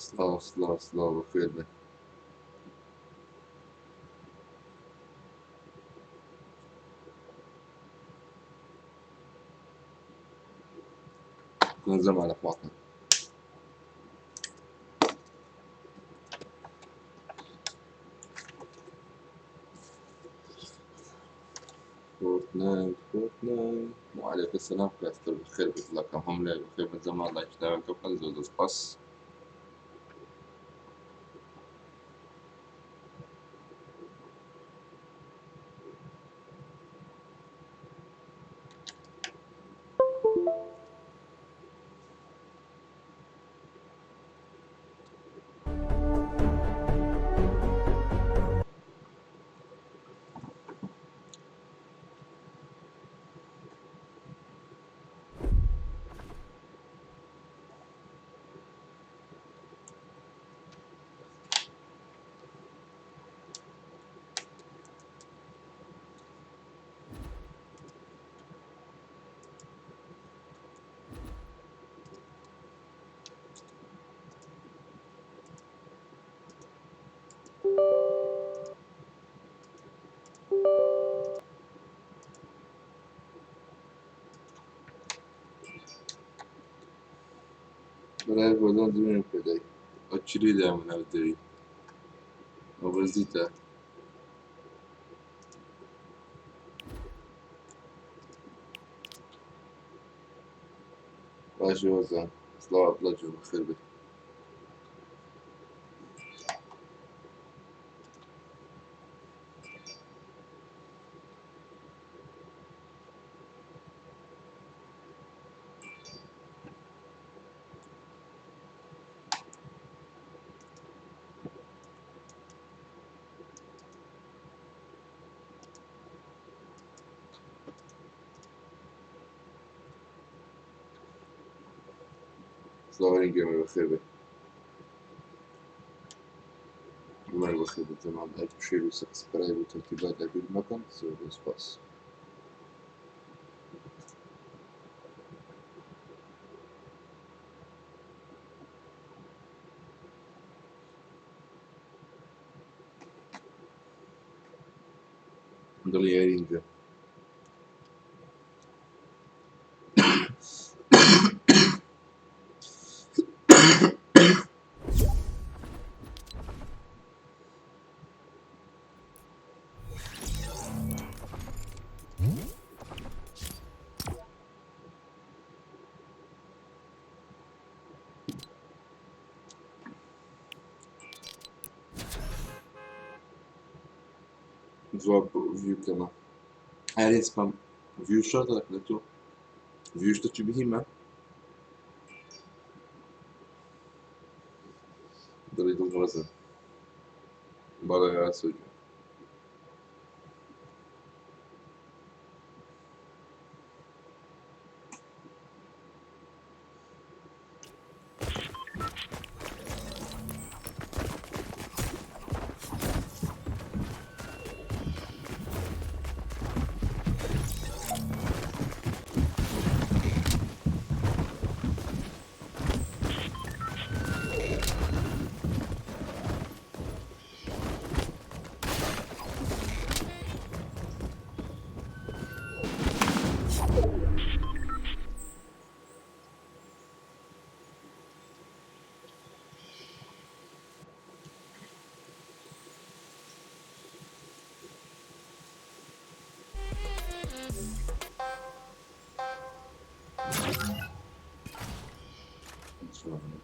سڵاو سڵاو سڵاو، بەخێر بێن. زەمانە خواکەن. فورتنايت فورتنايت، وعليك السلام كاستر، بخير بيت هم لا بخير من زمان. لايك اشتراك كم زود سباس. برای بۆدان دوێنێ پێدای ئەچری دا من دەوی ئەوەزیتە. باشی وەزان، سڵاو عەبدوڵا جون، بەخێر بێت. سڵاوەرین گەمە، بەخێر بێت. من بەخێر بێت. تەمام، لایک و share و subscribe و تەرتیبات لەبیر مەکەن. زۆر زۆر سپاس. دڵی یارینجە. زۆر view کەمە ئارێ spam. View شەرتە لە تۆ view شتێکی بهیمە. دڵی دڵ ڕەزن. بەڵێ ئاسۆ.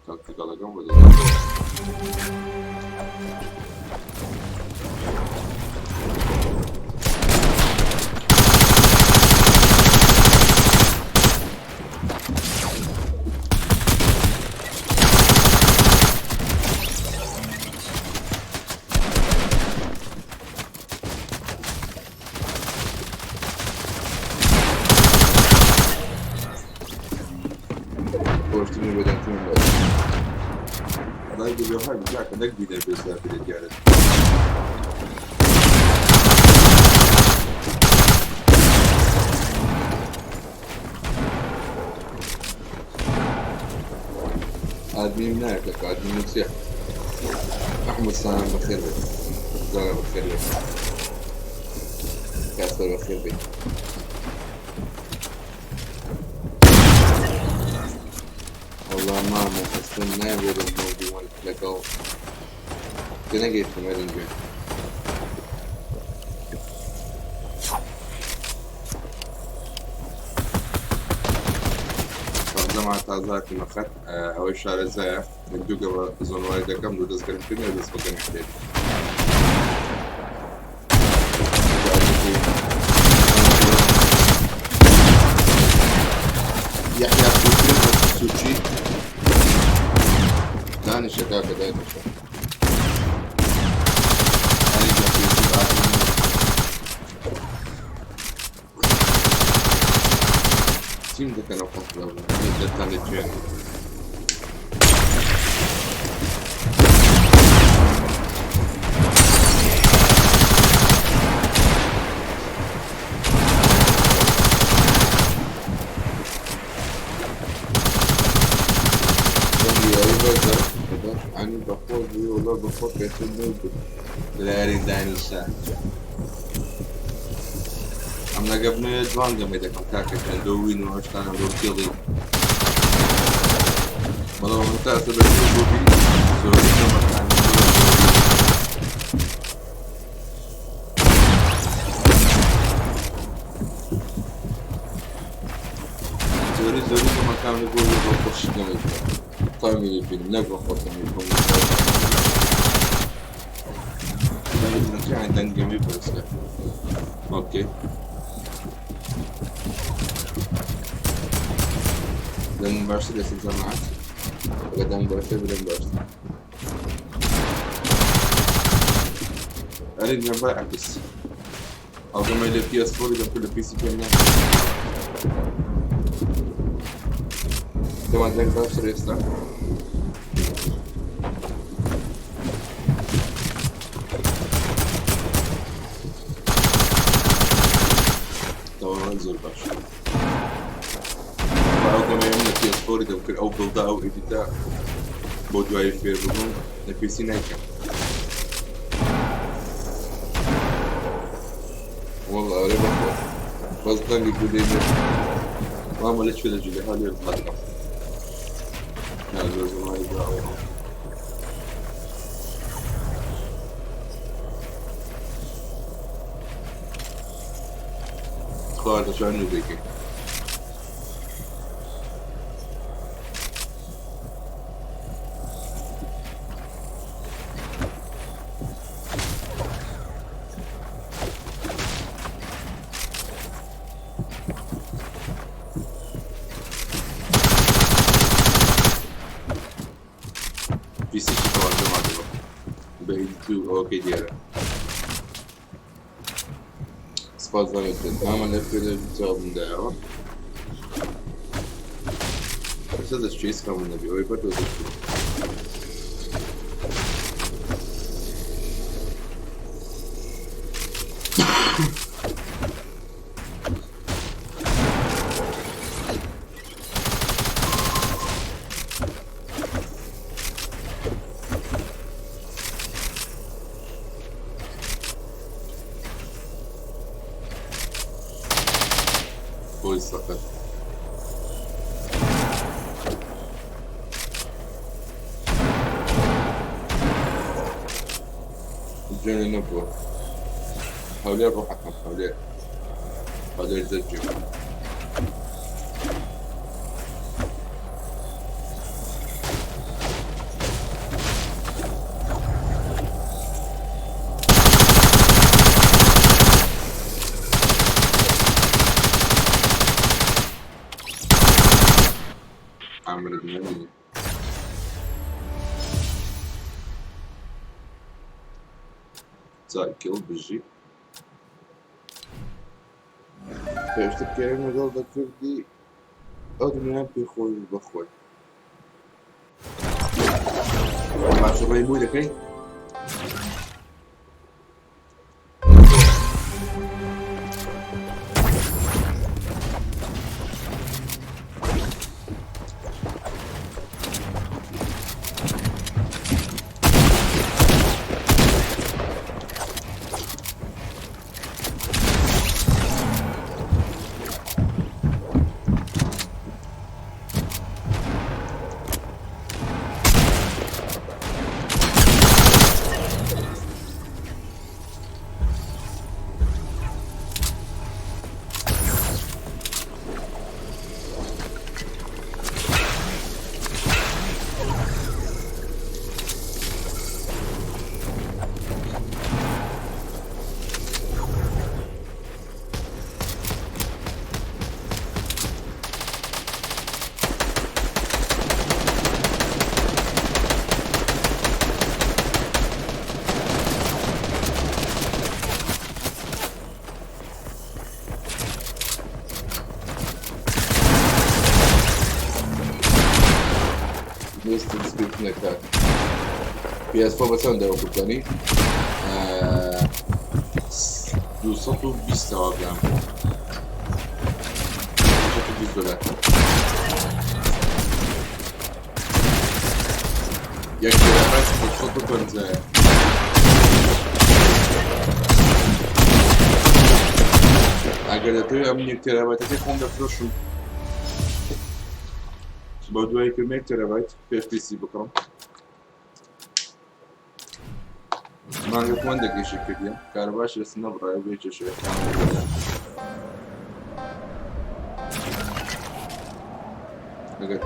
تاکتیکەڵەکەم بۆ خۆشترین بەدەنگترین لایک لایک بێ. هەر کاکە نەک بینەر بێ سافرێت دیارە. ئەدمینم نایە کاکە ئەدمینم چییە؟ ئەحمەد سلام بەخێر بێت زارا بەخێر بێت کاسەر بەخێر بێت. وەڵا مامە ئەسڵەن ناوێرم مۆدی وەن لەگەڵ تێنەگەیشتم ئەرین گوێن. تازەمان تازە هاتیمە خەت ئەوەی شارەزایە یەک دوو گەمە زۆنواری دەکەم دوو دەست گەرمکردن دەست بە گەرمی دێت. یەحیا پوتین بە سوچی دانیشە کاکە دانیشە. چیم دەکەنەوە قەسڵە دەتان لە کوێن؟ لە یاری دانیشە ئەم لەگە بمەوێت جوان گەمەی دەکەم کاکە گیان لۆ وین و هەشتانە لۆ کێڵی بەڵام ئەمە تا ئێستا بە بۆ بی زۆری گەمەکان زۆری زۆری گەمەکان لە بۆ بۆ خۆشی گەمەی بکەم تامی لێ بینم نەک بە خۆتم بکەم. دەنگ گەمەی بەرزکە. ئۆکەی دەنگ باشتر لەسەر جەماعەت ئەگەر دەنگ باشتر بدەن باشتر. ئەرێ گیان بەعکس ئەو گەمەی لە PS4 دەم لە PC پێم ناکەم. تەمان دەنگ باشتر ئێستا؟ تەواو زۆر باش. ئەو گەمەی من لە PS4 دەم کرد ئەو build ە ئەو edit ە بۆ دوایی فێر ببووم لە PC نایکەم. والله ئەرێ بەخۆ بەس دەنگی گولەی نێ مامە لە کوێ لە جولێ ها لێ بڵاکەم. نا زۆر زمانی داوە. خوا دەتوانین دەکەین. PC تەواو جەماعەتەوە بە edit و ئەوەکەی دیارە. سپاس زانێت مامە لە کوێ لە جوابم دایەوە. ئێستا دەچێت هیچ خەمم نەبی ئەوەی بەر دەچێت. خۆی سەقەت. جوێنێ نەبووە. هەولێر ڕۆحەکەم هەولێر. هەولێر زەجێ. عمرو بن تاکل بژی. پێشتر کێرم لەگەڵ دەکردی ئەو دنیام پێ خۆش بەخۆی. باشە ڕێی بۆی دەکەی؟ نەکات. PS4 بە چەندە وەکو بزانی؟ 220 وابزانم، 220 دلار. یەک تێرابایت 750. ئەگەر دەتەوێت ئەم نیو تێرابایتەکەی خۆم دەفرۆشم بە دوای کردم یەک تێرابایت پێش PC بکڕم. مانگە پۆندێکیشی کردیە کارەباش لەس نەبڕایە بێ کێشەیە. ئەگەر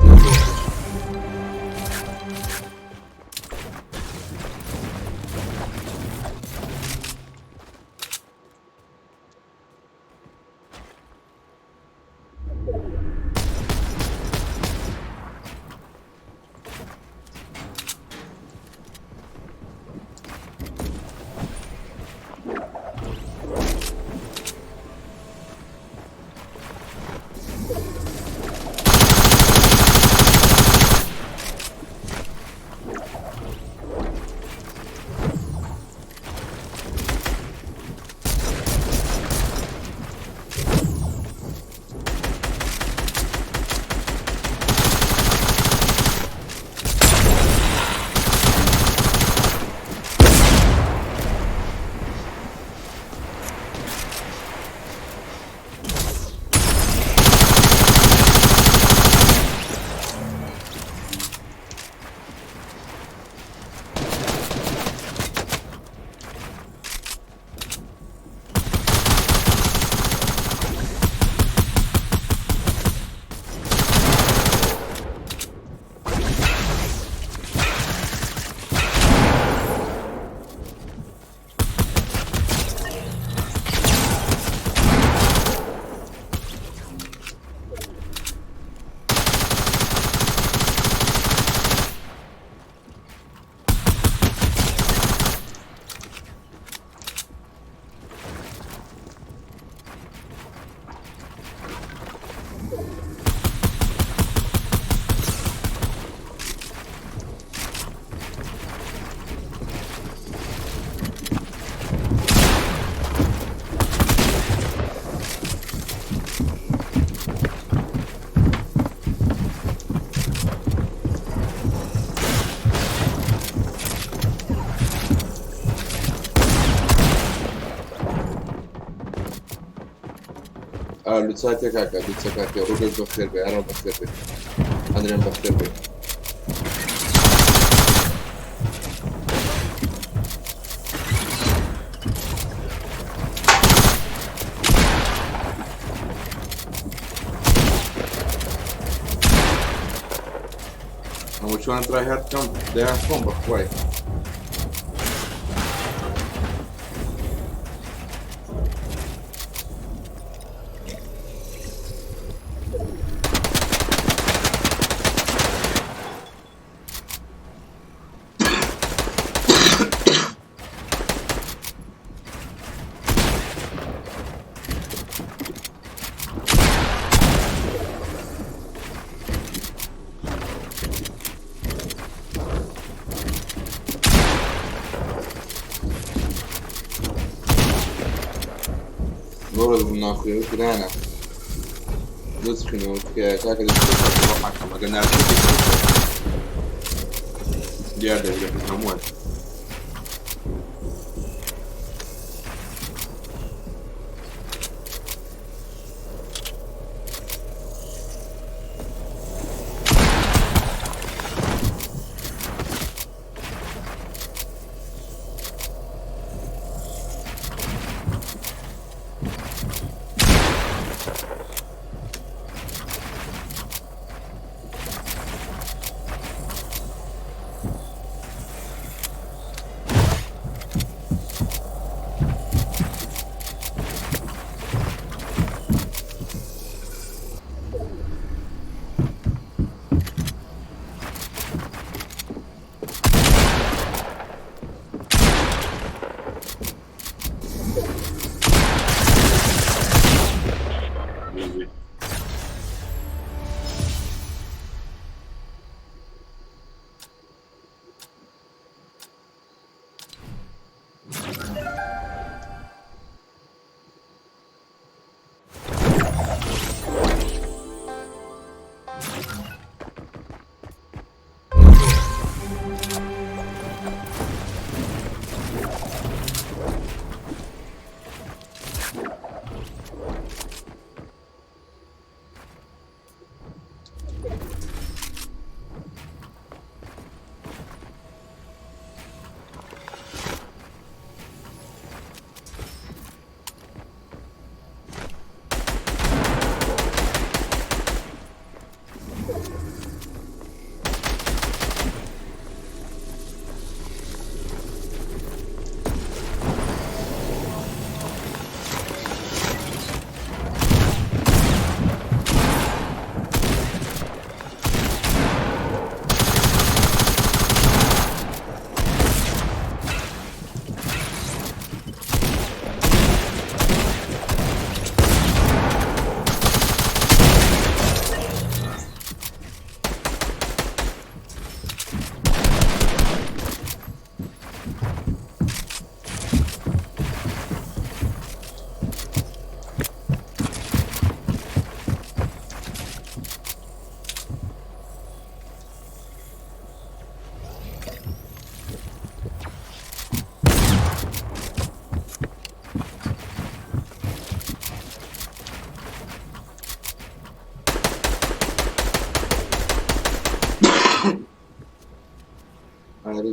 لوچاتێ کاکە، لوچە کاکە، ڕوگەش بەخێر بێ، ئارام بەخێر بێ، ئەندرێن بەخێر بێ. هەموو چۆن try hard بکەم دەیان خۆم بەخوای. زۆر ناخوێ گرانە. دەست بخینەوە کاکە، دەست ئەگەر ناردن دیار دەبێت هەمووان.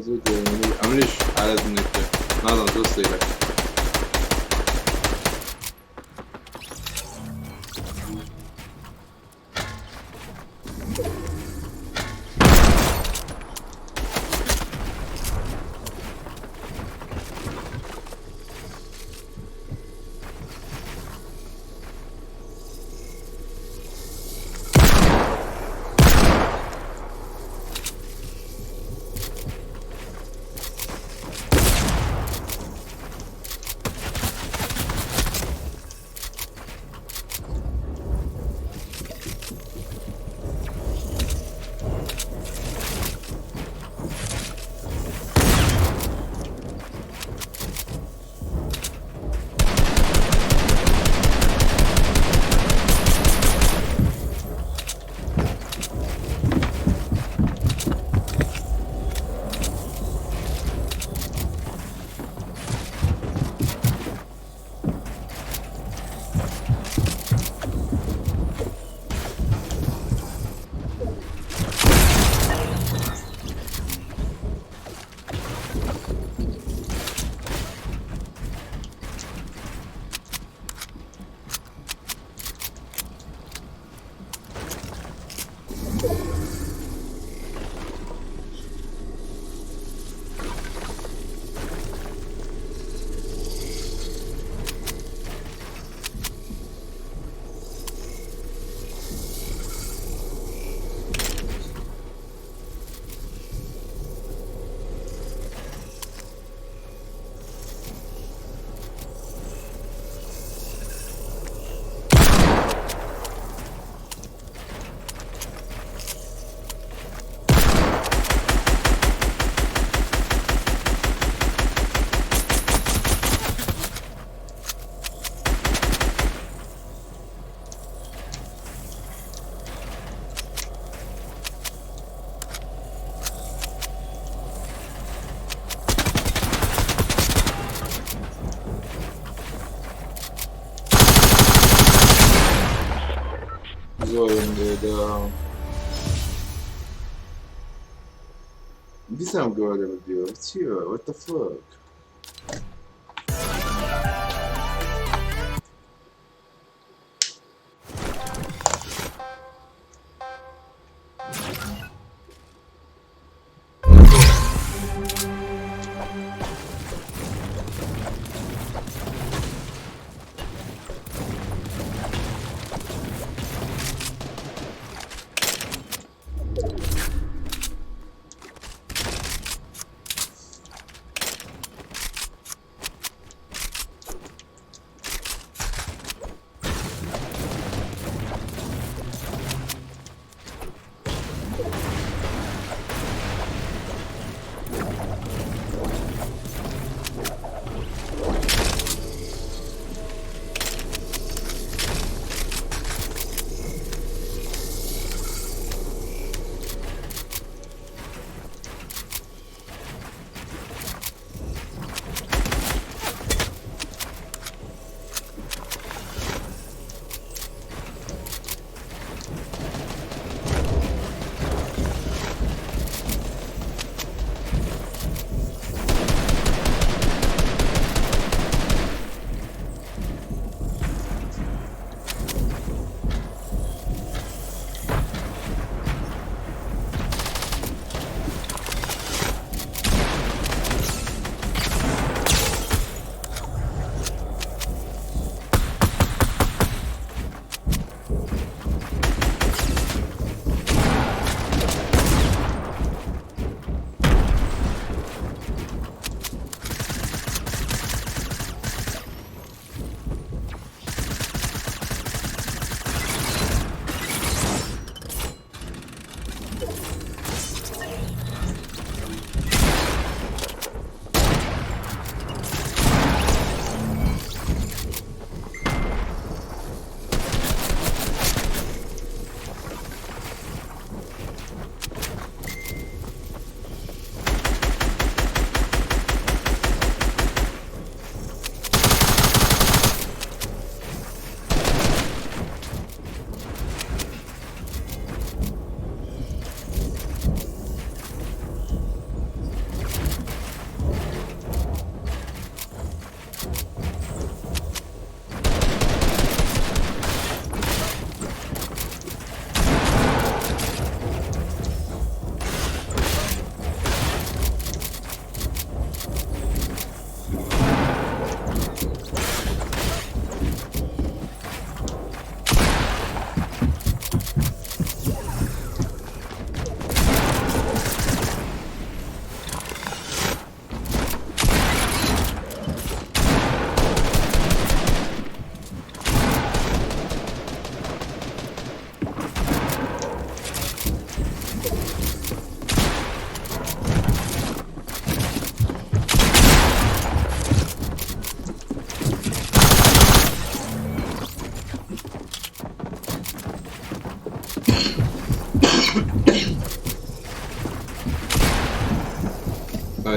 زۆر جوانە. ئەمنیش ئارەزم نەکرد، نازانم، زۆر سەیرە. زۆرم لێدا. دیسان گەوادە بردیەوە. چییە؟ What the fuck؟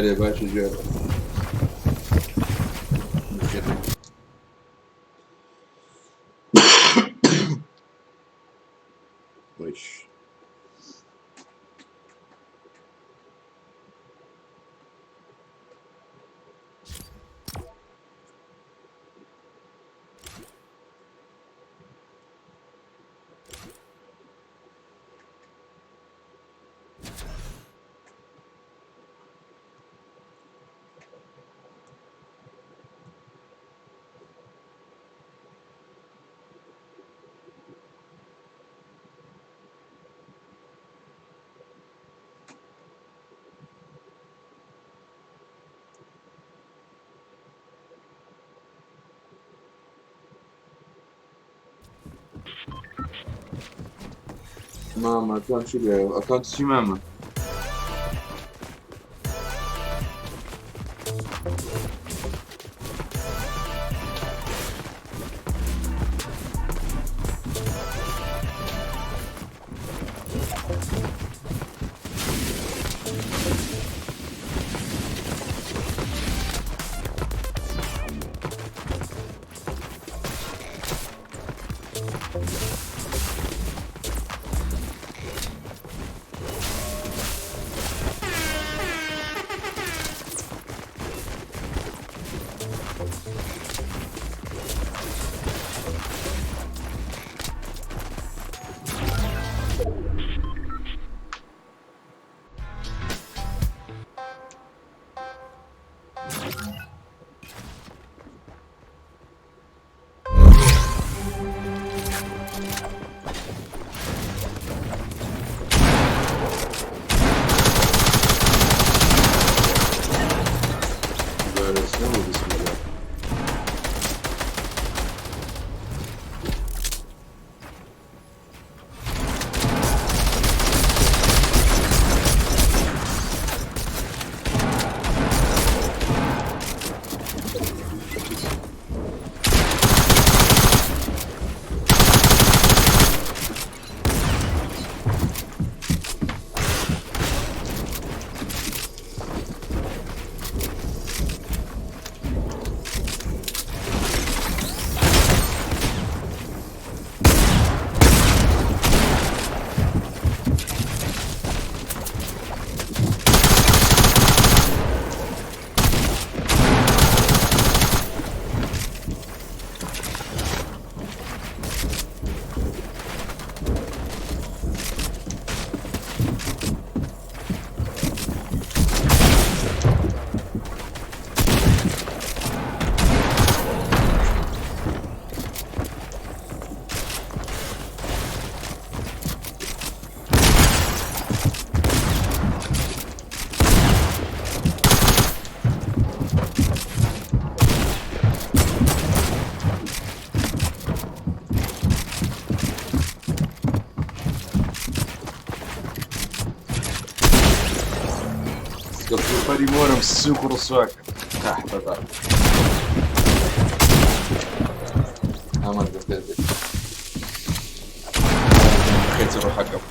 ئەرێ باشی گوێ. ویش. Mama, atam ci atam ci mama. Böylesine bu bismillah. پەری مۆرم سوک و ڕسواکە قەحبە. ئەمان دەستێت خێتی ڕۆحەکەم.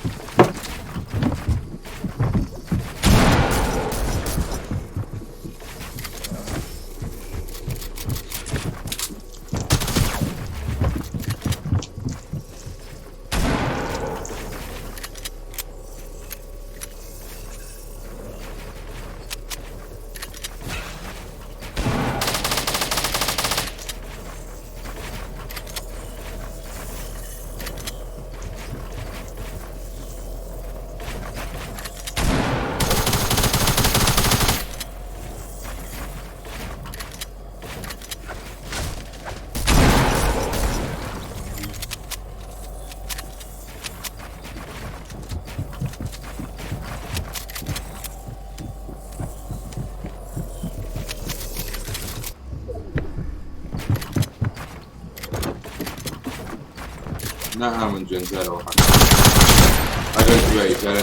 نعم جنزالة وحق ئەگەر دوایی جارێ.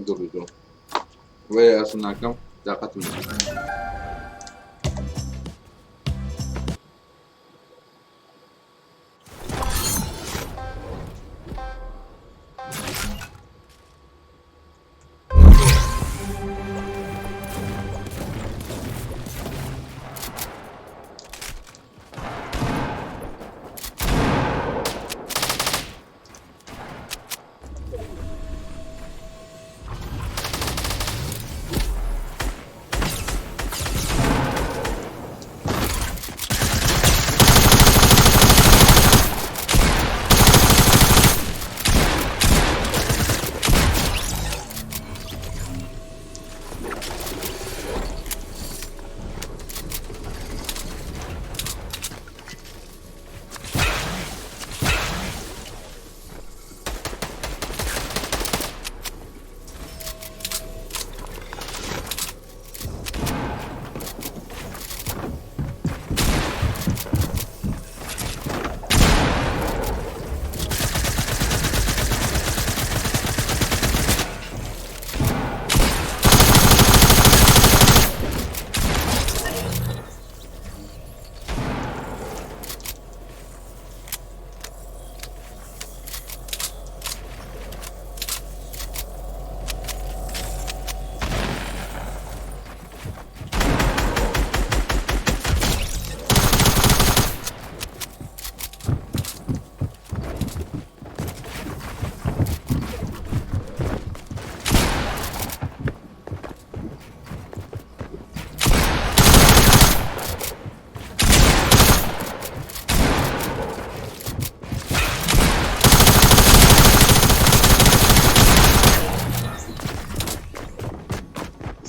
دڵی وەیە ئەسڵ ناکەم تاقەتم نییە.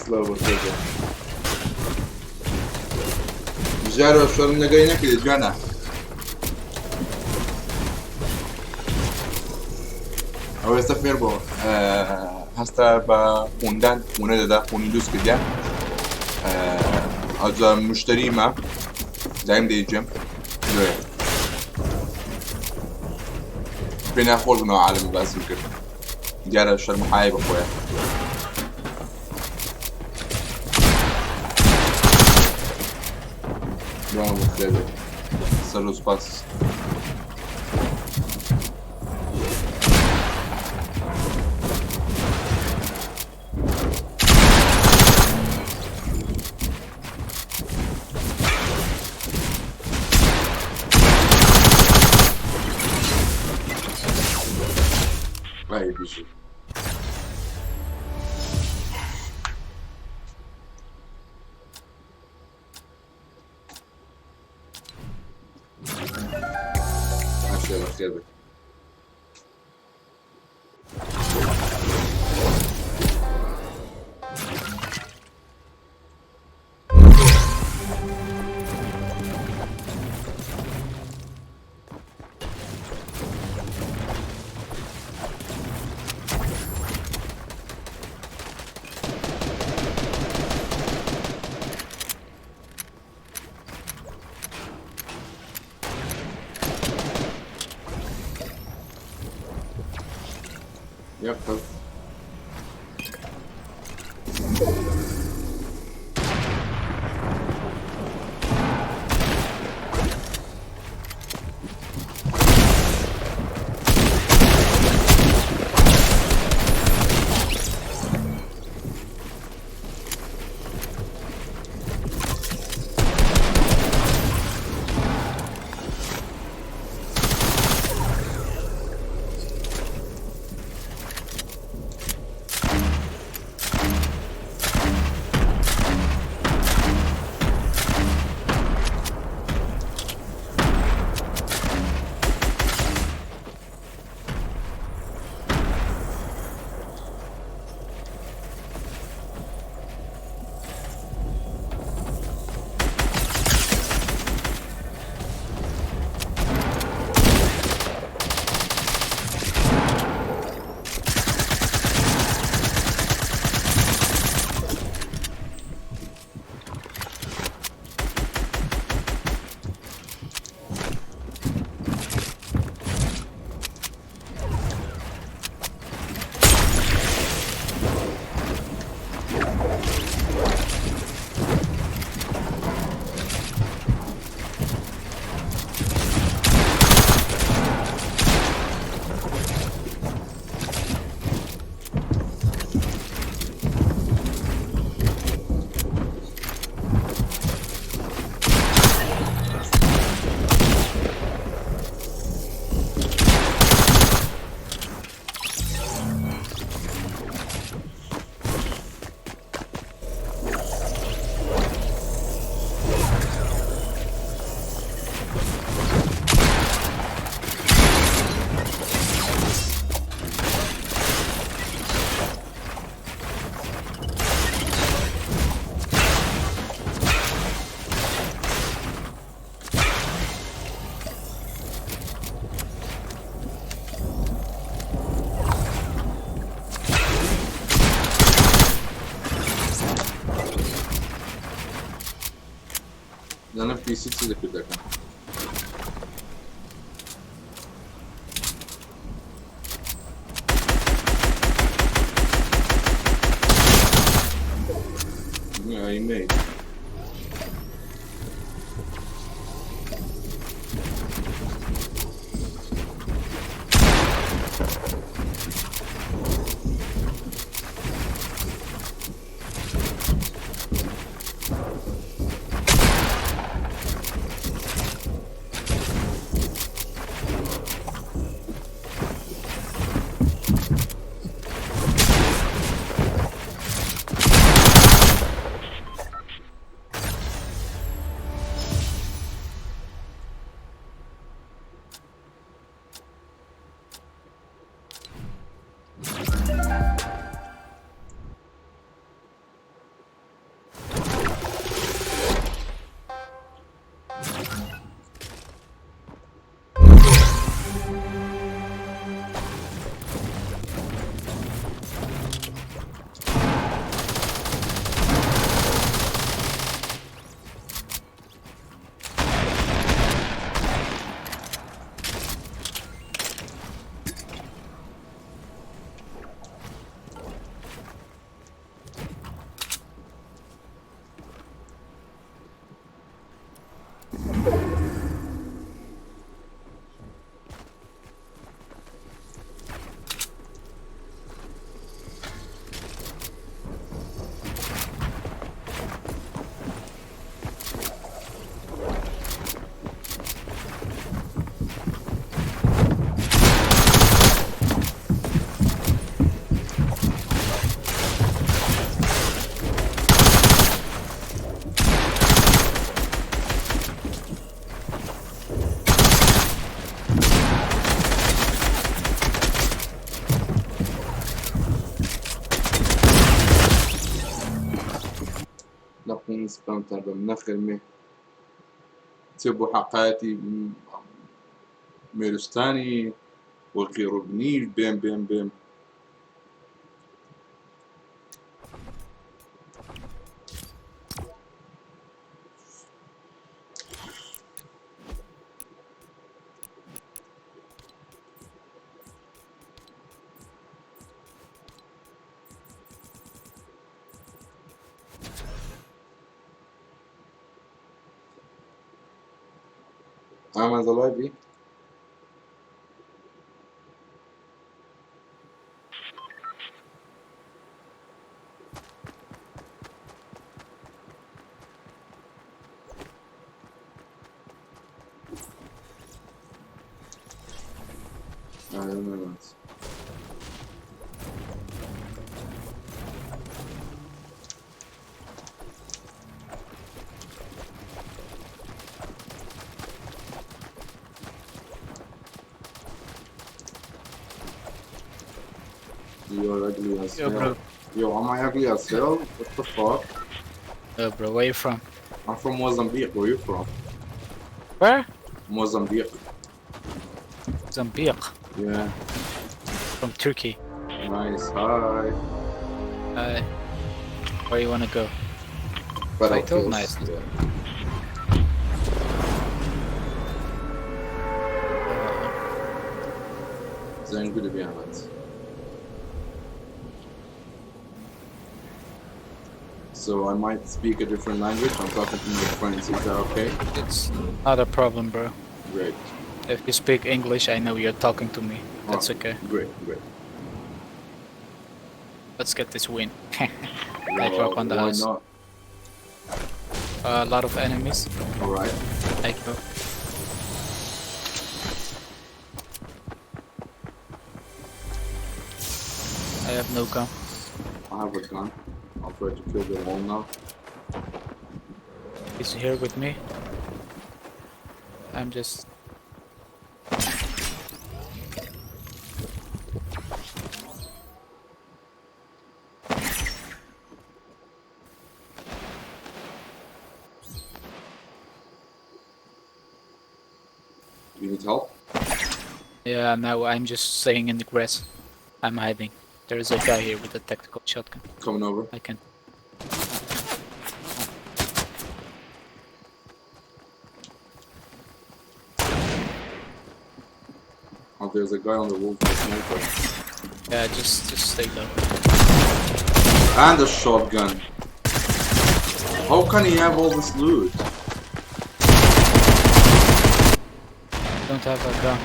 سڵاو بۆ تۆ ژارۆ شەرم لەگەی نەکرێت جوانە. ئەوە ئێستا فێر بۆ هەستە بە خوندان خونە دەدا خونی دروست کردیا ئەجا مشتریمە دایم دەیجێم لۆیە پێ ناخۆش بنەوە عالمی باسم کرد دیارە شەرمحای بەخۆیە. دوام بەخێر بێت سەر و سپاس. ئای بژی. باشە بەخێر بێت. یەک قەز زانم پیسی چی دەکرد دەکەن. Yeah, I made. نەخۆم سپەمتان بم نەخێر مێ چێ بۆ حەقایەتی مێرستانی وەکی ڕوبنی بێم بێم بێم. I'm on the lobby. I don't know. You're ugly as Yo, hell. bro. Yo, am I ugly as hell? What the fuck? Yo, bro, where you from? I'm from Mozambique. Where you from? Where? Mozambique. Mozambique. Yeah. From Turkey. Nice. Hi. Where you wanna go? Battlefield. Nice. Yeah. Then good to be honest. So I might speak a different language. I'm talking to my friends. Is that okay? It's not a problem, bro. Great. If you speak English, I know you're talking to me. That's Oh, okay. Great, great. Let's get this win. I Well, drop on the why house. not? A lot of enemies. All right. I go. I have no gun. I have a gun. I'll try to kill them all now. He's here with me. I'm just. You need help? Yeah, now I'm just staying in the grass. I'm hiding. There is a guy here with a tactical shotgun. Coming over. I can. out. There's a guy on the roof with a sniper. Yeah, just stay low. And a shotgun. How can he have all this loot? Don't have a gun.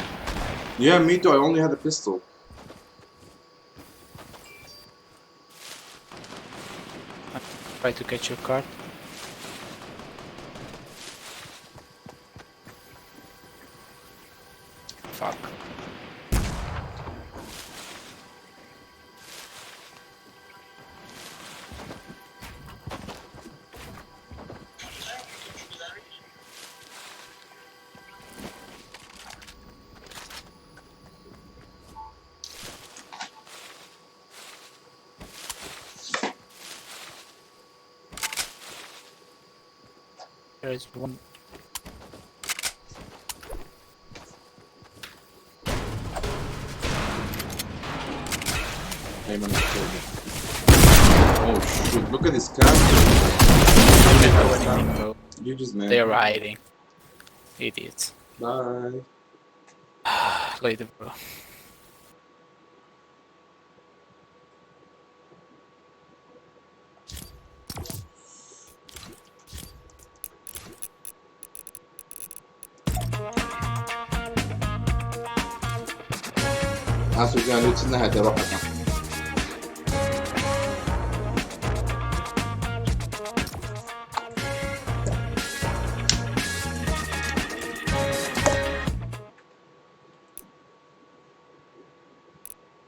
Yeah, me too. I only had a pistol. Try to get your card. Fuck. There is one. Hey, man, oh shoot, look at this character. Didn't do anything, bro. You just man. They are hiding. Idiots. Bye. Later, bro. Asu can lütfen hadi bakalım.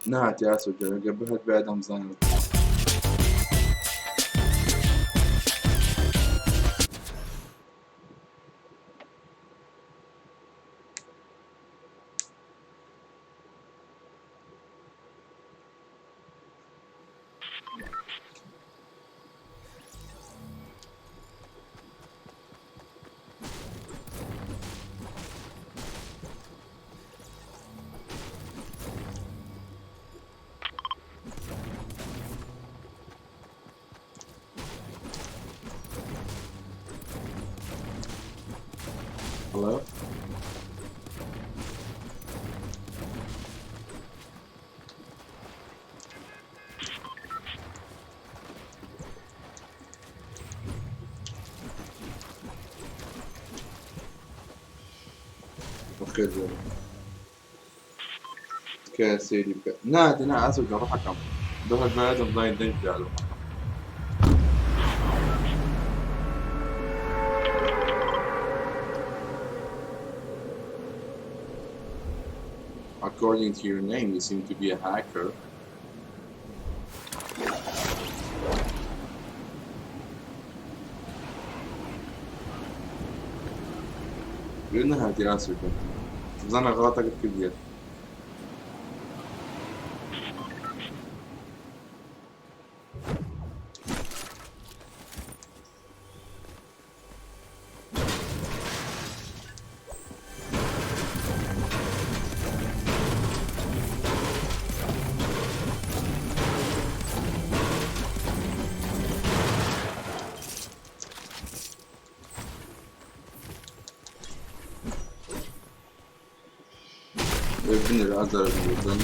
نهت يا سجن قبلها بعد مزانة. Hello? Okay, كسيدي بك نادي نا اسوي روح حكم ده البلد ضاين دنجال. According to your name, you seem to be a hacker. لأنها دراسة زنا غلطك كبير. ابن الأزرق جدا.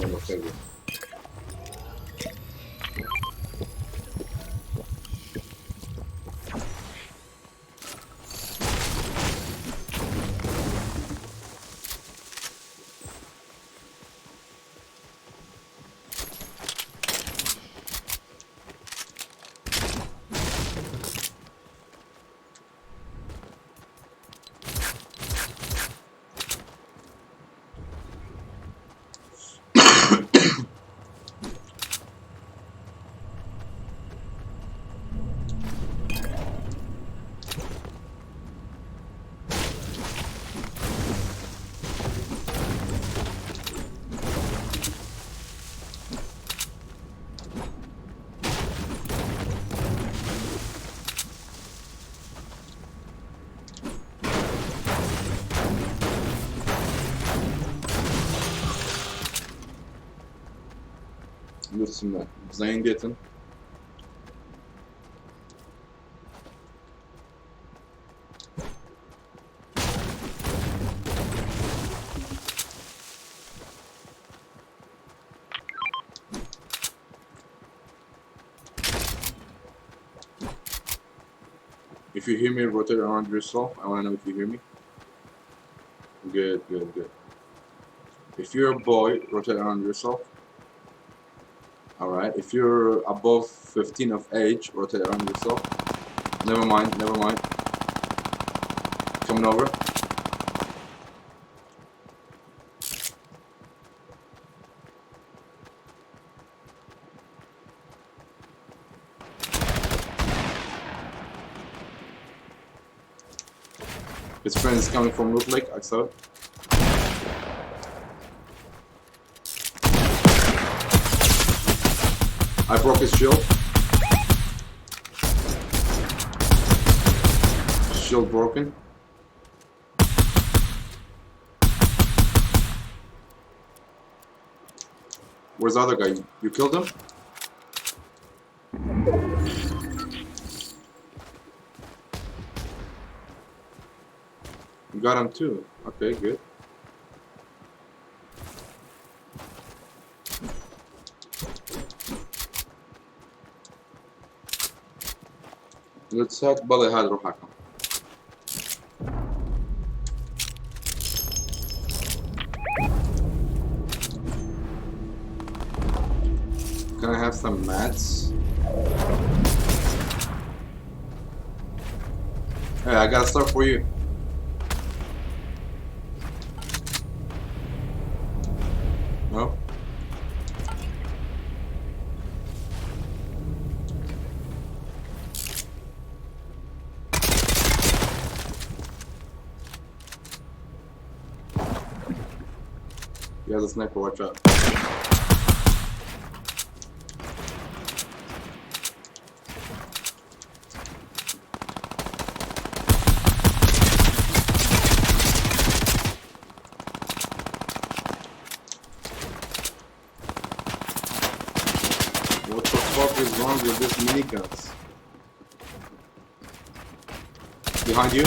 گیان بەخێر بێ. لوتسم بزانین دێتن. If you hear me, rotate around yourself. I want to know if you hear me. Good, good, good. If you're a boy, rotate around yourself. All right. If you're above 15 of age, rotate around yourself. Never mind, never mind. Coming over. His friend is coming from Loot Lake, I saw it. I broke his shield. Shield broken. Where's the other guy? You killed him? You got him too. Okay, good. Let's هات بەڵێ هات ڕۆحەکەم. Can I have some mats? Hey, I got a start for you. No? He has a sniper, watch out. What the fuck is wrong with this miniguns? Behind you?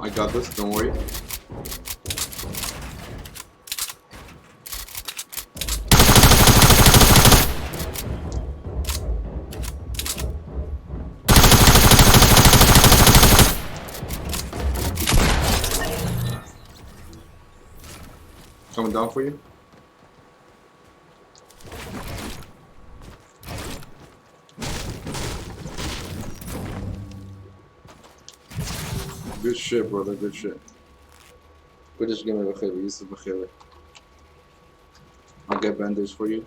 I got this, don't worry. Coming down for you. Good shit, brother. Good shit. British gamer بخير يوسف بخير. I'll get bandage for you.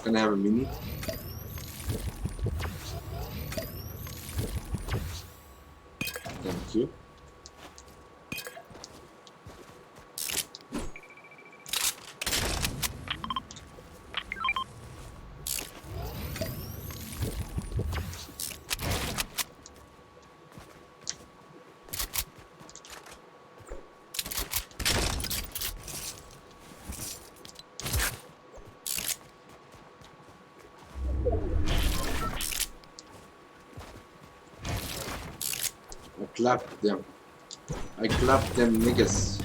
Can I have a mini? Thank you. clapped them. I clapped them niggas.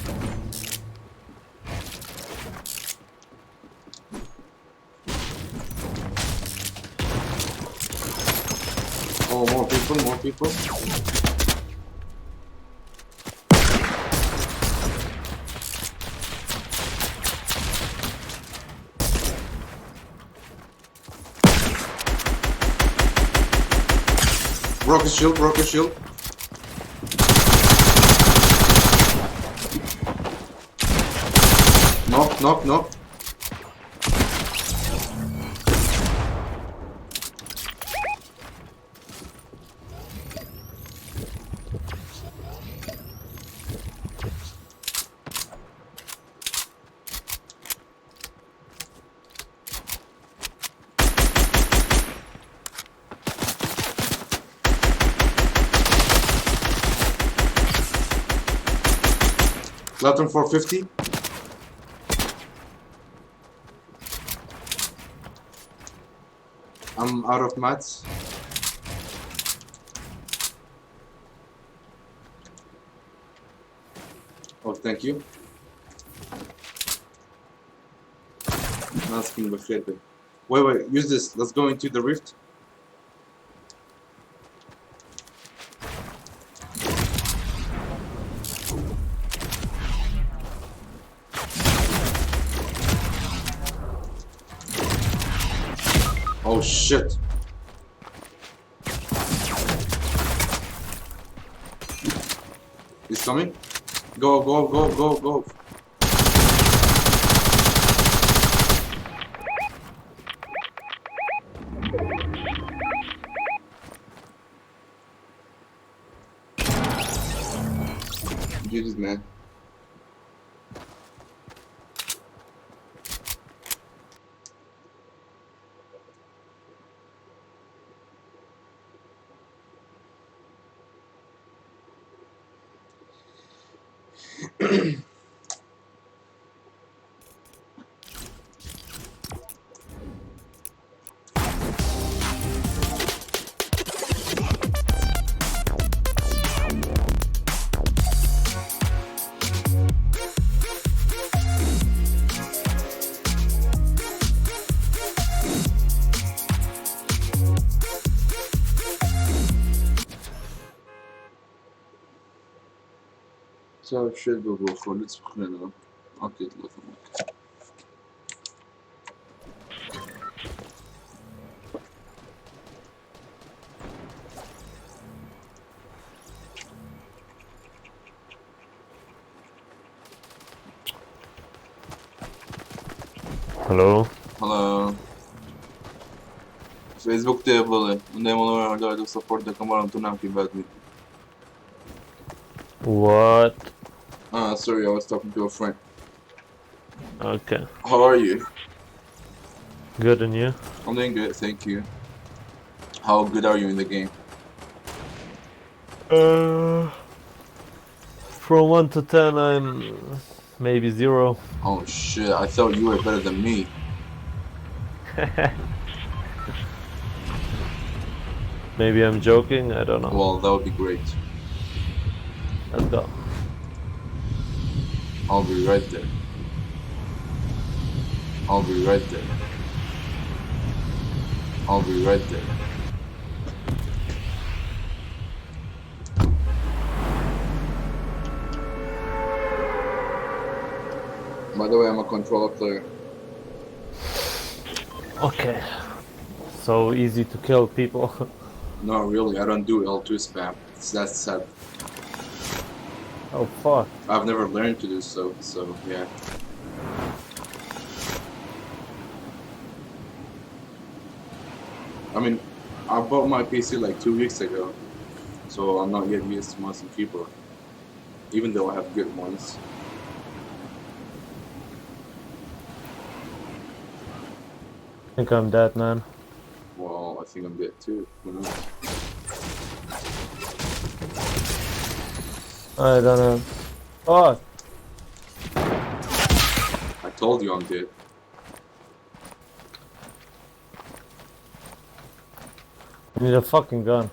Oh, more people, more people. Broke his shield, broke his shield. Knock, knock, knock. Left him 450. I'm out of mats. Oh, thank you. Asking بخير. Wait, wait, use this. Let's go into the rift. Oh shit. He's coming. Go, go, go, go, go. Jesus, man. So shit بابا خالص بخنا. Okay, look. Hello. Hello. Facebook table. Ndaj support the camera to not be bad. What? Sorry, I was talking to a friend. Okay. How are you? Good, and you? I'm doing good, thank you. How good are you in the game? From 1 to 10, I'm maybe 0. Oh shit, I thought you were better than me. Maybe I'm joking, I don't know. Well, that would be great. Let's go. I'll be right there. I'll be right there. I'll be right there. By the way, I'm a controller player. Okay. So easy to kill people. Not really, I don't do L2 spam. It's that sad. Oh fuck. I've never learned to do so, so yeah. I mean, I bought my PC like 2 weeks ago, so I'm not yet used to mouse and keyboard, even though I have good ones. I think I'm dead, man. Well, I think I'm dead too. Who knows? I don't know. Fuck! I told you I'm dead. I need a fucking gun.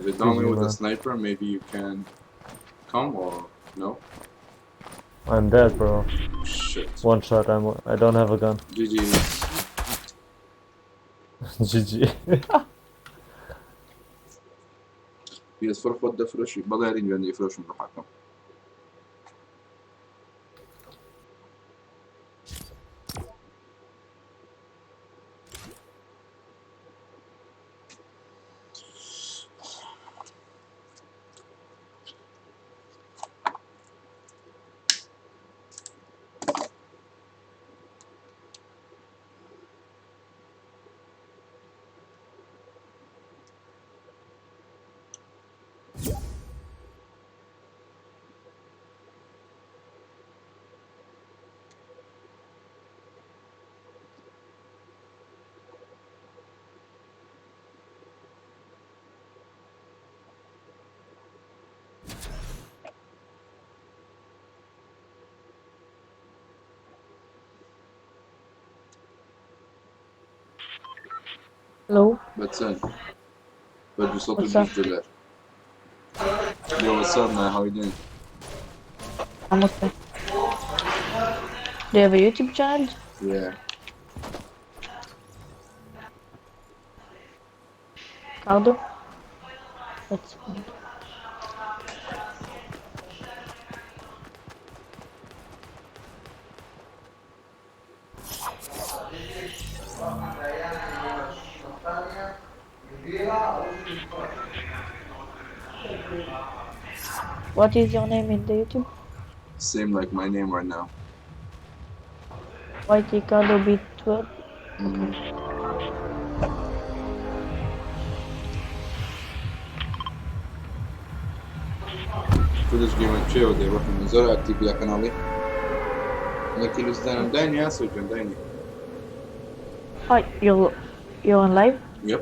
Guys, they down me GG, with a man. sniper. Maybe you can come or no? I'm dead, bro. Shit. One shot. I don't have a gun. GG. GG. PS4 خۆت دەفرۆشی بەڵێ یارین فرۆشم ڕحەکەم. Hello, بەچەند بە what's up? 220 دلار. Yo, what's up, man? How you doing? I'm okay. Do you have a YouTube channel? Yeah. Cardo? That's What is your name in the YouTube? Same like my name right now. YT Cardo B12. Mhm. Village Game and Chill دەی ڕۆحی من زۆر ئەکتیڤ لە کەناڵی لە کلیستانم داینی یاسۆ جان داینی. Hi, you're on live? Yep.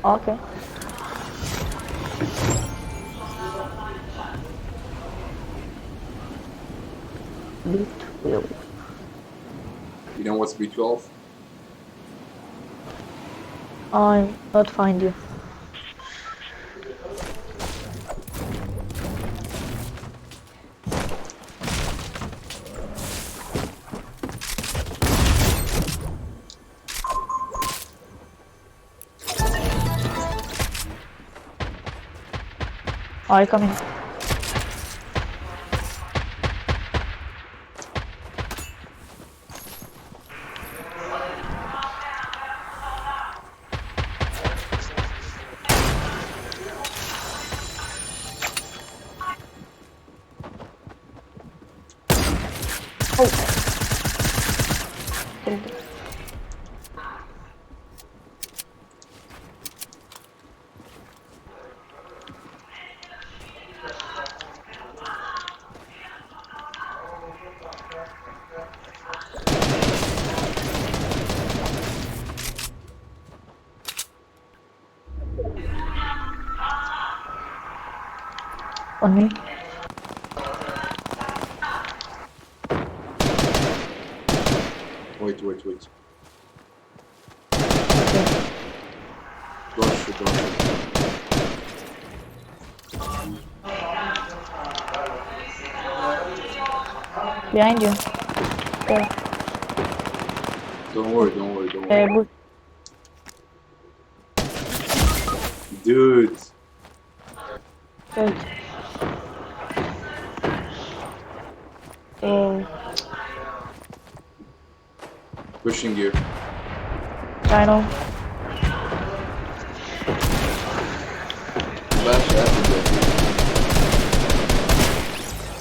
Okay. B12. You know what's B12? I'm not find you. I come in. Oh. Killed it. On me. Wait, wait, wait. Okay. Don't shoot, don't shoot. Behind you. There. Don't worry, don't worry, don't worry. Bush. Dude. Wait. Oh, Pushing you. I know. Flash everywhere.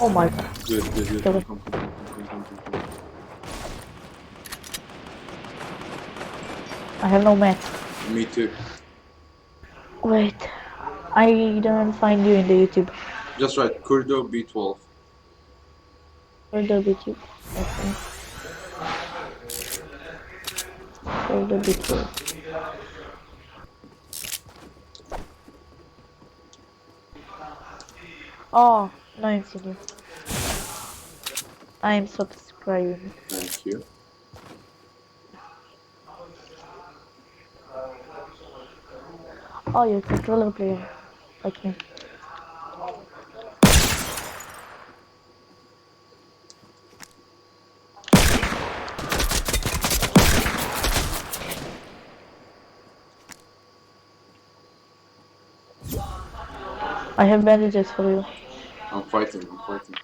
Oh my. Good, good, good. Sorry. Come, come, come, come, come, come, come. I have no map. Me too. Wait. I don't find you in the YouTube. Just right, Kurdo B12. Where the YouTube? Okay. Where the YouTube? Oh, now I'm seeing you. I'm subscribing. Thank you. Oh, you're a controller player, like me. I have bandages for you. I'm fighting, I'm fighting.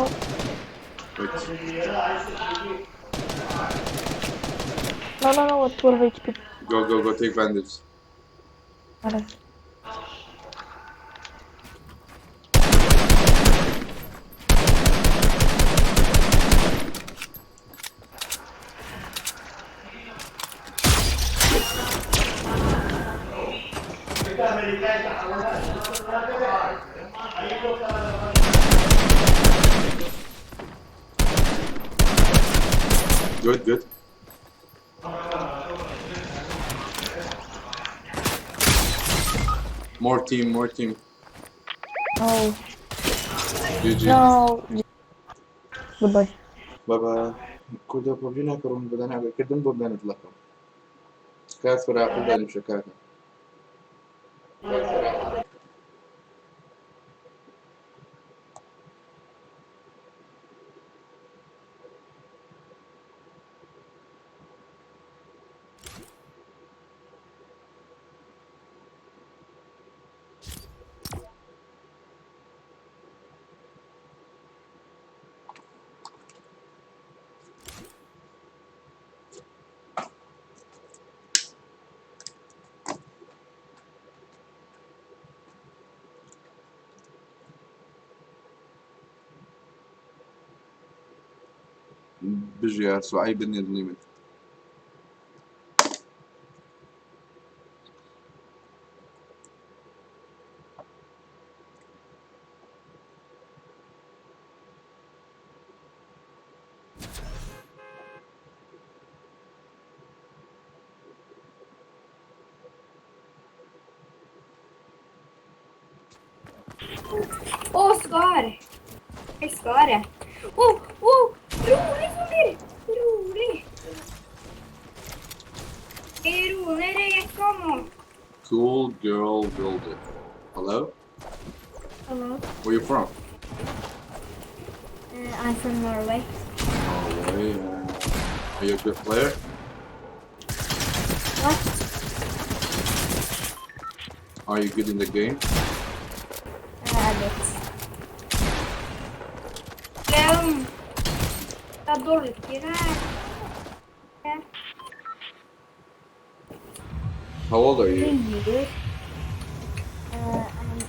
Oh, Wait. no, no, no, 12 HP. Go, go, go, take bandage. Alright. Good, good. More team, more team. No, GG. no. Goodbye. Bye bye. کوردە پەبجی ناکەڕم بەدەناگەکردن بۆ بێنت لەکەم کات فراقی دانیشە کاکە. بژی هەرسوعی بنێرنی من. Oskar! Älskar det. Oh, oh, rolig zombier! Rolig! Ro ned rekka nå. Cool girl builder. Hello? Hello. Where you from? I'm from Norway. Norway. Are you a good player? What? Are you good in the game? A bit. Leon, det er dolker her. Ja. How old are you? Dyr. I'm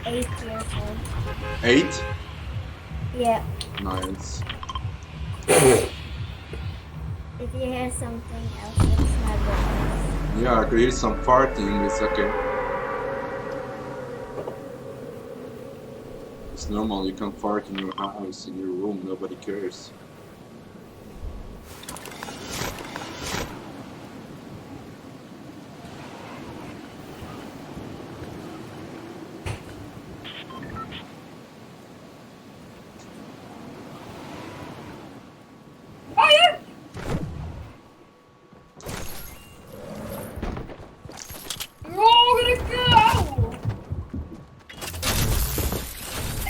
8 years old. 8? Yeah. Nice. If you hear something else, it's my brother. Yeah, I could hear some farting. It's okay. It's normal. You can fart in your house, in your room. Nobody cares. Å, hjelp! Våger ikke! Au!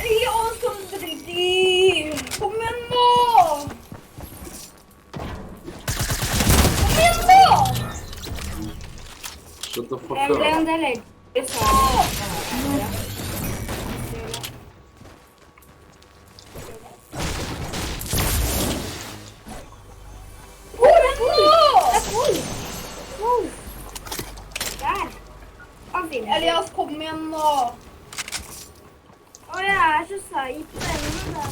Elias, kom drit. Kom igjen nå! Kom igjen nå! Shut the fuck Jeg ble up. en del egg. Hvor er det? Hvor? Der. Han finner Elias, kom igjen nå! Å, jeg er så seig på denne, da.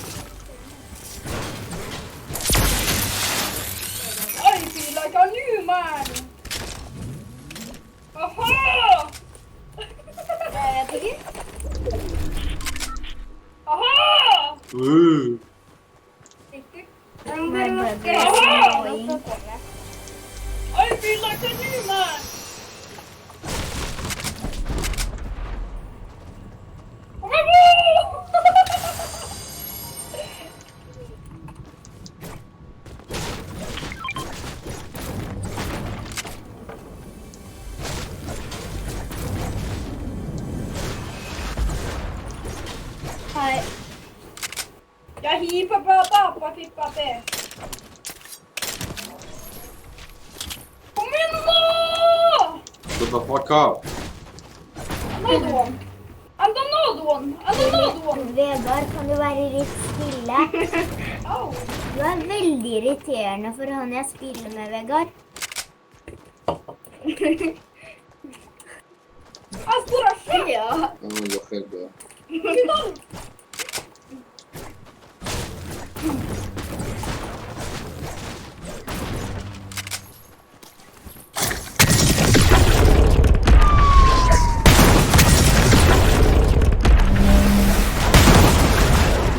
I feel like a new man! Aha! Jeg vet ikke. Aha! Ooh. Sikkert. Jeg må bare lukke Aha! øynene, så kommer jeg. I feel like a new man! Hei. Jeg hiper på papa pippa p. Kom igjen nå! Shut the fuck up. Another one. And another one. And another one. Vegard, kan du være litt stille? Au. Du er veldig irriterende for han jeg spiller med, Vegard. Jeg står og skjer. Ja. أنا دخلت بقى.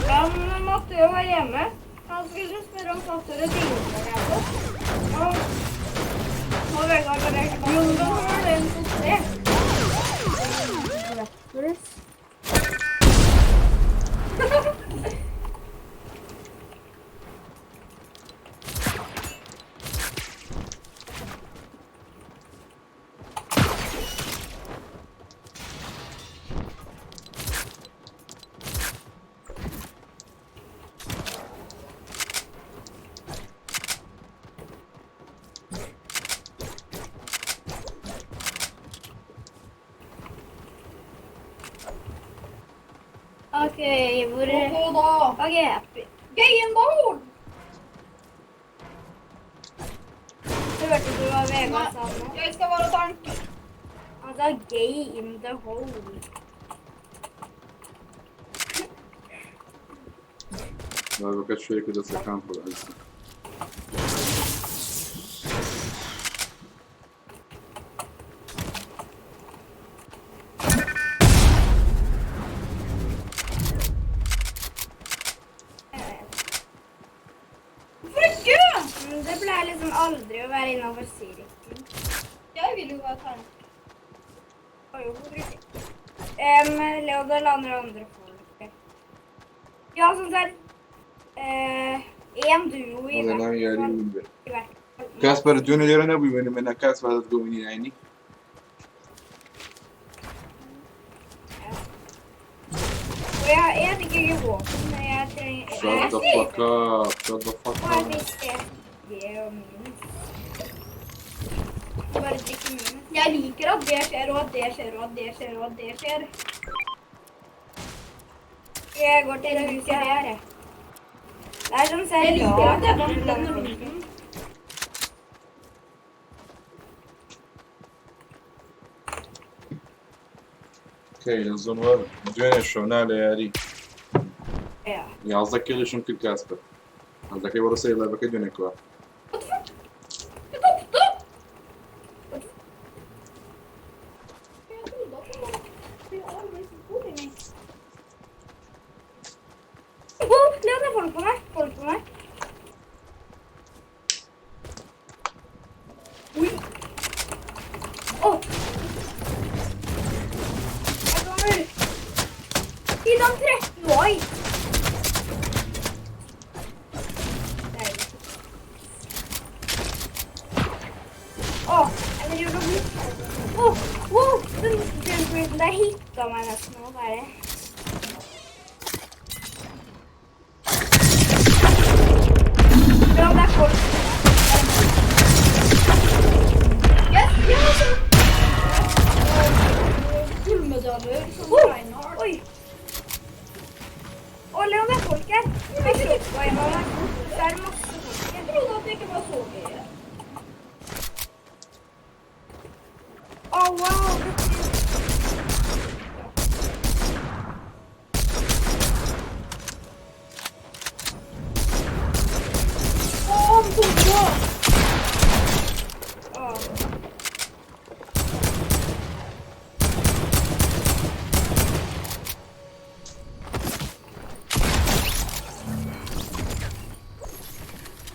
Han Matteo var hjemme. Han skulle spørre om fatter og dine der på. Og og Vegard bare Jo, da har du en på tre. Raptors. Ok, hvor Og da. Ok, Gay in the hole. hørte du hva Vegard sa nå? Jeg skal være tank. Han sa 'gay in the hole'. لا ما كانتش فيا كده سكان في الأزمة. Hvorfor ikke? Men det pleier liksom aldri å være innafor sirkelen. Jeg vil jo være tank. Oi, hvorfor ikke? Leo, da lander andre folk. Ja, sånn der Én duo i هذا hvert نعم يا fall. ريم. I hvert fall. كاسبر دون اللي انا وين من كاسبر تقومني يعني. Og jeg fikk ikke våpen, men jeg trenger Shut the fuck up. Shut the fuck Og jeg up. fikk G og minus. Bare drikke minus. Jeg liker at det skjer, og at det skjer, og at det skjer, og at det skjer. Jeg går til huset her, jeg. Det er sånn ser Jeg liker at jeg rart vant ut. den runden. اوكي الزون ور دوين شونا ليالي. Ja. يا قصدك اللي شو كاسبر. قصدك ورا سي لا بك دوين كوا. What the fuck? Jeg tapte! Jeg trodde at det var Det er always good i meg. Å, Leo, det er folk på meg. Folk på meg. Oi. Å. Jeg kommer. I dag 13 år. Deilig. Å, jeg driver og blir Å, wow, den jump der hitta meg nesten nå, bare. Ja, det er folk. Yes, ja, så. Gullmedaljer som Oh, Reinhardt. Oi. Å, Leon, det er folk her. Jeg trodde en av dem. Så er det masse folk her. Jeg trodde at det ikke var så gøy. Å, wow. Det Å, han tok på! Å.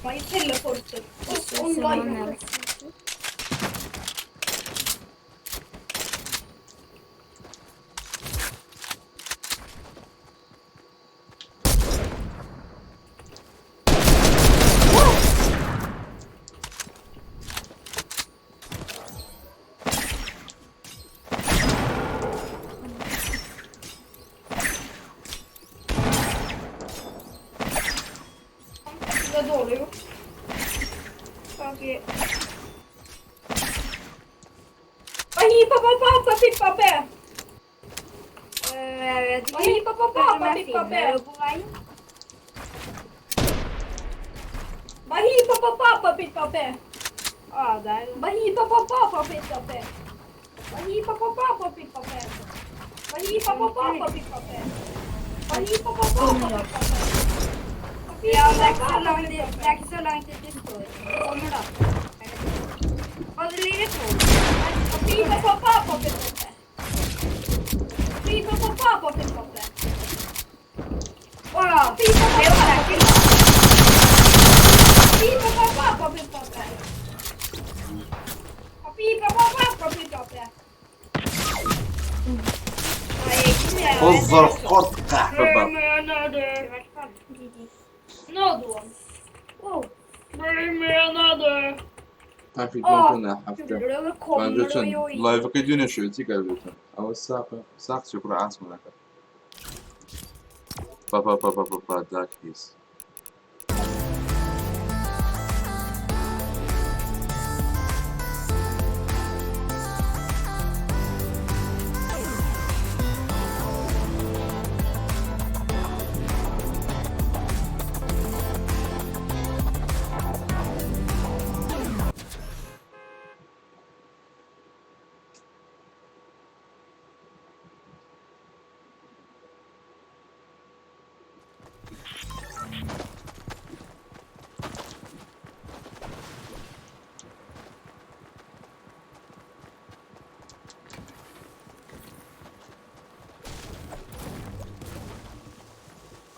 My teleporter. Oss Someone online. else. Det er dårlig gjort. Ok. Ahi, pa, pa, pa, pa, pi, pa, pe. Jeg vet ikke. Ahi, pa, pa, pa, Kanskje pa, om jeg pi, pa, pe. finner noe på veien. Ahi, pa, pa, pa, pa, pi, pa, pe. Å, der. Ahi, pa, pa, pa, pa, pi, pa, pe. Ahi, pa, pa, pa, pa, pi, pa, pe. Ahi, pa, pa, pa, pa, pi, pa, pe. Ahi, pa, pa, pa, pa, pi, pa, pe. Ahi, Ja, pa, det er pa, ikke så pa, langt, pi, det pa, pe. er ikke så langt dit vi står. Kommer da. Og det ligger to. Ahi, pa, pa, pa, pa, pi, pa, pe. Ahi, pa, pa, pa, pa, pi, pa, pe. Å ja. Ahi, pa, pa, Det pa, var pa, ikke pi, pa, pe. Ahi, pa, pa, pa, pa, pi, pa, pe. Ahi, pa, pa, pa, pa, pi, pa, pe. Nei, egentlig, jeg vet خزر ikke. قرط قحبة Mener du? I hvert fall. Another one. Wow. Mener du? تعرفي Åh, تكون حفلة Tuller du? Nå kommer du فاندوتن jo inn. لايف كدونا شو تيجي قالوتن او الساق ساق شكرا عاصمة لك با با با با با با داك بيس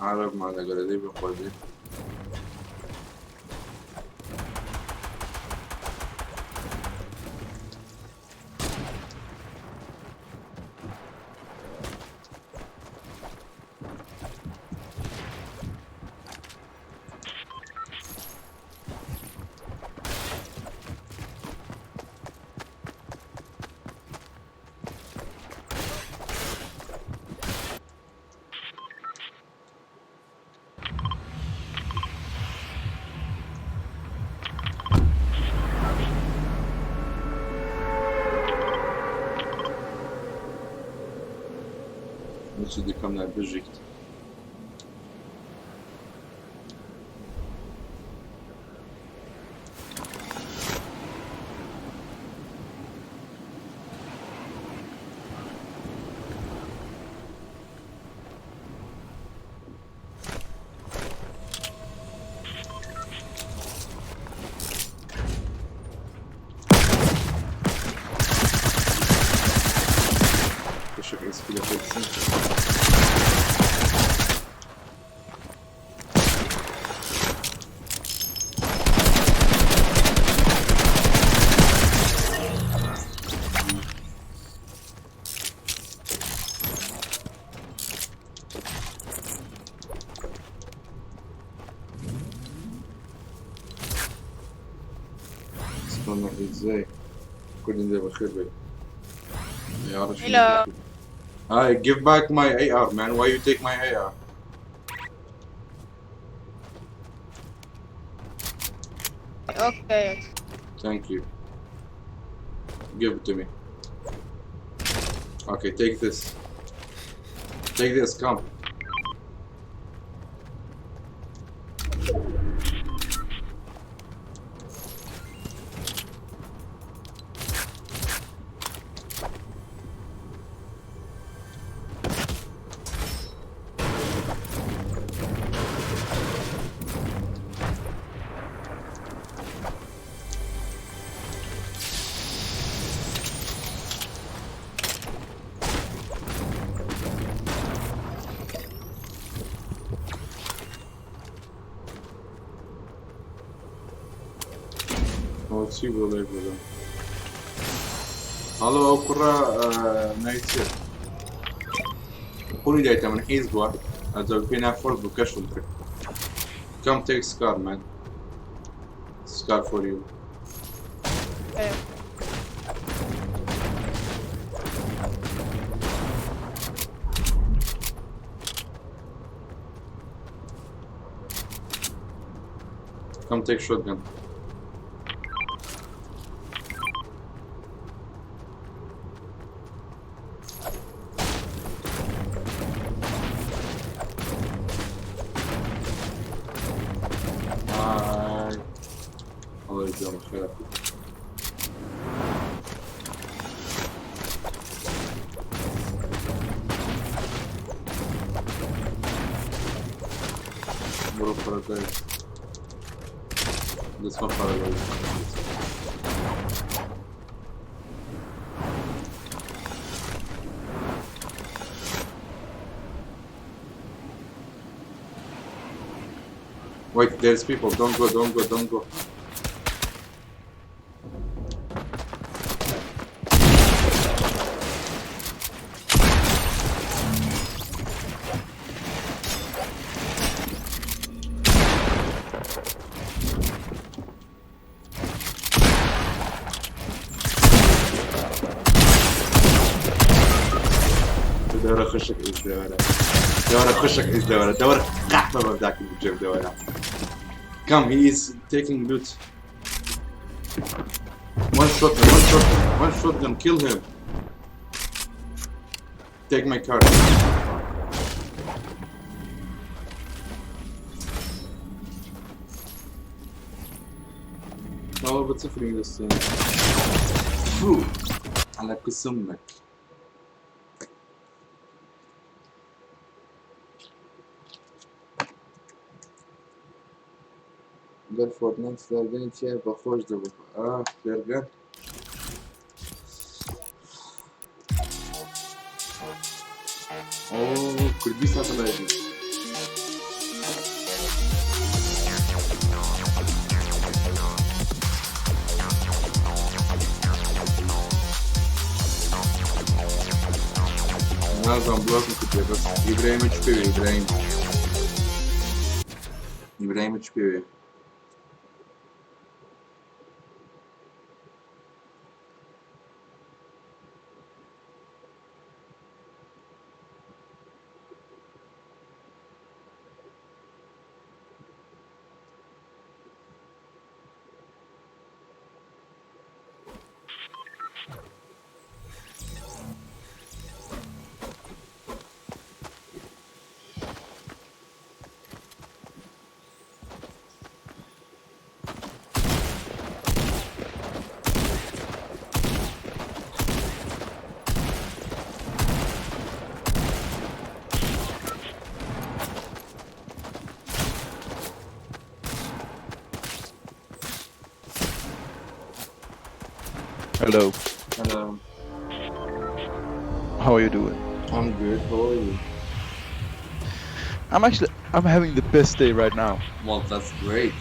عرب مع الأجرادي بخوازي Moet die kwam naar Bezicht. Ik speel op استنى ازاي كل ده بخير بيه ما يعرفش Hello. Hi, give back my AR, man. Why you take my AR? Okay. Thank you. Give it to me. Okay, take this. Take this, come. چی بڵێ بڵێم هەڵۆ ئەو کوڕە نایچێ قولی دایتە من حیز بووە ئەجا پێ ناخۆش بوو کەشم کرد Come take scar man scar for you Okay. Come take shotgun. Bye. الله يجزاهم خير. Bro paradise. That's not paradise. Wait, there's people. Don't go, don't go, don't go. دورة خشك إيش دورة دورة خشك إيش دورة دورة قحبة بذاك الجيب دورة. Come, he is taking loot. One shotgun, one shotgun, one shotgun, kill him. Take my card. هو بتسفري بس فو على كسمك. گەر فۆرتنایت فلێرگەنی تایە بەخۆش دەبوو. ئا فلێرگەن ئۆ کوردی ساتەلایت. نازانم بلۆکم کردیە بەس ئیبراهیمە چ پێوێ ئیبراهیم ئیبراهیمە چ پێوێ. Hello. Hello. How are you doing? I'm good. How are you? I'm having the best day right now. Well, that's great.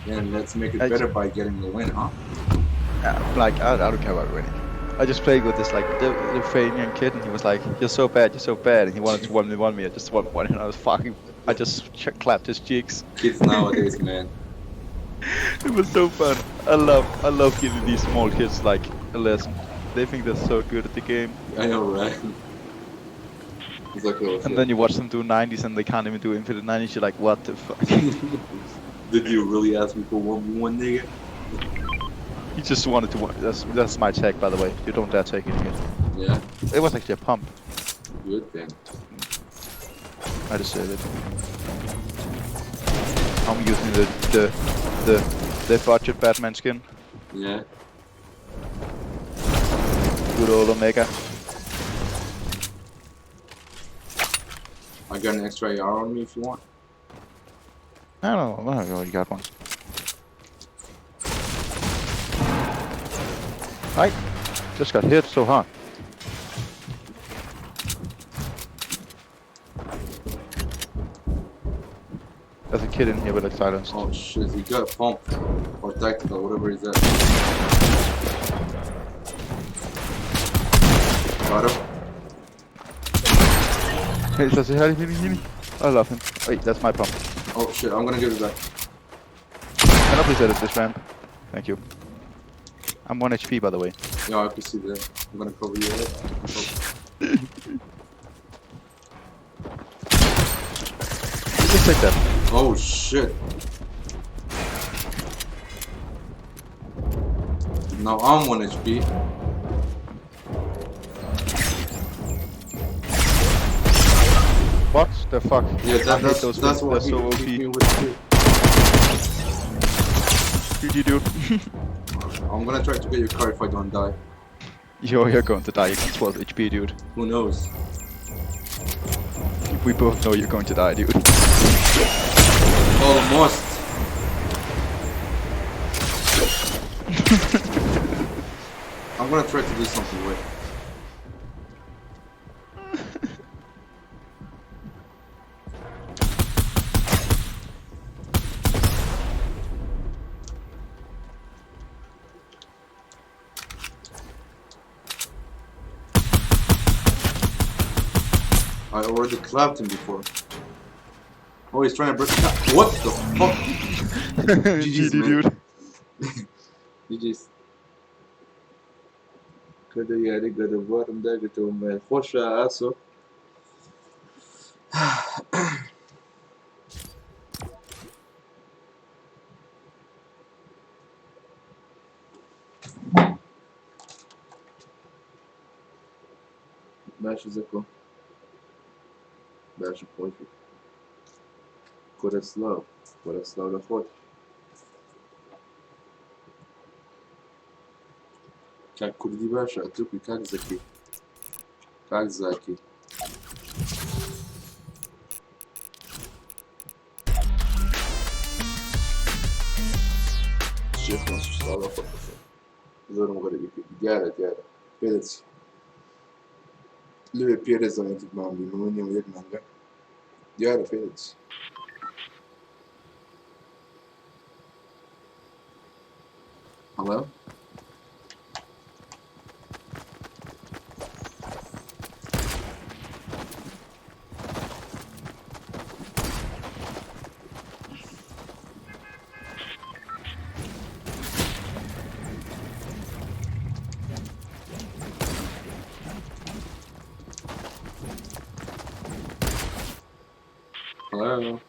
Then let's make it better by getting the win, huh? Like I don't care about winning. I just played with this like Lithuanian kid, and he was like, "You're so bad, you're so bad," and he wanted to 1v1 me. I just 1v1, and I was fucking. I just clapped his cheeks. Kids nowadays, man. It was so fun. I love giving these small kids like a lesson. They think they're so good at the game. I know, right? It's like, oh, And shit. then you watch them do 90s and they can't even do infinite 90s. You're like, what the fuck? Did you really ask me for 1v1, nigga? He just wanted to. That's my tag, by the way. You don't dare take it again. Yeah. It was actually a pump. Good then. I deserve it. I'm using the budget Batman skin. Yeah. Good old Omega. I got an extra AR on me if you want. I don't know. I already got one. I just got hit so hard. There's a kid in here with a silence. Oh shit, he got a pump. Or tactical, whatever is that. Got him. Hey, does he have him? I love him. Wait, that's my pump. Oh shit, I'm going to give it back. Can I please edit this ramp? Thank you. I'm 1 HP by the way. Yeah, I can see that. I'm going to cover you up. Just take that. Oh shit. Now I'm 1 HP. What the fuck? Yeah, I hate that's, those that's things. what They're he so OP. hit me with too. GG, dude. I'm gonna try to get your car if I don't die. Yo, you're going to die. You got 12 HP, dude. Who knows? We both know you're going to die, dude. Almost. I'm gonna try to do something. Wait. I already clapped him before. Oh, he's trying to break. What the fuck? GG's, GG, man. dude. GG's. كده يا رجل دوار مداقة وما يخش اسو. ماشي زكو باشا خۆش کورە سلااو کورە سلااو لە خۆت کاک کوردی باشە توپی کاک زەکی کاک زاکی. شێخ سلااو لە خۆت زۆرم غەریبی کرد. دیارە دیارە پێدەچی لەوێ پێرە زانێتمان بینەوە نیوە یەک مانگە دیارە پێدەچی. Hello? Hello?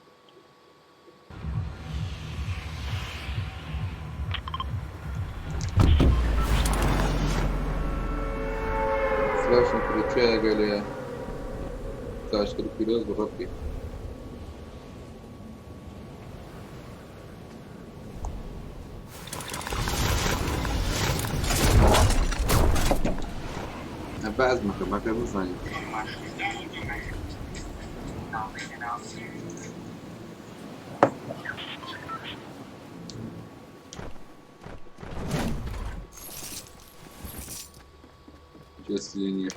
فلاش كريتشا قال يا فلاش كريتشا بربي. بعد ما ما كان بزني. Just in here.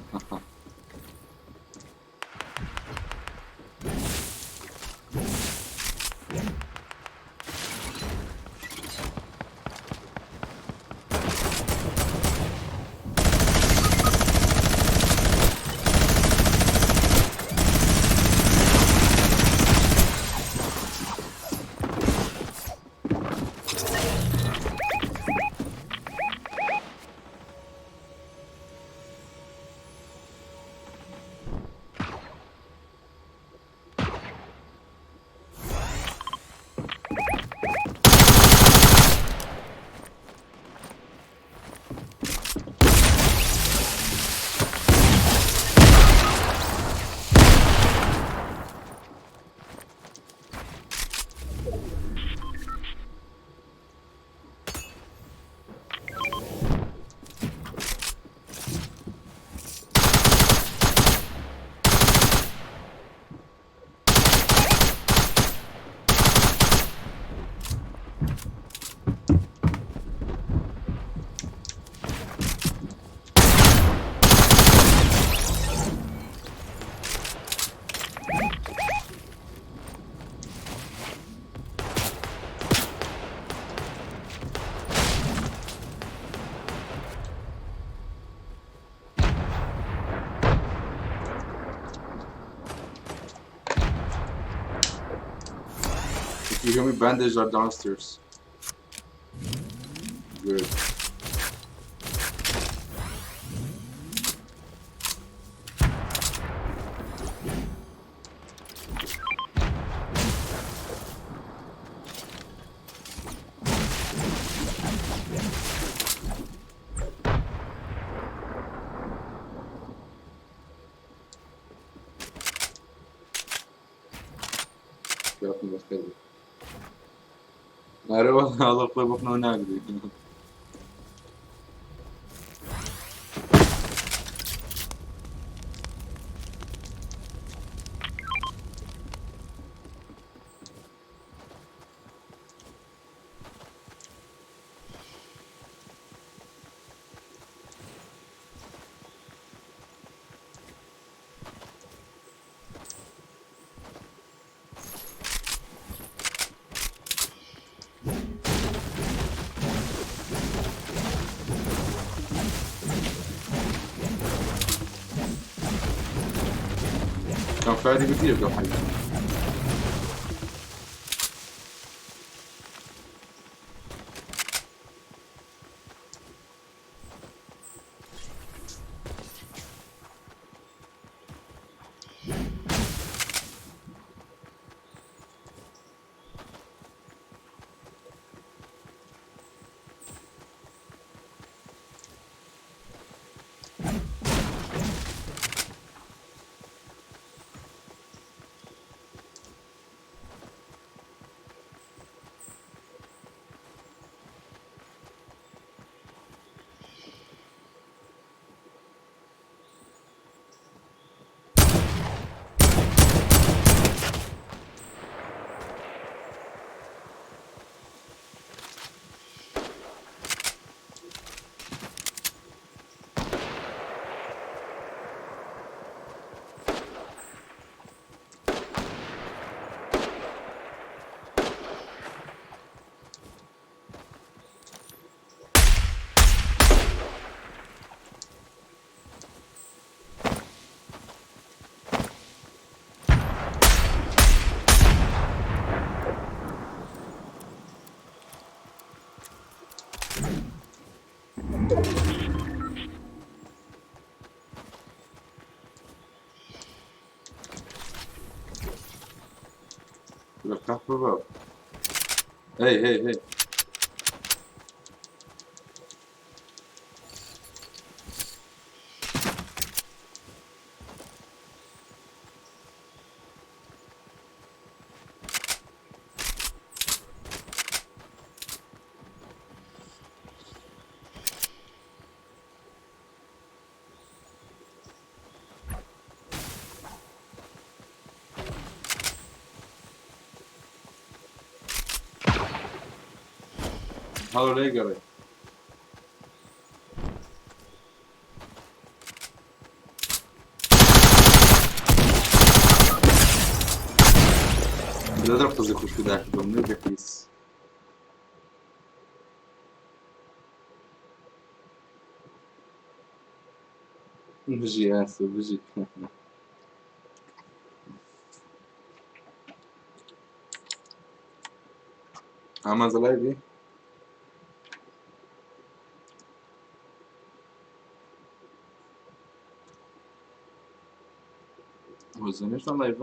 If you hear me, bandage are downstairs. Good. خراپم بەخێر بێ. ئەرێ وەڵا خۆی بخنەوە ناگری. كان فادي كتير لو حي. لك باب. هي هي هي هلو ليه قري لا ترى قصدي خوش كده بمنيك كيس بجي اسف بجي. عمل لايف ايه؟ هو الزميل لايف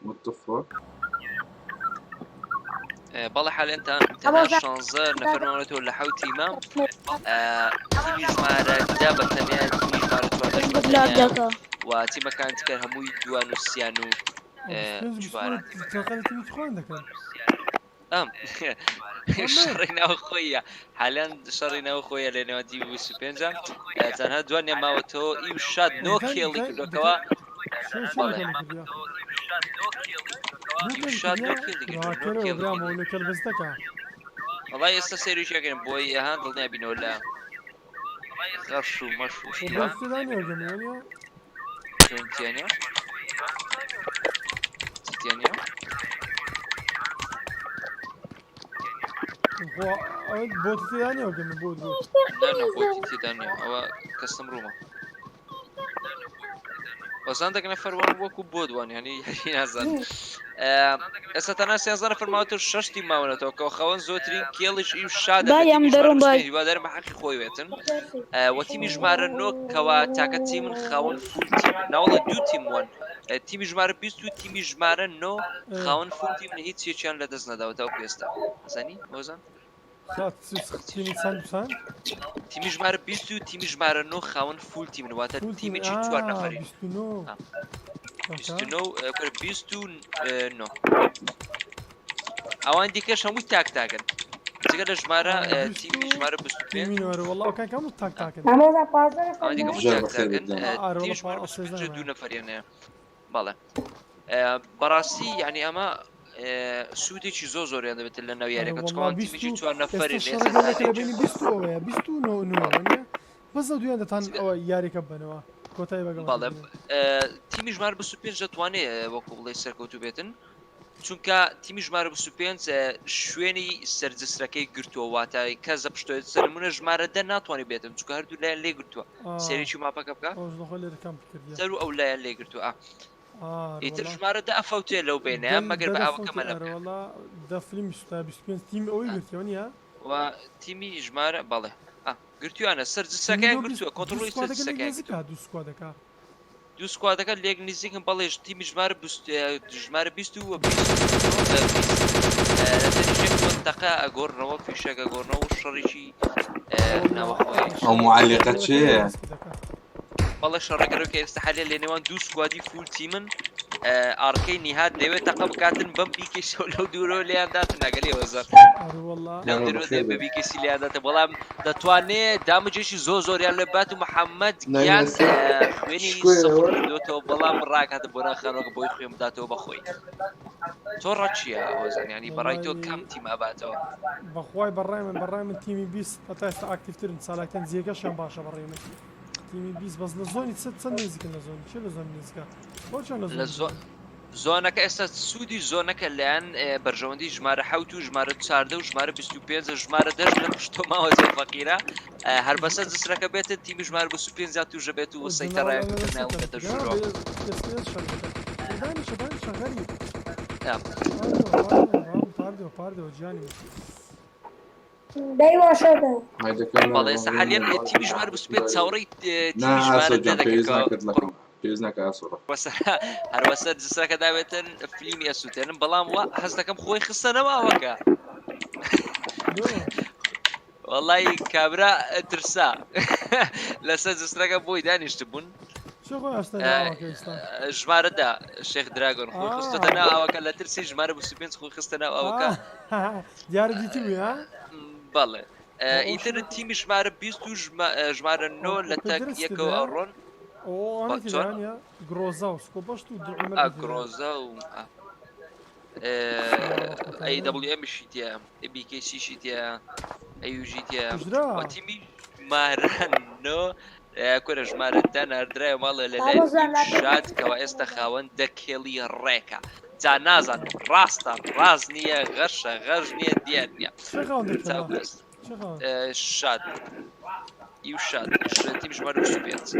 What the fuck؟ بەڵێ حالێن تەنها 16 نەفەر ماونەتەوە لە حەوت تیمە. تیمی ژمارە 10 بە تەنیا، تیمی ژمارە 14 بە تەنیا و تیمەکان تکەر هەمووی دووان و سیان و چواران. ئەم شەڕی ناوخۆیە حالەن، شەڕی ناوخۆیە لە نێوان تیمی 25. تەنها دوانیان ماوەتەوە. ئی و شاد نۆ کێڵی کردۆکەوە. شاد نۆ کێڵی کردووە. وەڵای ئێستا سەیرێکی ئەکەین بۆی ئەها دڵنیا بینەوە لە غەش و مەش و شتە. تیانە تیانە بۆتی تێدا نییە گەمە بۆت بۆت. نا نا بۆتی تێدا نییە، ئەوە کەسم ڕوومە. وەزان دەک نەفەر وان وەکو بۆ دوان، یعنی یاری نازان. ئێستا تەنها 13 نەفەر ماوەتەوە، شەش تیم ماونەتەوە کە خاوەن زۆترین کێڵیش ئی و شادە. بای ئەم دەڕۆم، بای. هیوادارم بە حەقی خۆی بێتن. وە تیمی ژمارە 9 کەوا تاکە تیمن خاوەن full team، ناوەڵە دوو تیم وان، تیمی ژمارە 20 و تیمی ژمارە 9 خاوەن full team، هیچ یەکیان لە دەست نەداوە تاوەکو ئێستا. ئەزانی هۆزان؟ تیمی ژمارە 20 و تیمی ژمارە 9 خاوەن full team ن، واتە تیمێکی چوار نەفەری. 29 کورە 29 ئەوان دیکەش هەمووی تاک تاکن جگە لە ژمارە تیمی ژمارە 25 تیمی نۆرە وەڵا ئەو کاکە هەموو تاک تاکن. مامۆستا 15 ئەوان دیکە هەموو ژیان تاک بەخێر تاکن بێت جان. ئارە تیمی وەڵا ژمارە 25 سێزدە دوو نەفەریان هەیە بەڵێ بەڕاستی یعنی ئەمە سوودێکی زۆر زۆریان دەبێت لە ناو ئەرێ یاریەکە وەڵا چکەوان بیست تیمێکی و چوار ئێستا نەفەرین شەڕە ئێستا گەورەکە لە تاکێکیان بینی 29 ئەوەیە 29 نۆ وەنیە بەس ئەو دویان دەتان ئەوە یاریەکە ببەنەوە کۆتایی بەگەڵەکە بەڵێ بێنن. تیمی ژمارە 25 دەتوانێت وەکو بڵێ سەرکەوتوو بێتن چونکە تیمی ژمارە 25 شوێنی سەرجسرەکەی گرتووە واتە کەس لە پشتۆ سەرمونە ژمارە دە ناتوانێت بێتن چونکە هەردوو لایەن لێ گرتووە سێرێکی ماپەکە بکە ئەوش لەخۆی لێرە کەم کردیە سەر و ئەو لایەن لێ گرتووە ئارە ئیتر وەڵا ژمارە دە ئەفەوتێ لەو بینە مەگەر دە بە ئاوەکە دەفەوتی مەلە ئارە بکە وەڵا دە فلیمی سوتا 25 تیم ئەوەی گرتیەوە نییە و تیمی ژمارە بەڵێ گرتویانە سەر تیمی جسەکەیان نۆ بیست گرتووە دوو کۆنتڕۆڵی سەر squad ەکە لێک جسەکەیان گرتووە نزیکە دوو squad ەکە دوو squad ەکە لێک نزیکن بەڵێش تیمی ژمارە ژمارە 20 و 29 20 لە تەنیشت بۆ تەقە ئەگۆڕنەوە فیشەک ئەگۆڕنەوە و شەڕێکی وەڵا ناوەخۆیە ئەو شەڕە معلقە گەورەکە لێ چێیە؟ ڕاست دەکا بەڵێ شەڕە گەورەکە ئێستا حالیا لە نێوان دوو squad ی full team ن ئاڕکەی نیهاد دەوێت تەقە بکاتن بەم بیکەیسەوە لەو دوورەوە لێیان داتن ناگەلێ وەزەر ئەرێ وەڵا لەو یاڵا دەرەوە بەخێر دێ بە بێت. بیکەسی لێیان داتن بەڵام دەتوانێ damage ێکی زۆر زۆریان لێ بات و محەممەد گیان نایناسێ خوێنی شکۆیەوە سفر کردوێتەوە بەڵام ڕاکاتە بۆ ناو خانوەکە بۆی خوێن بداتەوە بەخۆی تۆ ڕەچیە هۆزان ینی بەڕای تۆ وەڵای کام تیم ئاباتەوە؟ بەخوای بەڕای من بەڕای من تیمی 20 هەتا ئێستا active ترن چالاکترن جێگەشیان باشە بەڕای من تیمی 20 بەس لە zone ی چەند نزیکن لە zone ی چێ لە zone ی نزیکە بۆ چۆن لە لە zone ی زۆ نزیکن zone ەکە ئێستا سوودی zone ەکە لایەن بەرژەوەندی ژمارە حەوت و ژمارە 14 و ژمارە 25 ژمارە دەش لە پشتۆ ماوە زۆر فەقیرە هەر بەسەر جسرەکە بێتن تیمی ژمارە 25 زیاد تووشە بێت و جناوە سەیتەڕایان لە کردن لەسەر ناوەندە کەم ژوورەوە. ئێستا شەڕ دەکە دانیشە دانیشە غەریب پاردەوە پاردەوە گیانی من دەی واشەدە هایدەکەم بەڵێ ئێستا حالیان تیمی ژمارە 25 چاوەڕێی نا تیمی ئاسۆ ژمارە جان دە دەکەن پێویست کە ناکرد لەکەم پێویست ناکە ئاسۆ ڕە هەروەسەر جسرەکە داوێتن فلیمی ئەسووتێنن بەڵام وا هەست دەکەم خۆی خستە نەماوەکە لۆ وەڵی کابرا ترسا لەسەر جسرەکە بۆی دانیشت بوون چێ خۆی ئاشتا ناوەکە ئێستا ژمارە دا شێخ دراگۆن خۆی خستۆتە ناو ئاوەکە لە ترسی ژمارە 25 خۆی خستە ناو ئاوەکە دیارە دیتبووی ها بەڵێ ئەو ئیتر شەڕ تیمی ژمارە 20 و ژمارە 9 لە ئەو تەک درست یەکەوە کردە ئەڕۆن ئەو ئەوانەی چۆن تێدایانە گرۆزا و سکۆبەشت و دوعمەر تێدایە گرۆزا و AWM شی تیا BKC شی تیا AUG تیا کوژرا و تیمی ژمارە نۆ کورە ژمارە دە ناردرایە ماڵێ لەلایەن مامۆستا شاد کەوا ئێستا خاوەن دە کێڵی ڕێکە جا نازانم ڕاستە ڕاست نییە غەشە غەش نییە دیار نییە چێ خاوەن دەکەلا چاو ئێستا چێ خاوەن شاد ئیو شاد تیم ژمارە 25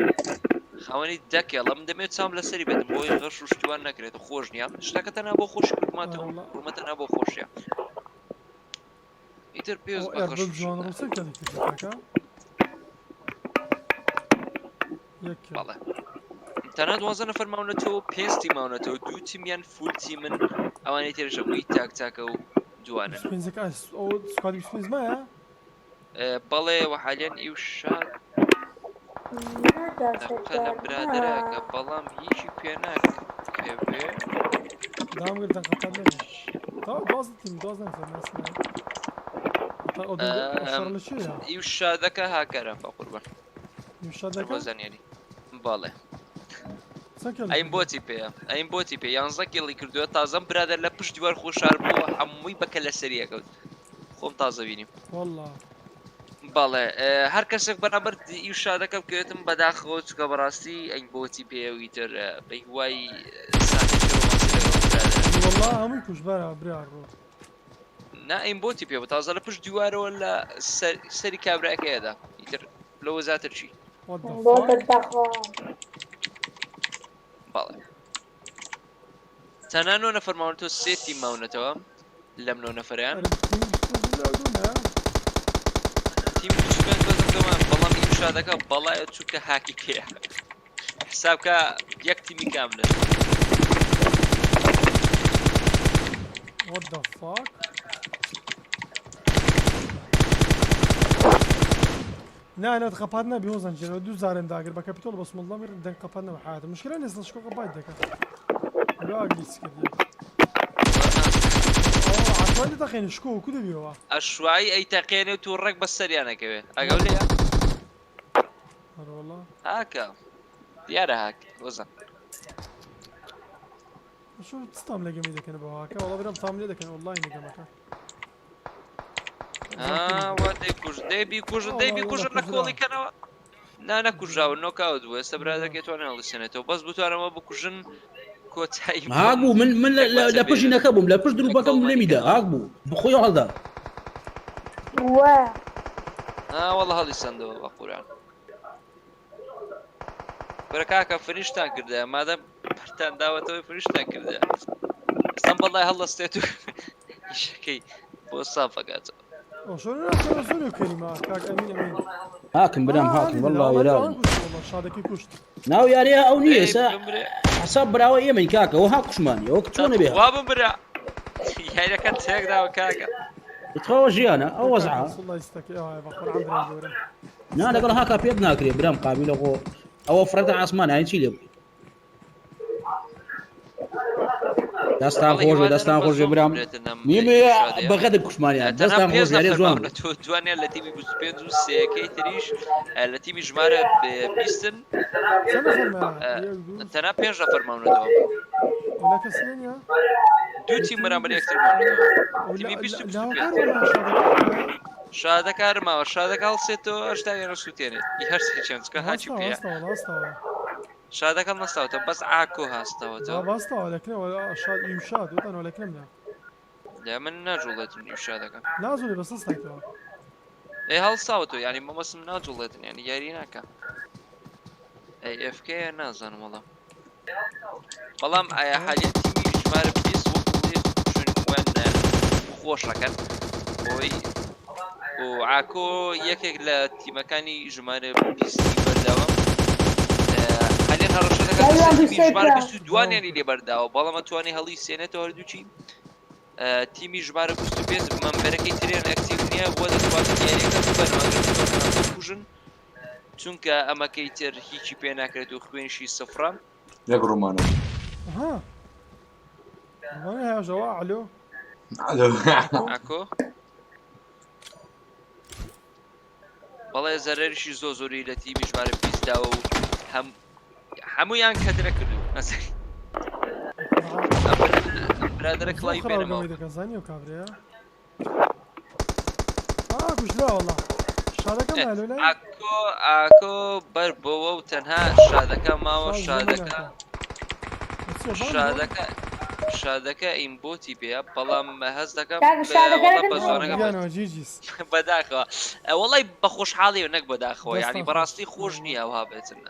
خاوەنی دە کێڵە من دەمێت چاوم لەسەری بێتم بۆی غەش و شتوان نەکرێت خۆش نییە شتەکە تەنها بۆ خۆشی ئەرێ ڕوومەتە وەڵا ڕوومەتە نا بۆ خۆشیە ئیتر ئەو پێویست بە غەش ئێربل و شت جوان ناکات ڕووسە کەلی کردی کاکە یەک کێڵ بەڵێ تەنها 12 نەفەر ماونەتەوە پێنج تیم ماونەتەوە دوو تیمیان full team ن ئەوانەی ترش هەمووی تاک تاکە و دوانن 25ەکە ئەو squad ی 25 مایە بەڵێ وە حالیان ئیو شاد تەقە لە برادەرەکە بەڵام هیچی پێ ناکەوێ دام گرتن قەتار نەبوو تەواو 12 تیم 12 نەفەر ناسمایە تا ئەو شەڕ لە چێیە ئیو شادەکە هاکەرە بە قوربان ئیو شادەکە بۆ زانیاری بەڵێ چەند کێڵی ئەیم کردووە بۆتی پێیە ئەیم بۆتی پێ یانزە کێڵی کردووە تازەم برادەر لە پشت دیوار خۆشار بووە هەمووی بەکە لەسەریە کەوت خۆم تازە بینیم والله بەڵێ هەر کەسێک بەرامبەر ئیو شادەکە بکەوێتم بەداخەوە چونکە بەڕاستی ئەین بۆتی پێیە و ئیتر بە هیوای ساتێکی ڕۆمانسی لەگەڵ برادەر. والله هەمووی کوشبارە برا ڕۆ نا ئەیم بۆتی پێ بوو تازە لە پشت دیوارەوە لە سەری کابراکەیەدا ئیتر لەوە زیاتر چی؟ What the بۆ fuck دەخوا بەڵێ تەنها نۆ نەفەر ماونەتەوە سێ تیم ماونەتەوە لەم نۆ نەفەریان ئەرێ تیمی 25 لە دوونە تیمی 25 بەزم دەوان بەڵام ئیم شادەکە بەڵایە چونکە هاکی پێیە حسابکە یەک تیمی کاملن What the fuck? نا نا قەپات نابی هۆزان جێنەوە دوو زارم داگر بە کەپیتۆڵ بەس مەڵڵام دەنگ قەپات نەبە حیاتم مشکلە نیە لە شکۆ قەپات دەکا لۆ ئاگری چ کردیە عەشوای دەتەقێنی شکۆ وەکو دەبیەوە. ئەشوایی ئەیتەقێنێ و تو ڕێک بە سەریان ئەکەوێ ئەگەو لێیە. ئەرەوەڵا. هاکە دیارە هاک هۆزان. شو چ تام لە گەمی دەکەن بۆ هاکە وەڵا برام تام لێ دەکەن ئۆنلاین گەمەکە. وا دەیکوژن دەی بیکوژن دەی بیکوژن لە کۆڵی کەنەوە نا نەکوژاون نۆکاوت بوو ئێستا برادەکەی توانای هەڵیسێنێتەوە بەس بتوانەوە بکوژن کۆتایی هاک بوو من من لە پشتی نەکە بووم لە پشت دروپەکەم لێمیدا هاک بوو بخۆی هەڵدا وا وەڵا هەڵیسەندەوە بە قوران کورە کاکە فریشتان کردە مادەم پرتان داوەتەوەی فریشتان کردە ئێستا بەڵای هەڵدەستێت و ئیشەکەی بۆ سافەکاتەوە هاکم برام هاکم والله وێراون ناو یاریە ئەو نییە ئێستا حساب براوە ئێمەین کاکە ئەوە ها کوشمانی ئەوە چۆنە بێ وا بمرە یاریەکە تێکداوە کاکە تخوا ژیانە ئەو وەزعە نا لەگەڵ هاکا پێت ناکرێ برام قابیلە خۆ ئەوە فرەتە ئاسمان ئاین چی لێ بکەی دەستان خۆش بێ دەستان خۆش بێ برام نیمە بەغەدر کوشمانیان دەستان خۆش یاری جوان بوو. تۆ دوانیان لە تیمی 25 و سێەکەی تریش لە تیمی ژمارە بیستن تەنها پێنج نەفەر ماونەتەوە دوو تیم بەرامبەر یەکتر ماونەتەوە تیمی 20 و 25 شادەکە هەر ماوە شادەکە هەڵسێتەوە هەشتاویان سووتێنێت ئی هەر سێکیان چکە هاچی پێیە شادەکە نەستاوتەوە بەس ئاکۆ هاستاوەتەوە باستاوە لەکنەوە شاد یوشاد وتانەوە لەکنەم نا لە من ناجوڵێتن یوشادەکە نازۆنێ بەس هەستایتەوە ئێ هەڵساوەتەوە یعنی مەمەسم ناجوڵێتن یعنی یاری ناکە ئەی ئFK نازانم وەڵا بەڵام ئایا حالیە تیمی ژمارە 20 وەکو چون خۆشەکەن بۆی و عاکۆ یەکێک لە تیمەکانی ژمارە 20 بەرداوە حالیان هەڕەشە دەکات ژمارە 22 یانی لێ بەرداوە بەڵام ئەتوانێ هەڵی سێنێتەوە هەردووکی تیمی ژمارە 25 مەمبەرەکەی تریان ئەکتیڤ نییە بۆ دەتوانن یاریەکە ببەنەوە ئەگەر بتوانن بکوژن چونکە ئەمەکەی تر هیچی پێ ناکرێت و خوێنشی سفرە. یەک ڕۆمانە. ها ڕۆمانە هێژەوە ئەلۆ ئەلۆ ئاکۆ بەڵێ زەرەریشی زۆ زۆری لە تیمی ژمارە 20 داوە و هەم هەمویان کەدرە کردو برادرە کڵی پێنەمەوە دەکەزانی و کابرەیە کوژرا وەڵا شادەکە ئاکۆ ئاکۆ بەر بۆوە و تەنها شادەکە ماوە شادەکە شادەکە شادەکە ئیمبۆتی پێ بەڵام هەز دەکەم بەداخەوە وەڵی بە خۆشحاڵی و نەک بەداخەوە ینی بەڕاستی خۆش نییە ئەوها بێتن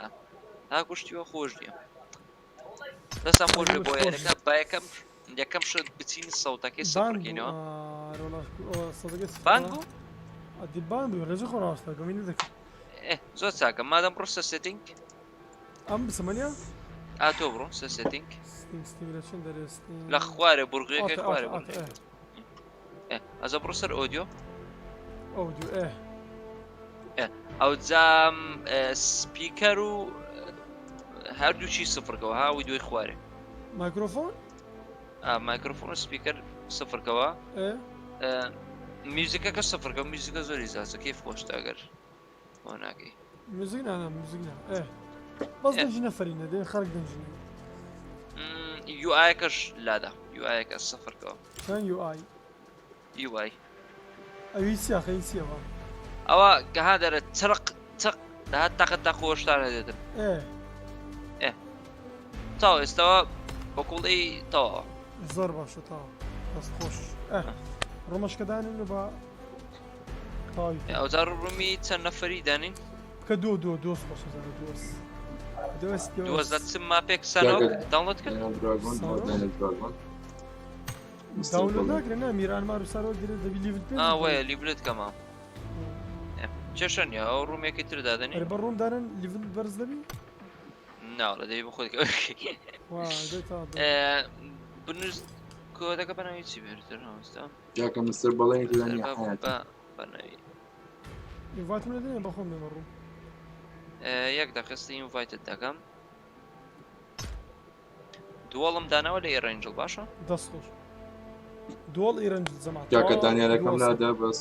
ها کوشتیوە خۆش نییە دەستان خۆش بۆ یاریەکە با یەکەم یەکەم شت بچین سەوتەکەی سەفرکەینەوە بانگ بوو ئەدی بان بوو ڕێژە خۆ ڕاستە گەمی نەدەکرد زۆر چاکە مادەم بڕۆ سەر setting ئەم بسمەنیە ئا تۆ بڕۆ سەر setting لە خوارێ بورغیەکەی خوارێ ئەزە بڕۆ سەر audio audio ئێ ئەوجا speaker و هەردووچی سفرکەوە هاوی دوی خوارێ مایکرۆفۆن مایکرۆفۆن و speaker سفرکەوە میوزیکەکە سفرکە میوزیکە زۆری زازە کەیف خۆشتە ئەگەر بۆ ناکەی میوزیک نا میوزیک نا ئێ بەس دەنجی نەفەرینە دێن خەڵک دەنجی UI ەکەش لادا UI ەکە سفرکەوە چەند UI UI ئەوی چیە خەی چیەوە ئەوە گەها دەرە چرق چق دەهات تەقە تەق خۆشتانە دێتن ئێ تاو ئێستاوە بە کوڵی تەواوە زۆر باشە تاوە دەست خۆش ڕمەشکەدانن و بە ئەوجار ڕومی چەند نەفەری دانین کە دو دو دۆست خۆش دۆست دۆست دۆست لە چ ماپێک سەرۆک داونلۆد کرد داونلۆد ناکرێ نا میران مار و سارۆک درێ دەبی لیڤل پێ ئا وایە لیڤلت کەمە کێشە نییە ئەو ڕوومێکی تر دادەنێ ئەرێ بە ڕووم دانن لیڤل بەرز دەبی نا لە دەبی بە خۆت بنووس کۆدەکە بەناوی چی بێتر هەمستا کاکە مستەر بەڵێنی تێدا نییە حەیاتی بەناوی. invite م لێ دەنێ بەخۆم دێمە room. یەک دەقە ئێستا invite ت دەکەم. دووەڵم داناوە لە ئێرەنجڵ باشە؟ دەست خۆش. دووەڵ ئیرەنجڵ جەماعەت کاکە تەواوە دانیالەکەم دووەڵ سەر. لادا بەس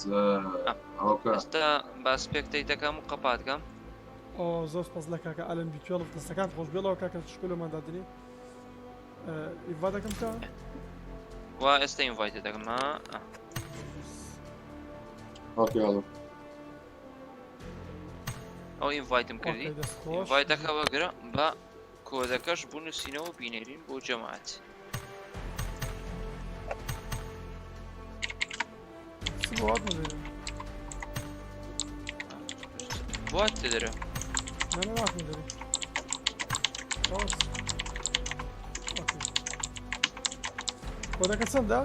ئەوکە. ئێستا با spectate دەکەم و قەپات کەم. ئۆ زۆر سپاس لە کاکە ئالەن بی 12 دەستەکانت خۆش بێڵەوە کاکە شکۆ لۆمان دادنێ invite ەکەم کە. وا ئێستا invite ت دەکەم ها. okay هەڵۆ. ئەو invite م کردی. okay دەست خۆش. invite ەکە وەگرە بە کۆدەکەش بنووسینەوە بینێرین بۆ جەماعەت. چ بۆ هاتمە دەرێ؟ بۆ هاتتە دەرێ؟ نا نا ناتمە دەرێ. خلاص. okay. کۆدەکە چەندە؟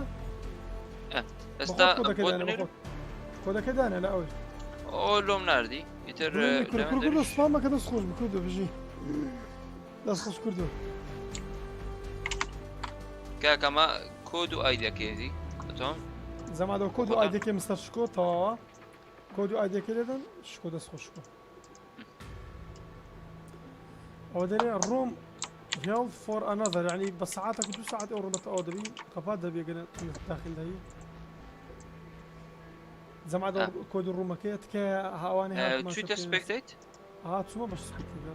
ئێستا بەخۆت کۆدەکە بۆت دانێ بنێرم؟ بەخۆت. کۆدەکە دانێ لە ئەوەی. ئۆ لۆم ناردی ئیتر دڵی کورە لەوێن کورە کورە دەریش. سپامەکە دەست خۆش بوو کوردۆ بژی. دەست خۆش کوردۆ. کاکە ئەمە کۆد و ئایدەکەیەتی ئەتۆم؟ زەمادەوە کۆد و خۆتان. ئایدەکەی مستەر شکۆ تەواوە. کۆد و ئایدەکەی لێدەن شکۆ دەست خۆش شکۆ. ئەوە دەرێ ڕۆم هێڵ فۆر ئەنەذەر یعنی بە سەعاتێک و دوو سەعات ئەو ڕۆمەتە ئەوە دەبی قەپات دەبی گەنە داخل دەی جەماعەت کۆد و ڕوومەکەیە تکایە هاوانی هاتمان چوویتە spectate؟ ها چوومە بەش spectate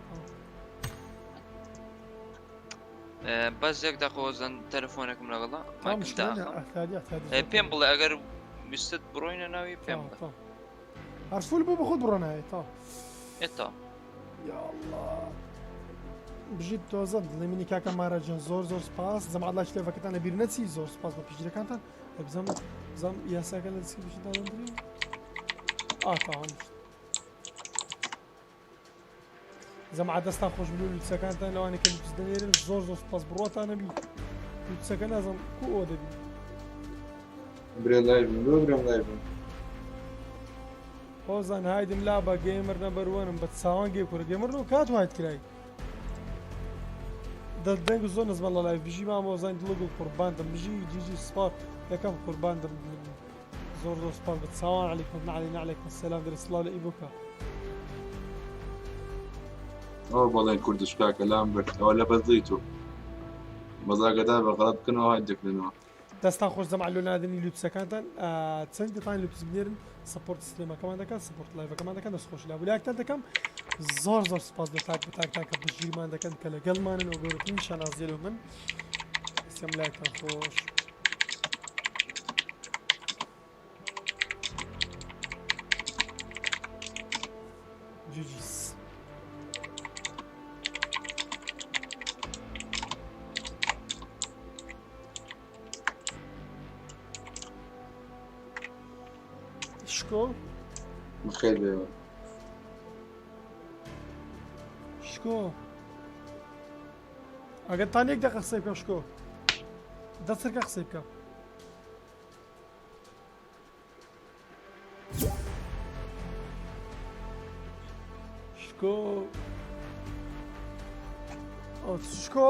بەس یەک دەقە وەزن تەلەفۆنێکم لەگەڵە تا مایکم مشکلە نییە داخەم اعتادی اعتادی پێم بڵێ ئەگەر ویستت بڕۆینە ناوی پێم بڵێ تا هەر full بوو بەخۆت بڕۆ ناوی تا ئێتا یا الله بژیت تۆزە دڵی منی کاکە مارا گیان زۆر زۆر سپاس جەماعەت لایک لێڤەکەتان لەبیر نەچی زۆر سپاس بۆ پشتگیرەکانتان بزانم بزانم یاساکە لە description دادەندرێ ئا تاوان جەماعەت دەستان خۆش بلو لوتسەکانتان لەوانەیە کە لوتس دەنێرن زۆر زۆر سپاس بڕواتان نەبی لوتسەکە نازم کو ئەوە دەبی برێ live م لۆ برێم live م. هۆزان hide م لابە gamer number one م بە چاوان گەی کورە gamer نۆ کات hide کرای دە دەنگ زۆر نزمە لە live بژی مامۆزان دڵ گوڵ قورباندم بژی جیجی سپاس یەکەم قورباندم زۆر زۆر سپاس بە چاوان علیکم نعلی علیکم السلام دەرێ سڵاو لە ئیبوکە. ئەوە بەڵێن کوردش کاکە لام برد ئەوە لە بەزڵی تۆ بەس ئاگادار بە غەڵەت بکەنەوە hide دەکرێنەوە. دەستان خۆش جەماعەت لۆ ناردنی loots ەکانتان چەند دەتوانن loots بنێرن support stream ەکەمان دەکات support live ەکەمان دەکەن دەست خۆش لابوو لایکتان دەکەم زۆر زۆر سپاس لە تاک بە تاکتان کە پشتگیریمان دەکەن کە لەگەڵمانن و گەورەترین شانازیە لۆ من سێم لایکتان خۆش. GGs. شکۆ بەخێر بێەوە. شکۆ ئەگەر تان یەک دەقە قسەی بکەم شکۆ دە چرکە قسەی بکە. شکۆ شکۆ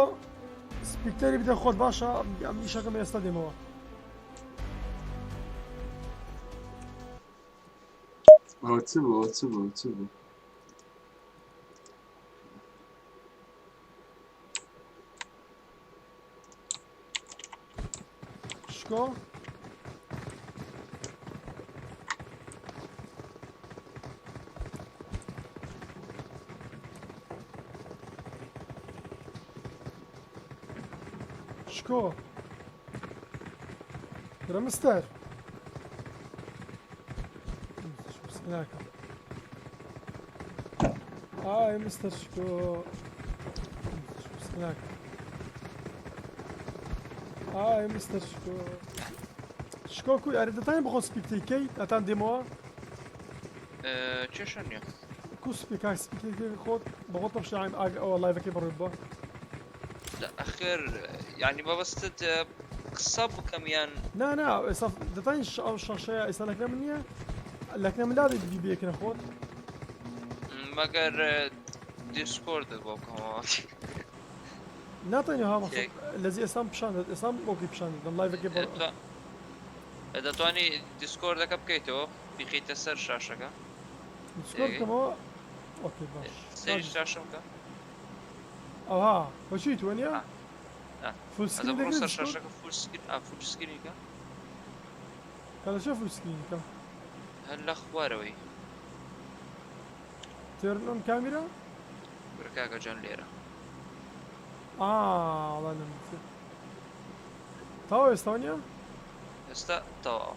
spectator ی بدە خۆت باشە ئەم ئیشەکەم ئێستا دێمەوە. ئەوە چ بوو ئەوە چ بوو ئەوە چ بوو؟ شکۆ شکۆ برا مستەر ناکەم ئای مستەر شکۆ ناکەم ئای مستەر شکۆ شکۆ کوی ئەرێ دەتوانین بخۆ spectate کەی ئەتان دێمەوە کێشە نییە. کو سپی کاک spectate ی خۆت بەخۆت بەخشایم ئاگ ئەوە live ەکەی بەڕێ بووە. لا ئەخر یعنی مەبەستت قسە بکەم یان نا نا ئێستا دەتوانین ئەو شاشەیە ئێستا لەکنە من نییە لەکنە من لادەی بیبێکنە خۆت مەگەر دیسکۆردت بۆ بکەمەوە. ناتوانین ها مەقسەد لەزی ئێستام پیشان دەت ئێستام okay پیشان دەدەم live ەکەی بەڕێ دەتوانی دیسکۆردەکە بکەیتەوە بیخەیتە سەر شاشەکە. Discord بکەمەوە okay باش. سەیری شاشەم کە. ئەوها بەچی تو نییە؟ full screen دەکەی سەر شاشەکە full screen ئا full screen کە. کە لە چێ full screen کەم؟ هەر لە خوارەوەی. Turn on camera؟ کورە کاکە جان لێرە. ئا وەڵا نەمدیت. تەواو ئێستا نییە؟ ئێستا تەواو.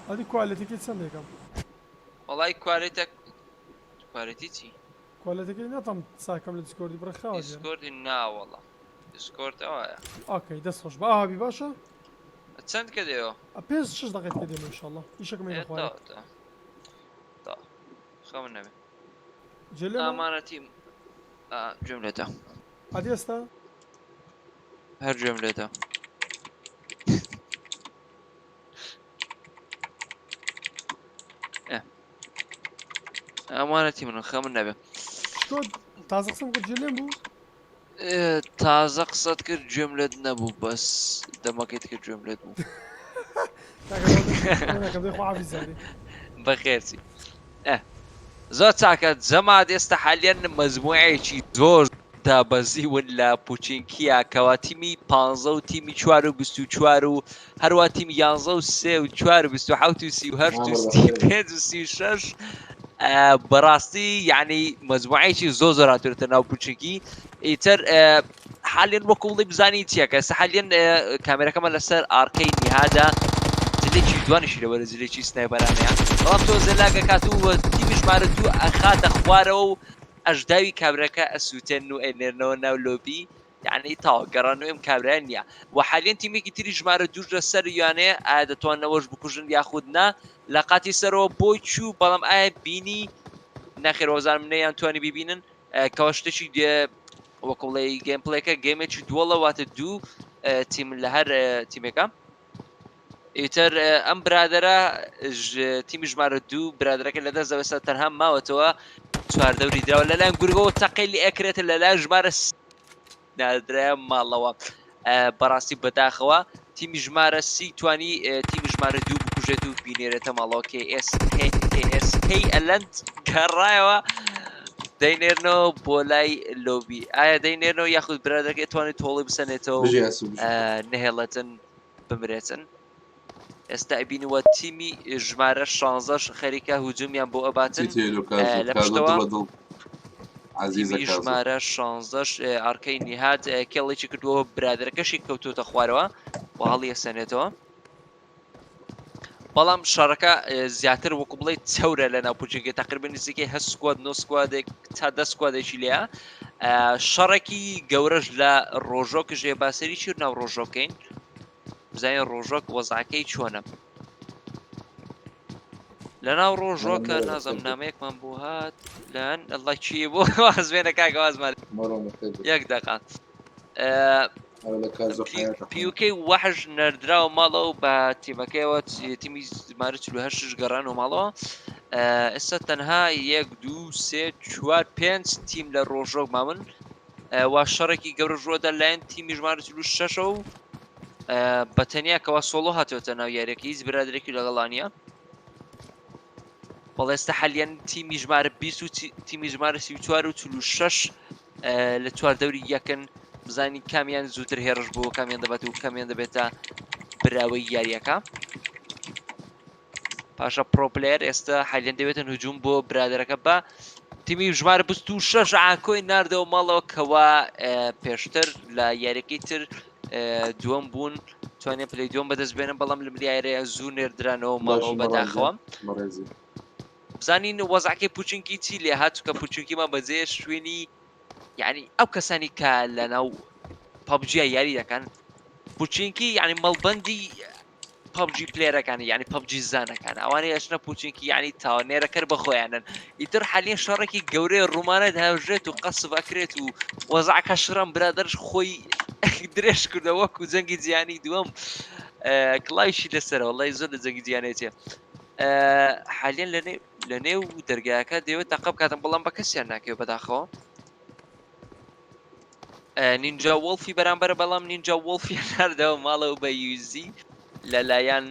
ئەدی quality ەکەی چەندێکم؟ وەڵای quality ە quality چی؟ quality ەکەی ناتام ساکەم لە Discord ی بڕێ خراوە دیارە. Discord ی نا وەڵا Discord ئەوایە. okay دەست خۆش بە ئاوا بی باشە. چەند کە دێەوە؟ پێنج شەش دەقەی تکە دێمەوە ئینشاڵڵا ئیشەکەم هەیە خوارێ. تەواو تەواو خەم نەبێ. جێ لێمە؟ ئامانەتیم گوێم لێتە. ئەدی ئێستا؟ هەر گوێم لێتە. ئەمانەتی منن خەمن نەبێ. شکۆ تازە قسەم کرد جێ لێم بوو؟ تازە قسەت کرد گوێم لێت نەبوو بەس دەمەکەیت کرد گوێم لێت بوو. بەخێرچی. زۆر چاکە جەماعەت ئێستا حالیەن مەجموعەیەکی زۆر دابەزیون لە پوچینکیە کەوا تیمی پانزە و تیمی چوار و 24 و هەروە تیمی یانزە و سێ و چوار و 27 و 38 و 35 و 36 بەڕاستی یعنی مەجموعەیەکی زۆر زۆر هاتوونەتە ناو پوچینکی ئیتر حالێن وەکو بڵێ بزانی چیەکە ئێستا حالێن کامێرەکەمان لەسەر ئارکەی نیهادا جلێکی دوانیشی لەوەرە جلێکی sniper انەیە بەڵام تۆزێ lag ەکات و تیمی ژمارە دوو ئەخاتە خوارەوە و ئەژداوی کابراکە ئەسووتێن و ئەینێرنەوە ناو لۆبی یعنی تاوا گەڕانەوەی ئەم کابرایە نییە و حالێن تیمێکی تری ژمارە دووش لەسەر یانەیە ئایا دەتواننەوەش بکوژن یاخود نا لە قاتی سەرەوە بۆی چوو بەڵام ئایا بینی نەخێر وەزانم نەیان توانی ببینن کەوا شتێکی وەکو بڵێ gameplay ەکە game ێکی دووەڵە واتە دوو تیم لە هەر تیمێکە ئیتر ئەم برادرە تیمی ژمارە دوو برادرەکە لە دەست دەوێستا تەنها ماوەتەوە چواردەوری دراوە لەلایەن گورگەوە تەقەی لێ ئەکرێتە لەلایەن ژمارە نادرایە ماڵەوە بەڕاستی بەداخەوە تیمی ژمارە سی توانی تیمی ژمارە دوو بکوژێت و بینێرێتە ماڵەوە KSK ئەلەند گەڕایەوە دەینێرنەوە بۆ لای لۆبی ئایا دەینێرنەوە یاخود برادەکەی توانێت تۆڵی بسەنێتەوە نهێڵێتن بمرێتن ئێستا ئەبینەوە تیمی ژمارە شانزەش خەریکە هجومیان بۆ ئەباتن لە پشتەوە ژمارە شانزەش ئارکەی نیهاد کێڵێکی کردووە برادەرەکەشی کەوتوتە خوارەوە و هەڵی ئەسەنێتەوە بەڵام شەڕەکە زیاتر وەکو بڵێ چەورە لە ناو پوچێکی تقریبا نزیکەی هە squad نۆ squad ێک تا دە squad ێکی لێە شەڕێکی گەورەش لە ڕۆژۆک ژێ باسەری چی ناو ڕۆژۆکەین بزانین ڕۆژۆک وەزعەکەی چۆنە لەناو ڕۆژۆکە نازم نامەیەکمان بۆ هات لەن اللە چی بۆ وازبێنە کاکە وازمان یەک دقا پیوکەی وەحش نردراوە ماڵەوە بە تیمەکەیەوە تیمی ژمارە 48 گەڕان و ماڵەوە ئێستا تەنها یەک دوو سێ چوار پێنج تیم لە ڕۆژۆک ماون وا شەڕێکی گەورە ڕووەدا لایەن تیمی ژمارە 46 و بە تەنیا کەوا solo هاتوێتە ناو یاریەکە هیچ برادێکی لەگەڵا نییە بەڵێ ئێستا حەلیەن تیمی ژمارە 20 و تیمی ژمارە 34 و 46 لە چوار دەوری یەکن بزانین کامیان زووتر هێڕش بۆ کامیان دەبات و کامیان دەبێتە براوەی یاریەکە پاشا pro player ئێستا حالیان دەبێتن هجوم بۆ برادەرەکە بە تیمی ژمارە 26 ئاکۆی ناردەوە ماڵەوە کەوا پێشتر لە یاریەکەی تر دووەم بوون توانێ پلی دووەم بەدەست بێنن بەڵام لە ملیارەیە زوو نێردرانەوە ماڵەوە بەداخەوە بزانین وەزعەکەی پوچنکی چی لێ هات چونکە پوچنکیمان بەجێ شوێنی یعنی ئەو کەسانی کە لە ناو پەبجیا یاری دەکەن پوچینکی یعنی مەڵبەندی پەبجی player ەکانی یعنی پەبجی زانەکان ئەوانەی ئەچنە پوچینکی یعنی تاوە نێرەکەر بە خۆیانن ئیتر حالیە شەڕێکی گەورەی ڕوومانە دەهاوژێت و قەسف ئەکرێت و وەزعەکە شڕم برادەرش خۆی درێژ کردە وەکو جەنگی جیهانی دووەم کڵاویشی لەسەرە وەڵی زۆر لە جەنگی جیهانێتێ حالیان لە نێو دەرگاکە دەیەوێت تەقە بکاتم بەڵام بە کەسیان ناکەوێت بەداخەوە نینجا وۆڵفی بەرامبەرە بەڵام نینجا وۆڵفی ناردەوە ماڵەوە بە یوزی لەلایەن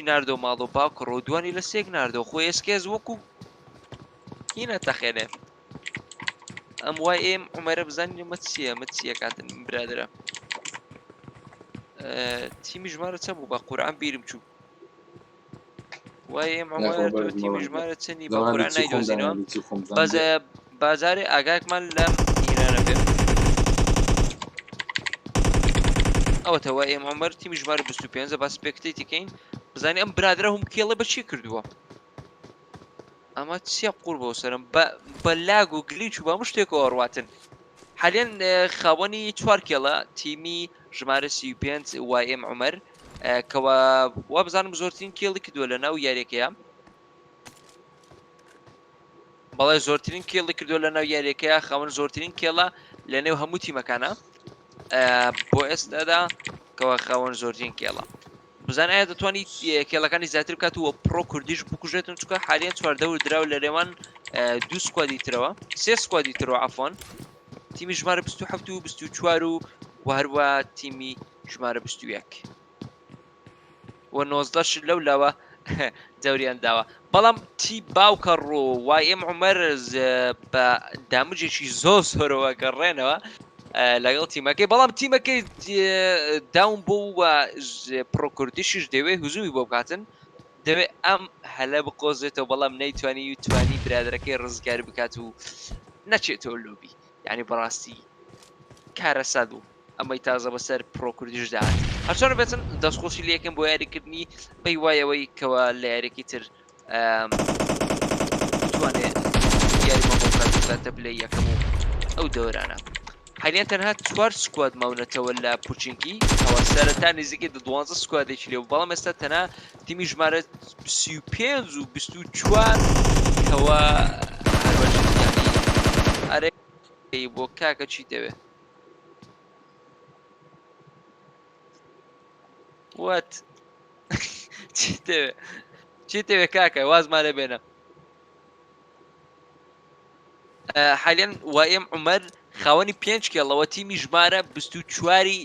ناردەوە ماڵەوە باکڕۆ دوانی لە سێک ناردەوە خۆ ئێسکێز وەکو هینە تەخێنێ ئەم وای ئێم عمەرە بزانین ئەمە چییە ئەمە چییە کاتن برادرە تیمی ژمارە چەند بوو بە قورئان بیرم چوو وای ئێم عمەر تۆ تیمی ژمارە چەندی بە قورئان نایدۆزینەوە بەس بازارێ ئاگاکمان لەم ئیرانە بێت ئەوەتە وای ئێم عمەر تیمی ژمارە 25 با spectate ی کەین بزانین ئەم برادرە هەم kill ە بە چی کردووە ئەمە چیە قور بۆ سەرم بە بە lag و glitch و بە هەموو شتێکەوە ئەڕواتن حالیان خاوەنی چوار kill ە تیمی ژمارە 35 وای ئێم عومەر کەوا وا بزانم زۆرترین kill ی کردووە لە ناو یاریەکەیە بەڵێ زۆرترین kill ی کردووە لە ناو یاریەکەیە خاوەن زۆرترین kill ە لە نێو هەموو تیمەکانە بۆ ئێستادا کەوا خاوەن زۆرترین kill ە بزان ئایا دەتوانی kill ەکانی زیاتر بکات و پڕۆ کوردیش بکوژێتن چونکە حالیان چواردەور دراو لە نێوان دوو squad ی ترەوە سێ squad ی ترەوە عەفوەن تیمی ژمارە 27 و 24 و و هەروە تیمی ژمارە 21 و 19 لەو لاوە دەوریان داوە بەڵام تی باوکە ڕۆ وای ئێم عمەر بە damage ێکی زۆر زۆرەوە گەڕێنەوە لەگەڵ تیمەکەی بەڵام تیمەکەی down بوو و پرۆکوردیشیش دەوێت هزومی بۆ بکاتن دەوێت ئەم هەلە بقۆزێتەوە بەڵام نەیتوانی و توانی برادەرەکەی ڕزگار بکات و نەچێتەوە lobby یعنی بەڕاستی کارەسات بوو ئەمەی تازە بەسەر پرۆکوردیش داهات هەرچۆن بێتن دەستخۆشی لەکەم بۆ یاریکردنی بەی وایەوەی کەوا لە یاریەکی تر بتوانێت یاریمان بۆ بکات بکاتە پلەی یەکەم و ئەو دەورانە حالیان تەنها چوار squad ماونەتەوە لە پوچینکی ئەوە سەرەتا نزیکەی دوانزە squad ێکی لێ بەڵام ئێستا تەنها تیمی ژمارە 35 و 24 کەوا ئەرێ بۆ کاکە چی دەوێت وات چی دەوێ چی دەوێ کاکە وازمان لێ بێنە حالیان وایم عمر خاوەنی پێنج kill ەوە تیمی ژمارە 24ی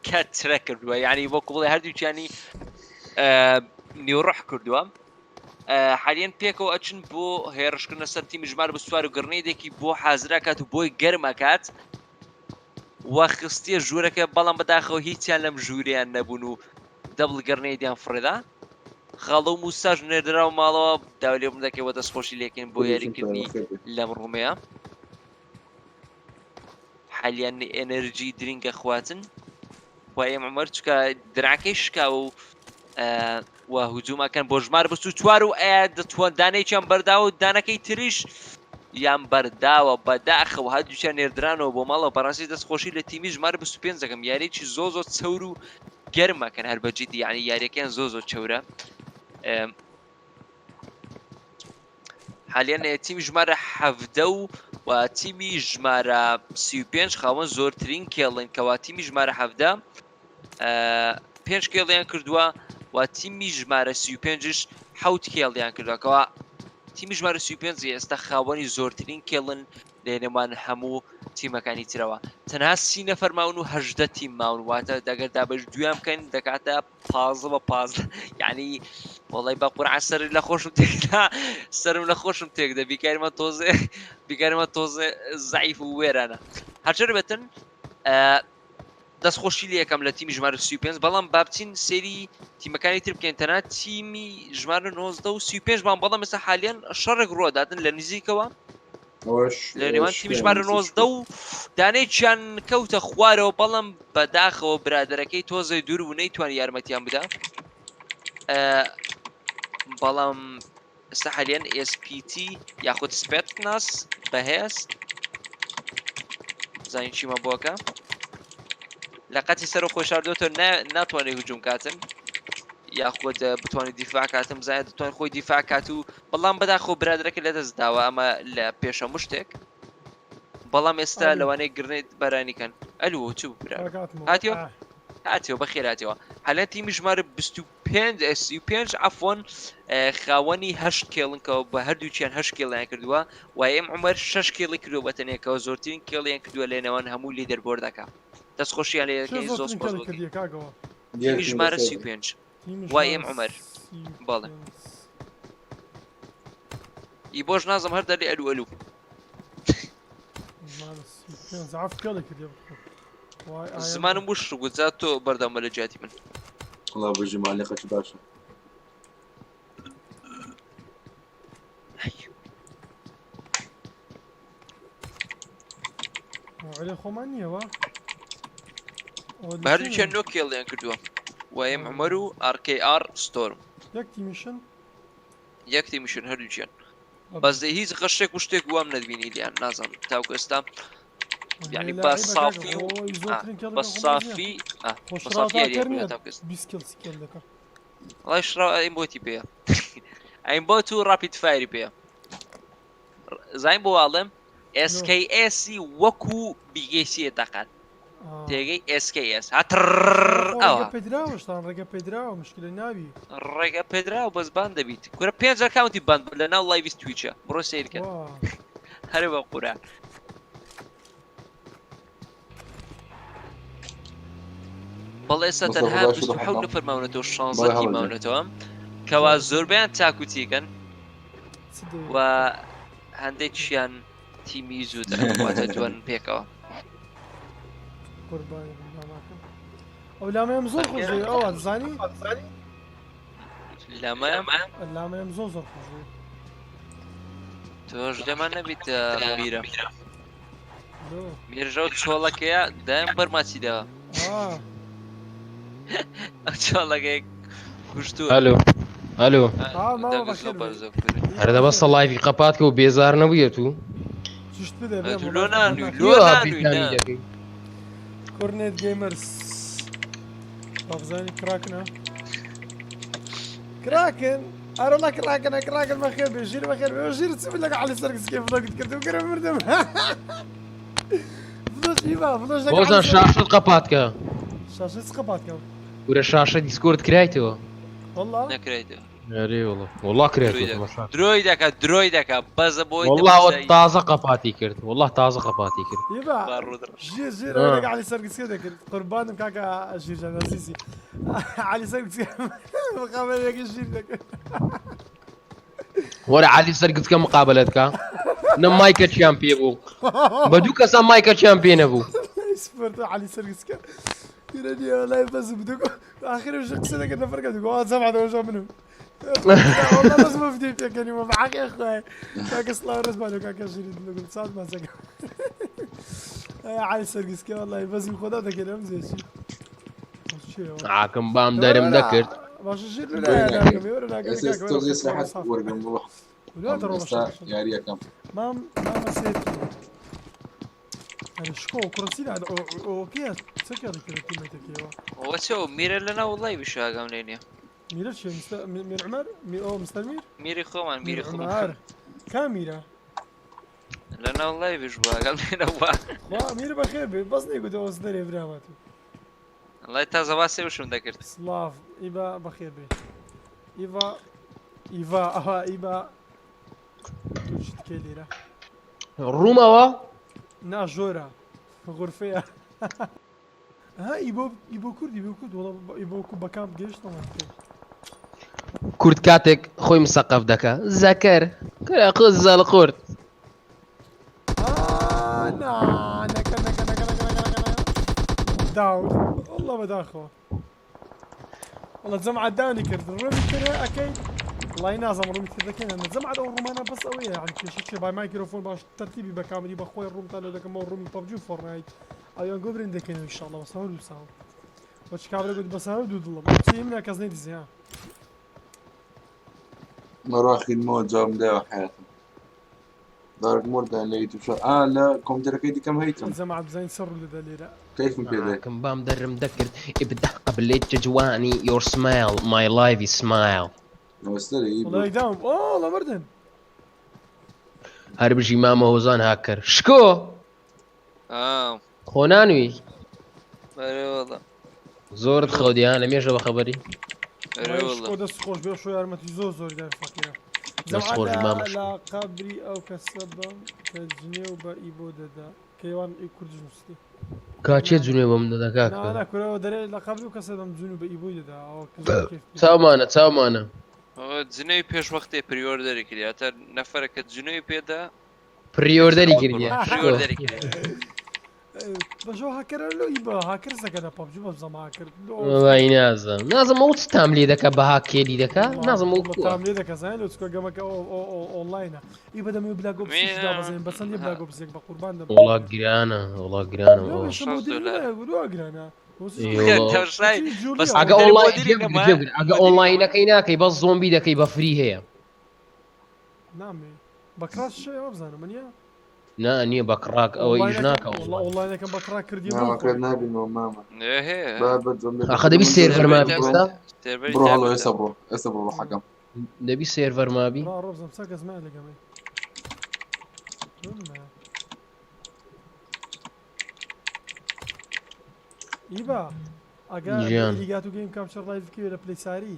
کەترە کردووە یعنی وەکو بڵێ هەردووکیانی نیوڕح کردووە حالیان پێکەوە ئەچن بۆ هێڕشکردنە سەر تیمی ژمارە 24 و grenade ێکی بۆ حازراکات و بۆی گەرمەکات و خستیە ژوورەکە بەڵام بەداخەوە هیچیان لەم ژوورەیان نەبوون و double grenade یان فڕێدا خاڵۆ موساش نێردراو ماڵەوە داوای لێبوردن دەکەین وە دەستخۆشی لێکەین بۆ یاریکردنی لەم room ەیە حالیان energy drink ە خواتن و ئێم عمر چکە دراکەی شکاوە و و هجوومەکەن بۆ ژمار 24 و ئایا دەتوان دانێکیان بەرداوە و دانەکەی تریش یان بەرداوە بەداخەوە هەردووکیان نێردرانەوە بۆ ماڵەوە بەڕاستی دەستخۆشی لە تیمی ژمارە 25 دەکەم یاریی زۆ زۆر چەور و گەرمەکەن هەر بە جدی یعنی یاریەکەیان زۆ زۆر چەورە حالیان تیمی ژمارە حەڤدە و و تیمی ژمارە 35 خاوەن زۆرترین kill ن کەوا تیمی ژمارە حەڤدە پێنج kill یان کردووە و تیمی ژمارە 35ش حەوت kill یان کردووە کەوا تیمی ژمارە 35 ئێستا خاوەنی زۆرترین kill ن لە نێوان هەموو تیمەکانی ترەوە تەنها سی نەفەر ماون و هەژدە تیم ماون واتە دەگەر دابەش دویان بکەین دەکاتە پازدە بە پازدە یعنی وەڵی بە قورعە سەر لە خۆشم تێکدا سەرم لە خۆشم تێکدا بیکاریمە تۆزێ بیکاریمە تۆزێ زعیف و وێرانە هەرچەر بێتن دەستخۆشی لە یەکەم لە تیمی ژمارە 35 بەڵام بابچین سێری تیمەکانی تر بکەین تەنها تیمی ژمارە 19 و 35 بان بەڵام ئێستا حالیان شەڕێک ڕوەداتن لە نزیکەوە لە نێوان تیمی ژمارە 19 و دانێکیان کەوتە خوارەوە بەڵام بەداخەوە برادەرەکەی تۆزێ دوور بوو نەیتوانی یارمەتیان بدا بەڵام ئێستا حالیان SPT یاخود سپێتناس بەهێز بزانین چیمە بۆکە لە قەتی سەر خۆی شاردۆتەوە ناتوانێت هجوم کاتن یاخود بتوانێت دیفاع کاتم بزانێت دەتوانێت خۆی دیفاع کات و بەڵام بەداخەوە برادەرەکە لە دەست داوە ئەمە لە پێشە مشتێک بەڵام ئێستا لەوانەیە grenade بەرانی کەن ئەلو چ برا هاتیەوە هاتیەوە بەخێر هاتیەوە هەلەن تیمی ژمارە 25 35 عفوەن خاوەنی هەشت kill ن کەەوە بە هەردووکیان هەشت kill یان کردووە و ئێم عمر شش kill ی کردووە بە تەنێکەوە زۆرترین kill یان کردووە لە نێوان هەموو leaderboard ەکە دەستخۆشیان لێ دەکەین زۆر سپاس بۆ تیمی ژمارە 35 وای ئێم عمر بەڵێ. ئی بۆش نازم هەر دەلی ئەلو ئەلو. زعف کێڵی کردێ بخۆ. وای ئایم. زمانم وشک بوو جا تۆ بەردەوامە لە جیاتی من. وەڵا بژی معلقەکی باشە. عەلێ خۆمان نییە وا. بە هەردووکیان نۆ کێڵیان کردووە وەیم عومەر و ئاڕ ستۆرم. یەک تیمیشن؟ یەک تیمیشن هەردووکیان بەس هیچ غەشێک و شتێک وام نەبینی لیان نازانم تاوکو ئێستا یعنی بە سافی و بە سافی بە سافی یاریان کردووە تاوکو ئێستا. 20 کێڵ سی کێڵ دەکا. وەڵای شڕاو ئەیم بۆتی پێیە ئەیم بۆت و ڕاپید فایری پێیە زین بۆ واڵێم SKS وەکو BKC دەقات تێگەی SKS هاتر ئەوە پێدراوەشتان ڕێگە پێدراوە مشکلە ناوی ڕێگە پێدراوە بەس بان دەبیت کورە پێنج ئەکاونتی باند بوو لە ناو لایڤی تویچە بڕۆ سەیرکە هەرە بە قورا بەڵێ ئێستا تەنها 27 نەفەر ماونەتەوە 16 تی ماونەتەوە کەوا زۆربیان تاکوتیکەن و هەندێکیان تیمی زوو دەکەن دوان پێکەوە. قوربانی ئەو لامەیەم زۆر خۆش دەوێ ئەوە زانی لامەیەم لامەیەم زۆر زۆر خۆش دەوێ تۆش لێمان نەبیت میرە میرژە و چۆڵەکەیە دایم بەرماچی داوە ئەو چۆڵەکەی کوشتووە ئەلو ئەلو هەر دەبەستە لایڤی قەپات کە و بێزار نەبوویە تو لۆ نانوی لۆ نانوی نا. کۆرنێت گەیمەرس بابزانی کراکنە کراکن ئەرۆڵا کراکنە کراکن بەخێر بێ ژیر بەخێر بێ ژیر چ لەگە عەلی سەرکسکێ ڤلۆگت کردم گەرە مردم ڤلۆگ ئیوا ڤلۆگ لەگە بۆزان شاشت قەپات کە شاشە چ قەپات کەم کورە شاشە دیسکۆرد کرایتەوە والله نەکرایتەوە ئەرێ وەڵا وەڵا کرایتەوە درۆی دەکا درۆی دەکا بەزە بۆی وەڵا ئەوە تازە قەپاتی کرد وەڵا تازە قەپاتی کرد ئیبا ژیر ژیر لەگە عەلی سەرکسکێ دەکرد قوربانم کاکە ژیر جان عەزیزی عەلی سەرکسکێ مقابلەیەکی ژیر دەکرد وەرە عەلی سەرگچکە مقابلەت کە نە مایکە چیان پێ بوو بە دوو کەسا مایکە چیان پێ نەبوو سپۆرت عەلی سەرگچکە پیرەنیە لای بەس بدوو آخر وش قسە دەکرد نەفەرکە دوو زەمع دەوەژە منم والله بەس مفدی پێکەنی وە بەحەقی خوای کاکە سڵاو ڕێزمان و کاکە ژیری دڵگم ساز ماسەکە عەلی سەرگچکە والله بەزم خۆدا دەکرد ئەم زێچی عاکم بام دەرم دەکرد باشە ژیر تۆزی سەحەت وەرگم بۆ ئێستا یاریەکەم مام مامە سێت ئەرێ شکۆ کوڕە چی لە ئۆکەیە چەکە ڕیکردە تیمەیتەکەیەوە ئەوە چۆ میرە لەناو وڵی بشاگەم لێ نییە میرە چیە میر عمر ئەو مستەر میر میری خۆمان میری خۆمان کا میرە لەناو لایڤش بوو ئاگام لێ نەبووە خوا میر بەخێر بێ بەس نەیگوتەوە دەرێ برامات وەڵای تازە باسی وشم دەکرد. سڵاڤ ئیبا بەخێر بێی. ئیڤا ئیڤا ئەها ئیبا تۆ چیت کەی لێرە؟ ڕوومەوە؟ نا ژۆرە غورفەیە ها ئیبۆ ئیبۆ کورد ئیبۆ کورد وەڵا ئیبۆ کو بەکام گەیشتەوە کورد کاتێک خۆی مسەقەف دەکا زەکەر کورە قزەڵ قورد نا نەکە نەکە نەکە نەکە نەکە نەکە داون والله بەداخەوە والله جەمعە داونی کرد ڕوومی تر ئەکەی وڵی نازم ڕوومی تر دەکەین ئەمە جەمعە ئەو ڕوومانە بەس ئەوەیە یعنی کێشە چیە بای مایکرۆفۆن باش تەرتیبی بە کامری بە خۆی ڕوومتان لۆ دەکەمەوە ڕوومی پەبجی و فۆرنایت ئەویان گۆبرین دەکەینەوە ئینشاءاللە بەس هەر دوو ساڵ وەچ کابرا گوت بەس هەر دوو دڵم چی منە کەس نەیدزی ها مەڕاخی مۆ جوابم دایەوە حەیاتم دارک مۆردان لە یوتیوب شا ئا لە کۆمپیوتەرەکەی دیکەم هەیتم جەماعەت بزانین چ ڕوو دەدا لێرە کەیفم پێ دێ کم بام دەرم دەکرد ابدە قبلت جوانی your smile my life is smile نوستری وەڵای داوم ئۆ لە مردن هەر بژی مامە هۆزان هاکەر شکۆ ئا خۆ نانوی بەرێ وەڵا زۆرت خەو دیان لە مێژە بە خەبەری بەرێ وەڵا شکۆ دەست خۆش بێ شۆ یارمەتی زۆر زۆر دای فەقیرە دەست خۆش جەماعەت مامە لە قەبری ئەو کەسە بم کە جنێو بە ئیبۆ دەدا کەیوان ئی کوردش نووسیتی کاچێ جنێو بە من دەدا نا کاکە نا کورەوە دەرێ لە قەبری ئەو کەسە بم جنوو بە ئیبۆی دەدا ئەوە کە زۆر کەیف پێ چاومانە چاومانە. جنێوی پێش وەختێ پریۆردەری کردی هەتا نەفەرەکە جنێوی پێدا پریۆردەری کردیە پریۆردەری کردیە. بەژۆ هاکەرە لۆ ئی بە هاکەر زەکەنە پەبجی بەبزەم هاکەر لۆ وای نازم نازم ئەو چ تام لێ دەکا بە هاکێری دەکا نازم ئەو کووە تام لێ دەکا زانای لۆ چکە گەمەکە ئۆنلاینە ئی بەدەمێ بلاک ئۆپسیش دابەزێن بەچەند یە بلاک ئۆپسێک بە قوربان دەبم وەڵا گرانە وەڵا گرانە لۆ گرانە ئەگە ئۆنلاین ئەگە ئۆنلاینەکەی ناکەی بەس زۆمبی دەکەی بە فری هەیە نامێ بە کراش شەیە وابزانم منیە نا نییە بە کڕاک ئەوە ئیش ناکە ئۆنلاینەکەم بە کڕاک کردی نابینەوە مامە ئاخە دەبی سێرڤەر مابی ئێستا بڕۆ هەڵۆ ئێستا بڕۆ ئێستا بڕۆ حەکەم دەبی سێرڤەر مابی ڕۆبزم سەر کەس مای لەگەمەی ئیبا ئەگە لیگات و گەیم کاپچەر لایڤ بکەوێ لە پلەی ساری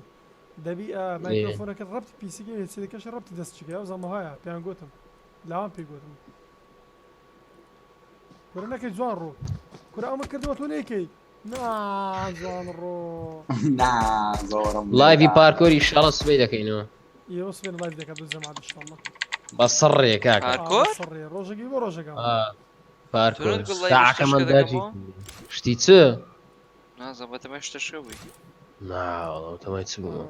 دەبی مایکرۆفۆنەکە ڕەبتی پیسیگە هێچەکەش ڕەبتی دەست چکە ئەو زەمەهایە پێیان گوتم لاوان پێی گوتم کورە نەکەی جوان ڕۆ کورە ئەمە کردەوە تۆ نەیکەی نا جوان ڕۆ نا زۆرم لایڤی پارکۆری ئیشاڵە سبەی دەکەینەوە ئێوە سبەی لایڤ دەکات بە جەماعەت ئینشاڵڵا بە سڕێ کاکە پارکۆر سڕێ ڕۆژێکی بۆ ڕۆژەکە پارکۆر ساعەکەمان داجی شتی چ نازم بەتەمای شتەشکە بووی نا وەڵا بەتەمای چ بوومە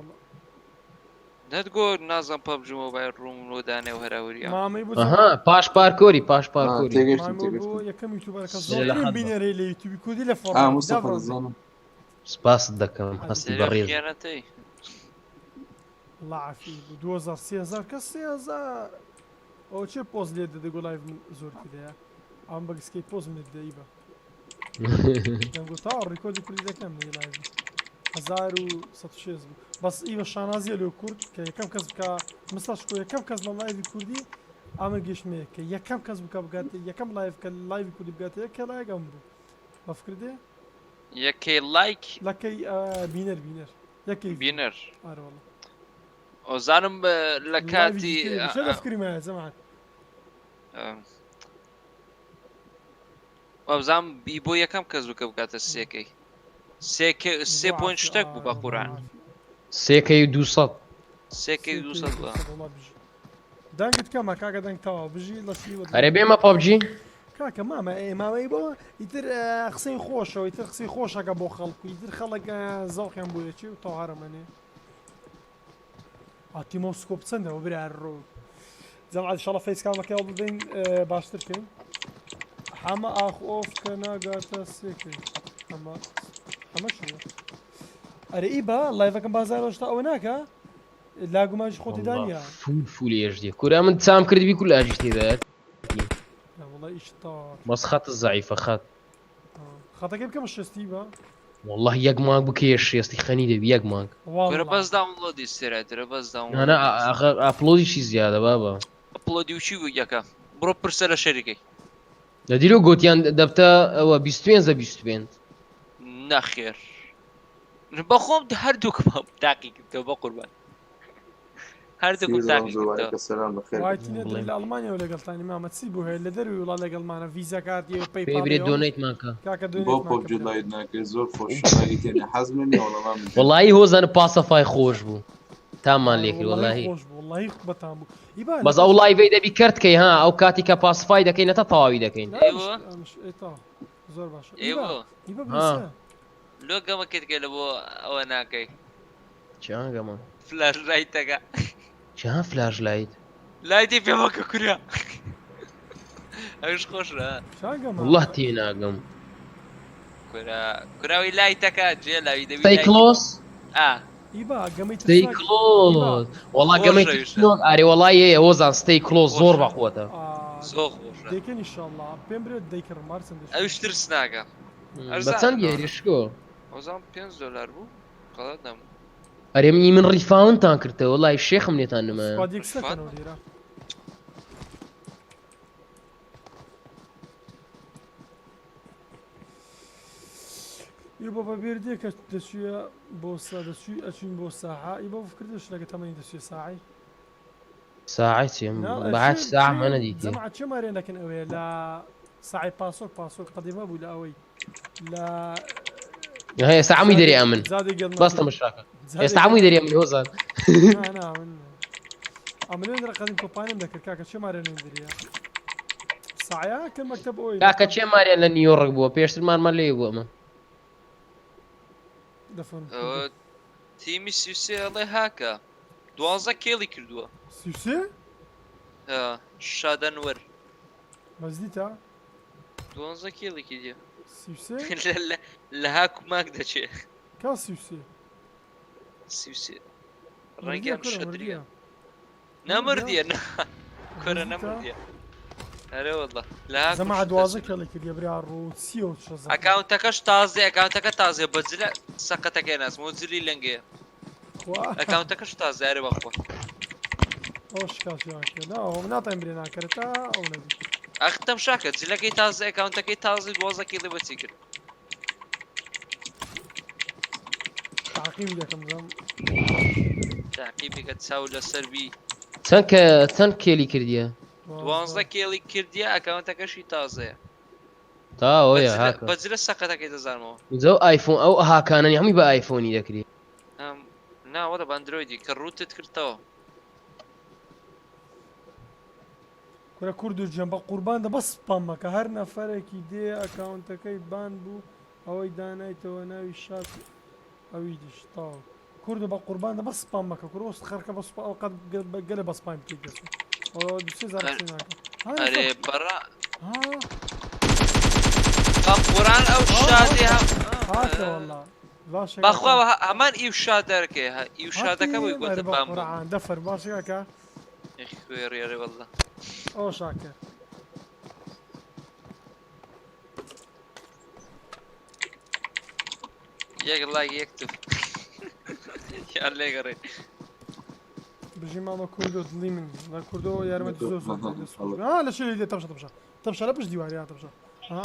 نەتگۆ نازم پەبجی مۆبایل ڕووم لۆ دانێ و هەراوریە مامەی بۆ ئەها پاش پارکۆری پاش پارکۆری تێگەشتم مامەی بۆ تێگەشتم یەکەم یوتیوبەر کە لە زۆرترین خەت بە. بینەرەی لە یوتیوبی کوردی لە ئا فۆڕم مستەفا دابڕاندی دەزانم سپاست دەکەم هەستی بەڕێز خیانەتەی الله عافی بوو 2000 3000 کەس 3000 ئەوە چێ پۆز لێ دەدەگۆ لایڤ من زۆر تێدایە ئەم بەگسکەی پۆز من دەی بە دەنگۆ تا ڕیکۆردی کوردی دەکەم نەی لایڤ 1106 بوو بەس ئیوە شانازیە لۆ کورد کە یەکەم کەس بکە مسا شکۆ یەکەم کەس لە لایڤی کوردی ئەمە گەشتمەیە کە یەکەم کەس بکە بگات یەکەم لایڤ کە لایڤی کوردی بگاتە یەکە لایک ئەم بوو بە فکر دێ یەکەی لایک لەکەی بینەر بینەر یەکەی بینەر ئارە والله ئۆزانم لە کاتی چه دەفکری مایە جەماعەت وابزانم بی بۆ یەکەم کەس بوو کە بکاتە سێکەی سێ پۆینت شتێک بوو بە قورئان سێکەی و دووسەد سێکەی و دووسەد بوو دەنگت کەمە کاکە دەنگ تەواو بژی لەشی وت ئەرێ بێمە پەبجی کاکە مامە ئێ مامەی بۆ ئیتر قسەی خۆشەوە ئیتر قسەی خۆشەکە بۆ خەڵک و ئیتر خەڵک زەوقیان بۆ یەکی و تەوارەمەنێ ئاتیمۆسکۆپ چەندەوە برا ڕۆ جەماعەت ئینشاڵڵا فەیس کامەکە هەوڵ بدەین باشتر کەین حەمە ئاخ ئۆف کە ناگاتە سێکەی حەمە حەمە شوە ئەرێ ئی بە لایڤەکەم بازارەوە شتا ئەوە ناکە لاگوماژی خۆتی دانیە فول فول ئێش دێ کورە من چام کردبی کول ئاژی تێدایەت والله ئیش تەواو بەس خەت زەعیفە خەت خەتەکەی بکەمە شێستی بە والله یەک مانگ بکەیە شێستی خەنی دەبی یەک مانگ کورە بەس داونلۆدی سێراترە بەس نا نا ئاپلۆدیشی زیادە بابە ئەپلۆدی و چی بوو یەکە بڕۆ پرسە لە شەریکەی لە دیرۆ گۆتیان دەبتە ئەوە 25 ە 25 نەخێر بەخۆم هەردووکم تاقی کردەوە بە قوربان هەردووکم تاقی کردەوە سلام بەخێر وای تینە دەری لە ئەڵمانیاوە لەگەڵتانی مامە چی بوو هەیە لە دەروی وڵات لەگەڵمانە ڤیزا کارتی و پێی پەیپاڵی برێ و دۆنەیتمان کە کاکە بۆ دۆنێتمان کە پۆبجی برا لایت ناکەی زۆر خۆش لاگی تێنێ حەزم نییە وەڵا مامە گیان. وەڵایی هۆزان پاسەفای خۆش بوو تاممان آره لێ کرد واللهی وەڵاهی خۆش بوو واللهی بەتام بوو ئیبا بەس لە ئەو لایڤەی دەبی کەرت کەی ها ئەو کاتی کە پاسفای دەکەین نەتا تەواوی دەکەین لا ئێوە مش مش ئێ تەواو زۆر باشە ئیبا ئێوە ئیبا ها بنووسە لۆ گەمەکەت کە لە بۆ ئەوە ناکەی چیان گەمە فلاش لایتەکە چیان فلاش لایت لایتی پێ بکە کورە ئەوش خۆشە چیان گەمە والله تێناگەم کورە کوراوی لایتەکە جێ لاوی دەبی ستەی لایتی کلۆس ئا ئیبا گەمەی ستەی ترسناک ئیبا کلۆز وەڵا گەمەی خۆشە ئیشە ترسناک ئارێ وەڵا یێ هۆزان ستەی کلۆز زۆر خۆشە بەقوەتە ئا زۆر خۆشە دەیکەن ئینشاڵڵا پێم برێت دەیکڕم مارسن دەشتم ئەوش ترسناکە بە ئەرزانە چەند لەوانە یاری شکۆ ئەوزان 5 دلار بوو غەڵەت نەبوو ئەرێ منی من ڕیفاونتان کردەوە وەڵای شێخم لێتان نمایە سواد یەکس ڕیفاند نەکەنەوە لێرە ئی بابا بێردێ کە دەچووە بۆ سا دەچووی ئەچوین بۆ ساحە ئی بابا فکر دەشت لەگە تەمەنی دەچووە ساعی ساعەی چێ نا بەعات چێ ساعە چێ مە نەدیتێ جەماعەت چێ مارێ نەکەن ئەوەیە لە ساعی پاسۆک پاسۆک قەدیمە بوو لە ئەوەی لە. ئێستا عەمی دەرێ ئەمن زادی گەل بەس تەمەشاکە ئێستا عەمی دەرێ ئەمن هۆزان. نا نا من ئەمن لێ قەدیم کۆپانیم دەکرد کاکە چێ مارێ نێندریە سعیا کە مەکتەب ئۆی کاکە چێ ماریان لە نیویۆرک بووە پێشتر مارمان لێ بوو ئەمە. دەفەرم ئەوە تیمی 33 ئەڵێ هاکە 12 کێڵی کردووە. 33؟ شادەنوەر. بەس دیتە؟ 12 کێڵی کردیە. 33؟ لە هاک و ماک دەچێ. کا 33؟ 33 مردیە ڕەنگیان کورە شەدریە. مردیە. نەمردیە نا کورە مردیتە؟ نەمردیە. ئەرێ واللە لە هاک و زەمە شت 12 دەچێ. کێڵی کردیە برا ڕووسیە و چە زەمە. ئەکاونتەکەش تازێ ئەکاونتەکە تازێ بە جلە سەقەتەکەی ناسمەوە جلی لەنگەیە. خوا ئەکاونتەکەش تازێ ئەرێ بەخوا. ئەو شکاسیان کرد نا ئەوە ناتوانین برێ ناکرێت تا ئەو نەبی. ئەخ تەمشاکە جلەکەی تازە ئەکاونتەکەی تازی 12 کێڵی بەچی کرد. تعقیبی دەکەم زەم. تعقیبێکە چاو لەسەر بی. چەند کە چەند کێلی کردیە؟ 12 کێڵی کردیە ئەکاونتەکەشی تازەیە. تا ئەوەیە هاکە. بە جلە سەقەتەکەی دەزانمەوە. زەو ئایفۆن ئەو هاکانەنی هەمووی بە ئایفۆنی دەکری. نا وەڵە بە ئەندرۆیدی کە ڕووتت کردەوە. کورە کورد و جەم بە قوربان دە بەس سپام مەکە هەر نەفەرێکی دێ ئەکاونتەکەی بان بوو ئەوەی دانایتەوە ناوی شات ئەوی دیش تەواو کوردو بە قوربان دە بەس سپام مەکە کورە ئۆست خەرکە بە سوپا ئەو قەت گەلە بە سپام بکەیت دەست ئەوە دوو سێ زار قسەی ناکە ها ئەرێ نەفەر بەڕا ها بە قوران ئەو ها شادێ هاکە هەم هاکە والله باشە بەخوا کاکە هەمان ئیو شادەرەکەی ئیو شادەکە بۆی هاتی گۆتە ئەرێ بە بام بوو. قورعان دەفەر باشە کاکە خوێڕی ئەرێ والله. ئەو شاکر یەک ڵایک یەک تف یان لێگەڕێ. بژی مامە کوردۆ دڵی من لە کوردۆ یارمەتی زۆر زۆر دەی دەست خۆش بێ. ها لە شوێنێک دێ تەمشا تەمشا تەمشا لە پشت دیواری ها تەمشا ها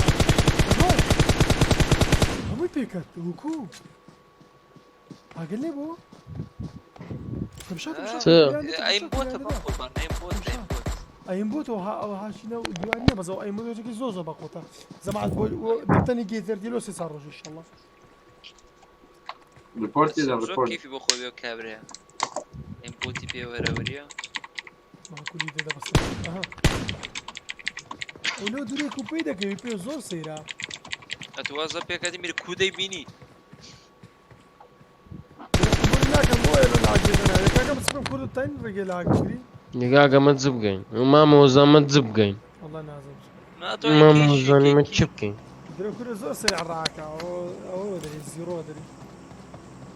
هەمووی پێکرد وکو ئاگەر لێ بوو تەمشا تەمشا چ؟ ئەیم بۆتە بە قوربان ئەیم بۆت ئەیم بۆت. ئەیم بۆتەوە ها ئەوە هاشینە و دیوار نییە بەس ئەو ئەیم بۆتەکەی زۆر زۆر بەقوتە زەمات بۆ دەتەنی گێتەر لۆ سێ چوار ڕۆژ ئینشەڵڵا. Report it and زۆر report. کەیفی بۆ خۆی بێ کابرایە. ئەیم بۆتی پێوەرەوەریە. ماکولی دێدە بەسەر ئەها ئەو لەو دوورێک و پێی دەکەوی پێ زۆر سەیرە. ئەتوازە پێکاتی میر کو دەیبینی. ناکەم بۆیە لە لاگێ دەناوێ کاکە بچم کورد تاین ڕێگەی لاگ بگری. نگاگە مە چ بکەین مامە هۆزان مە چ بکەین والله نازم. مامە هۆزانی مە چ بکەین درە کورە زۆر سەریع ڕاکە ئەوە دەری زیرۆ دەری.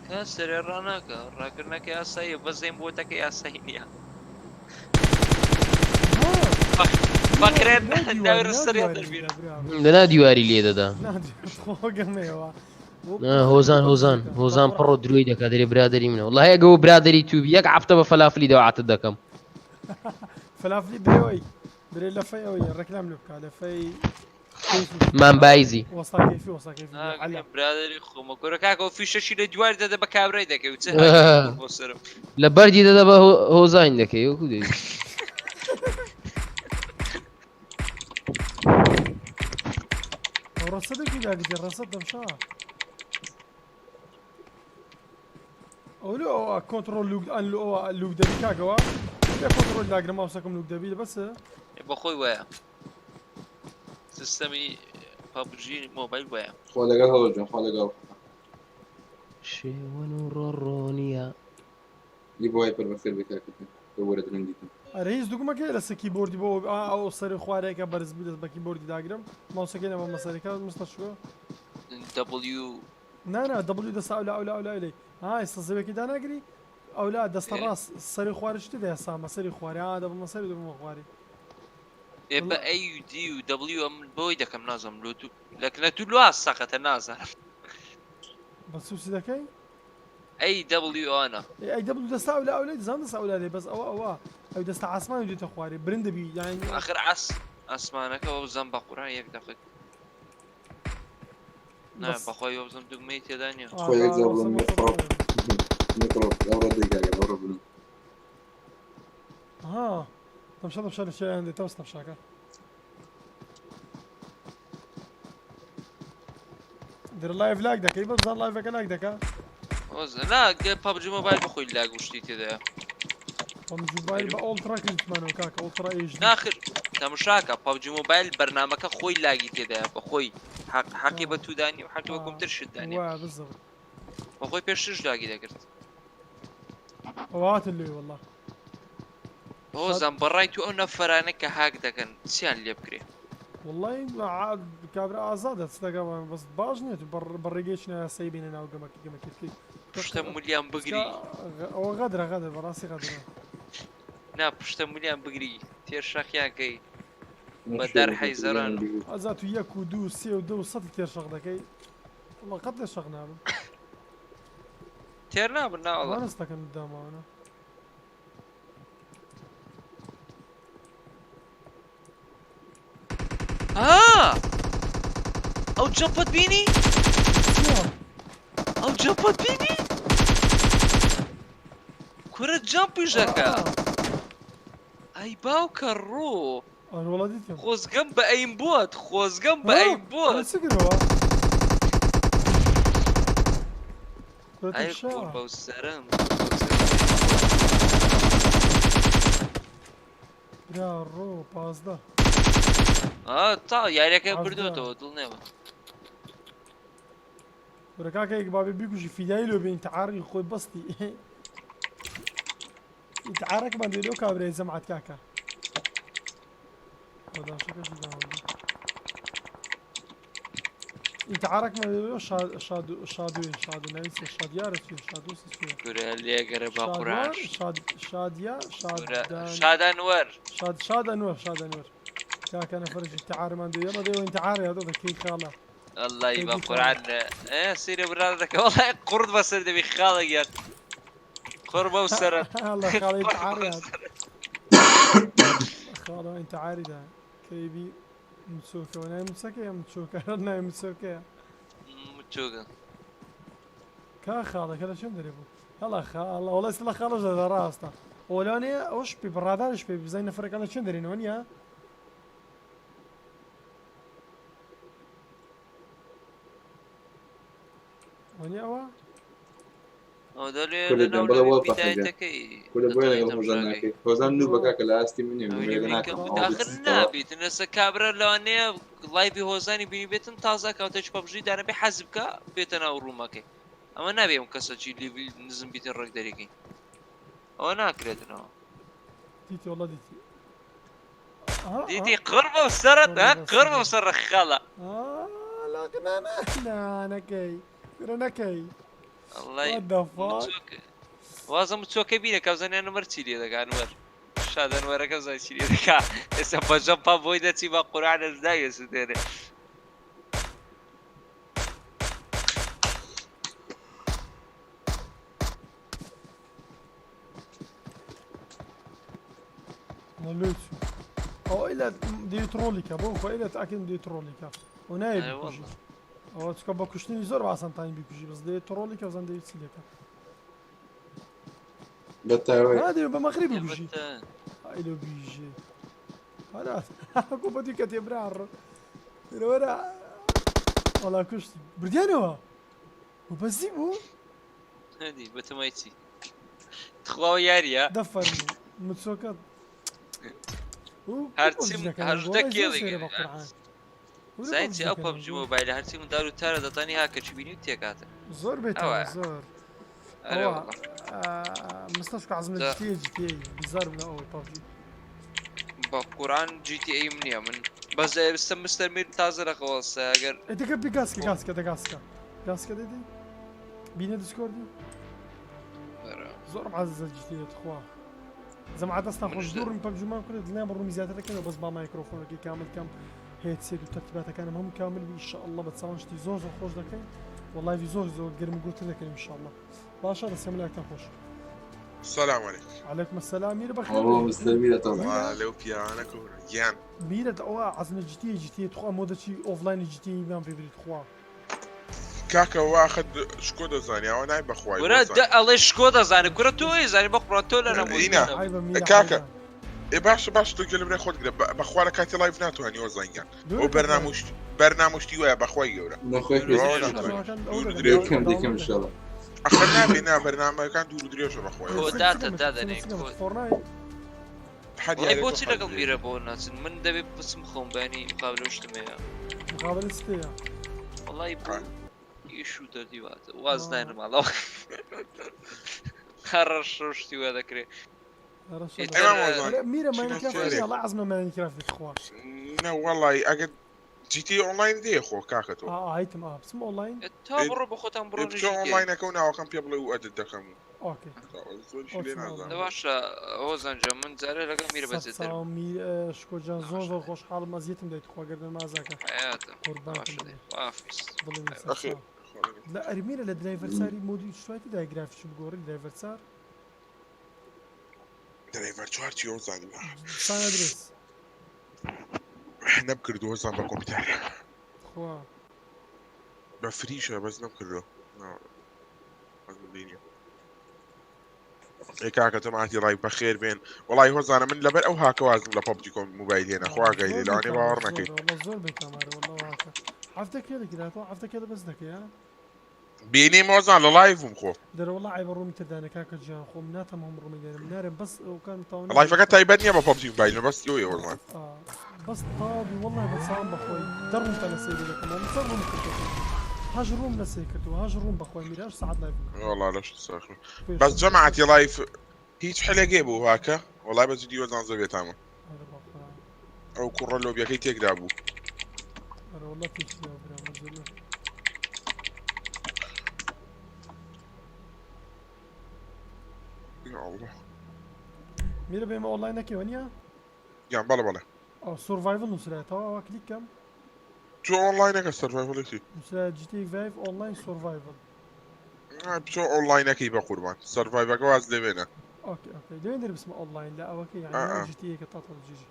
کە سەرێ ڕاناکە ڕاکردنەکەی ئاساییە بەس ئەیم بۆتەکەی ئاسایی نییە. بەکرێت ناوی ڕستەریان دەربینە. لەنا دیواری لێ دەدا. خۆگەمەوە. هۆزان هۆزان هۆزان پڕۆ درۆی دەکات دەرێ برادەری منە وڵی ئەگەوە برادەری توبی یەک هەفتە بە فەلافلی دەوعاتت دەکەم. فەلافلی برێەوەی برێ لە فەی ئەوەی ڕێکلام لێ بکە لە فەی مان بایزی. وەستا کەیفی وەستا کەیفی عەلا. برادەری خۆمە کورە کاکە ئەو فیشەشی لە دیوار دەدە بە کابرای دەکەی و چ بۆ سەرم. لە بەردی دەدە بە هۆزان دەکەی وەکو دەی. ڕەسەدێکی داگرتێ ڕەسەد دەمشا. ئەو لۆ ئەوە کۆنتڕۆل لوک ئەن لۆ ئەوە لوک دەبی کاکەوە لە کۆنتڕۆل داگرم ماوسەکەم لوک دەبی بەسە بە خۆی وایە سیستەمی پەبجی مۆبایل وایە. خوا لەگەڵ هەڵۆ جان خوا لەگەڵ. شێوەن و ڕۆڕۆنیە. لی بۆ هایپەر بەخێر بێ کاکە تۆ وەرە درەنگ دیتم. ئەرێ هیچ دوگمەکەی لەسەر کیبۆردی بۆ ئەو سەری خوارێکە بەرز بی دەست بە کیبۆردی داگرم ماوسەکەی نەبە مەسەرەکە مستە شوە. W نا نا W دەستا ئەولا ئەولا ئەولا ئەولەی ها ئێستا زەوێکی داناگری ئەولا دەستە ڕاست سەری خوارش تێدا سامە سەری خوارێ ها دەبمە سەری دەبمە خوارێ. ئێ بە A و D و W ئەم بۆی دەکەم نازم لۆ تو لەکنە تو لۆ سەقەتە نازانم. بە سوسی دەکەی؟ A W ئەوانە. ئەی W دەستا ئەولا ئەولەی دەزانم دەستا ئەولا لێ بەس ئەوە ئەوە ئەو دەستە عاسمانی دێتە خوارێ برند دەبی یانی. ئاخر عاس ئاسمانەکە وەبزانم بە قورئان یەک دەقە. نا بەس بەخوای وەبزانم دوگمەی تێدا نییە. خۆ یەک جار بڵێم میکرۆ میکرۆ ئەوڕۆ دەی کاکە ئەوڕۆ بنوو. ها تەمشا تەمشا لە شوێیان دێ تەمس تەمشاکە. دەرە live lag دەکەی بە بزان live ەکە lag دەکا. نا PUBG Mobile بەخۆی lag و شتی تێدایە. PUBG Mobile بە ultra کردمانەوە کاکە ultra HD. ناخر تەمشاکە PUBG Mobile بەرنامەکە خۆی lag ی تێدایە بەخۆی حەقی بە تودانی و حەقی بە کۆمپیوتەر شتدانی. وا بالضبط. بەخۆی پێشترش lag ی دەکرد. ئەواتن لێ والله. هۆزان بەڕای تو ئەو نەفەرانە کە هاک دەکەن چیان لێ بکرێ؟ وەڵای کابرا ئازادە چ دەکا بەس باش نییە تو بە ڕێگەیەکی نایاسایی بینە ناو گەمەکە گەمەکە بکەیت پشتە ملیان بگری ئەوە غەدرە غەدر بەڕاستی غەدرە نا پشتە ملیان بگری تێر شەقیان کەی بە دار حەیزەران ئەجا تو یەک و دوو سێ و دە و سەتی تێر شەق دەکەی وەڵا قەت لێ شەق نابم تێر نابن ناوەڵا نەستەکەن داماوانە ها ئەو جەمپەت بینی ئەو جەمپەت بینی کورە جەمپیش دەکا ئەی باوکە ڕۆ خۆزگەم بە ئەیم بۆت خۆزگەم بە ئەیم بۆت ئەی قوربە و سەرم برا ڕۆ 15 تا یاریەکە بردوێتەوە دڵنێمە کورە کاکە یەک بابێ بیکوژی فیدایی لۆ بێ ئینتعاری خۆی بەستی ئینتعارەکەمان دێ لۆ کابرای جەماعەت کاکە داشەکەشی داوە ئینتعارەکمان دێ لۆ شادو شادوێ شادو ناوی چیە شادیارە چیە شادۆس چیە کورە لێگەرە بە قورئان شاد شادیا شادان شادانوەر شاد شادانوەر شادانوەر کاکە نەفەرێکی ئینتعارمان دێ یەڵا دێ ئینتعار یادۆ دەکەی خاڵە اللەی بە قورئان ئێ سەیرە برادەکە وەڵای قوڕت بەسەر دەبی خاڵە گیان قڕ بەو سەرە الله خاڵە ئینتعار یاد خاڵە ئینتعاری دا کەیبی مچۆکەوە ناوی مچەکەیە مچۆکە ناوی مچۆکەیە مچۆکە کا خاڵەکە لە چێن دەرێ بوو هەڵا خاڵە وەڵا ئێستا لە خاڵەش دەدا ڕاستە ئەوە ئەوش پێ بەڕادارش پێ بزانین نەفەرەکان لە چێن دەرێنەوە نییە وەنیە ئەوە کورە بۆیە لەگەڵ هۆزان ناکەی هۆزان نوو بە کاکە لە ئاستی من نیە ئاخر نابیتن ئێستا کابرا لەوانەیە live ی هۆزانی بینی بێتن تازە کاوتێکی PUBG دانەبێ حەز بکە بێتە ناو room ەکەی ئەمە نابێ ئەم کەسە چی level نزم بیتن ڕێک دەرێکەی ئەوە ناکرێتنەوە دیتی وەڵا دیتی دیتی قڕ بەو سەرت قڕ بەو سەرە خاڵە نەکەی نەکەی وازم چۆکە بینە کەوزانیان نمەر چی لێ دەکا نوەر شادەنوەرەکە زای چی لێ دەکا ئێستا بەجەم پا بۆی دەچی بە قورئانەش داوێ سوتێنێ. لوتو ئەو ئیلا دەوێت ترۆلیکە بۆ خۆ ئیلا تاکن دەوێت ترۆلیکە و نایە بکوژی ئەوە چکە بە کوشتنی زۆر ئاسانتانی بیکوژی بەس دەوێت ترۆلیکە بزان دەوێت چی لێکە دەوێت بە مەغری بکوژی ئەیلۆ بیژێ هەرا کوپەتی کە تێبرا وەرە وەڵا کوشتی بردیانەوە و بەزی بوو هەدی بەتەمای چی تخوا یاریە دەفەرموو مچۆکە هەرچی هەژدە کێڵی زای چی ئەو پەبجی مۆبایلە هەرچی مندار و تارە دەتانی هاکەچی بینی و تێکاتە زۆر بێت زۆر مستەشکە عزم لە جیتیە جیتیە بیزار بوو ئەوەی پەبجی بە قورآن GTA م نییە من بەس ئێستا مستەر میر تازە لەخەوەسە ئەگەر دەکە بی گاسکە گاسکە دە گاسکە گاسکە دەدەی بینە دیسکۆردی زۆرم عەزیزە GTA تخوا جەماعەت دەستان خۆش دوو ڕووم پەبجیمان کرد دڵنیام ڕوومی زیاتر دەکەنەوە بەس با مایکرۆفۆنەکەی کامل کەم headset و تەرتیباتەکانم هەموو کامل بی ئینشاءاللە بە چاوان شتی زۆر زۆر خۆش دەکەین و live ی زۆر زۆر گەرم و گوڕتر دەکەین ئینشاءاللە باشە دەستم لاکتان خۆش السلام عليكم عليكم السلام میرە بەخێر ئەوە مستەر میرە تەڵ لەو پیاوانە کورە گیان میرە ئەوە عەزمە GTA GTA تخوا مۆدە چی offline GTA مان پێ بریت خوا کاکە واخد شکۆ دەزانی ئەوە نای بەخوای کورە دە ئەڵێ شکۆ دەزانێ کورە تۆ ئەیزانی بە قوڕان تۆ لە نەمۆ کاکە. ئێ باشە باشە تۆ گوێ لە برای خۆت گرە بەخوا لە کاتی live ناتوانانی هۆزان گیان ئەو بەرناموشت بەرناموشتی وایە بەخوای گەورە ئەخر نابێ نا بەرنامەکان دوور و درێژە بەخوای داتە دادەنێ بۆچی لەگەڵ میرە بۆ ناچن من دەبێت بچم خۆم بەنی مقابلە شتم هەیە مقابلە چتەیە وەڵی ئیش و دەردی واتە واز ناێنم ماڵەوە هەڕەش شتی وا دەکرێت میرە ماینکرافت ئەڵا عەزمە ماینکرافت خوا نە وەڵی ئەگەر جیتی ئۆنلاین دێ خۆ کاکە تۆ ئایتم ئا بچم ئۆنلاین تا بڕۆ بە خۆتان بڕۆ بچۆ ئۆنلاینەکە و ناوەکەم پێ بڵێ و add ت دەکەم و okay باشە هۆزان جان من جارێ لەگەڵ میرە بەجێ دەرم شکۆ جان زۆر زۆر خۆشحاڵم ئەزیەتم دایت خوا گەردن مازاکە قوربانتم لە ئەرمیرە لە driver چاری mode ی شتوایتی دای گرافیکی بگۆڕی driver چار driver چوار چی هۆزانی San Andreas نەمکردووە هۆزان بە کۆمپیوتەر خوا بە free شە بەس نەمکردووە ئێ کاکە جەماعەتی ڕای بەخێر بێن وەڵی هۆزانە من لەبەر ئەو هاکە وازم لە PUBG کۆم موبایل هێنا خوا ئاگای لێ لەوانەیە باوەڕ نەکەی زۆر بێتامارە وەڵا هاکە هەفتە کێ دەکراتەوە هەفتە کێ بەس دەکەی بینیم هۆزان لە live بووم خۆ. دەرە وەڵا عەیبە ڕوومی تر دانێ کاکە گیان خۆم ناتەم هەم ڕوومی دێنم نارێم بەس ئەوکان تاو live ەکە تایبەت نییە بە PUBG Mobile بەس لۆیە هۆزان. بەس تاوی وەڵا بە چاوم بەخۆی دە ڕووم تە لەسەری دەکەم ئەم چەند ڕووم کردو هەش ڕووم لەسەری کردو هەش ڕووم بەخۆی میرە هەش سەعات live وەڵا لەش ساخ بەس جەماعەتی live هیچ حلێکێ بوو هاکە وەڵای بە جدی هۆزان زۆر بێتامە ئەو کوڕە لۆبیەکەی تێکدا بوو. ئەرە وەڵا تێکی دا برام مەزلە. یا الله. میرە بێمە ئۆنلاین نەکەی وەنیە؟ گیان بەڵێ بەڵێ. ئەو survival نووسرایە تەواوە کلیک کەم. تۆ ئۆنلاینەکە survival ی چی؟ نووسرایە GTA 5 online survival. بچۆ ئۆنلاینەکەی بە قوربان survive ەکە واز لێ بێنە. okay okay لەوێ دەر بچمە ئۆنلاین لە ئەوەکە یعنی GTA کە تاتە جیجی.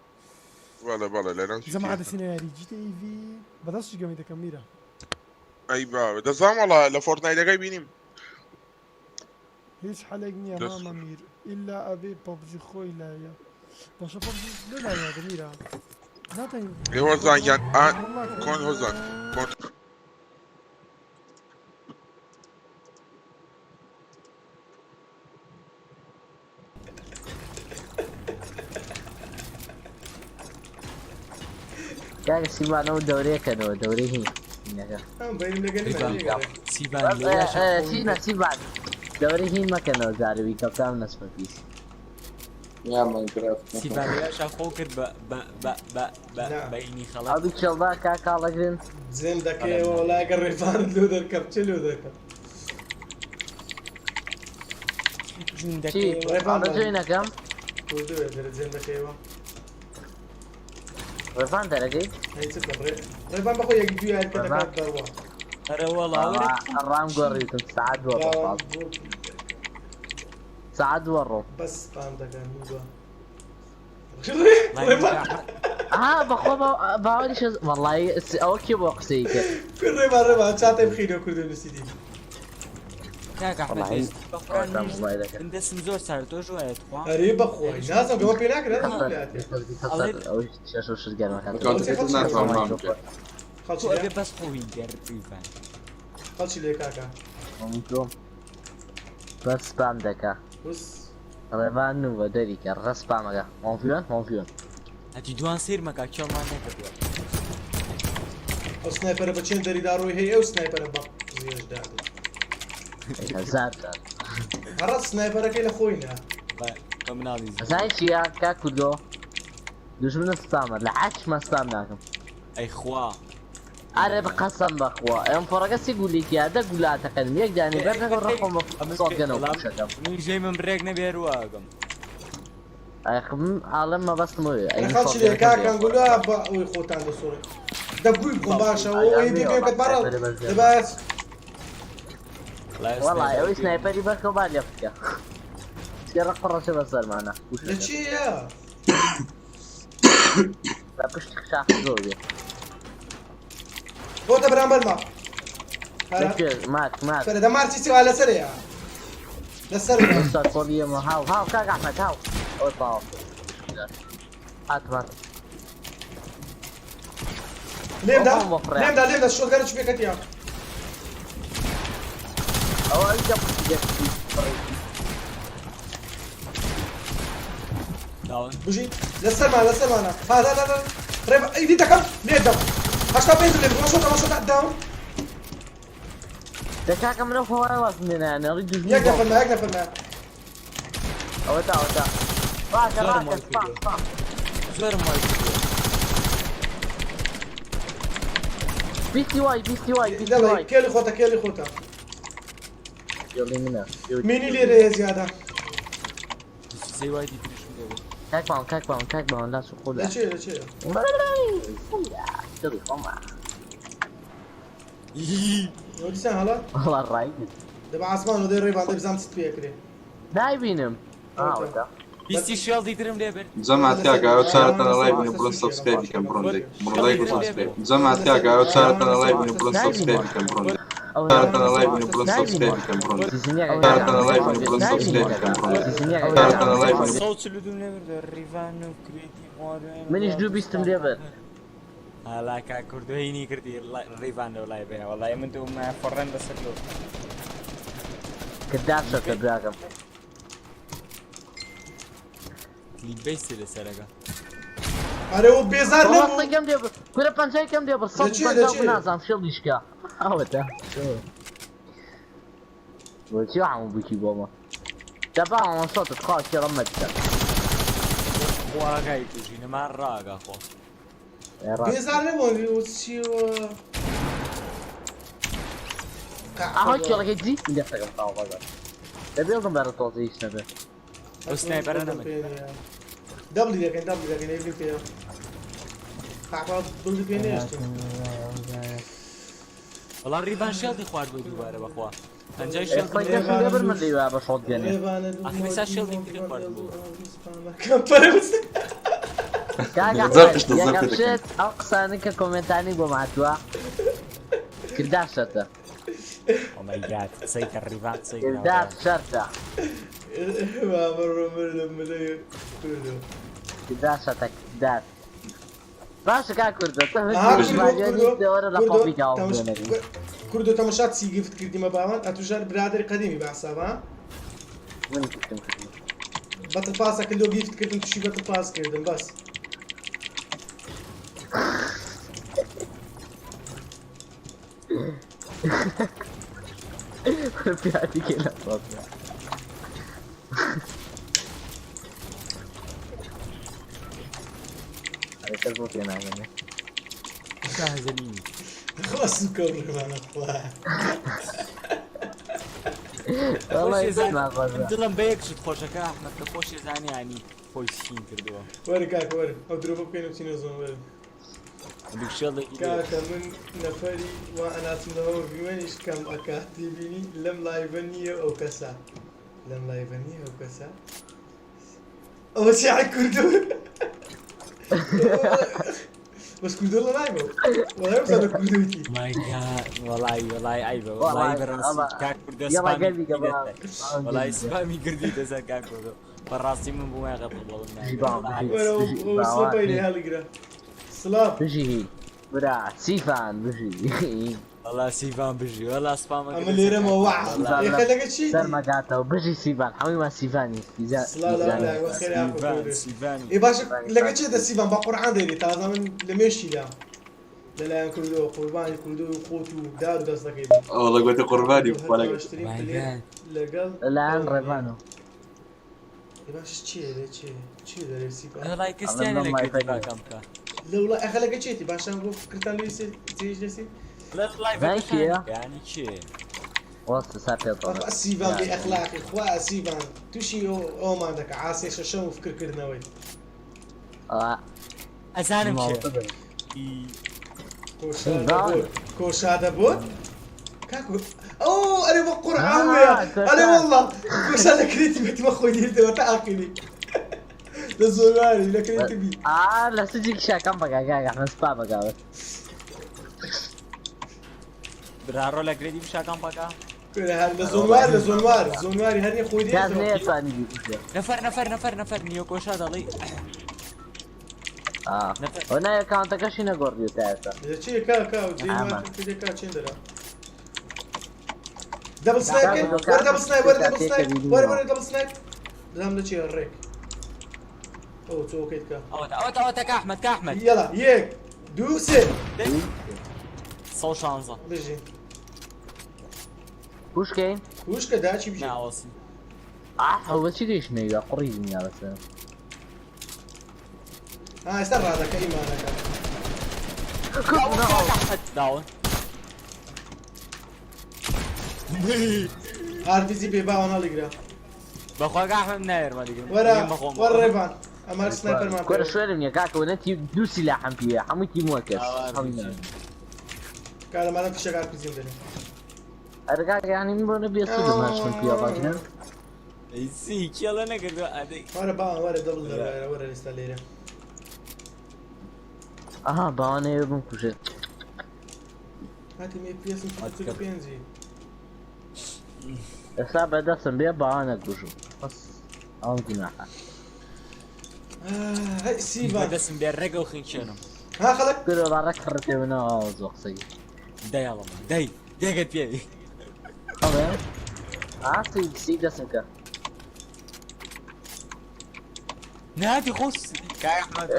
بەڵێ بەڵێ لە ناو جەماعە دەچینە یاری GTA V بەدەستش گەمەی دەکەم میرە. ئەی بابە دەزانم وەڵا لە Fortnite ەکەی بینیم. هیچ حەلێک نییە مامە میر ئیلا ئەبێ PUBG خۆی لایە باشە PUBG لێ لایە میرە ناتەین هۆزان گیان کۆن هۆزان کۆن کاکە سیبان ئەو دەورەیەکەنەوە دەورەی هین هینەکە سیبان سینا سیبان دەورەی هین مەکەنەوە جارەوی کەپتان نەچمە پیس یا ماینکرافت سیبان لێشا خۆ کرد بە بە بە بە بە بەینی خەڵک ئەو کێڵدا کاکاڵەگرن جێم دەکەیەوە وەڵا ئەگەر ڕێڤانت لۆ دەرکەم چ لۆ دەرکەم چی ڕێڤان جوێنەکەم کوردوێ دەرە جێم دەکەیەوە ڕێڤان دەرەکەی هەی چ بکەم ڕێڤان بەخۆ یەک دوو یاری کە دەکات دەڕوا ئەرە وەڵا ڕام گۆڕیتم سعات دووە سعات دووە ڕۆ بەس سپام دەکەن نوبە ها بەخۆ باوەریش وەڵی ئەوە کێ بۆ قسەی کرد ڕێبا ڕێبا چاتێ بخینەوە کوردی نووسیدی کاک ئەحمەد من دەستم زۆر سارد تۆش وایە تخوا ئەرێ بەخۆی نازم گەوە پێ ناکرێت ئەبێ بەس خۆی گەر خەڵکی لێ کاکە بەس سپام دەکا ڕێبان نووە دەریکە ڕە سپامەکە مۆنفیۆن مۆنفیۆن هەتی دوان سیر مەکە کێڵمان نەکردووە ئەو سنایپەرە بە چێن دەریدا ڕۆی هەیە ئەو سنایپەرە بە زێژ دادێ هەزار جار هەڕە سنایپەرەکەی لە خۆی نا بە مناڵی زای چییە کاک کوردۆ دوژمنە سپامە لە عەشمە سپام ناکەم ئەی خوا ئەرێ بەقەسەم بەخوا ئەم فڕەکە سی گولێکیا دە گولە تەقێنم یەک دانێ بەر نەگەڵ ڕەخۆم بە سۆتگەنەوە پوشەکەم من ژەی من برێک نەبێ هەرواگەم ئەخم ئاڵم مەبەستم ئەوێ ئەی خەڵکی لێ کاکەم گولە بە ئەوی خۆتان دەسۆڕێ دەگوی بخۆم باشە ئەوەی پێ پێ بەڕ دەباس وەڵای ئەوەی سنایپەری بەرکەوە با لێ بکە چێ ڕق ڕەشە بەسەرمانە لە چییە لە پشت شاخ زۆر بێ بۆتە بەرامبەرما مات مات سەرە دەمارچی چی لەسەرەیە لەسەر هاو هاو کاک ئەحمەد هاو ئەوە تەواو. هاتم هاتم. لێمدا ئەوە بۆ فڕێ. لێمدا لێمدا شۆتگەرە چ پێکەتیە. ئەوە ئەوی کە دەستی فڕی. داون. بژی لەسەرمان لەسەرمانە ها لا لا لا ڕێ ئەی دی دەکەم لێدەم 85 لێ بڕۆ شۆتە شۆتە داون. دە کاکە منەو خۆوای وازم لێ نایەنێ ئەڵی دوژمن یەک بۆ. نەفەرمە یەک نەفەرمە. ئەوە تا ئەوە تا. ڕاکە زۆرم ڕاکە وای سپام کردووە. سپام. زۆرم وای کردووە. بیستی وای بیستی وای بیستی دەڵێ وای. کێلی خۆتە کێلی خۆتە. دڵی منە. مینی لێرەیە زیادە. 23 وای دیتریشم لێ بوو. کاک باوان کاک باوان کاک باوان لاس و خۆ لە چێ لە چێ؟ دڵی خۆمە. ئەوە دیسان هەڵە؟ وەڵا ڕای دەبە عاسمان و دەی ڕێبان دەی بزانم چت پێ ئەکرێ. نایبینم. ئاوەتە. بیستی شێڵدی ترم لێ برد. جەماعەت کاکە ئەو چارەتان لای بن بڵێن سبسکرایب بکەن بڕۆن لایک بڕۆن لایک و سبسکرایب جەماعەت کاکە ئەو چارەتان لای بن بڵێن سبسکرایب بکەن بڕۆن لایک چارەتان لای بن بڵێن سبسکرایب بکەن بڕۆن لایک چارەتان لای بن بڵێن سبسکرایب بکەن بڕۆن لایک چارەتان لای بن 142 لێ برد. ڕیڤان و کرێتی خواردن. منیش دوو بیستم لێ برد. هەلا کاک کوردۆ هینی کردی ڕیڤان لەو لای بێ وەڵای من دوو فڕێن بەسەر لۆ. کردار شەتە براکەم. کلیک بەیسی لەسەرەکە. ئەرێ و بێزار نەبوو. وەڵا کەم لێ برد. کورە پەنجای کەم لێ برد. لە چێ لە 150 چێ؟ بوو نازانم شێڵ شکا. ئەوەتە. بۆچی هەموو بکی بۆمە. دەبا ئەوە شۆتت خوا کێڵم مەدکە. خواگای توژی نەما ڕاگا خۆ. بێزار نەبوو و چی و ئەها کێڵەکەی دی دەستەکەم تاو بەگەر. دەبێڵم بەرە تۆزە هیچ نەبێ. ئەو سنایپەرە نەمن. دەبلی دەکەین دەبلی دەکەین ئەیبین پێ. قعبا دڵی پێ نێشتم. وەڵا ڕیڤان شێڵدی خواردووە دووبارە بەخوا. پەنجای شێڵدی ئێستا کەسم لێ بر من لەیوا بە شۆت گەنێ. ئاخر ئێستا شێڵدی تری خواردبوو. کاک زۆر ئەحمەد پشت زۆر یەکەم پێ دەکەن. شت ئەو قسانە کە کۆمێنتانی بۆم هاتووە کردار شەرتە. Oh my god قسەی کە ڕیڤان قسەی کە. کردار شەرتە. کردار شەرتە کردار. باشە کاک کوردۆ تە ئەها هەچ کوردۆ مالیۆنی کوردۆ دەوەرە لە کوردۆ پەبلیک ئاو تەمش بێنەری. کوردۆ تەمەشا چی گفت کردیمە باوان ئەتوژار برادری قەدیمی بەحسابە من گفتم کردم. بەتڵ پاسە کردۆ گیفت کردم توشی بەتڵ پاس کردم بەس. پیادی کێ لە پەبلیک. ئەرێ کەس بۆ پێ ناگەنێ. شاهزەلینی. خوا سوکە ڕێبانە خوا. والله خۆشی زانی ناخۆشە. دڵم بە یەک شت خۆشەکە ئەحمەد کە خۆشی زانی ینی خۆی سین کردووە. وەرە کاکە وەرە ئەو درۆ بکەین و بچینە زۆن وەرە. هەندێک شێڵێکی لێ کاکە من نەفەری وا ئەناسمەوە بیوەنیش کەم ئەکات تێبینی لەم لایڤە نییە ئەو کەسە لەم لایڤە نییە ئەو کەسە ئەوە چی عەی کوردۆ بەس کوردۆ لە لایڤە وەڵای بزانە کوردۆیتی. My God وەڵای وەڵای عەیبە وەڵای وەڵای بەڕاستی ئەڵا کاک کوردۆ یەڵا سپامی گەرمی کە کردی بەڵام دەسەر وەڵای سپامی کردی دەسەر کاک کوردۆ بەڕاستی من بوومە قبوڵم بژی ناکرد باوان وەڵای بژی وەرە بژی ئەو باوان سڵپەی لێ هەڵیگرە سڵاو. بژی برا سیفان بژی. وەڵا سیڤان بژی وەڵا سپامە ئەمە کردە سەر لێرەمە کاک وەع کوردۆ سیڤان وەڵا ئێخە لە لەگە چیتی سەرمەگاتەوە بژی سیڤان هەموویمان سیڤانی سڵاو لە سیڤانی لای وەخێر ئاخۆ سیڤان کوردۆ. سیڤانی ئێ باشە سیڤانی لەگە پاک چێتە سیڤان بە قورعان دەیری تازە من لە مێشکیدا لەلایەن کوردۆ قوربانی کوردۆ و خۆت و دار و دەستەکەی بم. والله قلت قرباني تۆ هەر ولا باشترین My پلێر God لەگەڵ لەلایەن ئەو نییە. ڕێبانەوە. ئێ باشە چییە لێ چییە چییە دەرێ سیڤان؟ وەڵای ئەڵێم کریستیانە لەم لە لایڤە کرێتی نییە. باکەم بکە. لەوڵا ئەخە لەگە چێتی باشان بۆ فکرتان لێ تێژ لەسی لە زای لایڤەکەشان کێیە؟ یانی کێ؟ وەستە سا پێ دەڵێم. خوا سیڤان بێ یان ئەخلاقی خوا سیڤان تووشی ئەومان دەکە عاسێ شەشەم و فکرکردنەوەی. ئا ئەزانم کێ. ماوەتە بن. کۆشادە سیڤان بۆت کۆشادە بۆت کاکو ئەو ئەرێ بە قورعان وەیە ئەرێ کۆشاد والله کۆشادە کرێتی بێتمە خۆی دێتەوە تا ئاخری لە زۆراری لە کرێتی بی. ئا لە سجی کشاکەم بەگا کاک ئەحمەد سپا بەگا بەس. براڕۆ لە گرێدی بشاکان پاکە. هەر لە زۆنوار لە زۆنوار زۆنواری هەر نیە خۆی کاس دێتەوە. نەیەتوانی بیکوژێ. نەفەر نەفەر نەفەر نەفەر نیۆ کۆشا دەڵێی. ئەو ناوی ئەکاونتەکەشی نەگۆڕیوە تا ئێستا. چی کا کا و جی ما کا چین دەرا دەبل سنایپ کەین وەرە دەبل سنایپ وەرە دەبل سنایپ وەرە وەرە دەبل سنایپ بزانم لە چیە ڕێک ئەو تۆ کەیت کە ئەوەتە ئەوەتە ئەوەتە کا ئەحمەد کا ئەحمەد یەڵا یەک دوو سێ 116 بژین کوشکەین کوشکە داچی بژین ناوەسی ئاه ئەو بەچی گەیشتنەوە قڕی دنیا بەسەر ها ئێستا ڕادەکە ئیمانەکە داون ئارپیجی بێ باوان هەڵیگرە بەخوا کا ئەحمەد نایەرمە دیگرم وەرە وەرە ڕێڤان ئەمە سنایپەرمان کورە شوێنم نییە کاکە وە نەتی دوو سیلاحم پێیە هەمووی تیموە کەس هەڵی ناگرم. کارەمانە فیشەک ئارپیجیم دەنێ ئەرە کاکە یانی من بۆ نەبیە سوودم هەشتم پێیە ڕاگرم سی کێڵە نەکردووە ئەدەی وەرە باوان وەرە دەبڵ دەرەوە وەرە ئێستا لێرە ئەها باوانەیە بمکوژێت هاتی مێ پێسم پێنجی ئێستا بەدەستم بێ باوانە کوژم بەس ئەوم گوناحە هەی سیڤان بەدەستم بێ ڕێگە و خنکێنم ها خەڵک کورە با ڕێک خڕتێ منەوە زۆ قسەی دەی ئەڵم دەی دێگەت پێوی ئەڵێ ئاسی سی دەستم کە نادی خۆ کاک ئەحمەد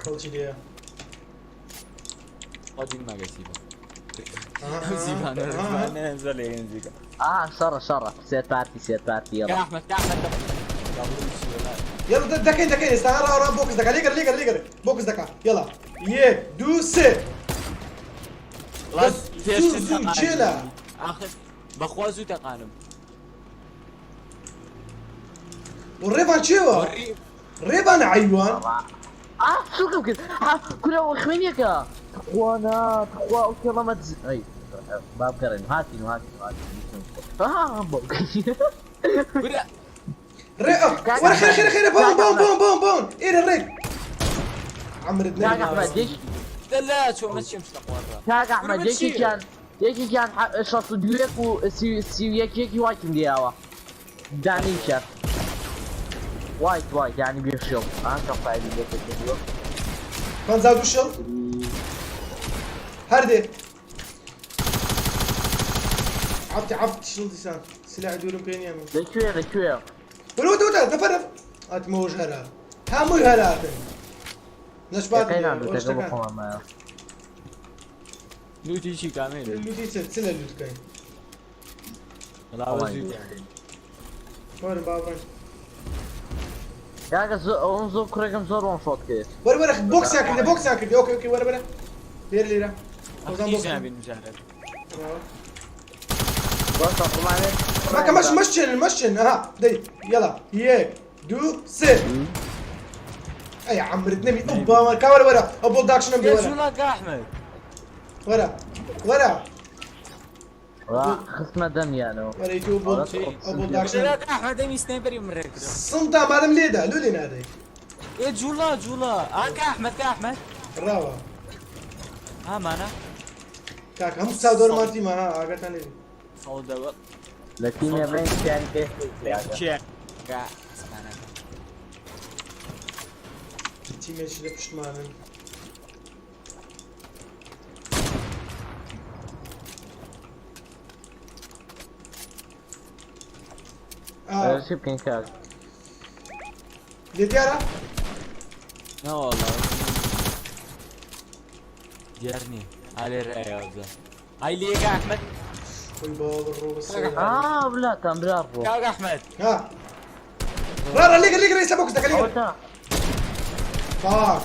خەڵکی لێیە قديم ما قسيبه زيبان زيبان نزل ينزل اه شرة شرة سير بارتي سير بارتي يا يلا احمد يا احمد يلا دكين دكين ئێستا ڕا ڕا بۆکس دەکا لێگەر لێگەر لێگەر بۆکس دەکا یەڵا یەک دوو سێ زوو زوو چێلە اخر بەخوا زوو تەقانم و ڕێبان چێوە ڕێبان عیوان آه شو کرد آه کورە ئەوە خوێنیەکە تخوا نا تخوا ئەو کێڵەمە دز ئەی با بگەڕێن هاتین و هاتین و هاتین آه ڕێ وەرە خێرە خێرە خێرە بۆن بۆن بۆن بۆن بۆن ئێرە ڕێک عمرت کاک ئەحمەد یەک لا شو مشي مش تقوى کاک ئەحمەد یەکێکیان یەکێکیان شەست و دوویەک و سی و یەک یەکی وایتم لێیاوە دانیشە وايت وايت يعني بيشيل ها كم فايدة لێ 52 شڵ هەردێ عەفتی عەفتی شڵ دیسان سلاح دوورم پێ نییە من لەکوێ لەکوێ وەرە وتە وتە نەفەر هاتمەوەش هەرا هەمووی هەراتن نەشبات لوتی چی کامل لوتی چ چ لە لوتکەین وەرە با بڕۆین کاکە زۆر ئەوم زۆر کوڕێکم زۆر وان شۆت کرد وەرە وەرە بۆکسیان کردێ بۆکسیان کردێ ئۆکەی ئۆکەی وەرە وەرە لێرە لێرە خۆزان بۆکس مەکە مەش مەشچێن مەشچێن ئەها دەی یەڵا یەک دوو سێ ئەی عەمرت نەمی ئەو باوان کا وەرە وەرە ئەو بۆ داکشنم بێ وەرە وەرە وەرە خستمە دەمیانەوە وەرە تۆ بۆ ئەو بۆ داکشن ئەحمەد دەمی سنایپەری مرێک سنتا مادەم لێدا لۆ لێ نادەی ئێ جوڵا جوڵا ئاکە ئەحمەد کە ئەحمەد ڕاوە ئامانە کاک هەموو چاودۆرمان تیمە ها ئاگاتان لێ سەودەوە لە تیمێ بین سیانی پێ کێ تیمێکی لە پشتمانن چی بکەین کاک لێ دیارە نەوەڵا دیار نییە ئالێرە ئەیاوزە ئای لێکە ئەحمەد خۆی باوە ڕۆ بەسەر آه بلاتان بلا ڕۆ کاک ئەحمەد ها ڕا ڕا لێگەر لێگەر ئێستا بۆکس دەکە لێگەر فاک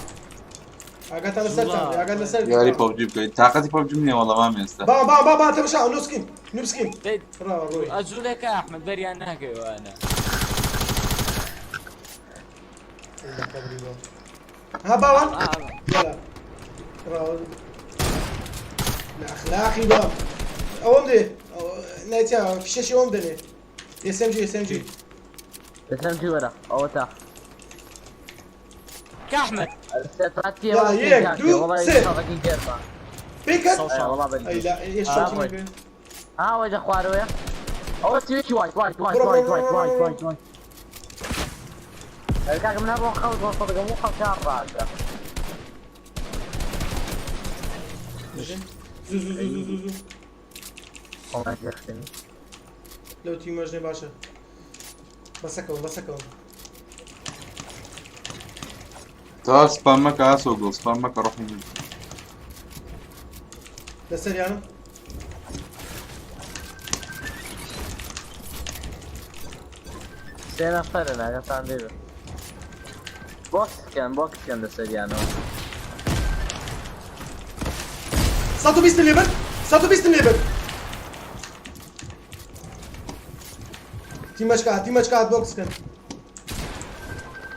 ئاگاتان لەسەرتان ئاگات لەسەر یاری پەبجی بکەیت تاقەتی پەبجیم نییە وەڵا مام ئێستا با با با با تەماشا نوسکین نوسکین ڕاوە ڕۆی ئەجوولێکە ئەحمەد بەریان ناکەوانە ها باوان يلا ڕاوە لە ئەخلاقی با ئەوەم دێ نایتیا فیشەشی ئەوم دەنێ SMG SMG SMG وەرە ئەوە تا كأحمد يلا يك دو سێ پێکەت ئەی لا ئێش شۆتی نەکرد. ها ئەوەی لە خوارەوەیە ئەوە سویچی وایت وایت وایت بڕۆ، وایت بڕۆ، وایت بڕۆ، وایت بڕۆ. وایت وایت ئەرێ کاکە من هەر بۆ خەڵک وەسڵ دەکەم و خەڵکیان ڕاکە زوو زوو زوو زوو زوو خۆمان تێخستنی لەو تیمەش نێ باشە بەسەکەوە بەسەکەوە تا سپام مەکە ئاسۆ گوڵ سپام مەکە ڕۆحی من لەسەریانم سێ نەفەرن ئاگاتان لێ بێ بۆکس بکەن بۆکس بکەن لەسەریانەوە 120 لێ برد 120 لێ برد تیمەشکات تیمەشکات بۆکس کەن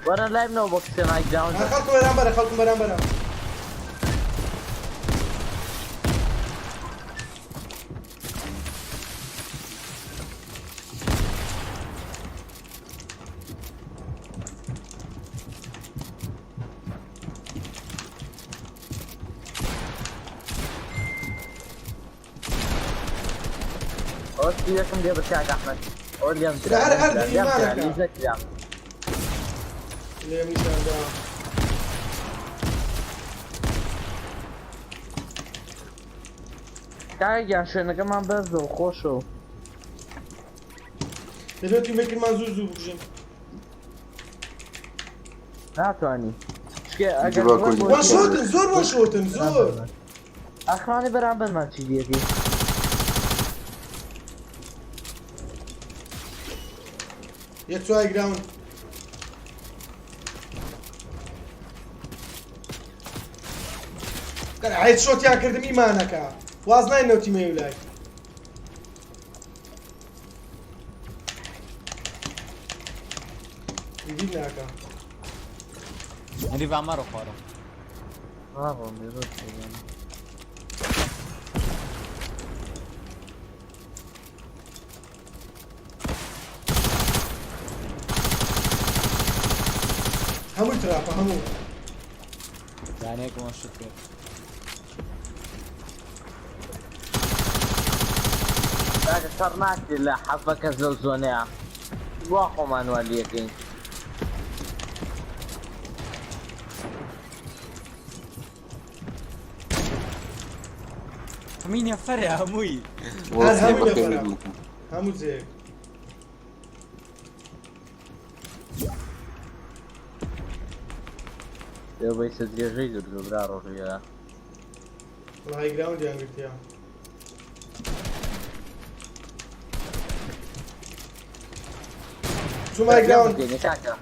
وەرە لای منەوە بۆکس بکەن high ground ها خەڵکم بەرامبەرە خەڵکم بەرامبەرە ئەوە سیەکم لێ بە کاک ئەحمەد ئەوە لێم لە هەر هەر لێم کرا ئیمانەکە. لیزە کرا لێم نیشاندا کاک گیان شوێنەکەمان بەرزە و خۆشە و دەبێت تیمێکمان زوو زوو بکوژین ناتوانی شکێ ئەگەر جواب کوردی. وان شۆتن زۆر وان شۆتن زۆر ئەخوانی بەرامبەرمان چی دیەتی یەک چوای گراون هیچ شۆتیان کردم ئیمانەکە واز ناینەوە تیمەی لای دیدی ناکە ریڤا مەڕۆ خوارەوە ڕاڕۆم بێ زۆر پێیان. هەمووی تراپە هەموو دانەیەک وان شت کرد کاکە شەڕ ناکرێت لە حەڤە کەس لەو زۆنەیە وا خۆمان وا لێکەین هەمووی نەفەرە هەمووی هەر وەڵسی هەمووی بەخێر نەفەرە بێت. هەموو جێیەک لێ بەیسە درێژەی گرتووە برا ڕۆژیە وەڵا high ground یان گرتیە چووم high ground کاکە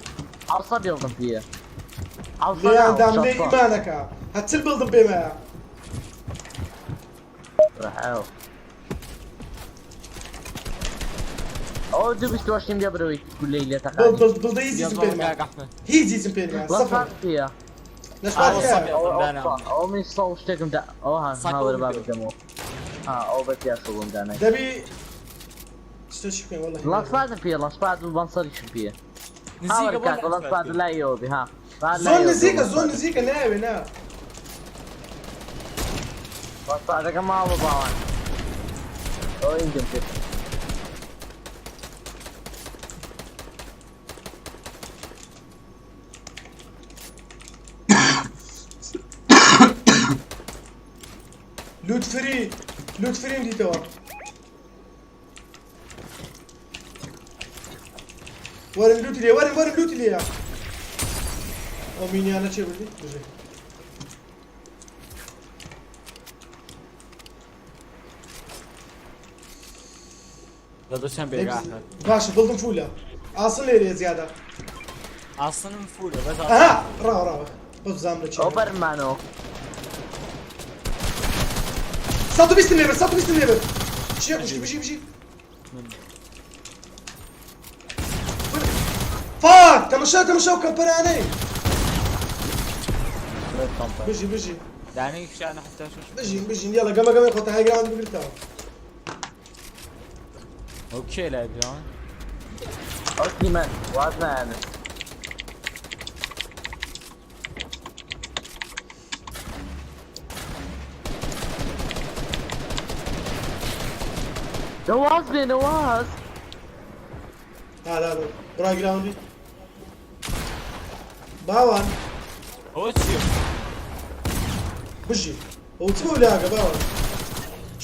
حوسە بێڵدم پێیە حوسە لێیان دام لێ ئیمانەکە هەچل بڵدم پێمایە ڕەحاو ئەو دوو بیست وەشتیم لێ برەوەی کولەی لێ بڵ تەقانی بڵ بڵدە هیچ هیچم بێڵ پێ کاک ئەحمەد هیچ هیچم پێ نمایە سفر لەسپات پێیە لە شپات ئەوە کایە سەبێ. ئەو من سەڵ شتێکم دا ئەوە ها ساکە هاوەرە و با بدەوە. بدەمەوە ها ئەو بە تیاشە بۆم دانای دەبی شتەشی بکەین وەڵڵاهی لەسپاتم پێیە لەسپات و بەنسەریشم پێیە نزیکە هاوەرە بۆ کاکە لەسپات لەسپات لای ئێوە بێ ها با لای زۆر ئێوە بێ نزیکە زۆر لەسپات. نزیکە ناوێ نا لەسپاتەکە ماوە باوان ئەوە ئینجم پێ لوت فری لوت فریم دیتەوە وەرن لوتی لێ وەرن وەرن لوتی لێیە ئەو مینیانە چێ بردی بژێ لە دو چەند بێگا ئەحمەد باشە بڵدم فولە ئاسن لێرەیە زیادە ئاسنم فولە بەس ئەها ڕاوە ڕاوە بەس بزانم لە چێ ئەو بەرمانەوە 120 لێ برد 120 لێ برد چیە کوشتی بژی بژی فاک تەمەشا تەمەشا و کەمپەرانەی بژی بژی دانەیەکیشیان 76 بژین بژین یاڵە گەمە گەمە خۆتە high ground بگرتەوە ئەو کێ لای ground ئەو تیمەن واز نایەنن واز بێنە واز. لا لا بڕای گراوندی باوان. ئەوە چییە؟ بژی ئەو چ بۆ لاگە باوان.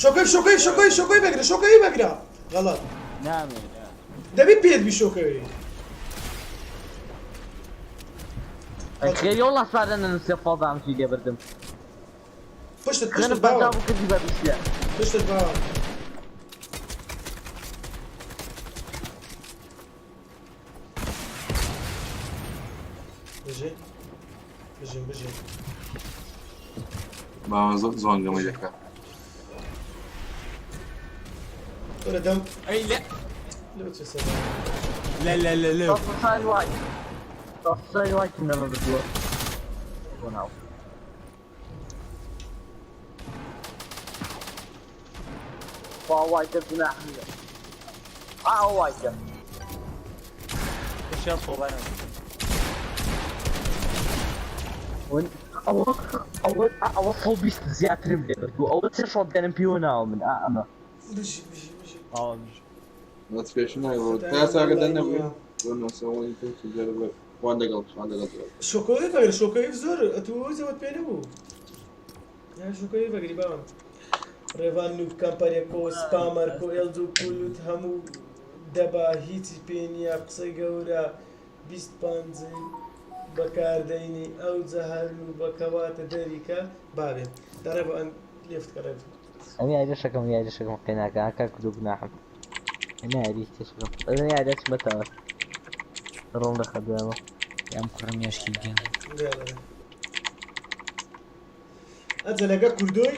شۆکەی شۆکەی شۆکەی شۆکەی بگرە شۆکەی بگرە غەڵەت. نامێ دەبی پێت بی شۆکەوی. خێری والله سوارە نەنووسێ فۆزامکی لێ بردم. پشتت خوێنم پشتت باوان بەرداو بوو کردی بە بیسیە. پشتت باوان. بژی بژین بژین. باوان زۆر زۆنگەمە دەکا. وەرە دەم. ئەی لە لەو چ سەر. لا لا لا لا سای وای سای وای لەمە بردووە بۆ ناو. وا وایتە گوناح نییە. ئا وایتە. شیان سۆڵانە. ئەوە ئەوە ئەوە 120 زیاترم لێ بردووە. ئەوە سێ شۆتگەنم پێوە ناوە من ئا ئەمە. بژی بژی بژی. نۆتیفیکەشن نایەوە تا ساگە دەنەبوو وان لەگەڵ وان لەگەڵ شۆکەوەی بەگرە شۆکەوەی زۆر ئەتوو زەوت پێ نەبوو. یا شۆکەوەی بەگری باوان. ڕێوان نوب کەمپەرێکۆ سپامەر کۆ ئێڵج و پولوت هەموو دەبا هیچی پێ نییە قسەی گەورە 25 پەنجەی بەکاردەینی ئەو جەهر و بەکەواتە دەریکە بابێ دەڕێ بۆ ئەن لێفت کە ڕێ. ئەم یاریشەکەم یاریشەکەم قێناکە کاک کوردۆ گوناحم. ئەمە یاری تێشەکەم. ئەمە یاری چمەتەوە. ڕۆم دەخەدەوە. ئەم کوڕە مێشکی گەن. ئەجە لەگە کوردۆی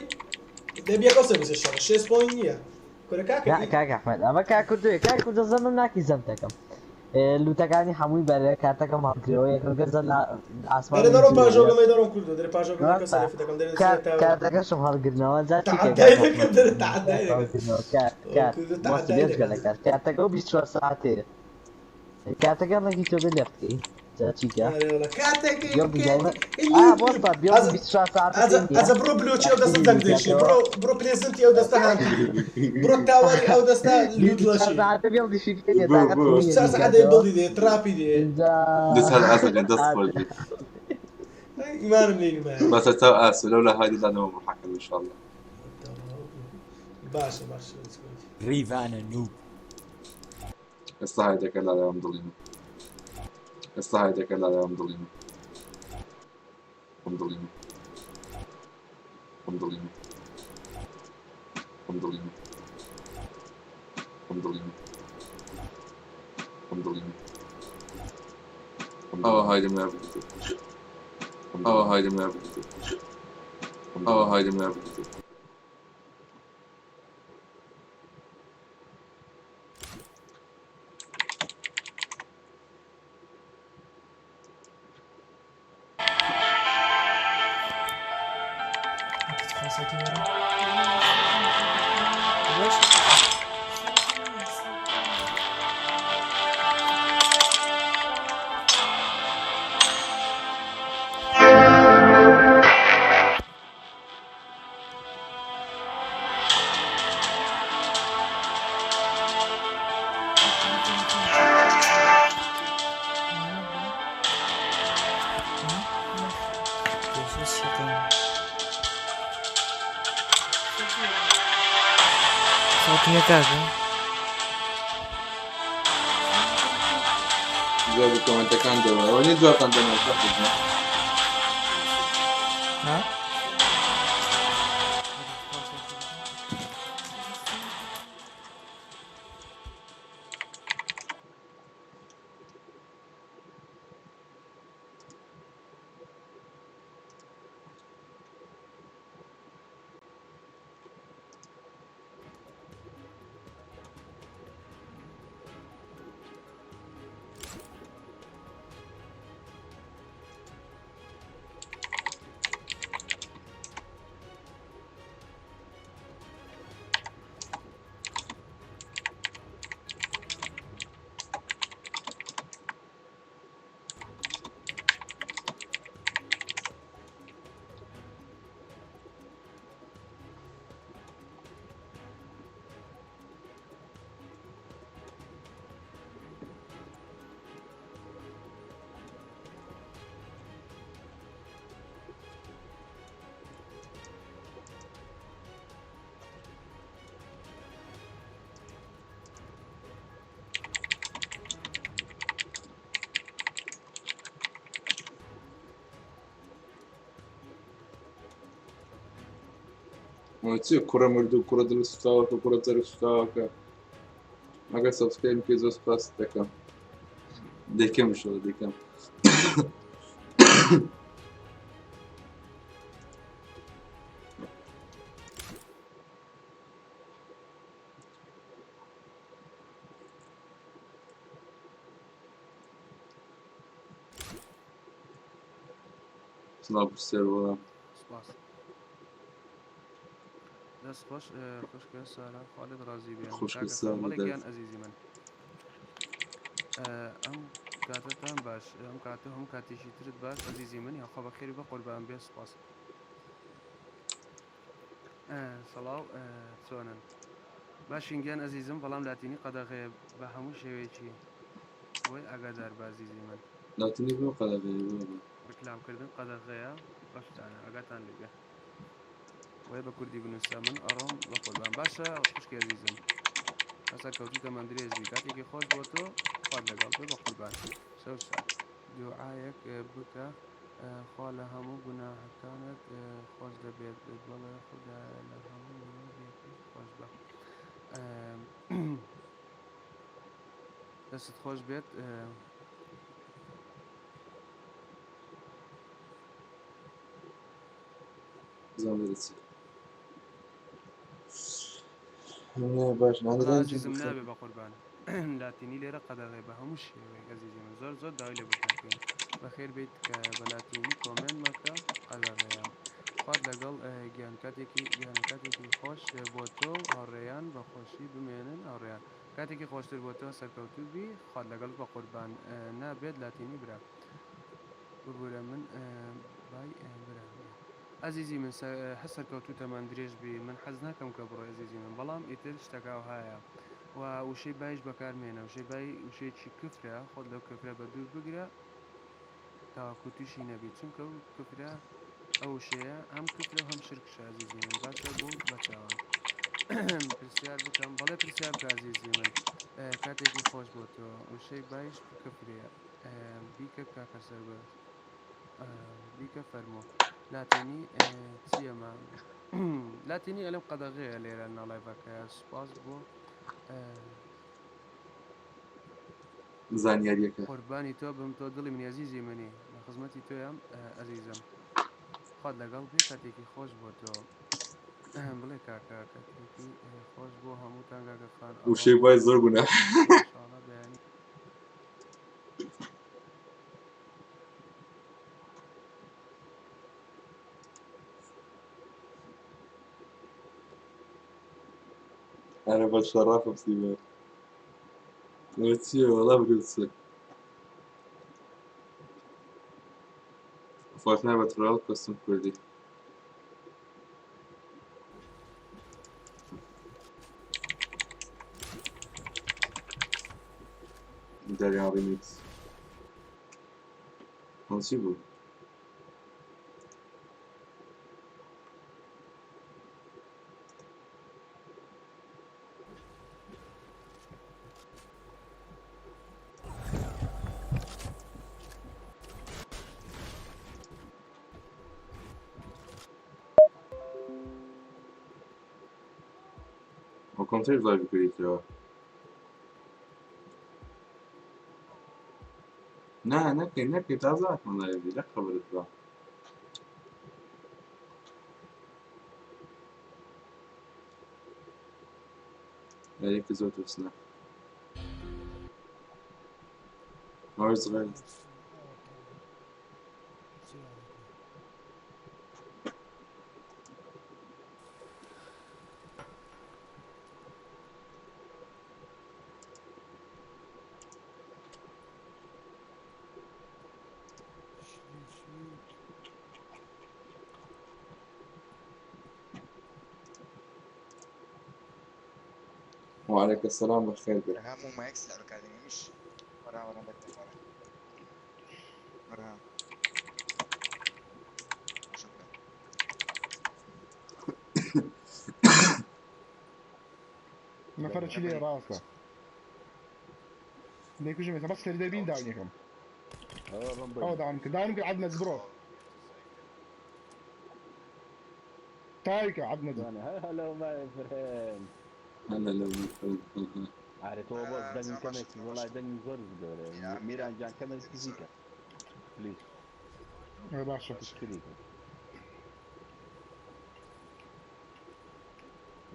دەبیە قەسە بزە شەڕ شێست پۆینت نییە کورە کاکە کاک ئەحمەد ئەمە کاک کوردۆیە کاک کوردۆ زەمم ناکی زەمتەکەم. لوتەکانی هەمووی بەرە کارتەکەم هەڵکرەوە یەکەم گەرزە لە ئاسمان دەرێ دەڕۆم پاژۆگەمەی دەڕۆم کوردۆ دەرێ پاژۆگەمەی کەسە لێفت دەکەم دەرێ کارتەکەشم هەڵگرنەوە جا چی تەعەدای دەکەم دەرێ تەعەدای دەکەم کوردۆ تەعەدای دەکەم کارتەکە و 24 ساعتەیە کارتەکە ڕەنگی تۆ بێ لێفت کەی جا چیکە کاتێک ئەجە بڕۆ بلۆچی ئەو دەستە جەنگ دێشی بڕۆ بڕۆ پرێزنتی ئەو دەستە هاندی بڕۆ تاوەری ئەو دەستە لوتڵەشی چار سەعات دەی بڵی دێ تراپی دێ دەست هەر ئاسەکە دەست خۆش بێت. ئیمانم لێ نیمایە. بەس تا ئاسو لەولا هادی لانەوە محەکەم ان شاء الله. باشە باشە. ڕیڤانە نوب. ئێستا هایدەکە لالام دڵیم. ئێستا هایدەکە لالام دڵیم. دڵیم. دڵیم. دڵیم. دڵیم. دڵیم. ئەوە هایدم نابوو. ئەوە هایدم نابوو. ئەوە هایدم نابوو. صوتني كاكا جوابی کۆمنتەکان دەوە ئەوە نییە جوابتان دەمەوە ها؟ چی کوڕە مردوو کوڕە دڵ سوتاوەکە کوڕە جەرگ سوتاوەکە ئەگەر subscribe بکەی زۆر سپاست دەکەم دەکەم شەوە دەکەم سڵاو پرسیار وەڵام. سپاس. دەست خۆش خوشکە سارا خوا لێت ڕازی بێ خوشکە کاکە خان سارا بەڵێ دەست گیان ئەزیزی من ئەم کاتەتان باش ئەم کاتە هەموو کاتێکی ترت باش ئەزیزی من یاخوا بەخێری بە قوربان بێ سپاس سڵاو چۆنن باشین گیان ئەزیزم بەڵام لاتینی قەدەغەیە بە هەموو شێوەیەکی بۆی ئاگادار بە ئەزیزی من لاتینی بۆ قەدەغەیە بابا ڕیکلام کردن قەدەغەیە بەشتانە ئاگاتان لێ بێ وای بە کوردی بنووسە من ئەڕۆم بە قوربان باشە خوشکی ئەزیزم هەسەر کەوتوو تەمەن درێژ بی کاتێکی خۆش بۆ تۆ خوات لەگەڵ بێ بە قوربان شەو شاد دوعایەک بکە خوا لە هەموو گوناهەکانت خۆش دەبێت بەڵێ خودایە لە هەموو مرۆڤێکیش خۆش بە دەستت خۆش بێت. باش ئازیزم نابێ بە قوربان لاتینی لێرە قەدەغەیە بە هەموو شێوەیەک ئەزیزی من زۆر زۆر داوای لێبوردن بکەین بەخێر بیت کە بە لاتینی comment مەکە قەدەغەیە خوات لەگەڵ گیان کاتێکی گیان کاتێکی خۆش بۆ تۆ و هاوڕێیان بە خۆشی بمێنن هاوڕێیان کاتێکی خۆشتر بۆ تۆ سەرکەوتوو بی خوات لەگەڵ بەقوربان نابێت لاتینی برا ببورە من بای برا ئەزیزی من هەر سەرکەوتوو تەمەن درێژ بی من حەز ناکەم کە بڕۆی ئەزیزی من بەڵام ئیتر شتەکە ئەوهایە و وشەی بایش بەکار مێنە وشەی بای وشەیەکی کفرە خۆت لەو کفرە بە دوور بگرە تاوەکو تووشی نەبی چونکە و کفرە ئەو وشەیە هەم کفرە و هەم شرکشە ئەزیزی من باشە بۆ بەچاوان پرسیار بکەم بەڵێ پرسیار بکە ئەزیزی من کاتێکی خۆش بۆ تۆ وشەی بایش کفرەیە بیکە کاکە سەربەرز بیکە فەرموو لاتینی چییە ما لاتینی ئەلم قەدەغەیە لێرە ناڵایڤەکە سوپاس بۆ زانیاریەکە. قوربانی تۆ بم تۆ دڵی منی ئەزیزی منی لە خزمەتی تۆیام ئەزیزم خوات لەگەڵ بێ کاتێکی خۆش بۆ تۆ بڵێ کاکە کاتێکی خۆش بۆ هەمووتان کاکە خان وشەی وای زۆر گوناه. ئینشاڵڵا بەیانی. ئەرە بە شەڕەفم سیمە ئەوە چییە وەڵا بنووسە فۆرتنایت بە ترۆڵ کۆستم کوردی دەریا ڕیمیکس ئەوە چی بوو؟ ئەو کۆمپیوتەر live بکەیتەوە نا نەکەی نەکەی تازە هاتمە live ی لە خەبەرت بە یاریەکە زۆر ترسناک ئەوەی زغێت وعليك السلام بخير بك همو ما يكسر اكاديمي مش ورا ورا بدك ورا ورا شكرا نەفەرەکی لێ ڕاستە دەیکوژم ئێستا بەس سەری دەبین داونیەکەم ئەوە داون کرد داونم کرد عەدنەز بڕۆ. تایکە عەبد نەدی. Hello my friend. Hello my friend. ئارێ تۆ بۆ دەنگی کەمێک وەڵای دەنگی زۆر گەورەیە میران گیان کەمێک کزیکە please. باشە. کزیکە.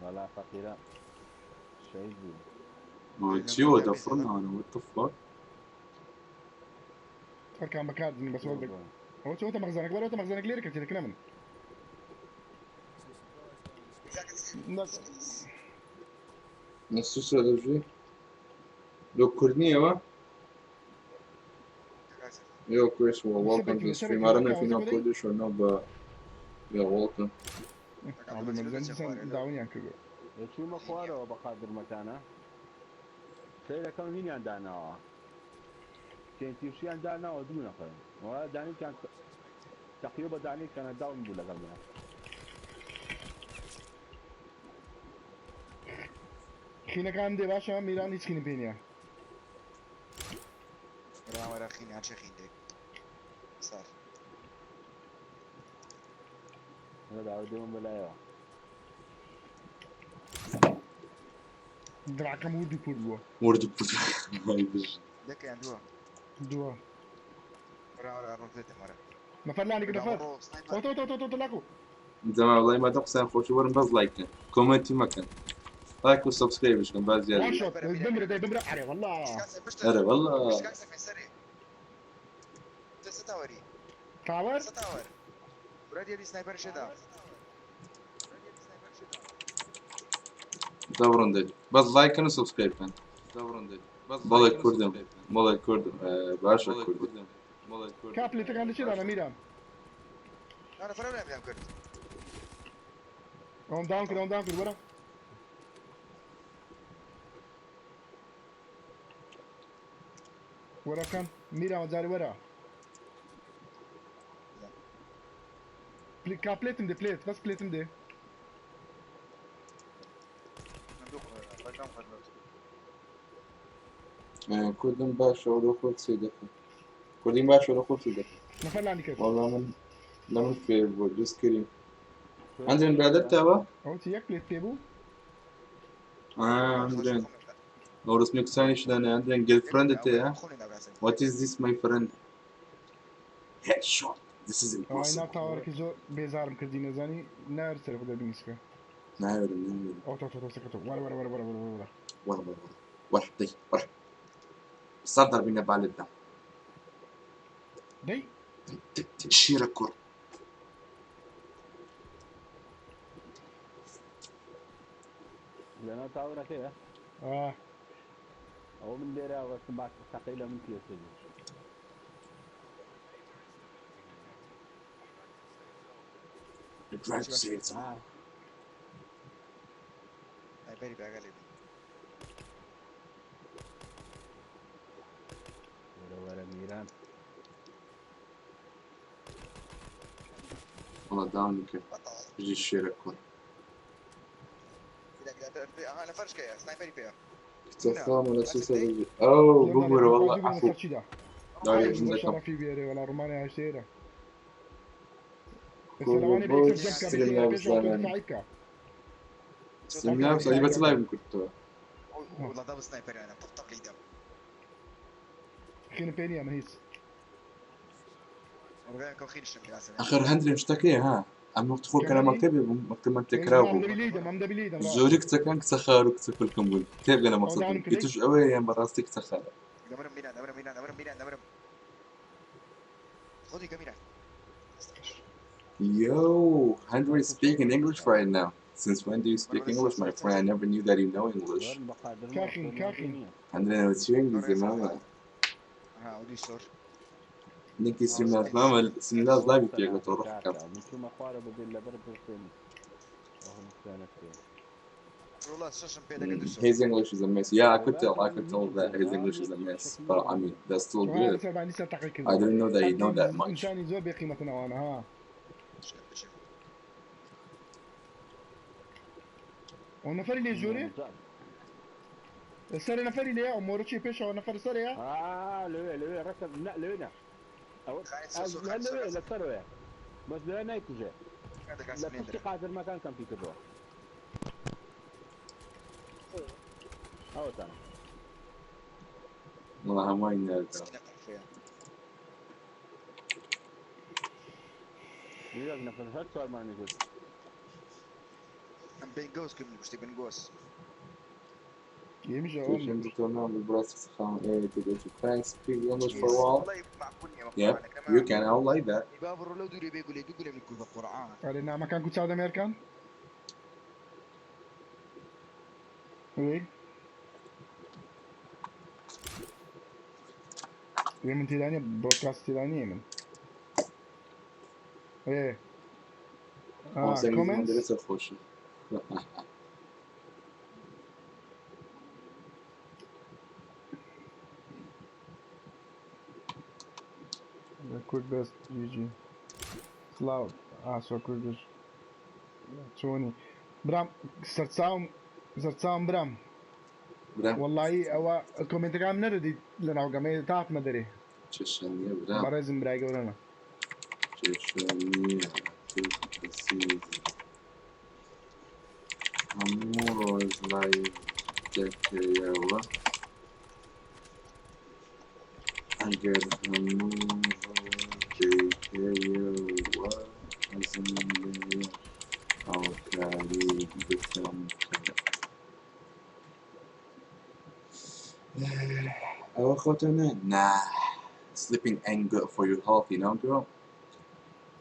وەڵا فەقیرە شەهید بوو. چیەوە دەفڕن what the fuck. فەرکان بەکاردنی بەس وەردە ئەوە چۆتە مەخزانەک وەرەوە مەخزانەک لێرە کردی لەکنە من. نسوسە دەژی لۆ کوردنیەوە. Yo, Chris, well, welcome to the stream. I don't know if you know Kurdish or not, but yeah, welcome. داونیان کردووە. چوومە خوارەوە بە قادرمەکانە سەیرەکەم هینیان داناوە تێنتیشیان داناوە دوو نەفەرن وە دانیکیان تەقیۆ بە دانیکیانە داون بوو لەگەڵ منە. خینەکان دێ باشە میران هیچ خینم پێ نییە. وەرە خین هەرچی خین دێ سار. داوە دێمە بەلایەوە. درعەکەم ورد و پورد بووە. ورد و پورد. دەکەیان دووە. دووە. وەرە وەرە ڕۆتێتم وەرە. نەفەر لانی نەفەر. ئۆتۆ ئۆتۆ ئۆتۆ ئۆتۆ لاکو. جەماعە وەڵای مادەم قسەیان خۆشە وەرن بەس لایک کەن کۆمێنتی مەکەن لايك و subscribe ش کەن با زیاد one shot بمرە دەی بمرە ئەرێ وەڵا. ئەرێ وەڵا. تاوەر؟ دەبڕن دەی بەس لایک کەن و subscribe کەن. بەڵێ کوردم بەڵێ کوردم باشە کوردم. کا پلێتەکان لە چێدانە میران؟ ئەوم down کرد ئەوم down کرد وەرە. وەرە کەن میران جارێ وەرە. کا پلێتم دێ پلێت بەس پلێتم دێ. کوردم باشە وەرە خۆت سێ دەکەم. کوردیم باشە وەرە خۆت سێ دەکەم. نەفەر لانی کرد. وەڵا من لە من فێر بوو just kidding. ئەندرێن برادەر تاوە؟ ئەوە چی یەک پلێت پێ بوو؟ ئەندرێن ئەو ڕسمی کچانیش دانێ ئەندرێن girlfriend ت هەیە؟ What is this my friend? Headshot. This is ئەوەی ناو impossible. تاوەرەکە زۆر بێزارم کردی نەزانی ناوێت سەر خۆ دەبینیسکە. ناوێرم ناوێرم. ئەو تۆ تۆ تۆ سەکەتۆ وەرە وەرە وەرە وەرە وەرە وەرە. وەرە وەرە وەرە وەرە دەی وەرە. سەر دەربینە بالت دام. دەی. شیرە کوڕ. لەناو تاوەرەکەیە؟ ئەوە من لێرە وەستم باس تەقەی لە من پێسە بوو. The drive saves. وەرە وەرە میران. وەڵا داونی کرد. بژی شێرە کوڕ. کچەکەم لە سوسە دەژی. ئەو ببورە وەڵا عەفو. داوای لێبوردن دەکەم. شەڕەفی بێرێ وەڵا ڕۆمانی هەشتێرە. کوڕ بۆ Streamlabs دانانی. Streamlabs ئەی بە چ live م کردەوە؟ خینم پێ نییە من هیچ. ئەخر هەندێک شتەکەیە ها ئەم وەخت خۆ کە لە مەکتەبێ بووم مەکتەبمان تێکراو بوو زۆری کچەکان کچە خار و کچە کولکم بوون تێبگە لە مەقسەدم ئیترش ئەوەیە یان بەڕاستی کچە خارە. Yo, Henry is speaking English right now. Since when do you speak English, my friend? I never knew that you know English. کاخین کاخین. Henry, what's your English, mama? لینکی Streamlabs مامە Streamlabs live ی پێکەوە ڕۆح من چوومە خوارە بەبێ لەبەر پرسێنی. ئەو هەموو شتانە پێ. His English is a mess. Yeah, I could tell. I could tell that his English is a mess. But I mean, that's still good. I didn't know that you know that much. ئینسانی زۆر بێقیمەتن ئەوانە ها. ئەو نەفەری لێ ژۆرێ؟ سەرێ نەفەری لێیە ئەو مۆرەچی پێشەوە نەفەر سەرەیە؟ لەوێ لەوێ ڕەسەر نا لەوێ نا. ئەوە لەوێ لەسەرەوەیە. بەس لەوێ نایکوژێ. لە پشتی قادرمەکان کەمپی کردووە ئەوەتان. وەڵا هەمووی ناردەوە. یەک نەفەر هەر چوارمانی گوت. ئەم بنگۆس کە من کوشتی بنگۆس. Switching to turn on the broadcast from A to go to Crank speak English for a while. Yeah, you can. I would like that. با بڕۆ لەو دوورێ بێ گولێ دوو گولێ من کوو بە قورعان. ئەرێ نامەکان کو چاو دەمێرکان وێ وێ من تێدا نییە برۆدکاست تێدا نییە من ئێ آه كومنتس مدرسة خوشي. Quick best GG سلاو ئاسۆ کوردش چۆنی برام سەرچاوم سەرچاوم برام برام وەڵی ئەوە کۆمنتەکان نەدەدیت لە ناوگەمەی تاتمە دەرێ چشنیە برام بەڕێزم برای گەورەمە چشنیە هەموو ڕۆژ لای دەکەیەوە ئەگەر هەموو ڕۆژ دەیکەیەوە حەزم لێیە هاوکاری بکەم کە ئەوە خۆتە Nah, sleeping ain't good for your health, you know, girl.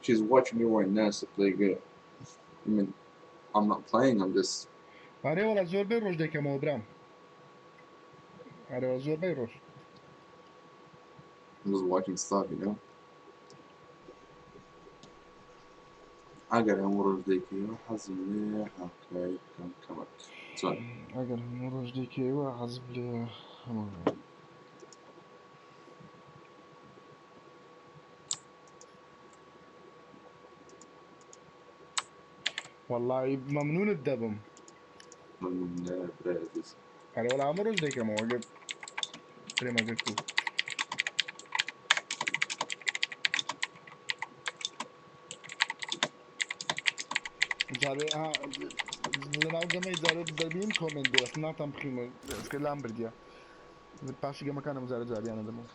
She's watching me right now, so play good. I mean, I'm not playing, I'm just ئەرێ وەڵا زۆربەی ڕۆژ دەکەمەوە برام ئەرێ زۆربەی ڕۆژ I'm just watching stuff, you know. ئەگەر هەموو ڕۆژ دەیکەیەوە حەزم لێیە هاوکاری بکەم کەمەک چۆن ئەگەر هەموو ڕۆژ دەکەیەوە حەزم لێ هەموو وەڵی مەمنونت دەبم مەمنون برای عەزیز ئەرێ وەڵا هەموو ڕۆژ دەکەمەوە ئەگەر پرێمەگەر کو جارێ لەناو گەمەی جارێ دەبیم کۆمنت دێ ناتان بخیمە ئەسکە لام بردیە پاشی گەمەکانم جارێ جوابیانە دەمەوە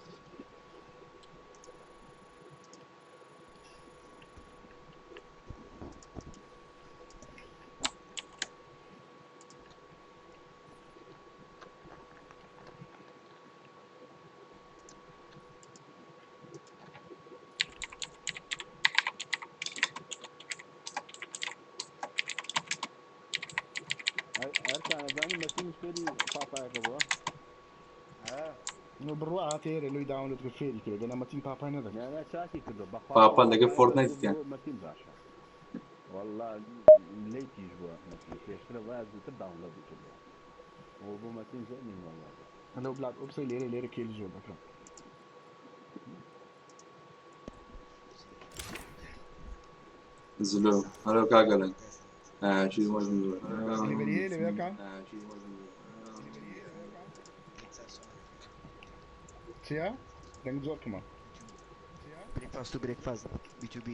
ئەرکان ئەزانی مەتین فێری پاپایەکە بووە بڕوا هاتێرە لۆی داونلۆد کرد فێری کرد گەنا مەتین پاپای نەدەکرد نا چاکی کردو بەخوا پاپا لەگە فۆرتنایت کە مەتین باشە والله لەیتیش بووە مەتین پێشترە وایە زووتر داونلۆدی کردووە ئەوە بۆ مەتین زۆر مهم والله لەو بلاک ئۆپسی لێرە لێرە کێل زۆر دەکەم زلۆ هەرۆ کاگەلن she's watching me right now. لێبەریە لەوێکان She's watching me right now. چییە دەنگ زۆر کەمە برێکفاست و برێکفاست B2B.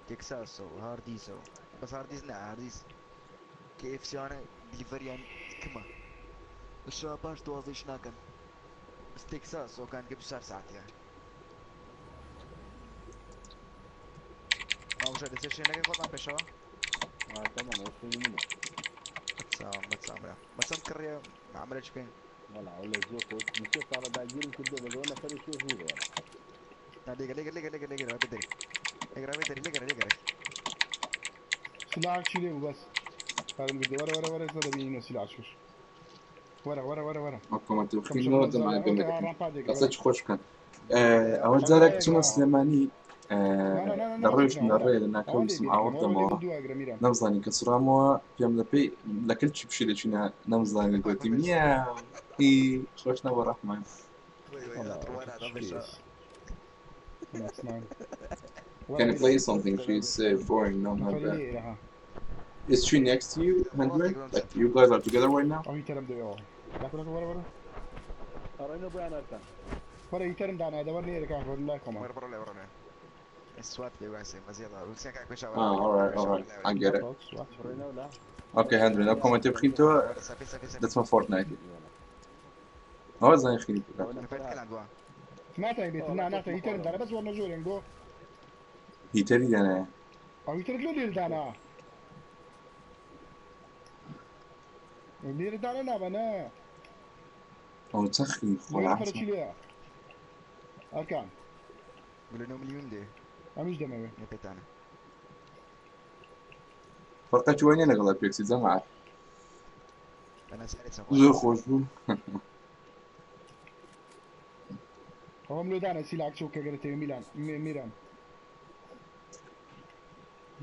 تكساس وهارديز بس هارديز لا هارديز كي اف سي انا دليفريان كما الشباب باش توازيش ناكن بس تكساس وكان قبل شهر ساعات يعني ما وش هذا الشيء ناكن خطأ بشوا تمام وصلني منه بتسام بتسام بس كريا ما عملتش كين ولا ولا زۆر خۆش سێ ساڵە داگیرم کردو بەزەوە نەفەری شێ ژوورەوە لا ليقر ليقر ليقر ليقر ليقر بدري ليقر بدري ليقر ليقر سلاحك چی لێ بوو بەس پارم کردی وەرە وەرە وەرە ئێستا دەبینینەوە سیلاحچکەش وەرە وەرە وەرە وەرە ئەو کۆمەنتە بخوێنەوە دەمانە گەمەکەم قسە خۆش بکەن ئەوە جارێک چوومە سلێمانی لە ڕێشم لە ڕێ لە ناکەویستم ئاوەڕ دەمەوە نەمزانی کە سوڕامەوە پێم لە پێی لە کلچی پشی دەچینە نەمزانی گوتیم نییە هی خۆش نەبوو ڕەحمان Can you play something? She's boring. No, not bad. Is she next to you, Hendrik? Like you guys are together right now? ئەوی تەرم دەوێەوە لاکو لاکو وەرە وەرە ئەڕۆینە بۆیان ئەرکان وەرە هیتەرم دانا دەوەر نێرە کاک لای خۆمان. وەرە بڕۆ لێ بڕۆ لێ. سوات لێ واسێ مەزیڵە وسێ کاک پێشا Ah, alright, alright. I get it. Okay, Henry, now comment بخيتو that's my Fortnite. هو زين خيني ناتوانین بێت نا ناتوانین هیتەرم دانا بەس وەرنە ژۆرێن گۆ. هیتەری دانا. ئەو هیتەرت لۆ لێرە دانا؟ لێرە دانا نابە نا. ئەو چەخی لێرە فەرەکی لێیە. ئەرکان. بلە 9 ملیۆن دێ. ئەمیش دەمەوێ. نە پێتانە. فەرقێکی وای نییە لەگەڵ ئەپێکسی جەماعەت. زۆر خۆش بوو. ئەوەم لۆ دانا سیلاک چۆ کە گەرەتەوە میلان میران.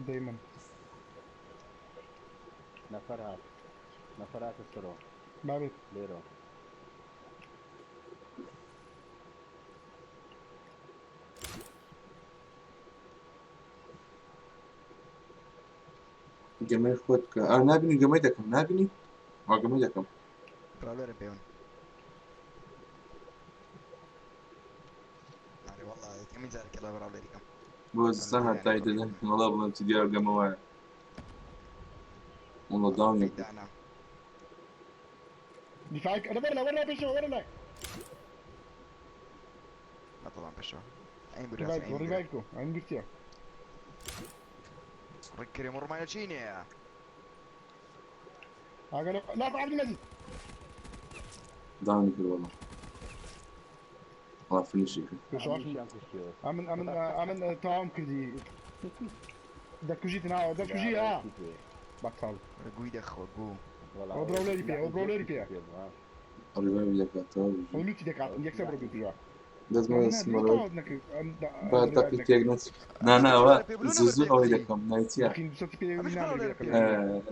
دەی من. نەفەر هات نەفەر هاتە سەرەوە. بابێت. لێرەوە. گەمەی خۆت بکە. ئا نابینی گەمەی دەکەم نابینی؟ وا گەمەی دەکەم. براولەرم پێون. ئەرێ والله یەکەمین جارە کە لە براولەریکەم. بۆ زستان هەتای دەدەن وەڵا بڵێم چی دیار گەمە وایە. والله داونی کرد. دیفاعی کە وەرە وەرە پێشەوە وەرە لای. نەتەڵام پێشەوە. ئەین ڕیڤایڤ کۆ ڕیڤایڤ کۆ ئەین گرتیە. ڕێکرێ مڕمانە چی نییە؟ ئاگەر لا عەبد المەجید. داونی کرد والله. والله فینیشی کرد. پێشەوە ئەمن ئەمن ئەمن تەواوم کردی. دەکوژیت ناوە دەکوژی ها. بەتاڵ. گوی دەخۆ گو. ئەو برۆلەری پێ ئەو برۆلەری پێ. ڕیڤایڤ دەکاتەوە. ئەو لوتی دەکات یەکسەر بڕۆ بیکوژە. دەستمە دەستمەوە. با تەقی تێک نەچ. نا نا ئەوە زوو زوو ئەوەی دەکەم ناوی چییە؟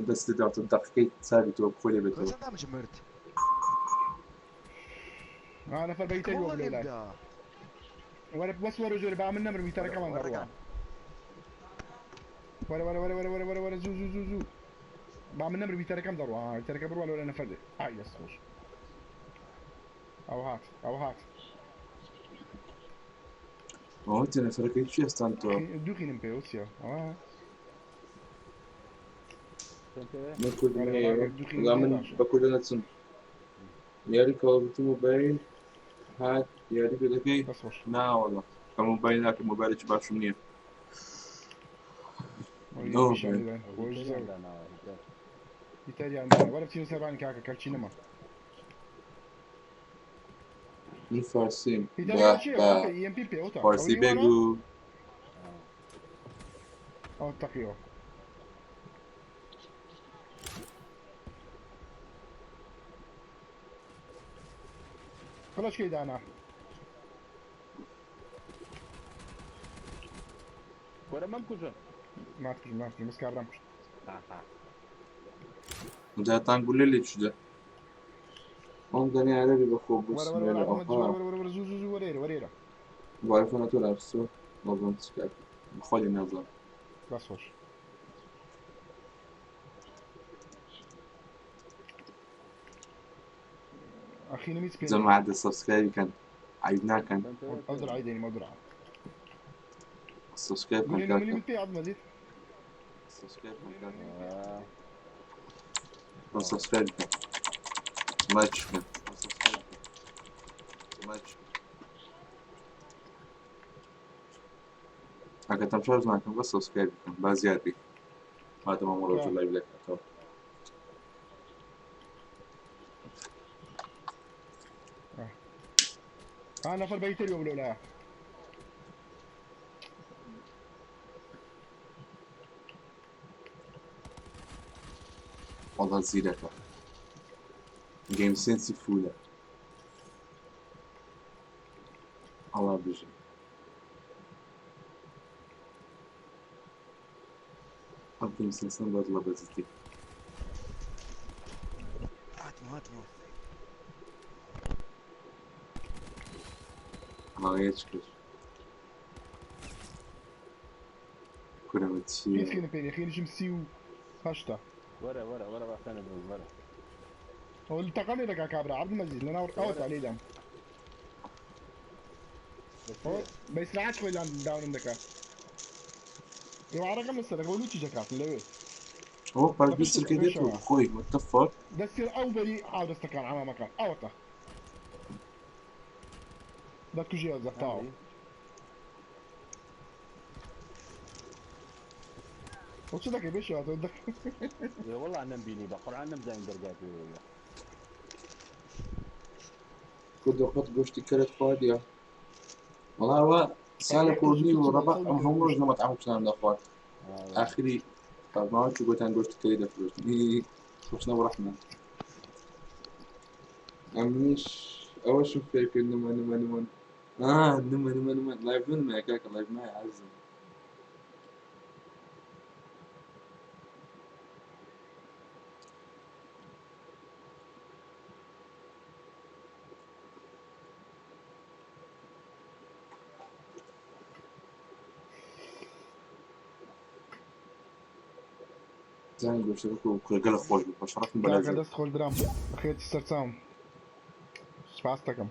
دەست دەدات دەقیقەی چاوی تۆ خۆی لێ بێتەوە. نەفەر بەیتەری وە بلێ لای. وەرە بەس وەرە ژۆرە با من نەمرم هیتەرەکەمان دەڕوا. وەرە وەرە وەرە وەرە وەرە وەرە وەرە زوو زوو زوو زوو. با من نەمرم هیتەرەکەم دەڕوا. هیتەرەکە بڕوا لەوەرە نەفەر دێ. ئای دەست خۆش. ئەو هات ئەو هات. ئەوە تێ نەفەرەکەی چی ئێستان تۆ؟ دوو خینم پێوە چییە؟ ئەوە. من کوردم هەیە وەڵا من بە کوردە نەچم. یاری کاڵ ئۆف دیوتی مۆبایل هات یاری پێ دەکەی؟ نا وەڵا کە مۆبایل ناکەم مۆبایلێکی باشم نییە. هیتەریان دانا وەرە بچینە سەربانی کاکە کەلچی نەما. من فارسیم هیتەرەکە چییە؟ کاکە EMP پێوەتە. فارسی بگو. ئەو تەقیەوە. قڵەچکەی دانا. وەرە مەمکوژە. ناتکوژم ناتکوژم بەس کابرام کوشت. جاتان گولە لێ چدە. ئەم دەنێ عەرەبی بە خۆ وەرە وەرە وەرە وەرە وەرە وەرە زوو زوو زوو وەرێرە وەرێرە. وایفۆنە تۆ لابسۆ بەڵام چ کاک بخوا لێ نازانم. بەس خۆش. ئەخینم هیچ پێ نییە. جەماعەت دە سەبسکرایبی کەن عەیب ناکەن. ئەو درعی دێنم ئەو درعە. سەبسکرایب کەن گولێ کاکە. ملیمت پێ عەبد مەجید. سەبسکرایب کەن کاکە. سەبسکرایب بکەن لایکش بکەن لایک ئەگەر تەمشاش ناکەم بەس سەبسکرایب بکەن با زیاد بی مادەمە ڕۆژ لایڤ دەکاتەوە. ها نەفەر بەیتەری وە بلۆ لایە. وەڵا زیرەکە گەیم سێنسی فولە ئەڵا بژی. ئەم گەیم سێنسەم بەدڵە بە جدی. هاتم هاتم. هاوێچ کرد کورەوە چییە؟ هیچ خینم پێ نییە خینیشم 38ە. وەرە وەرە وەرە باسانە بم وەرە. ئەو تەقە لێ دەکا کابرا عەبد مەجید لەناو ئەوەتا لێی دام. بە ئیسراحەت خۆی لان داونم دەکا. ئێوارەکەم لەسەرەکە بۆ لوتی دەکات لەوێ. ئەوە لە پاش 20 پشت سرکە دێتەوە پێشەوە. خۆی what the fuck دەستی ئەو بەری ئاودەستەکان عەمامەکان ئەوەتە. دەتکوژی ئەوجا تەواو. تۆ چ دەکەی بێشەوە تۆ دەک وەڵا نەمبینی بە قورعان نەمزانی دەرگای پێوەیە. کوردۆ قەت گۆشتی کەرت خواردیە؟ وەڵا ئەوە ساڵێک و نیو و ڕەبع ئەم هەموو ڕۆژ لە مەتعەم چنان دەخوارد ئاخری ماوەی چوو گۆتیان گۆشتی کەری دەفرۆشتن خۆشنە ڕەحمە ئەمنیش ئەوەشم فێر کرد نمە نمە نمە آه نمە نمە نمە لايف نمە کاکە لايف ما عزم زين گۆشتەکە کوڕگەلە خۆش بوو بە شەڕەفم کاکە بەلازێت دەست خۆش برام بەخێرتی سەرچاوم سپاس دەکەم.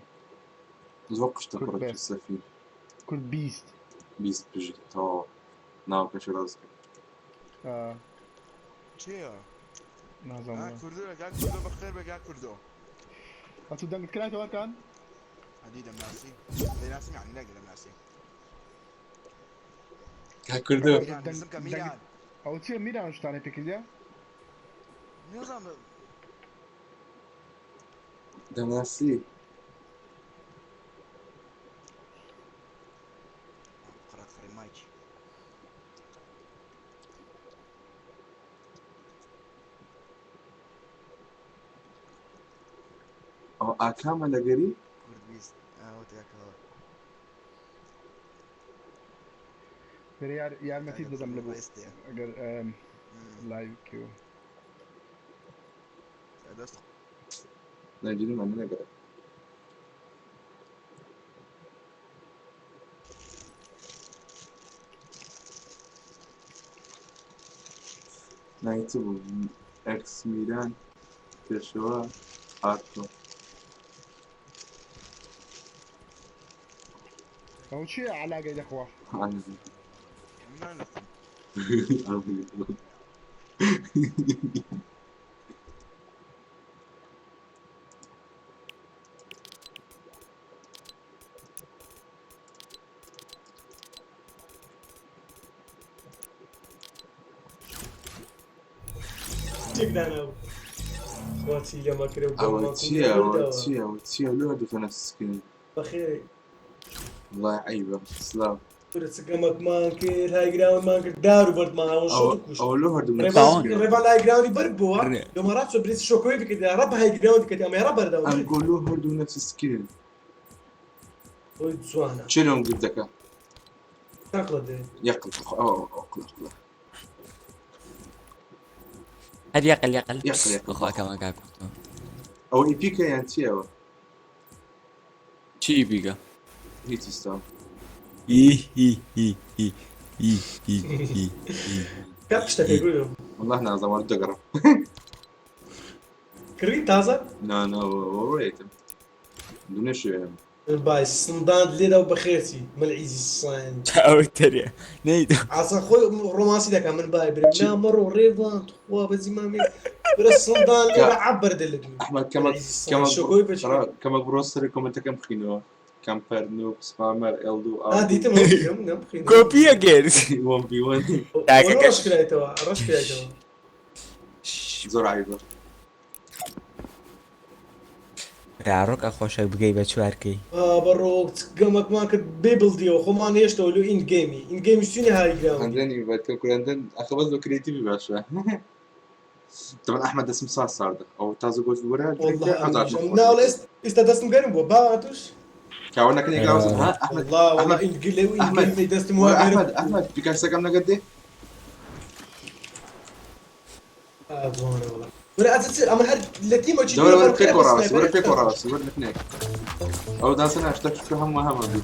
زۆر قشتە کورد کوڕە بێست سەفیر کورد بیست 20 بژیت تەواوە ناوەکەشی ڕاست کرد. آه، چییە؟ نازانم ها وەڵا. کوردۆ کاک کوردۆ بەخێر بێ کاک کوردۆ. ئەتوو دەنگت کرایتەوە ئەرکان؟ ئەدی دەمناسی دەیناسم یعنی نەگە دەمناسی. کاک کوردۆ ئەگەر میران دەنگ نزم کە دەنگت میران. ئەوە چییە میران ئەو شتانەی پێکردیە؟ نازانم دەمناسی قڕە قڕی مایکی. ئەوە ئاکامە لەگەری کورد بیست ئەوە تێکەوە. لێرە یار یارمەتیت کاکە دەدەم کوردۆ لە بۆ ڕێستێ. ئەگەر لایڤ کێو دەست نەگیری من نەگەرە نایت بوو ئەکس میران پێشەوە ئارتۆ ئەوە چییە علاگەی دەخوا؟ نانەخۆم. تێکداناو خوا چی لەمە کرێ و ئەوە گەمە چییە ئەوە کوردەوە چییە ئەوە چییە لۆ هەردووتە نەفس سکین بەخێرێ وڵای عەیبە سلاو کورە چ گەمەکمان کرد های گراوندمان کرد دار و بەردمان ئەوە ئەوە شۆت و کوشت ئەوە لۆ هەردوو نەفس ڕێبان سکین ڕێبان لای گراوندی بەر بووە لۆمە ڕاچۆ برێت شۆکۆی بکرد ڕەب های گراوندی کرد ئەمە ڕە بەردەوە ئەنگۆ لۆ هەردوو نەفس سکین خۆی جوانە چێ لۆم گرت دەکا تەقلە دێ یەقل ئەوە ئەقل ئەقلە هەر یەقل یەقل یەقل یەقل بەخوا کەمان کاک کوردۆ. ئەوە ئیپیکە یان چییە ئەوە چی ئیپیکە؟ هیچ ئیستا ئی ئی ئی ئی ئی ئی ئی ئی کاک شتەکەی گوڵم والله نازانم وەرد دەگەڕم کڕی تازە نا نا وەڕێتم دونێ شوێنم بای سندان لێدا و بەخێرچی مەلعیزی سان ئەوە تەرێ نەیدە ئاسان خۆی ڕۆمانسی دەکا من بای برم چی نا مەڕۆ ڕێوان تخوا بەجی مامێ برە سندان کە لێرە عەبەر دە لە دوور ئەحمەد کەمەک مەلعیزی سان کەمەک شۆکۆی بەچی کەمەک بڕۆ سەر کۆمنتەکەم بخینەوە کەمپەر نوب سپامەر ئێل دوو ئا ئار دوو دیتم ئەو دیتم نەم بخینەوە کۆپیە کرد وەن ڤی وەن وەلو تاکەکەش ڕەش کرایتەوە ڕەش کرایتەوە زۆر عیبە ڕاڕۆک ئەخۆشە بگەی بە چوارکەی. بەڕۆ گەمەکمان کرد بێ بڵدیەوە خۆمان هێشتەوە لۆ ئین گەیمی ئین گەیمی سوینە های گراوندی هەندێنی بە کورندن ئەخە بەس بە کرێتیڤی باشە طبعا احمد دەسم سا ساردە ئەو تازە گۆشت وەرە والله ئەزار ئەمنیش ئەم ناوڵ ئێست ئێستا دەستم گەرم بووە با توش کاوە نەکەنی گاوزم ها احمد والله والله احمد ئین گلێ و ئین احمد گەیمی دەستم وا وەرە گەرم احمد احمد پیکاکسەکەم نەگەت دێ آه، جوانە والله وەرە ئەچ چ ئەمە هەر لە تیمە چی دەوەرە دوورە وەرە بەرخێ پێکەوە بە ڕاوەسی وەرە سنایپەرێک پێکەوە خەرج ڕاوەسی وەرە لەکنێک ئەو داسە ناشتا چکە هەموو هەمە بی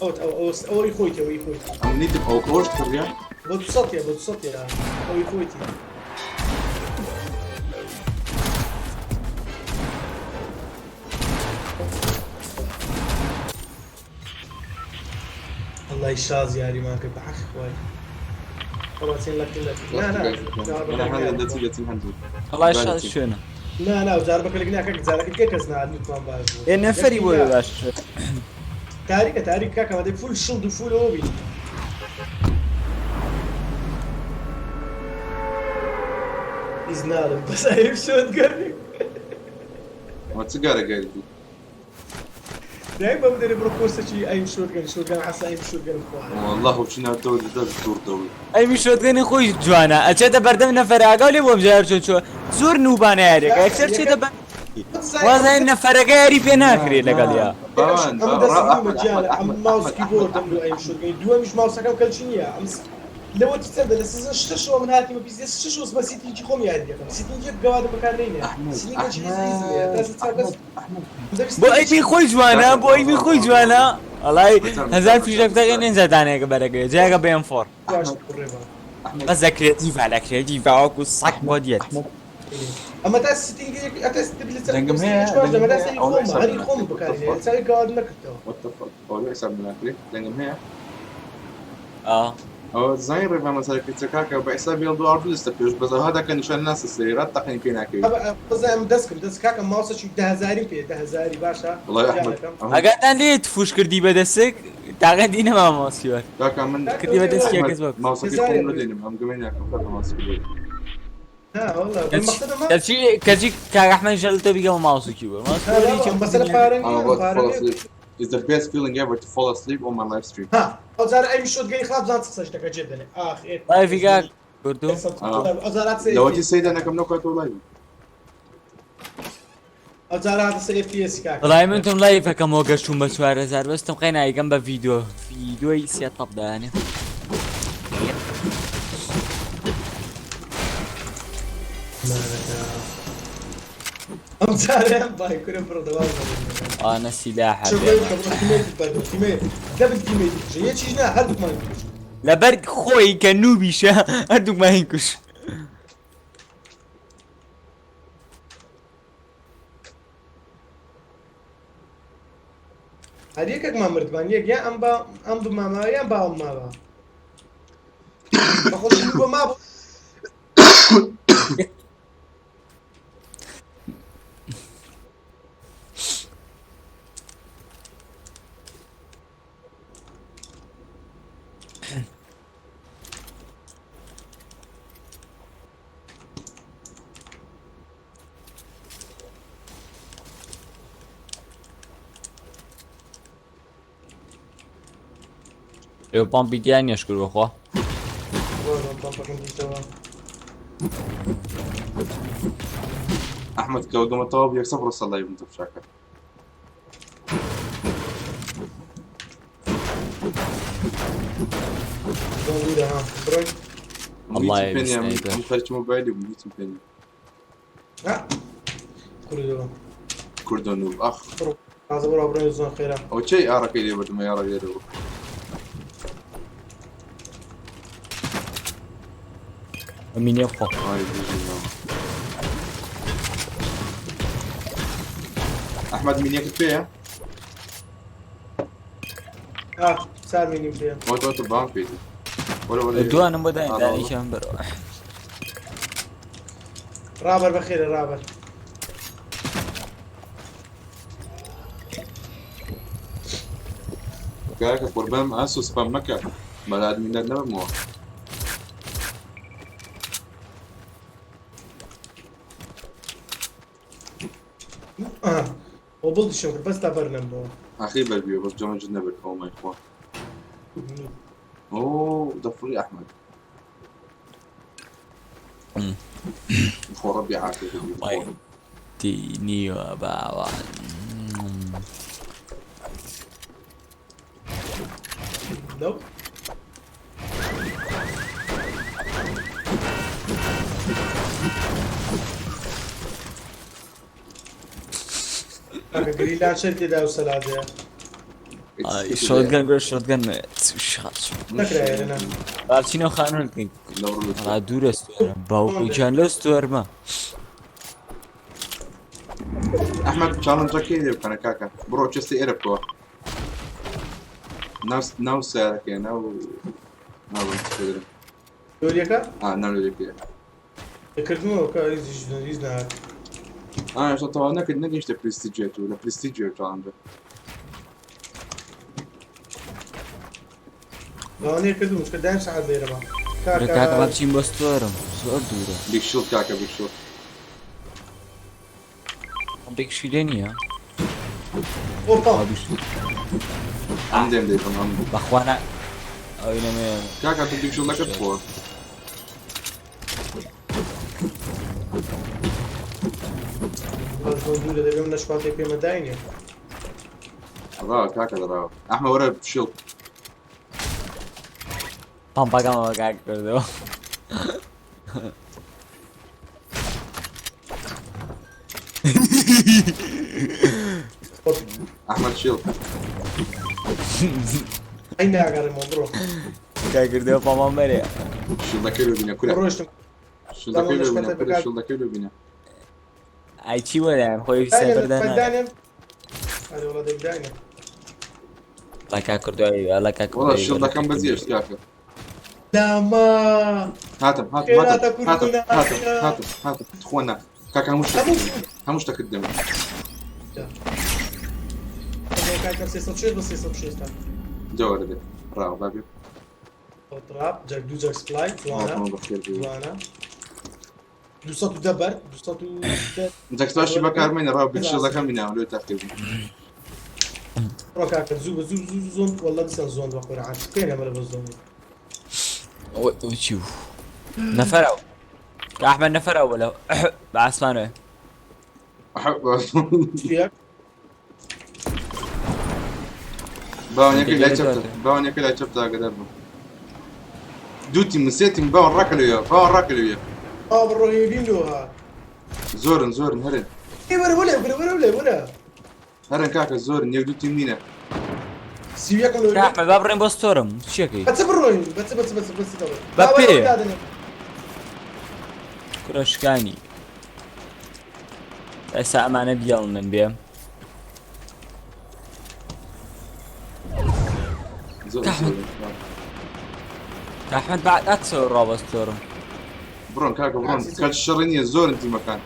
ئەو ئەو ئەو ئەوەی خۆیتی ئەوەی خۆیتی ئەم نیتم ئەو کۆشت کڕیا بۆ دو سەتیە بۆ دو سەتیە ئەوەی خۆیتی وەڵای شاز یاریمان کرد بە حەقی خوای. وەڵا چین لەک لەک. نا نا. وەڵای شاز شوێنە. نا نا جار بە کلک ناکە جارەکە کێ کەس نات لوتمان باش بوو. ئێ نەفەری بۆ باش. تاریکە تاریک کاکە مادەی فول شڵد و فول ئەوە بی. هیچ ناڵێم بەس ئەیب شۆت گەرمی. وە چ گارە گەردی؟ دایک بەم دەرێ بڕۆ کۆرسێکی ئەیم شۆتگەن شۆتگەن عەسا ئەیم شۆتگەنم خوارد. واللە چ ناو دەوری دەست دوڕ دەوری. ئەیمی شۆتگەنی خۆی جوانە ئەچێتە بەردەم نەفەرە ئاگاو لێ بۆم جار چۆن چوە زۆر نوبانە یاریەکە یەکسەر چێتە بەر وازای نەفەرەکە یاری پێ ناکرێ لەگەڵیا. ئەم دەست نومە گیانە ئەم ماوس کیبۆردم لۆ ئەیم شۆتگەنی دووەمیش ماوسەکەم کەلکی نییە ئەم لەوە چەندە لە سیزن شەشەوە من هاتیمە پیسی شەشەوە بە سیتینگی خۆم یاری دەکەم سیتینگێک گەوادم بەکار نەینێ سیتینگێکی ئیزم هەیە تا چاو کەس بۆ ئەیمی خۆی جوانە بۆ ئەیمی خۆی جوانە وەڵای هەزار فیشەک تەقێن ئینجا دانەیەکە بەرەگەوێ جایەکە بە M4 بەس لە کرێتیڤا لە کرێتیڤا وەکو سەگ بۆ دێت ئەمە تا سیتینگێک ئەتە دەنگم هەیە دەنگم هەیە ئەوە حساب هەری خۆم بەکارێ چاوی گەواد نەکردەوە What the fuck ئەوە حساب ناکرێت دەنگم هەیە ئا ئەوە زانی ڕێبا مەسەلە کچە کاکە بە حسابی ئەڵ دوو ئاڕ دەستە پێش بەس ئەوها دەکە نیشان ناسە سەیرات تەقین پێ ناکەوی. بەزام دەستکم دەست کاکە ماوسەکی دە هەزاریم پێ دە هەزاری باشە وەڵای ئەحمەد گیانەکەم. ئەگاتان لێ تفوش کردی بە دەسک تاقەتی نەما ماوسی وەر کاکە من کردی بە دەسکی ئەحمەد کەس بە ماوسەکەی خۆم نەدێنم ئەم گەمەی ناکەم کاکە ماوسەکەی بۆ ها والله بەمەقسەدە ما کەچی کەچی کاک ئەحمەد ژەل تۆ بیگەمە ماوس و کیبۆرد ماوس و کیبۆرد هیچ مەسەلە پارە I'm نییە about to پارە fall نییە asleep. It's the best feeling ever to fall asleep on my live stream. ها ئەو جارە ئەوی شۆتگەری خراپ زان چ قسەش دەکە جێ دەنێ ئاخ ئێ لایڤی کاک کوردو ئەو جارە هاتە لەوەتی سەیدا نەکەم نەو کاتەوە لایڤ. ئەو جارە هاتە سەر FPS کاکە. وەڵای من تۆم لایڤەکەمەوە گەشتوم بە 4000 بەس تم قەی نایگەم بە ڤیدیۆ ڤیدیۆی سێتەپ دانێ. ئەم جارەیان بای کورە بڕۆ دەواز ئانە سیلاحە چۆ بێ کە بڕۆ تیمێکی بەردەم تیمێ دەبن تیمێکی کوژە یەکیش نا هەردووکمان کوژ. لەبەر خۆی کە نوبیشە هەردووکمان کوژ. هەر یەکێکمان مردمان یەک یا ئەم با ئەم بمامە یان باوم ماوە بەخۆ بۆ مابوو. ئێوە پامپی تیا نییە شکر بەخوا. پامپەکەم دیتەوە. ئەحمەد کەوە گەمە تەواو یەکسەر بڕۆ سەر لایڤم تەمشاکە. الله هیچم پێ نییە، يا من خەرکی مۆبایلی بووم هیچم پێ نییە. کوردەوە کوردە نوب ئەخ. تازە بڕۆ بڕۆ زۆر خێرا. ئەو چەی ئاڕەکەی لێ بردم ئەی ئاڕە لێرەوە. ئەمینێ بخۆ. ئای بژی مامە. ئەحمەد مینیەکت پێیە؟ ها سار مینیم پێیە. ئەوە تۆ بام پێیت. وەرە وەرە. دوانم بۆ داین دانیشان بەرەوە. ڕابەر بەخێرە ڕابەر. کاکە قوربانم ئاسۆ سپام مەکە بەلا ئەدمینات نەبمەوە. ئەو بڵدیشم کرد بەس تا بەرنەمەوە. ئاخی بەربیەوە بەس جەمەجت نەبرد ئەو مای خوا. ئۆ دەفڕی ئەحمەد. خۆ ڕەبی عافیەت بی. تینیوە باوان. Nope. کاکە گری لانچەر تێدا و سەلاجەیە. شۆتگەن گۆ شۆتگەن شات. نەکرایە لەنا. با بچینەوە خانوون وەڵا دوورە ستۆرم باوکو گیان لەو ستۆرمە. ئەحمەد چاڵنجەکەی لێ بکەنە کاکە بڕۆ چێستی ئێرە بکەوە. ناو ناو سەیارەکەیە ناو ناو لۆریەکە؟ ئا ناو لۆریەکەیە. کردمەوە کە هیچ هیچ نەهات. ئا هێشتا تەواو نەکرد نەگەیشتە پرستیجێت و لە پرستیجێت تەواو لەوانەیە کردم چکە دایم سەعات لێرەمە. کاکە کاکە با بچین بۆ ستۆرم زۆر دوورە. بیگ شیڵد کاکە بیگ شیڵد. بیگ شیلێ نییە. ئۆپا. ئەم دێم دەیبم ئەم. بەخوا نا ئەوی نەمێ. کاکە تۆ بیگ شیڵدەکەت خۆ. بەس زۆر دوورە دەبێ من لە شواتێک پێمە داینێ. ڕاوە کاکە ڕاوە ئەحمە وەرە شیڵد. پەمپەکەمەوە کاک کردەوە. ئەحمەد شیڵد. ئەی ناگەڕێمەوە بڕۆ. کاک کردەوە پەمپەم بەرێ. شیڵدەکەی لۆ بینە کورە. ڕۆیشتم. شیڵدەکەی لۆ بینە کورە شیڵدەکەی لۆ بینە. ئای چی وەرایان خۆی سەبەر دانا. دانێن. ئەرێ وەڵا دەک داینێ. وەڵا کاک کردووە وەڵا کاک وەڵا کردووە شیڵدەکەم بەجێهێشت کاکە. لاما. هاتم هاتم خێراتە هاتم هاتم کوردونا. هاتم هاتم هاتم تخوا نا کاکە هەموو شتەکت هەموو شتەکت دەمێ. کاکە 306 بە 306 تا. جەوەرە دێ ڕاوە با بێ. تراب جاک دوو جاک سپلای جوانە هاتمەوە بەخێر بێی. جوانە 210 بەر 210 جەکسلاشی بەکارمێنە ڕاو بیگ شیڵدەکەم بیناوە لۆ تاقی بوو. بڕۆ کاکە زوو بە زوو زوو زوو زۆن والله دیسان زۆن بە قورعان پێ نەمە لە بە زۆن. چی بوو؟ نەفەر ئەو کە ئەحمەد نەفەر ئەو لە بە ئاسمانەوە. باوانەکەی لای چەپتە باوانەکەی لای چەپتە ئاگادار بوو. دوو تیم سێ تیم باوان ڕاکە لەوێ باوان ڕاکە لەوێ. ئا بڕۆ هێبیم لۆ هات. زۆرن زۆرن هەرن. ئێ وەرە وەرە وەرە وەرە وەرە وەرە. هەرن کاکە زۆرن یەک دوو تیم نینە. 31 لۆ. کە ئەحمەد با بڕێن بۆ ستۆرم چیەکەی؟ بەچ بڕۆین بەچ بەچ بەچ بەچ دەڵێ. بە پێ. دادەنێ. کوڕە شکانی. ئێستا ئەمانە بیاڵن من بێم. زۆر ئەحمەد ئەحمەد با ئەچەوە ڕا بۆ ستۆرم. بڕۆن کاکە بڕۆن کاتی شەڕی نییە زۆرن تیمەکان.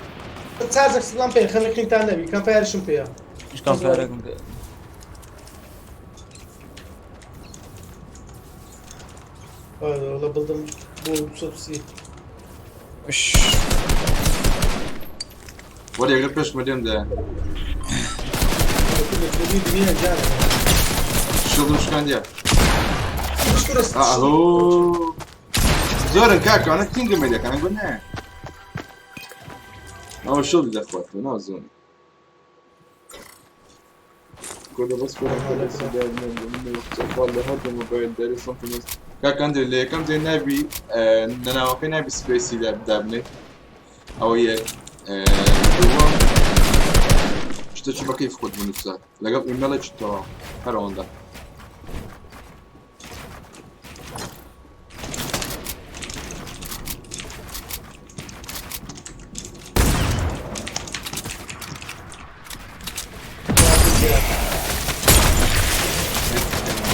چارجەک سڵام پێ خەمێکتان نەبی کەم پارشم پێیە. هیچ کام پارێکم پێ. والله بڵدم بۆ 230. وەرە یەک لە پێشمە لێم دایە. دنیا جانە. شیڵدم شکاندیە. ئاهۆ زۆرن کاکە ئەوانە تینگە مەدەکان گۆ نایە. ئەوە شیڵدی دەخواتەوە نازۆنی. كل بس كل کاکە ئەندرێ لە یەکەم جێ نابی نەناوەکەی نابی سپەیسی دابنێ ئەوە یەک دووەم شتێکی بە کەیف خۆت بنووسە لەگەڵ ئیمێڵێکی تەواو هەر ئەوەندە.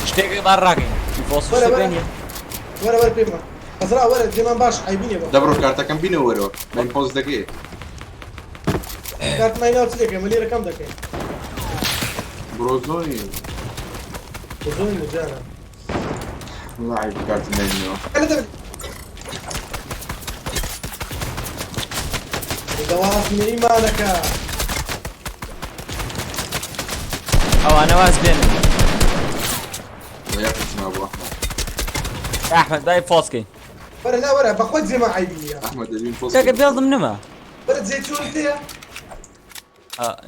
شتێک با ڕاکەین. وەرە وەرە وەرە وەرە پێمە. ئەزرا وەرە جێمان باش عیبینێ بە. دەبڕۆ کارتەکەم بینە وەرەوە بە ئیمپۆز دەکەی. کارت مای ناو چ دەکەین مە لێرە کەم دەکەین. بڕۆ زۆنی. زۆنی جانە. والله عیب کارت نێنەوە. دەواز ئیمانەکە. ئەوانە واز بێنن. یاخت مابوو ئەحمەد. ئەحمەد بای فۆسکەین. وەرە نا وەرە بەخۆت جێمان عیبینیە. ئەحمەد دەبین فۆس. کاکە بێڵدم نەما. وەرە جێ چۆن تێیە؟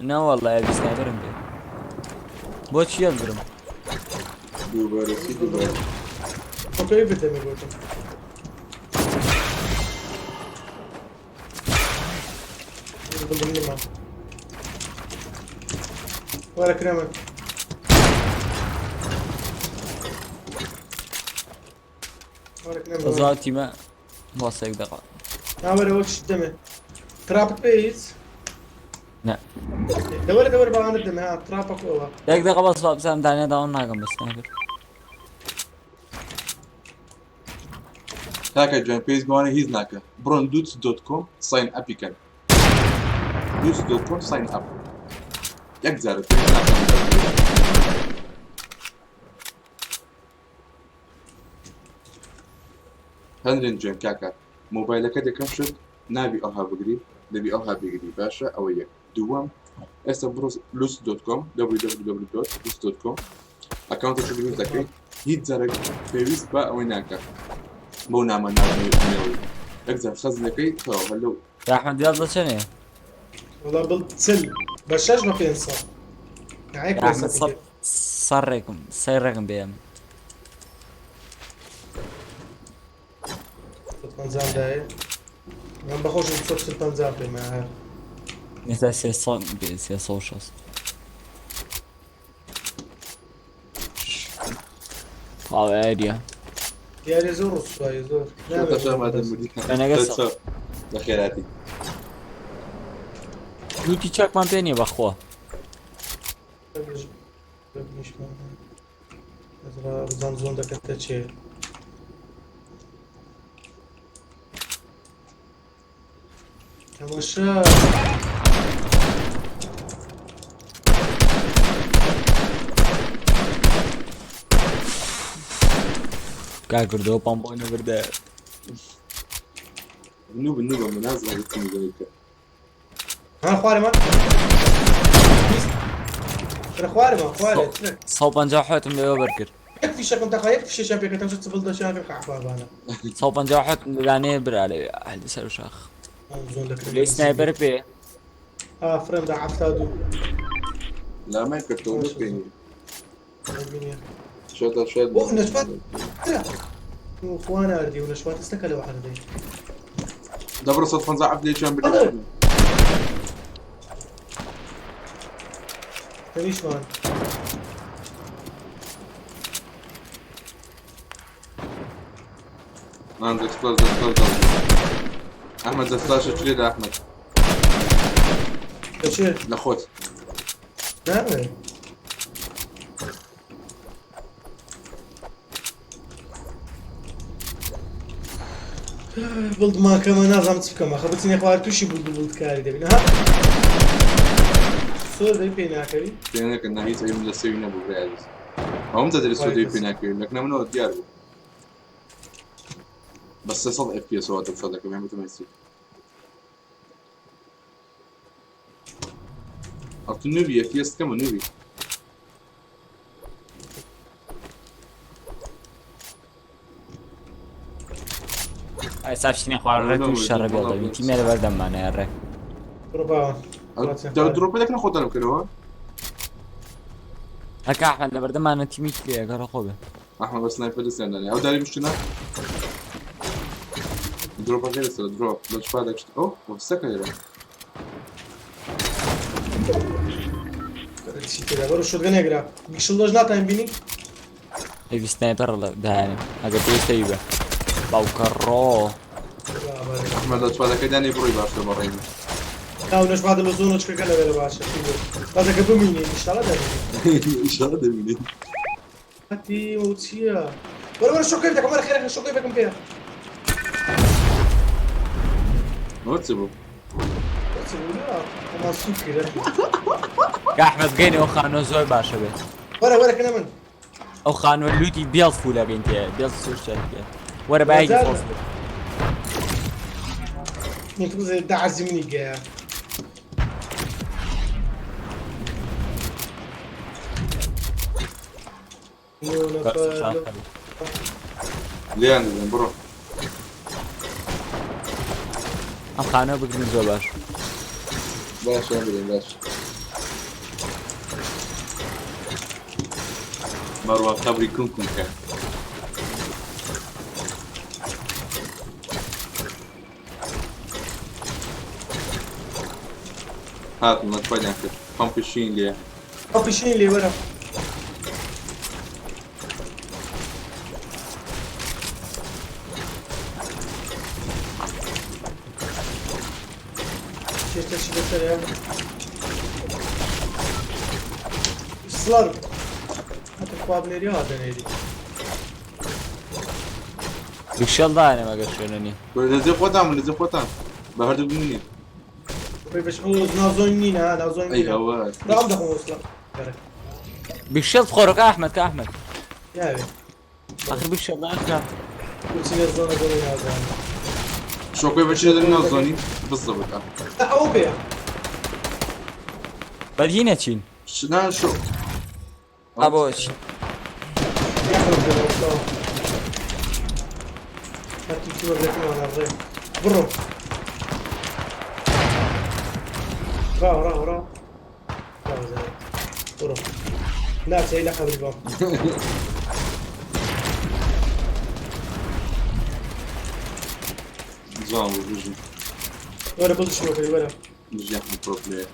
نا والله یاری سنایپەرم پێ. بۆ چی هەڵگرم؟ دووبارە چی دووبارە؟ خۆتۆی بدەمێ گوتم. بڵدم نەما. وەرە کرێمە. وەرە کرێمە. بەزاو تیمە بۆ سێک دقە. نا وەرە وەک شت دەمێ. تراپت پێ هیچ؟ نا. دەوەرە دەوەرە باوانت دەمێ ها تراپەک ئەوە. یەک دقە بەس با بزانم دانێ داوە ناگەم بە سنایپەر. کاکە گیان پێویست بەوانە هیچ ناکە بڕۆن دوتس dot com sign up ی کەن دوتس dot com sign up یەک جارە پێویست ناکە هەندرێن گیان کاکە مۆبایلەکە دەکەم شت نابی ئەوها بگری دەبی ئەوها بگری باشە ئەوە یەک دووەم ئێستا بڕۆ لوس dot com www.lus.com ئەکاونتێکی دروست دەکەی هیچ جارێک پێویست بە ئەوەی ناکات بەو نامە ناوی یەک جار خەزنەکەی تەواو هەر لەو یا ئەحمەد دیاز لە چەنێ؟ وەڵا بڵ 40 بە شەش بە 500 یا ئەحمەد سەد سەڕێکم سەیڕێکم بێم. 150 دایە من بەخۆشم 150 پێمە هەر ئێستا 300 بێ 360. تەواو ئاریە. دیارە زۆر ڕسوایە زۆر. بەخێراتی. لوتی چاکمان پێ نییە بەخوا. بزان زۆن دەکەتە چێ. تەماشا. کاک کردەوە پام بۆ نەبردە. نوب نوب من نازل تیمی دەکە. ها خوارێ ما خوارێ ما خوارێ. 157 لێوە بەرکرد. یەک فیشەکم تەقا یەک فیشەشیان پێکەتەم چ بڵ دەشیان کرد قەحبابانە. 157 لانەیە برا لەوێ ئەهلی سەر شاخ. لێ سنایپەر پێ. ئافرەم دا 72. لا ما کردەوە بینی. شاد شاد. بۆ نەشوات خوا ناردی و نەشوات استەکە لەو عەردەی. دەبڕ 157 لێکیان بردی. تەنیشمان. نان دەستڵ دەستڵ ئەحمەد دەستاشە چلێ لە ئەحمەد. لە چێ؟ لە خۆت. ناوێ. بڵدماکەمە نازانم چ بکەم ئەخە بچینە خوار تووشی بڵد و بڵدکاری دەبین ها سۆر دەی پێ ناکەوی پێ نەکرد نا هیچ ئەویم لە سێوی نەبوو برای عەزیز ئەوم دەدەری سۆدەی پێ ناکەوی لەکنە منەوە دیار بوو بە 300 FPS ەوە تەمشا دەکەم یان بتم هیچی ئەو تو نوبی FPS کەمە نوبی ئێستا بچینە خوار ڕێک و شەڕە بێڵ دەبین تیمێ لە بەردەممانەیە ڕێک. بڕۆ باوان. درۆپە دەکەن خۆتان بکەنەوە هەکا ئەحمەد لە بەردەمانە تیمی ترێ گەڕە خۆ بێ. ئەحمەد بە سنایپەر دەستیان دانێ ئەو داری بشتنە درۆپەکەی لەسەر درۆپ لە چپا دەکشت ئەو سەکە لێرە چی تێدا بەرە شۆتگەن یەگرا بیشڵ دەش ناتان بینی ئەوی سنایپەر دایانێ ئەگەر پێویستە بە باوکە ڕۆ. ئەحمەد لە چپادەکەی دانی بڕۆی باشتر بەڕێی تاو نەشوات لە زۆن چکەکە لەوێ لە باشە بەسەکە بمینی ئینشاڵڵا دەبینی ئینشاڵڵا دەبینی هەتی ئەو چییە وەرە وەرە شۆکەی دەکەم وەرە خێرە شۆکەی بەکەم پێ ئەوە چ بوو چ بوو ئەمان سوک کرد کە ئەحمەد بگەینە ئەو خانووە زۆر باشە بێت. وەرە وەرە کەنە من ئەو خانووە لوتی بێڵ فولەکەین تێ بێڵ سوور تێ وەرە بایەکی خۆش بێت. منتظر دعزی منی گەیە لێیان دەدەن بڕۆ ئەم خانووە بگرن زۆر باش. باش بگرن باش مەڕوا قەبری کون کون کە هاتم لە چپادیان کرد پەمپی شین لێ پەمپی شین لێ وەرە چێشتەشی لەسەرە سڵار هەتە خوا بنێری ها دەنێری. بیکشێڵ دانێ مەگەر شوێنە نییە. کورە نزیک خۆتان بوو نزیک خۆتان بە هەردوو بمینێ. بەش ئەو ناو زۆن نینە ناو زۆن ئەی هەوە. ڕام دەخۆم وەسڵا. بیکشێڵ بخۆرەکە ئەحمەد کە ئەحمەد. یاوێ. ئاخر بیکشێڵ دانکە. بچینە زۆنە زۆنی نازانم. شۆکۆی بەچی لە ناو زۆنی بالضبط. ئەو پێ. بەدی نەچین. نا شۆ. ئا بۆ چی؟ بڕۆ ڕاو ڕاو ڕاو بڕۆ ناچەی لە قەبری بام. جوان بوو بژی. وەرە بڵشمەکەی وەرە. بژی ئەحمەد پرۆ پلەیەر.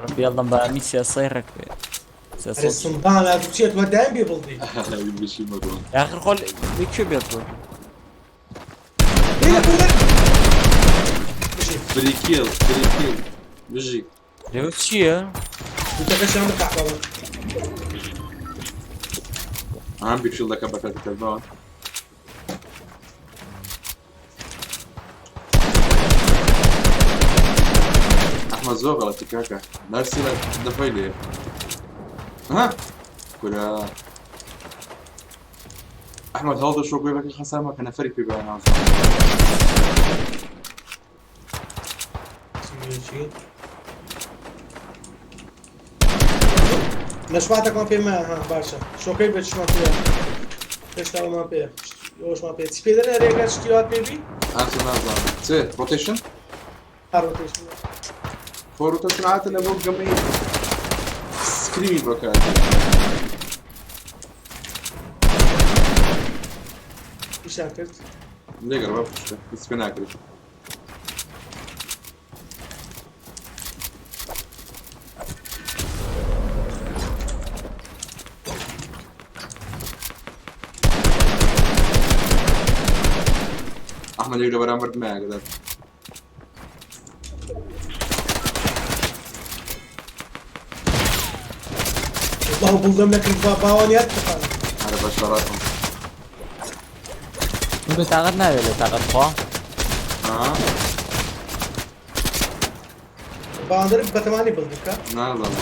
ربي يلا بە 300 ڕێک بێ. ئەرێ سندانە تو چیە تو دایم بێ بڵدی. بشی مەگۆن. آخر خۆل لەکوێ بێت بۆ؟ فری کیل فری کیل بژی. لەوە چییە؟ وتەکەشیان بکە. ئەم بیکشیل دەکە بەکاتی تەرباوە. ئەحمەد زۆر غەڵەتی کاکە نارسی لە دەفای لێ. ها کورە ئەحمەد هەوڵدە شۆکۆی بەکە خەسار مەکە نەفەری پێ بە ناو زۆن. نەشواتەکمان پێ مایە ها باشە شۆکەی بەچمان پێ هێشتا ئەومان پێ ئەوشمان پێ چی پێ دەنێ رێگە شتی وات پێ بی؟ ئاسە نازانم چێ ڕۆتێشن؟ ها ڕۆتێشن. خۆ ڕۆتێشن هاتە لە بۆ گەمەی سکریمی بەکات. ئیشیان کرد؟ لێگەڕ بە پشتە هیچ پێ ناکرێت. ئەحمەد یەک لە بەرامبەر مایە گەدات. والله بڵدەم نەکرد با باوانیات تەقان. ئەرە بە شەڕەتم. من بە تاقەت ناوێت لە تاقەت خوا. ها باوەندەر بەتەمانی بڵدی بکە. نازانم.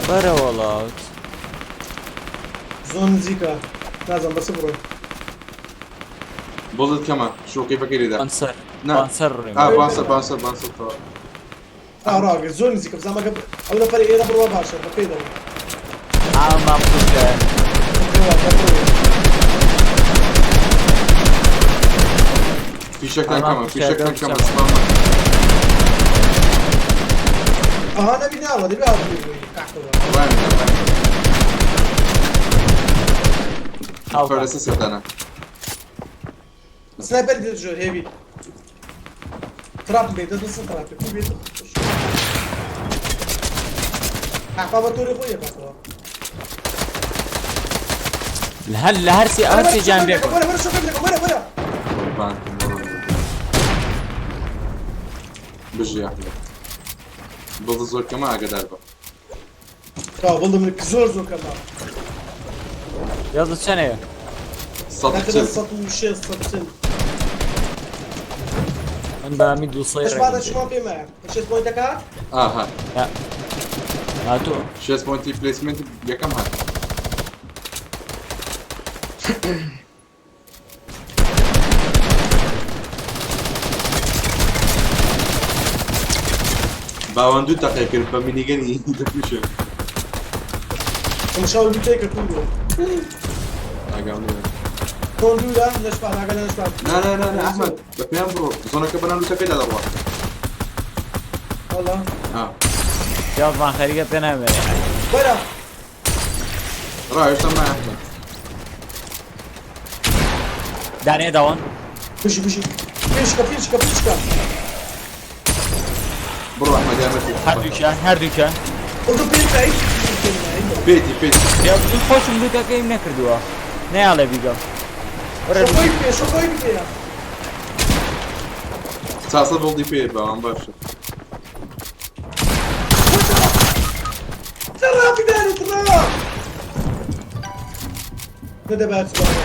بەرە وەڵا. زۆر نزیکە نازانم بەس بڕۆن. بڵدت کەمە شۆکەی بەکەی لێدا. بانسەر. نا. بانسەر ڕێم. ئا بانسەر بانسەر بانسەر تەواو. ئا ڕاگە زۆر نزیکە بزانم ئەگە ئەو نەفەری ئێرە بڕوا باشە بە پێی دەڵێم. ئا مامکوشە. فیشەکتان کەمە فیشەکتان کەمە سپام مەکەن. ئەها نەبی ناوە دەبێ ئاو بێ کاکەوە. ڕایان کە ڕایان کە. فەرەسە سێتانە. سنایپەر دێت ژۆر هێوی. تراپ بێت دەست بەسەر تراپێ کو بێت. حقا بە تۆری خۆی دەکاتەوە. لە لە هەرسی هەرسی جان بێ. وەرە وەرە شۆکە بێت وەرە وەرە. قوربانتم بڕۆن. بژی ئەحمەد. بڵد زۆر کەمە ئاگادار بە. تا بڵدم زۆر زۆر کەمە. یازدە چەنەیە؟ 140. 106 140. من بە می 200 هەش بادە چمان پێ مایە. شێست پۆینتەکە؟ ئاها. هاتوو. شێست پۆینتی پلەیسمێنت یەکەم هات. باوان دوو تەقێ کرد بە مینیگەنی دەکوشێ. شاو لوتەیەکە کوردووە. ئاگام لێ. تۆن دوورە نەشپات ئاگا لە نەشپات. نا نا نا نا ئەحمەد بە پێیان بڕۆ زۆنەکە بەناو لوتەکەیدا دەڕوا. والله. ها. یاڵمان خەریکە پێ نامێنێ. وەرە. ڕا هێشتا مایە ئەحمەد. دانێ داوان. بژی بژی. پێشکە پێشکە پێشکە. بڕۆ ئەحمەد یارمەتی. هەردووکیان هەردووکیان. ئەو پێ نای. پێتی پێتی. من خۆشم لوتەکەیم نەکردووە. نەیاڵێ بیگەم. شۆکۆی پێ شۆکۆی پێ. 400 بڵدی پێ باوان باشە. تڕاپی دانی تڕا. نەدەبا چوانە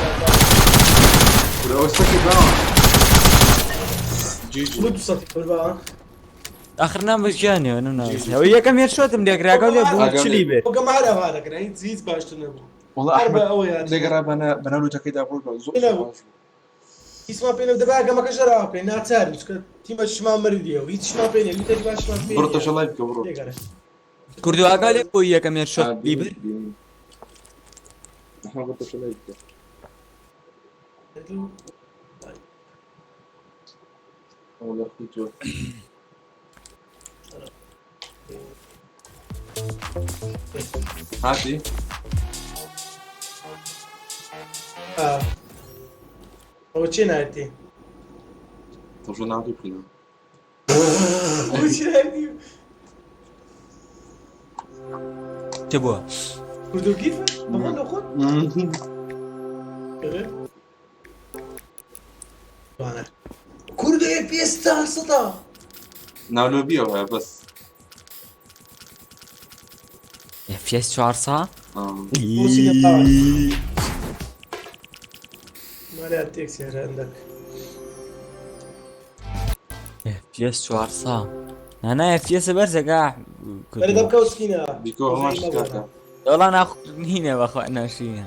کورە ئەوە سەکی باوە. جی جی. بۆ 200 قوربان. ئاخر نام بە گیانەوە نەم ناوە یەکەم هێرشۆتم لێکراگەڵ لێ بوو چلی بێت. وەکەم هەر ئەوها دەکرا هیچ هیچ باشتر نەبوو. والله هەر بە ئەحمەد ئەوە یاری. لێگەڕا بەنا بەناو لوتەکەیدا بڕۆ زۆر پێ نەبوو. باش بوو. هیچمان پێ نەبوو دەبا گەمەکەش دەراوە بکەین ناچارین چونکە تیمەشمان مردیە و هیچشمان پێ نیە لوتێکی باشمان پێ بڕۆ نیە. تەشە لایڤ بکە بڕۆ. لێگەڕێ. کوردو ئاگا لێ بوو یەکەم هێرشۆت لی بر. ئەحمەد بڕۆ تەشە لایڤ بکە. والله خیتۆ. هاتی؟ ئا. ئەوە چێ نایەتی؟ تەشە ناوتی بخینەوە. ئەوە چێ نایەتی؟ چ بووە؟ کوردو کیفە؟ بەخۆت لە خۆت؟ کوردو ئێ پێ 400. ناولۆبیەوە هەیە بەس. FS 400؟ بۆچی لە باوان؟ مالیا تێکسێ هەندەک. FS 400 نانا FS بەرزەکە بەرە دەبکە و سکینە. بیکۆ هەمان شت کاکە. وەڵا ناخ هینە بەخوا ناشرینە.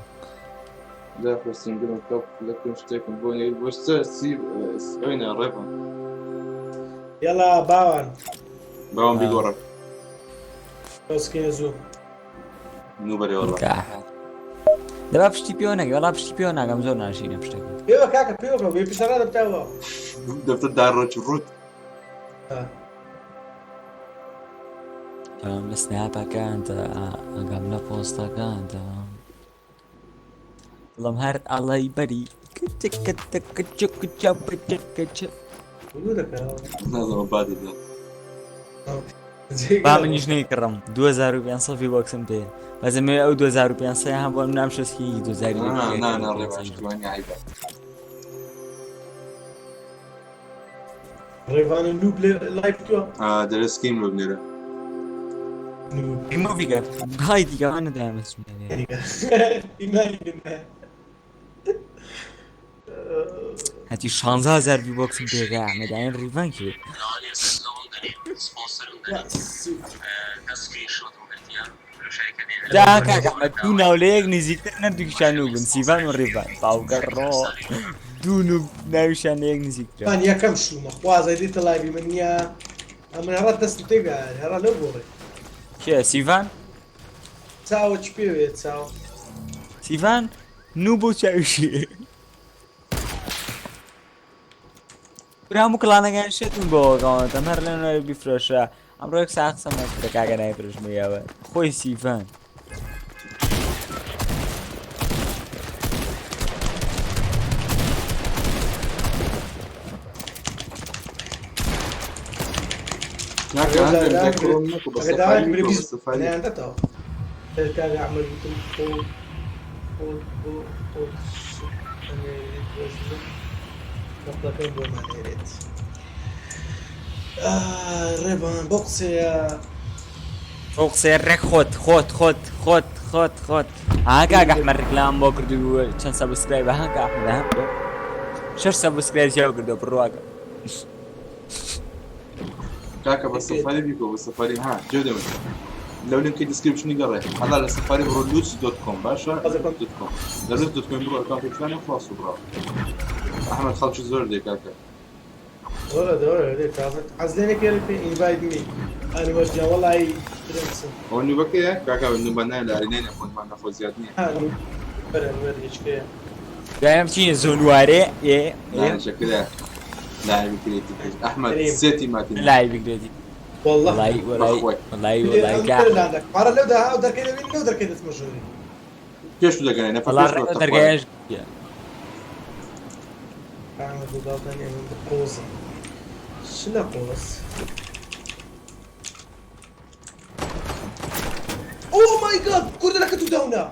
لا خۆ سینگلم کەپ لەکم شتێکم بۆ نێرد بۆ سەر سی ئەوینە ڕێبە. یەڵا باوان. باوان بیگۆڕە. ئەو سکینە زوو. نو بەرێ وەڵا. دەبا پشتی پێوە نەگەی وەڵا پشتی پێوە ناگەم زۆر ناشرینە پشتەکە. پێوە کاکە پێوە کە بێ پشتەکە دەبتەوە. دەفتە داڕۆچ ڕوت. ئەم لە سناپەکاندا ئەگەم لە پۆستەکاندا بەڵام هەر ئاڵای بەری نازانم با دەدا. با منیش نەیکڕم 2500 ڤی بۆکسم پێ بەزەمێ ئەو 2500 هەم بۆ نام شەسکی 2000 نا نا نا ڕێباش توانی عیبە. ڕێڤانە نوب لایف تووە؟ دەرێ سکین بۆ بنێرە. ریموڤی کرد های دیگە ئەوە نەدایمە ئیمانی منە. هەتی 16000 ڤی بۆکسم پێگا ئەحمەدایان ڕیڤان کرد. دا کاک ئەحمەد دوو ناو لە یەک نزیکتر نەردووکیشان نوو بن سیڤان و ڕیڤان باوکە ڕۆ دوو نوو ناویشان لە یەک نزیکترە. من یەکەم شوومە خوازە دیتە لایڤی من نییە ئەمن هەڕا دەستم تێگا هەڕا لەو بۆڕێ. کێ سیڤان؟ چاوە چ پێوێ چاو. سیڤان نوو بۆ چاویشی. برا هەموو کڵانەکان شێتم بۆ گەوانتەم هەر لە ناوی بیفرۆشە ئەمڕۆ یەک ساعت قسەم نەکردە کاکە نایفرۆشم یاوە خۆی سیڤان. کاکە هەندێک دەکڕۆم نەکو بە سەفاری بکە بە سەفاری. نەیاندەتەوە. کاکە ئەحمەد وتم خۆ خۆت بۆ خۆت شت ئەنێریت بەس من نەقڵەکەم بۆ مانێرێت. ڕێبان بۆ قسەیە. ئەو قسەیە ڕێک خۆت خۆت خۆت خۆت خۆت خۆت ها کاک ئەحمەد ڕیکلام بۆ کرد و چەند سەبسکرایب ها کاک ئەحمەد ها شەش سەبسکرایب زیاو کردەوە بڕواکە. کاکە بە سەفاری بیکۆ بە سەفاری ها جێ دەمن لەو لینکی دیسکریپشنی گەڕێ هەلا لە سەفاری بڕۆ لوتس دۆت کۆم باشە دۆت کۆم لە لوتس دۆت کۆم بڕۆ ئەکاونتی فلانە خلاص و بڕۆ ئەحمەد خەڵکی زۆر دێ کاکە. زۆرە زۆرە دێ تازە عەزلێنێک پێ پێ ئینڤایت می ئەنوەر گیان وەڵی برنسم. ئەوە نوبەکەیە کاکە نوبە نایە لە ئەرینای نەخۆشمان نەخۆش زیاد نییە. ها نوب بەرە نوەر هیچکەیە. دایم چینە زۆنوارێ ئێ ئێ شەکرە لاعبی کرێتی ئەحمەد سێ تیماتی لاعبی کرێتی والله وەڵای وەڵای وەڵای وەڵای کە پارە لەو دا ئەو دەرکەی دەبین لەو دەرکەی دەچمە ژووری پێش تو دەگەنێ نەفەر وەڵا پێش ڕێ تو دەرگایش ئەحمەد و داڵتان ئێمە بقۆزن چ لە قۆز ئۆ مای گاد کوردە لەکە تو داونا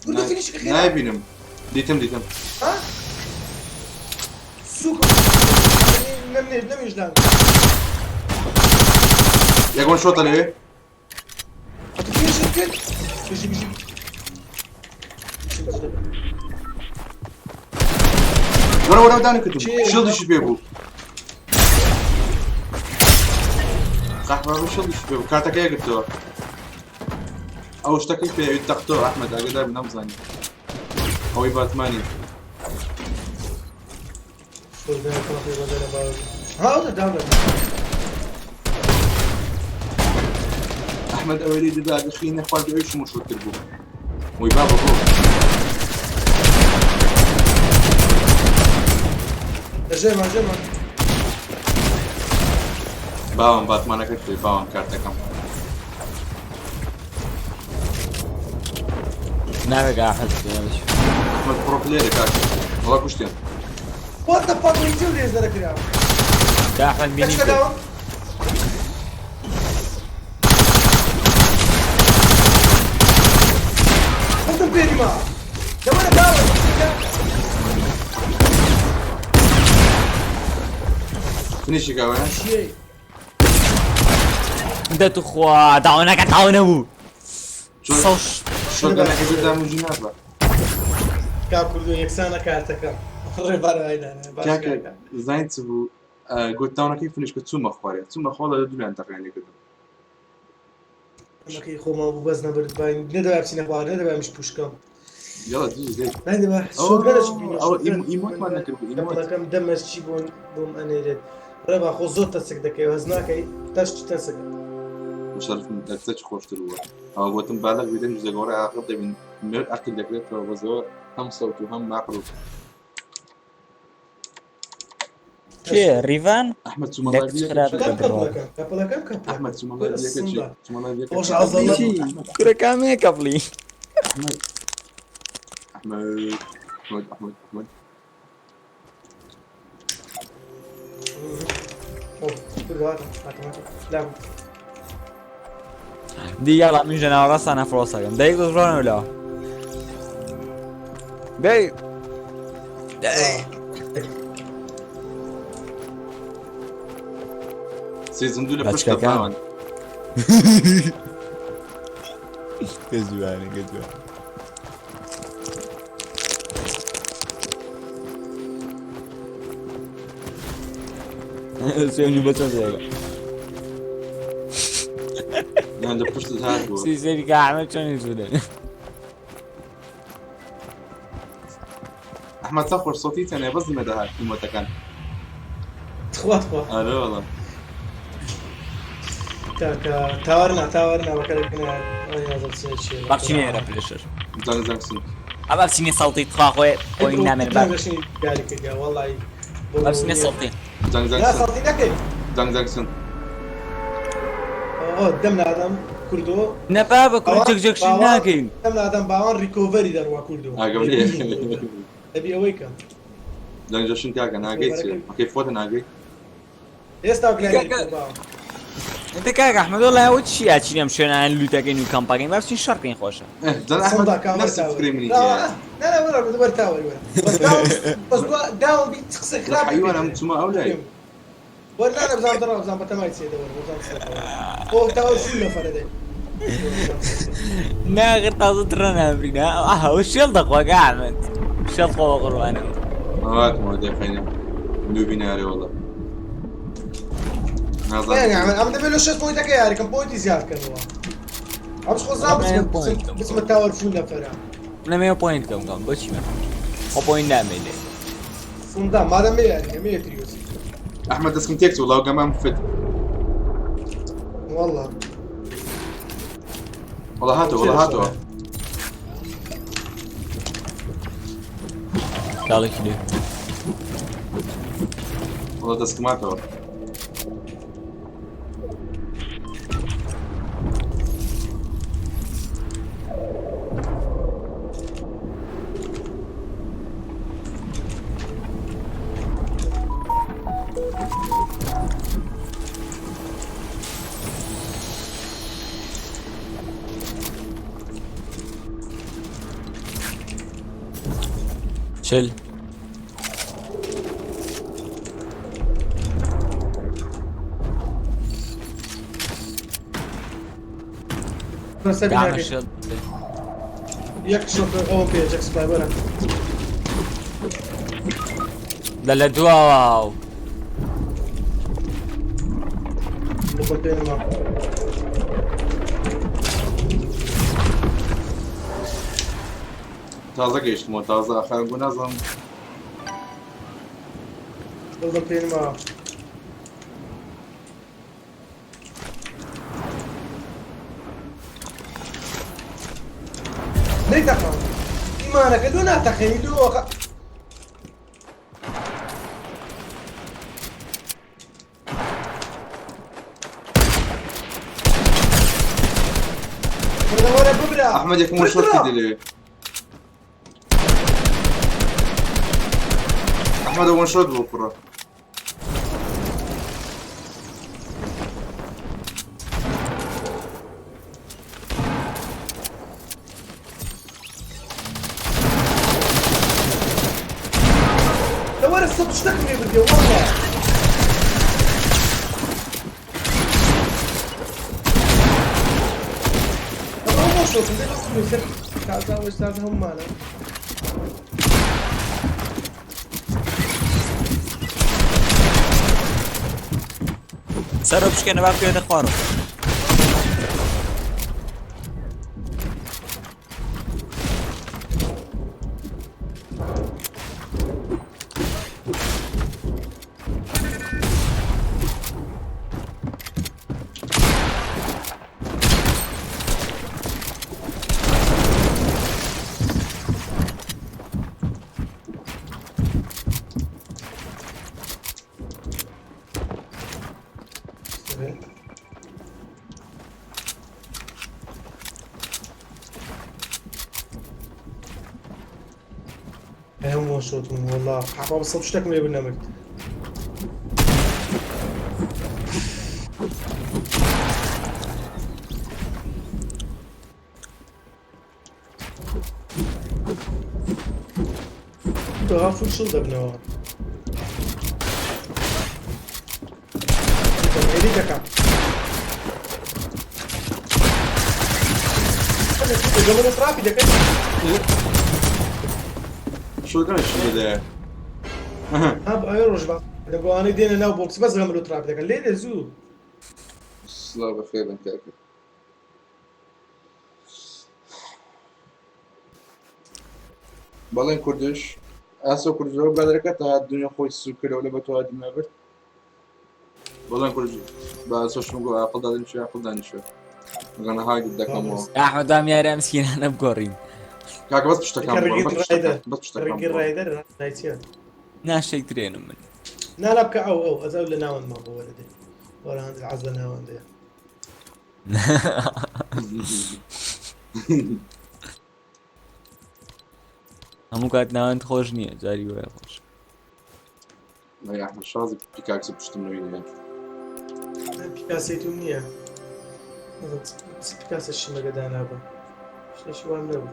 کوردە فینیشکە خێرا نایبینم دیتم دیتم ها سوک نەمنێ نەمێژدان یەکۆن شۆتە لەوێ ئەتو پێشت کرد بژی بژی وەرە وەرە دانە کردم شڵدیشی پێ بوو قەحبە شڵدیشی پێ بوو کارتەکەی گرتەوە ئەو شتەکەی پێ تەختۆ ئەحمەد ئاگادار بوو نەمزانی ئەوەی باتمانی ئەحمەد ئەوەی لێی دەدا ئەگەر نەخوارد ئەویش مشوور بوو وی بابە بۆ ژێمان ژێمان باوم باتمانەکەت پێ باوم کارتەکەم ناوێک ئاحەد ئەحمەد پڕۆ پلێرە کاکە وەڵا کوشتیان What the fuck من چی لێزەرە کرا تا ئەحمەد بینی کەچکە داوم خۆتم پێریما دەوەرە داوە فنیشی کاوە دە توخوا داونەکە تاو نەبوو شۆتگەنەکە بردام و نابە کا کوردۆ یەکسانە کارتەکەم ڕێبار وایدانە باش کاکە کاکە زانیت چ بوو گوت تاونەکەی فنیش کە چوومە خوارێ چوومە خۆڵە لە دوویان تەقیان لێکردم ئەمەکەی خۆمان بوو بەس نەبرد باین نەدەبا بچینە خوار نەدەبا منیش پوشکەم یاڵا دوو زێت نەدەبا شۆتگەنەش بینی ئەوە ئیمۆتمان نەکرد بوو ئیمۆت کەپڵەکەم دەمەش چی بۆم بۆم ئەنێرێت ڕێبا خۆ زۆر تەسک دەکەی هەز ناکەی تەش تەسک مشەرفم دەرسەچ خۆشتر بووە ئەوە گوتم بالغ بی دەنج دەگۆڕێ عاقڵ دەبین مرد عەقل دەکرێتەوە بەزەوە هەم سەوت و هەم عەقڵ و کێ ڕیڤان ئەحمەد لە کچ خراپترە کەم بڕوا کەپڵەکەم کەپڵەکەم کەپڵەکەم ئەحمەد چوومە کورە لایڤ یەکە چی سندا چوومە لایڤ یەکە خۆش چی عەزەڵە چی کورە کامەیە کەپڵی ئەحمەد ئەحمەد ئەحمەد ئەحمەد ئەحمەد کوردۆ هاتم هاتم هاتم لام دی یاڵا منیش لە ناوەڕاستانە فڕۆسەکەم دایک دەست ڕۆنەوە لەوە دەی دەی سیزن دوو لە پشتە بەچکەکان. باوان کە جوانە کە جوانە سێنی بە چەند زێگە یان لە پشتت هات بووە سی سێری کە ئەحمەد چۆنی زوودە ئەحمەد تا خۆش سەوتی تەنێ بەس نمە دەهات ئیمۆتەکان تخوا تخوا ئەرێ وەڵا کاکە تاوەر نا تاوەر نا بەکەرەکە بەخشینە ئێرە پلشر زەنگ زەنگ سن ئەبا بچینە سەڵتی تخوا خۆی خۆی نامێن با یاری کردیا وەڵی با بچینە سەڵتی زەنگ زەنگ نا سن سەڵتی نەکەی زەنگ زەنگ سن ئەوە دەم نادەم کوردۆ نە بابە کوڕ جەک جەکشن ناکەین دەم نادەم باوان ریکۆڤەری دەڕوا کوردۆ ئاگەم لێ دەبی ئەوەی کەم زەنگ جەشن کاکە ناگەی چێ ئەکەی خۆتە ناگەی ئێستا کاکە انت کاک ئەحمەد وەڵای ئەوە چی ئاچین ئەم شوێنانە لوتەکەین و کەمپەکەین با بچین شەڕکەین خۆشە زەن ئەحمەد نفس فکرەی منی تیایە نا نا وەرە وەرە تاوەری وەرە بەس داون بەس دوا داون بی چ قسەی خراپ حیوان ئەم چوومە ئەو لای وەر نا نا بزانم دەڕا بزانم بەتەمای چێ دەوەر بزانم چ دەکەوە. ئۆ تاوەر فول نەفەرە دەی ناغر تازە تڕە نامرینا ئەوە شێڵ دەخوا کاک ئەحمەد شێڵ خۆ بە قوربانەوە هاتمەوە دەخەینە نوبی نارێ وەڵا يعني نازانم ئەم دەبێت لە شەش پۆینتەکە یاریکەم پۆینتی زیاد کەنەوە ئەمش خۆ زان بچمە بچمە تاوەر فول نەفەرە نەمەوە پۆینت کەم کەم بۆچی من خۆ پۆینت نامێنێ سندا مادەم بێ یاریکە مێ تریۆسی ئەحمەد دەستکم تێک چوو وەڵا گەمام فت والله وەڵا هاتەوە وەڵا هاتەوە کاڵێکی لێ وەڵا دەستکم هاتەوە چل سەر دامە بیناکەی. شێڵ. یەک شۆک ئەوە پێ جەک سپای وەرە. لە لە دواوە. بخۆ پێ نەما. تازە گەیشتمەوە تازە ئەخەر بوو نازانم. دڵم پێ نەما. نەیتەقاند ئیمانەکە لۆ ناتەقێنی لۆ ئەخە. وەرە ببرا ئەحمەد یەکەم وەشەڕ کردی لەوێ. ئەحمەد وەن شۆت بوو کوڕە. لەوەرە سەد شتەکم لێ بردیە واللە. ئەوە بۆ شۆکم دێ بەس سەر تازە ئەوەش تازە هەموومانە. سەرۆ بشکێنە با بکەوێتە خوارەوە. هەموو شۆتم والله حەفا بە سەد شتێکم لێ بنەمرد. دەها فول شڵ دەبنەوە. ئێدی دەکەم. گەمەرە تراپی دەکەن. شۆکەن شو بدایە. ها ئەوێ ڕۆژ بە دەگۆوانەی دێنە ناو بۆکس بەس گەمەرە تراپی دەکەن لێ دێ زوو. سڵاو بەخێر بن کاکە. بەڵێن کوردش ئاسۆ کوردەوە برادەرەکە تا هات دنیا خۆی سوک کردەوە لە بە تۆ دنیا برد. بەڵێن کوردش بە ئاسۆشم گۆ ئاقڵ دادنیشە ئاقڵ دانیشە. گەنە هاگت دەکەمەوە. ئەحمەد بام یاری ئەم سکینانە بگۆڕین. کاکە بەس پشتەکان بگۆڕە، بەس پشتەکان، بەس پشتەکان ڕێگی بگۆڕە. ڕایدەر ڕای چییە؟ نا شێک ترێنم من. نا لا بکە ئەو ئەو ئەز ئەو لە ناوەندمان بۆ وەرە دێ. وەرە هەند عەز لە ناوەندەیە. هەموو کات ناوەند خۆش نییە جاری وایە خۆش. وەڵای ئەحمەد شازی پیکاکسی پشتم نەوی پیکاسی توم نییە. چ پیکاسە شمەگە دانابوو. شتێکی وام نەبوو.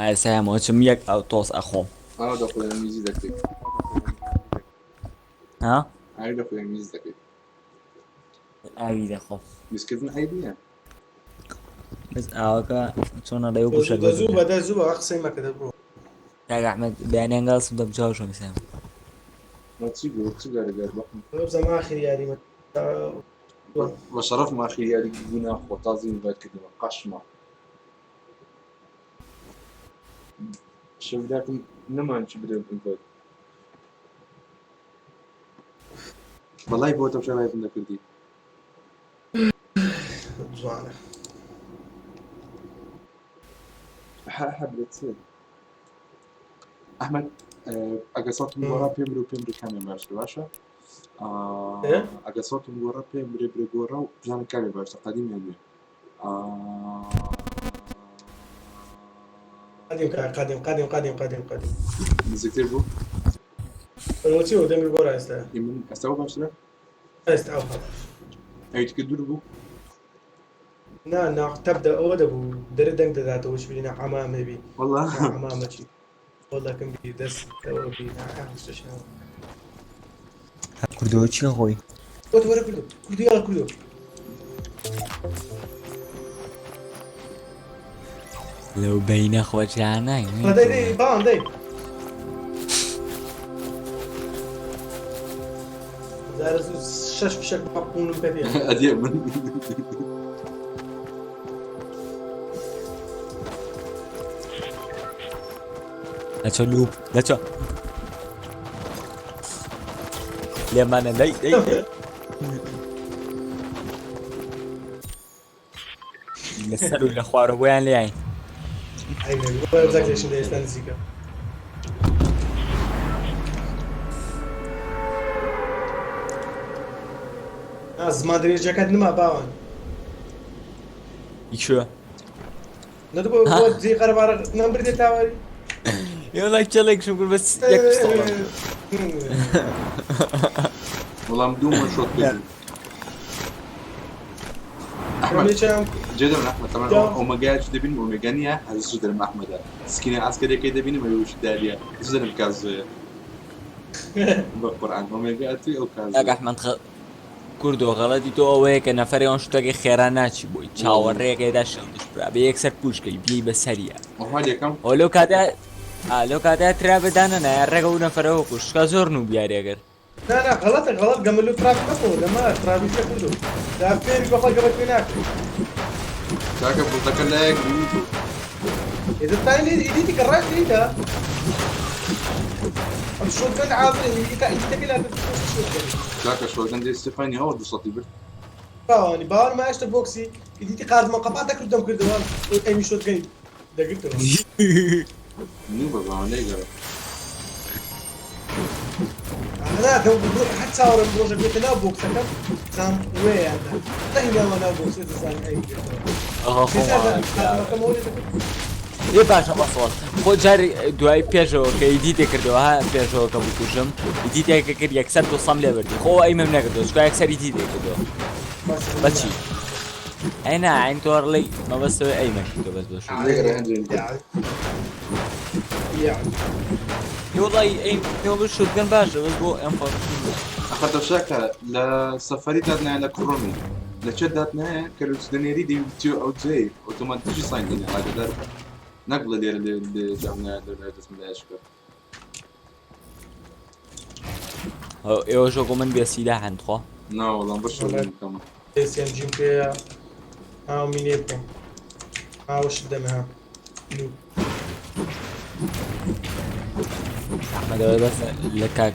ئێستا هەموو چم یەک ئەو تۆز ئەخۆم. ئاو دەخۆی میزی دەکەیت. ها؟ ئاوی دەخۆی میز دەکەیت. ئاوی دەخۆم. میزکردن عەیب نییە. بەس ئاوەکە چۆنە ڕێ وەکو شەربەت دەزوو بە دەزوو بە قسەی مەکە دەبڕۆ. کاک ئەحمەد بەیانیان گاڵسم دەم چاو شۆم سام. ما چی بوو چ گارە گار بەخم. بزانم ئاخر یاری مە بە شەڕەف ئاخر یاری گونا خۆ تازی ئینڤایت کردمە قەشمە. شەو براکەم نەمان چ بدەم ئینڤایت. بەڵای بۆ تەمشای لایڤم دەکردی. جوانە. حەبرێت ئەحمەد ئەگەر سەوتم گۆڕا پێم برێ و پێم برێ کامیان باشتر باشە؟ ئەگەر سەوتم گۆڕا پێم برێ برێ گۆڕا و بزانم کامیان باشتر قەدیم یان نوێ. قدیم قدیم قدیم قدیم قدیم قدیم نزیکتر بوو؟ چی بوو دەنگی گۆڕا ئێستا؟ من ئێستا بۆ باشترە؟ ئێستا ئەو هەڵ. ئەوی تکە دوور بوو؟ نا نا تەبدە ئەوە دەبوو دەرێ دەنگ دەداتەوە چ بری نا عەمامە بی والله نا عەمامە چی والله کەم بی دەست ئەوە بی نا شتێکی ناوە. کوردەوە چیە خۆی؟ وەرە وەرە کوردۆ کوردۆ یاڵا کوردۆ. لەو بەینە خۆجانە دەی دەی باوان دەی زارە زوو شەش فشەک بە قوونم پێ بێ. ئەدێ من لەچۆ لوپ لەچۆ لێمانە دەی دەی دەی. لەسەر و لە خوارەوە بۆیان لێین ئەی نەبی بۆ زاکێشن لە ئێستا نزیکە. نا زمان درێژەکەت نما باوان. کوێ نەدەبوو بۆ جێی قەرەباڵغ نەم بردێ تاواری. ئێوە کێڵێکشم کرد بەس یەک پستۆڵم وەڵام دوو من شۆت کردم ئەحمد جێدەم ئەحمد تەمان ئۆمەگایش دەبینم ئۆمێگا نییە هەر زوو دەرم ئەحمەدە سکینە عەسکەریەکەی دەبینم ئەویش داریە زوو دەرم کازۆیە بە قورئان ئۆمێگا ئەتوی ئەو کازۆیە کاک ئەحمەد کوردۆ غەڵەتی تۆ ئەوەیە کە نەفەرێ ئەو شتەکەی خێرا ناچی بۆی چاوەڕێکەی دا شێڵدش برا بێ یەکسەر پوشکەی بیەی بە سەریە ئەو لەو کاتە لەو کاتە ترا بەدانە نایە ڕێگە و نەفەرەوە کوشکا زۆر نوو بیارێگەر نا نا غەڵەتە غەڵەت گەمە لۆ تراپ مەکەوە گەمە ترابی پێ کردو دا فێری بەخوا گەمەت پێ ناکرێت. کاکە بڵتەکە لایەک بوو إذا الثاني إيديتي كراش ليدا ئەم شۆتگەن عازرە ئیدیتا ئیدیتەکەی لا شۆتگەن کاکە شۆتگەن دێ ستێفانی هەوە دوو سەتی برد باوانی باوەڕ ما هێشتا بۆکسی ئیدیتی قازمە قەپا دەکرد دەم کردەوە ئەمی شۆتگەنی دەگرتەوە. نوو بە باوان لێگەڕێ. نا دەم هەر چاوەڕێم ڕۆژێک بێتە ناو بۆکسەکەم زام وێ یان نا نەهیناوە ناو بۆکسێ دەزانم ئەوی گرتەوە. قازمەکەمەوە لێ دەکرد. ئێ باشە بەسڵ خۆ جاری دوای پێشەوە کە ئیدیتێ کردەوە ها پێشەوە کە بکوژم ئیدیتێکە کرد یەکسەر دووسەم لێ بردی خۆ ئەیمەم نەکردەوە چکا یەکسەر ئیدیتێ کردەوە بەچی ئەی نا عین تۆڕ لێی مەبەستەوە ئەیمە کردەوە بەس بۆ شو وڵی ئەی بۆ شوتگەن باشە بەس بۆ ئەم ئەخە تەشاکە لە سەفەری دادنایە لە کوڕۆمی لە چێ دادنایە کە لوچ دەنێری دەی ئەو جێ ئۆتۆماتیکی ساین دەنێ ئاگادار بە نەک بڵێ لێرە لێ لێ دامنایە لێ لێ دەستم لایش کرد. ئێوە شۆکۆ من بێ سیلاحن تخوا. نا وەڵام بەش شۆکم کەمە. SMG-م پێیە ها مینێ بکەم هاوشت دەمە ها نوب. ئەحمەد ئەوە بەس لە کاک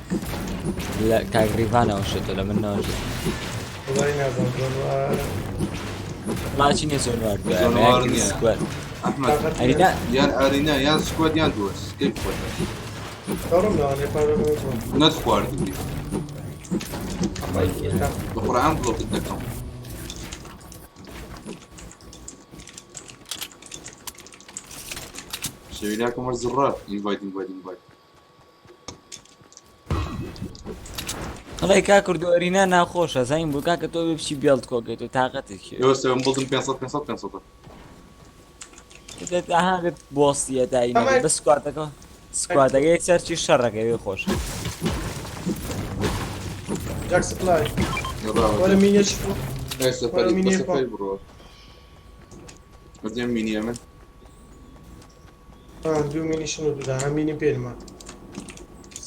لە کاک ڕیڤانەوە شێتۆ لە من نەوە شێت. وەڵای نازانم زۆنوار. ماچی نییە زۆنوار زۆنوار نییە. سکواد. ئەحمەد ئەرینا یان ئارینا یان سکواد یان دووەس کەی بخۆتە. تەڕم لەوانەیە پارە بۆ. نەتخواردبی. بە قورئان بڵۆکت دەکەم. شەویلاکەم وەرزڕە ئینڤایت ئینڤایت ئینڤایت. هەڵی کا کوردۆ ئەرینا ناخۆشە زانیم بوو کاکە تۆ بێ بچی بێڵت کۆکەیت و تاقەتت کێ. ئێوە سێوم بڵدم 500 500 500. ئەها بێ بۆستیە دای نەبێ بەس سکواتەکە سکواتەکە یەکسەر چی شەڕەکە وێ خۆش. جاک سپلای. وەرە مینێ چ ئێ سەفەری بە سەفەری بڕۆ. بەدێم مینیە من. دوو مینیشن و دوو دانە مینی پێنمە.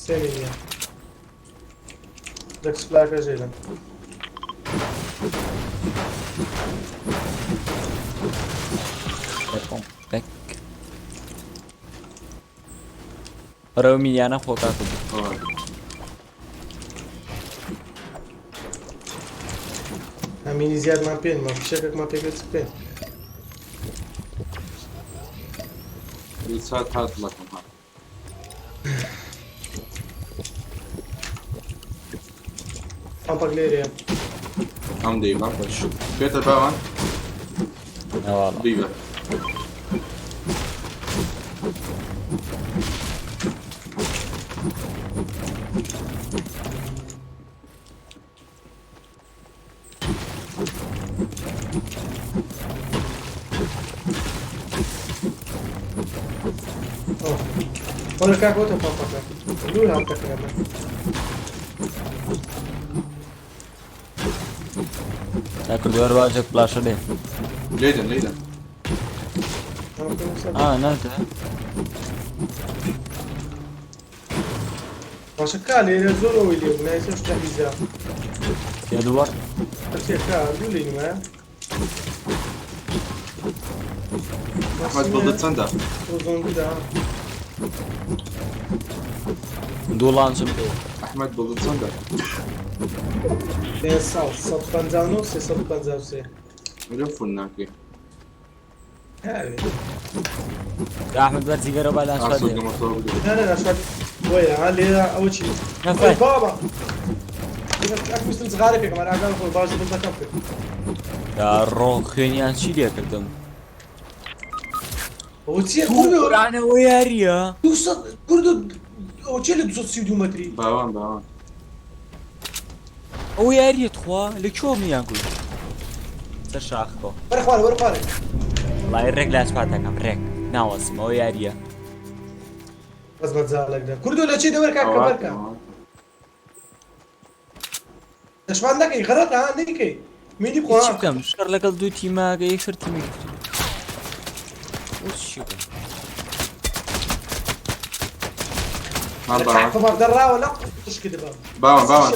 سێ مینیە. جاک سپلایەکە ژێرم. بەرەو مینیانە خۆ کاکە مینی زیادمان پێنمە فشەکێکمان پێکرد چ بکەین؟ سات هات لەکەم هات. پامپەک لێرەیە. ئەم دەیبا پێتە باوان بیبە. وەرە کاکە وەتە پامپەکە دوور هات تەقریبا. تا کردووە باجێک فلاشە لێ. لێدەن لێدەن. ئا ناتە. باشە کا لێرە زۆر ئەوەی لێ بوو نایسە شتە هیزا. یا دووە. چیە کا دوو لێ نیمە. ئەحمەد بڵدت چەندە؟ زۆنگدا. دوو لانچم پێ. ئەحمەد بڵدت چەندە؟ 559 353. لەم فون ناکەی. هاوێ. ئەحمەد بەرزی گەرە با لانچ ئاسۆ دێ. گەمەتەوە بدە. نا نا نا شاد وەیە ها لێرە ئەوە چی؟ نەفەر. ئەی بابا. ئەک ویستم جغارە پێکەم هەر ئاگام خۆی باش بڵدەکەم کرد. یا ڕۆ خوێنیان چی لێ کردم؟ ئەوە چییە کوردۆ؟ قورئانەوە یارییە؟ 200 کوردۆ ئەوە چییە لە 232 مەتری؟ باوان باوان. ئەو یارییە تخوا لە کوێ منیان کوشت؟ سەر شاخەکەوە. وەرە خوارێ وەرە خوارێ. وەڵای ڕێک لاچپات دەکەم ڕێک ناوەستم ئەوە یارییە. بەس مەجالێک دە. کوردۆ لە چی دەوەر کاک کەبەرکە. دەشمان نەکەی غەڵەتە ها نەیکەی. مینی بخۆ چی بکەم شەڕ لەگەڵ دوو تیماگە یەکسەر تیمێکی تر. ئەو چی بکەم؟ ها باوان. خبر دەڕاوە لە قوش کردبا. باوان باوان.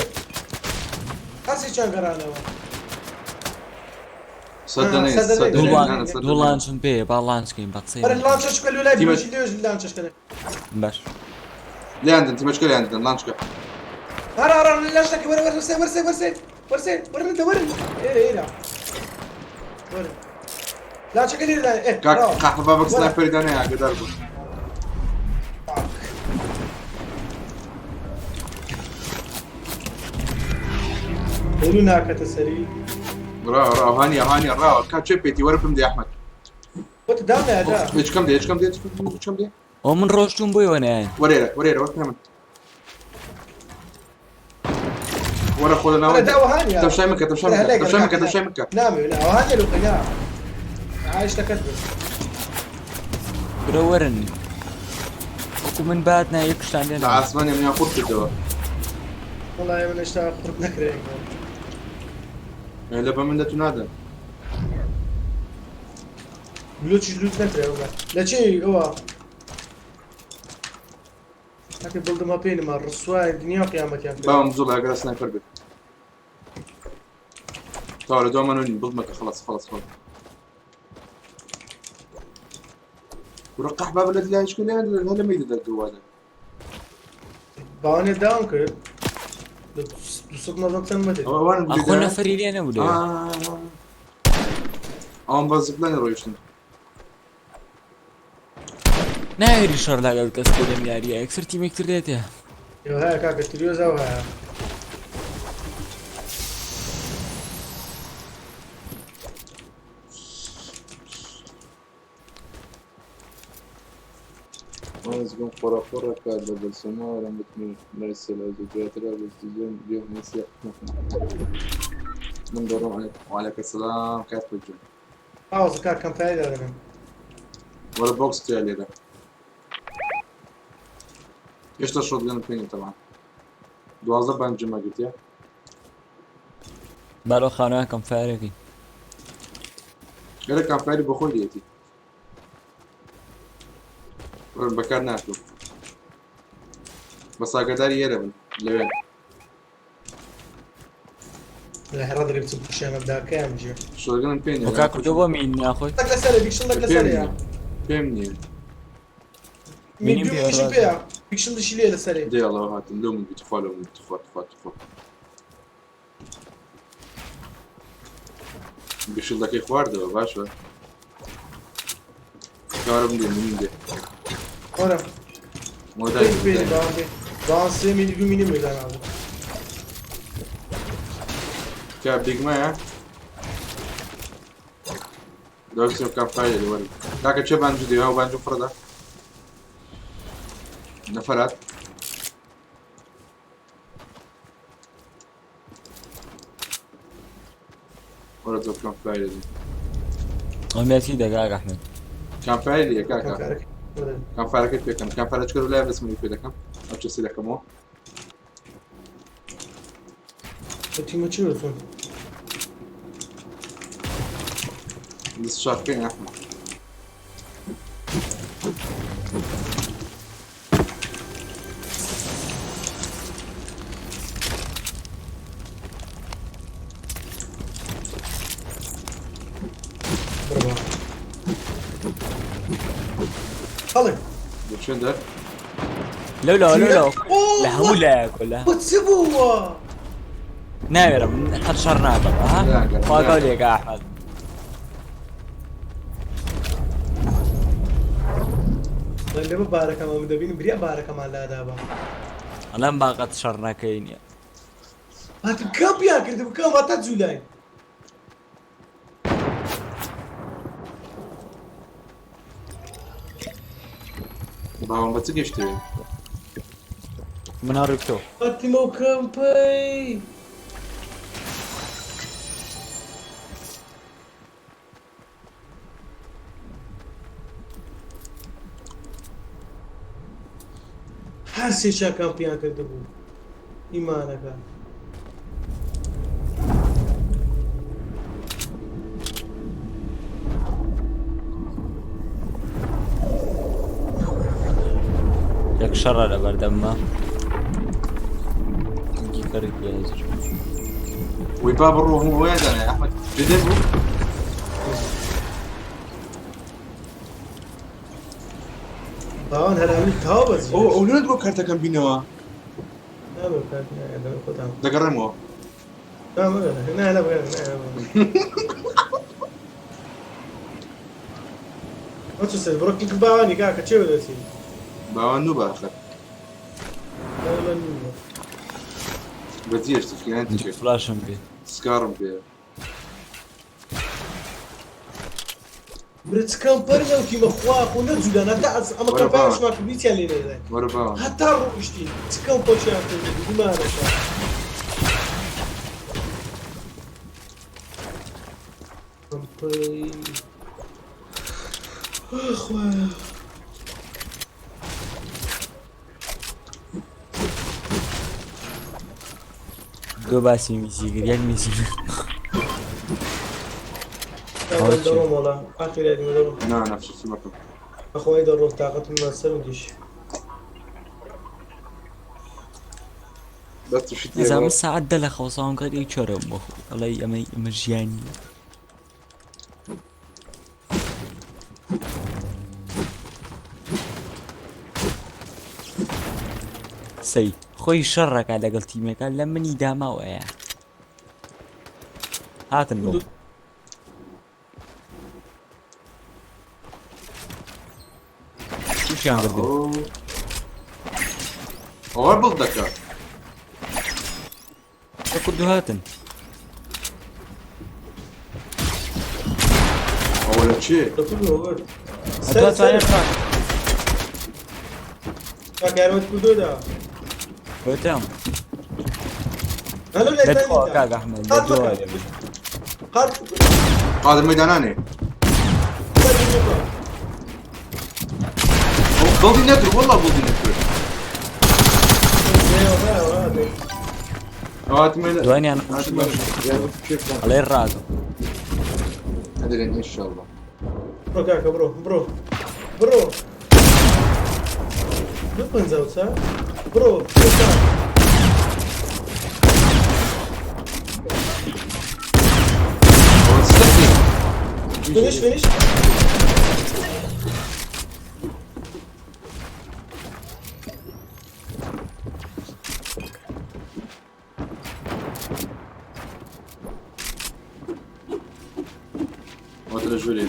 هەرسی چەند گەڕانەوە. سەدەنەی سەدەنەی. دوو سەدەنەی لان- نا نا دوو سەدەنەی. لانچم پێیە با لانچ کەین بە قسەی وەرە نەکەین. لانچەش بکە لۆ لای تیمە بلوچی لێش لانچەش کە. باش. لێیان دەن تیمەچکە لێیان دەن لانچکە. هەرە هەرە لانچ دەکەی وەرە وەرە وەرسێ وەرسێ وەرسێ وەرسێ وەرن دە وەرن ئێرە ئێرە وەرن لانچەکە لێرە دانێ ئێ کاک ڕاوە. قاحپە بابەک وەرە. سنایپەری دانێ ئاگادار بوو. هولو ناکەتە سەری. ڕاوە ڕاوە هانیە هانیە ڕاوە کا چێ پێتی وەرە پم دێ ئەحمەد. وەت دام نادا. هیچ کەم دێ هیچ کەم دێ هیچ کەم دێ. ئەو من ڕۆشتوم بۆی وەنایەن. وەرێرە وەرێرە وەرە پێ من. وەرە خۆ لە ناوەند. وەرە داوە هانیە. تەمشای مکە تەمشای مکە تەمشای مکە تەمشای مکە. نامەوێ نا ئەوە هانیە لۆ نا. عایشتەکەت بس. برە وەرن. وەکو من بات نا یەک شتان لێ لە ناوە. ئاسمانی منیان قورت کردەوە. وەڵای من هێشتا قورت نەکرێ. لە بە من دەتو نادەن. بلوچیش لوت نەکرێ ئەوە. لە چی ئەوە؟ کاکە بڵدم پێ نما ڕسوای دنیا قیامەتیان کرد. باوەم زوڵ ئاگرا سنایپەر بێت. تاوە لە دوامان ونین بڵدمەکە خلاص خلاص خلاص. کورە قەحبە بە لە دلای هیچ لێیان هەر لە مەیدە دەردووانە. باوانێ داوام کرد. لە 290 چەند مەتر. ئەوە ئەوان ئەخۆ نەفەری لێ نەبوو لەوێ. ئەوان بە زپلانی ڕۆیشتن. ناوێری شەڕ لەگەڵ کەس بکەی لەم یارییە یەکسەر تیمێک تر دێتێ. ئێوە هەیە کاکە تریۆز ئەو هەیە. وأنا قرى قرى كاد برشلونة مثل زوجاتها بس من ضرب عليك وعليك السلام كاتب الجن ئاوە کاک کەمپای دادەنم. ولا بوكس تالي ده ايش تشرط لنا فيني طبعا دوازده بانجو ما قلت يا بالو خانویان کەم فارێکی. قال لك كان فايدة بخول ديتي بەکار ناتوو بەس ئاگاداری ئێرە بن لەوێ. لە هەرا دەگەر بچم پشیانە داکەیان بجێ. شۆرگەنم پێ نییە. وەکا کوردۆ بۆ مین ناخۆی؟ لە لەسەرە بیکشڵ لەسەرە یا. پێم نییە. مینیم پێ پێیە. بیکشڵ دشی لێ لەسەرێ. دێ ئەڵەوە هاتم لۆ من بی تخوا لۆ من بی تخوا تخوا تخوا. بیشڵەکەی خواردەوە باشە. کارم دێ منیم دێ. وەرە. مۆدای پێ باوان بێ. باوان سێ مینی دوو مینیم مەداناوە. کە بیگمەیە؟ دەوەسێ کام فایلە وەرە. کاکە چێ بانجو دێ ئەو بانجو فڕدا؟ نەفەرات. وەرە زۆر کام فایلە دێ. ئەمێتی دەگا ئەحمەد. کام فایلیە کاکە؟ کام فایلەکەی پێکەم. کام فایلە چکە لای بەس منی پێ دەکەم. ئەو چەسی دەکەمەوە. تیمە چی وتون؟ دەست شاخکەین ئەحمەد. هەڵێ لە دەر؟ لەولاوە لەولاوە لە هەموو لایەک ولا چ بووە؟ ناوێرم قەت شەڕ ناکەم ها خوا گەولێکە ئەحمەد. لێمە بارەکەمان دەبینم بریا بارەکەمان لادابا. ئەڵێم با قەت شەڕ نەکەین. هاتم کەمپیان کردم کەم هەتا جولاین. باوەم بە چ گەشتێ؟ من هەڕی تۆ. هاتیمەوە کەمپەی. هەر سێکیان کەمپیان کردبوو ئیمانەکە. یەک شەڕە لە بەردەممە. گیکەڕی پێ وی با بڕۆ هەموو وەیە دانێ ئەحمەد جدێ بوو؟ باوان هەر ئەمن تاو بەس. ئەو ئەو لێت بۆ کارتەکەم بینەوە. دەگەڕێمەوە. نا نا نا نا سەر بڕۆ کلک باوانی کاکە چێ بەدەستی؟ باوان نوو باخە. بەجێش تفکیان تکرد. فلاشم پێ. سکارم پێ. برا چ کەمپەر لەو تیمە خوا خۆ نەجوولان هەتا ئەمە کەمپەرشمان کرد هیچیان لێ نەداین. وەرە باوان. هەتا ڕۆیشتین چ کەمپەرشیان کردبوو ئیمانەکە. کەمپەی خوایە. دو باسی میسی کرد یەک میسی دەڕۆم وەڵا ئاخر یاریمە دەڕۆم. نا نەفسی مەکەم. بەخوای دەڕۆم تاقەتم سەرم دیش. دەست شت نزام ساعت دە لە خەوساوم کرد ی چۆرم بۆ ئەڵێ ئەمە ئەمە ژیانی سەی خۆی شەڕەکە لەگەڵ تیمەکە لە منی داماوەیە هاتن بۆ تووشیان کردن ئەوە بڵ دەکا. کوردو هاتن. ئەوە لە چێ؟ سەر سەر کاکە یارمەت کوردۆدا. گوتم هەلو لە لە دوا کاک ئەحمەد لە دوا قات قادر مەدانانێ. بڵدی نەکرد والله بڵدی نەکرد. دوانیان ئەڵێ ڕاگە ئەدرێن ئینشاءالله. بڕۆ کاکە بڕۆ بڕۆ بڕۆ. دوو پەنجا و چوار بڕۆ فينيش فينيش. رجولي.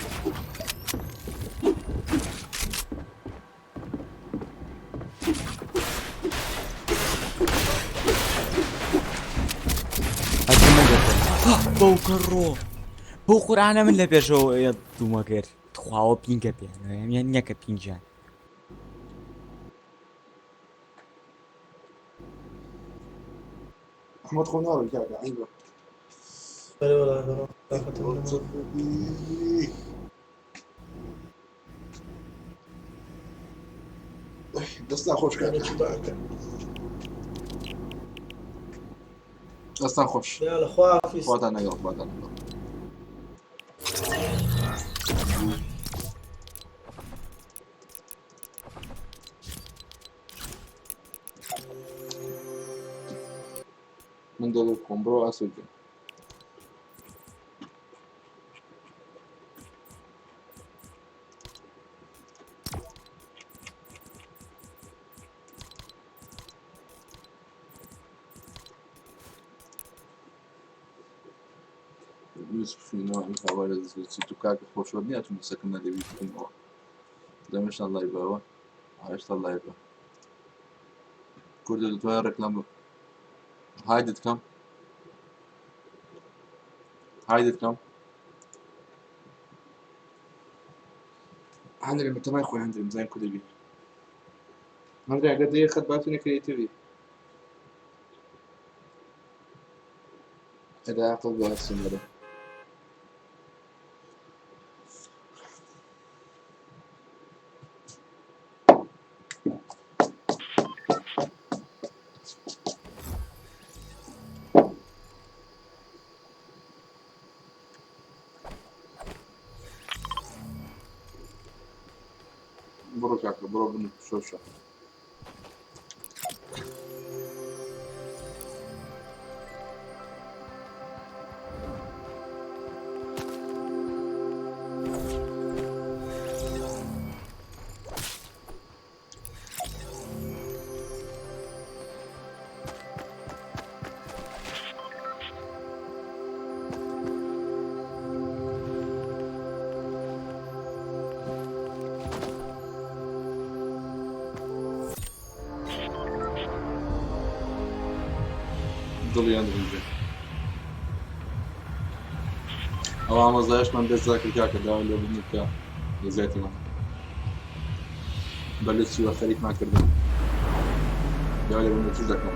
بەو کەڕۆ بەو قورئانە من لە پێشەوە دوومە کرد تخواوە پینکە پێیان یان نییە کە پینجیان ئەحمەد خۆ ناڕۆی کاکە عەیبە. بەرە وەڵا دەڕۆم تاقەتم نەما. دەستان خۆش کاکە. دەستان خۆش. یاڵا خواحافیز. خواتان لەگەڵ خواتان لەگەڵ. من دڵ خۆم بڕۆ ئاسۆ گیان. یوسف بخوێنەوە ئەم هاوارە دەست تو کاکە خۆشوە نییە تو نووسەکەم نەدەبی بخوێنەوە دەمێشتا لایڤەوە هێشتا لایڤە کوردە دەتوانێت ڕێکلام هایدت کەم هایدت کەم هەندێک بەتەمای خۆی هەندێک بزانین کو دەبی هەندێک ئەگەر دەیە خەت باتونە کرێتیڤی ئەدا عقل باسم بڕۆ کاکە بڕۆ بن شۆشە. دڵیان دڵێ ئەو ئامۆزایشمان بێزا کرد کاکە داوای لێ بوون کە لەزیاتیمان بە لوتسیوە خەریکمان کردن داوای لێ بوون چ دەکەم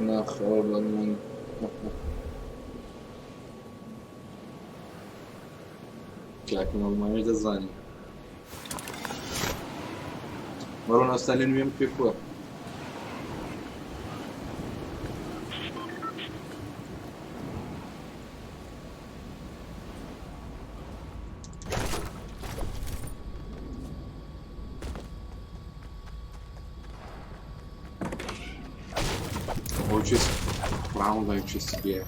ناخەوە بە من کاکە ئەڵمانیش دەزانی مەڕۆن ئەستانێ نوێم پێ کووە Or just round like just yeah.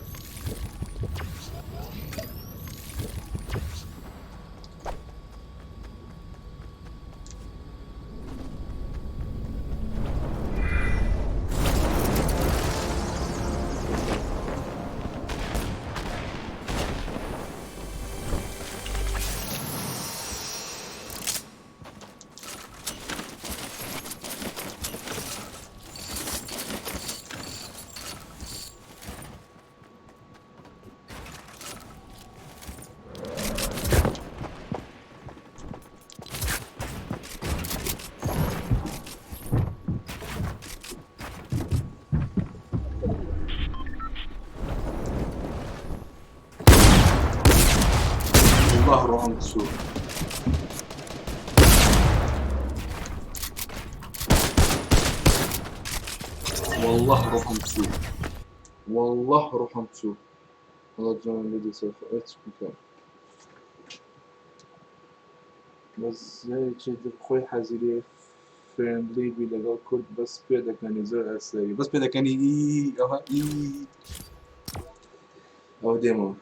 والله wrong سوق والله روحهم تسوق والله روحهم تسوق والله جون بدي سوف اتس بەس خۆی حەزیرێ فرێندلی بی لەگەڵ کورد بەس پێ دەکەنی زۆر ئاسایی بەس پێ دەکەنی ئی ئەوها ئی ئەوە دێمەوە.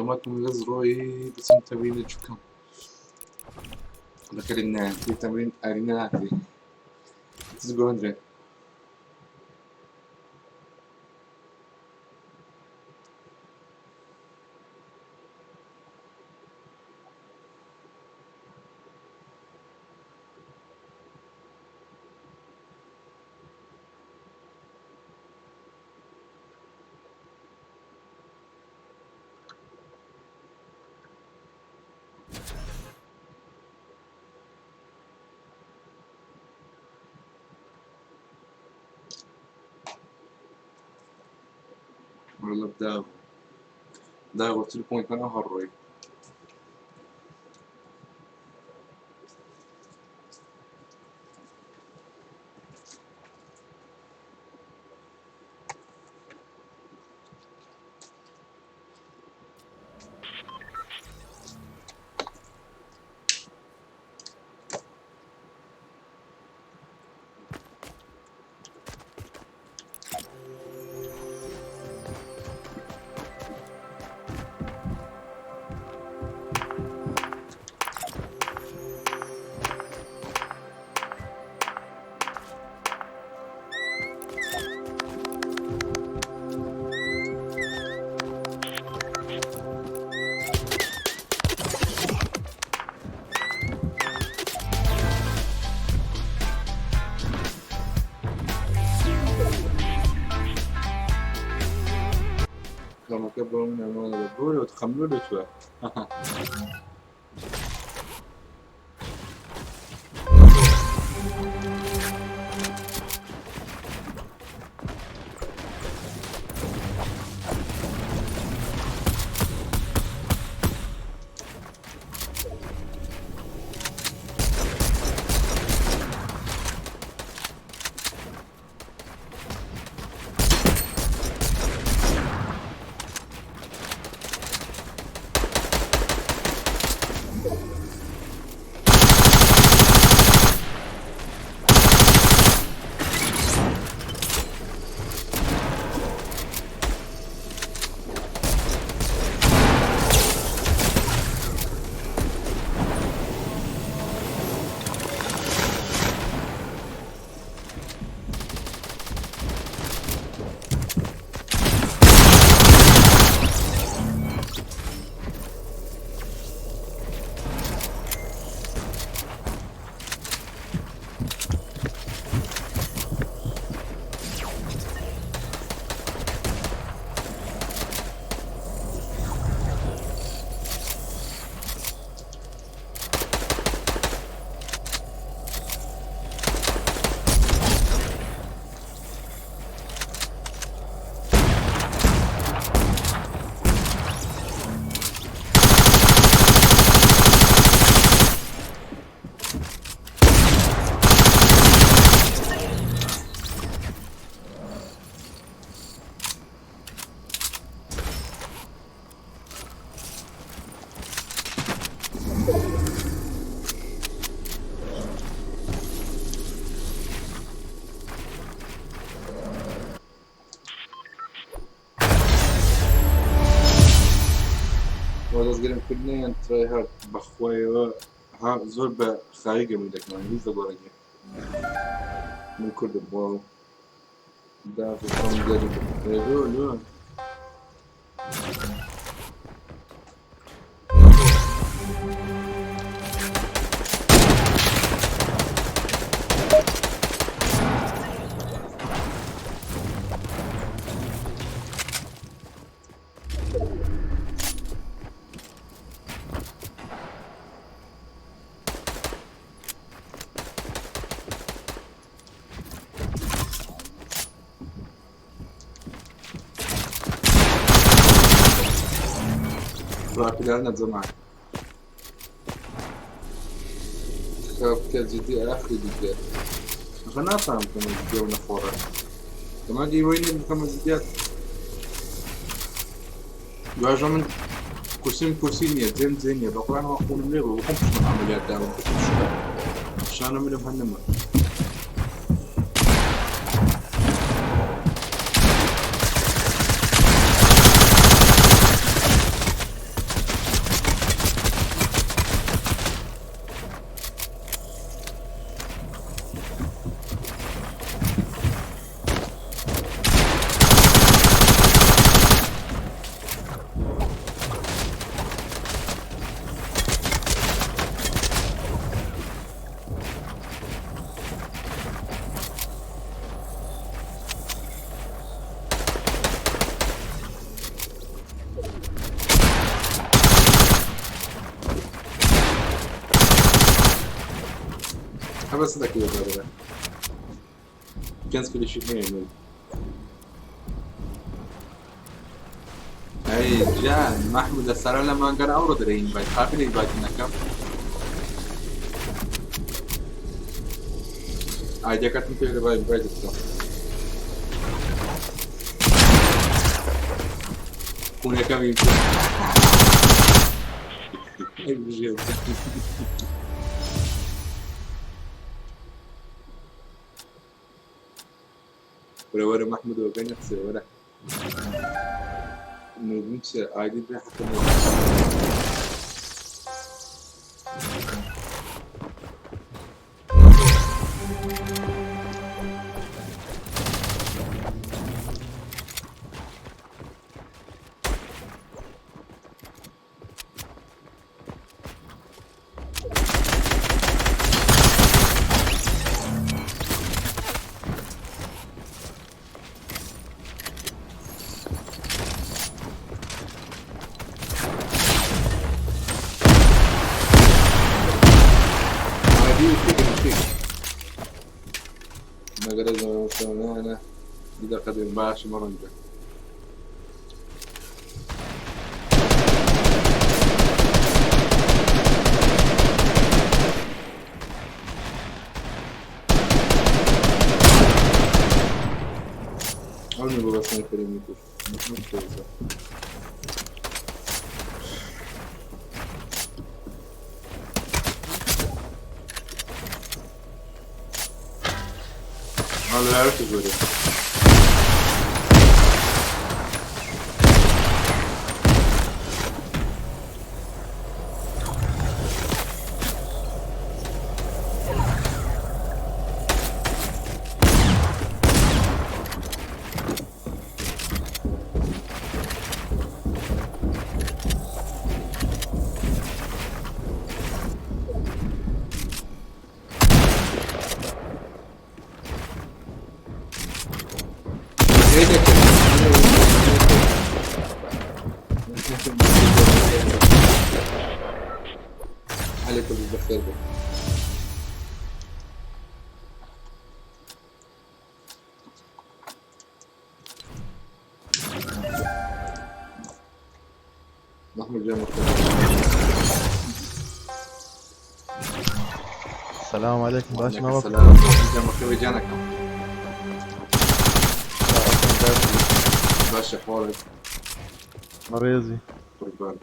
گەمەکم لەز ڕۆیی بچم تەمرینە بکەم بەکەرین نایەتی تەمرین ئارینە ناکرێ Let's go Andre. والله بداغو داغو تليفون كان هروي لما كبروا من المال بقول وتخملوا له شوي. دەستگرم کردنیان ترای هەر بەخۆیەوە ها زۆر بە خاوی گەمی دەکەم هیچ دەگۆڕێ من کوردم بۆ داخۆم لۆ راكلانة زمان خاف جدي آخر جدي أنا فاهم كم جدي ونفورة كما دي وين كم جديات واجا من كرسي كرسي نية زين زين يا بقول أنا أقول لي وقمت من عمليات دعوة عشان من مهنمة. بس دەکەوێت بەرەوە Ganz viele Schicken. ئەی جان مەحمود لە سەرا لە مانگەر ئەوڕۆ دەرێ ئینڤایت قابل ئینڤایت نەکەم ئایدیەکەتم پێ لە با ئینڤایت بکەم خونەکەم ئەی بژێت. وەرە وەرە مەحمود وەگەنی قسێ وەرە نوبم چیە ئایدی بێ حەقم ئایدی شتێک مەگەرە دەقە باش مەڕەنجە ئەو نەبوو بە سنایپەری میکوشت مەحمود. هذا عرفت زوري. عليكم بالخير. محمود جاي. السلام عليكم باش ما السلام جاي جانك باشا حوالك مريزي قربان.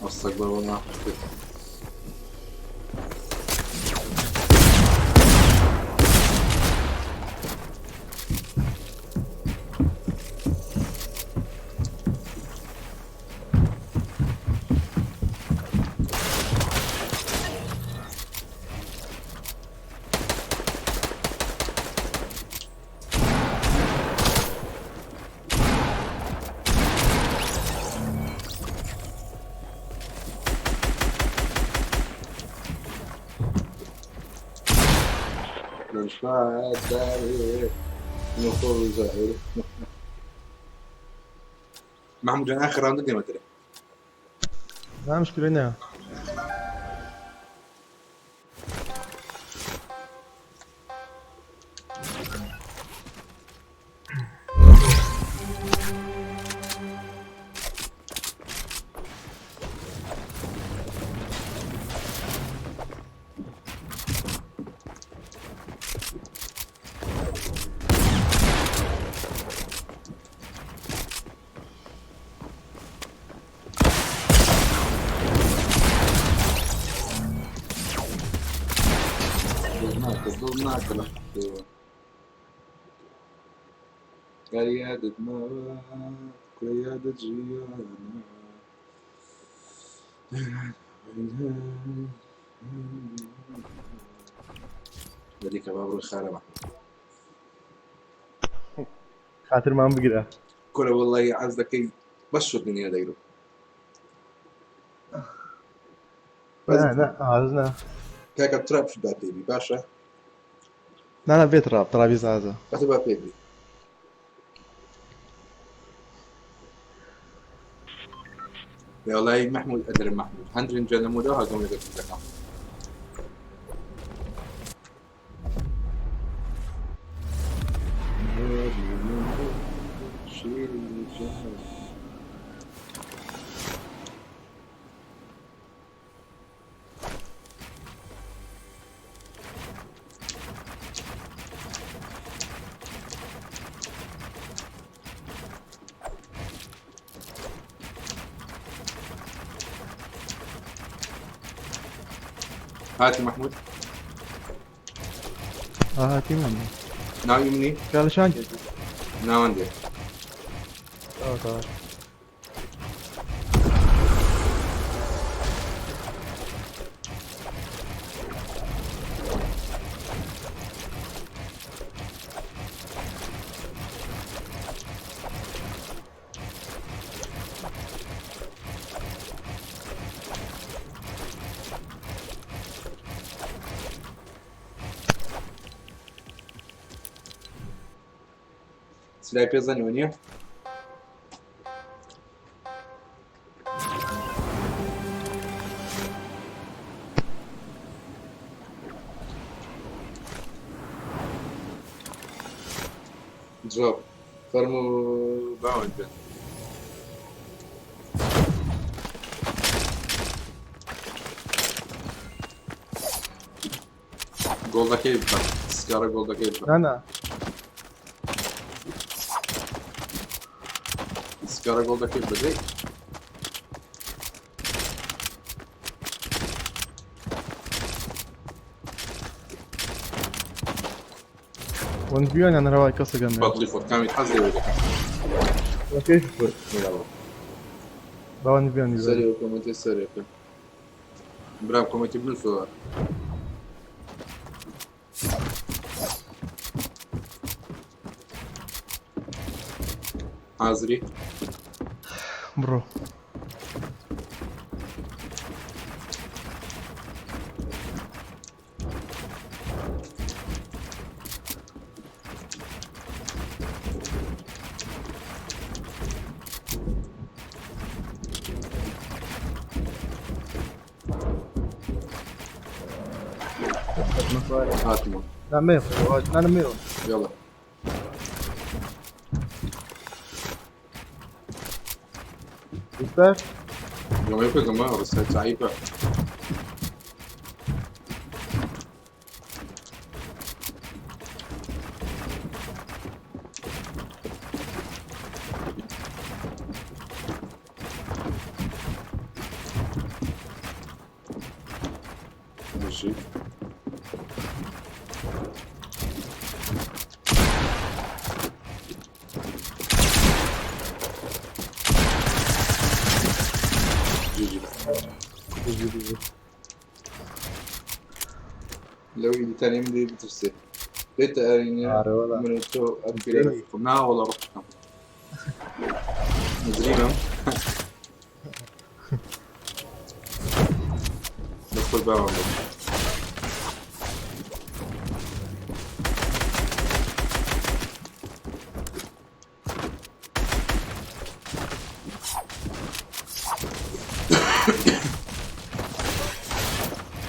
أستقبل محمود انا اخر راوند ما ادري. لا مشكلة هنا. بەس دڵ ناکە لە حەقیەوە. گەر یادت ماوە کوڕە یادت ژیانە. دەریکە با بڕۆی خارەمە. خاترمان بگرە. کورە وەڵی عەرز دەکەی بەس شت دنیا دەگرم. نا نا ئاز نا. کاکە تراپ با پێبی باشە؟ نا نا بێ تراپ ترابی زازە. بەتە با پێبی. وەڵی محمود ئەدرم محمود هەندرین جەنەمودا هەگەم لەگەڵ دەکەم. هاتي محمود هاتی من ناوی منی کالشان ناوەندێ تەواو سلای پێزانیوە نییە؟ جواب فەرموو باوەن بێن. گۆڵدەکەی بکە سکارە گۆڵدەکەی بکە. نا نا سکارە گۆڵدەکەی بدەی. وەن بیان یان هەروای کەسەکەم بەدڵی خۆت کامی حەز لێوە دەکەم. کەیف خۆت یاڵا باوەن بیان سەری و کۆمێنتی سەرێکە. برام کۆمێنتی بنووسەوە. حازری؟ بڕۆ. هاتمە. نا مێ نا نا مێ يلا ئێستا گەمەی بکە گەمە ڕسە چایبە. ماشي جي جي لو ايدي تاني مدي بترسل بيت آره والله. من تو أبكي نا والله رحت مجرمة ندخل بقى والله.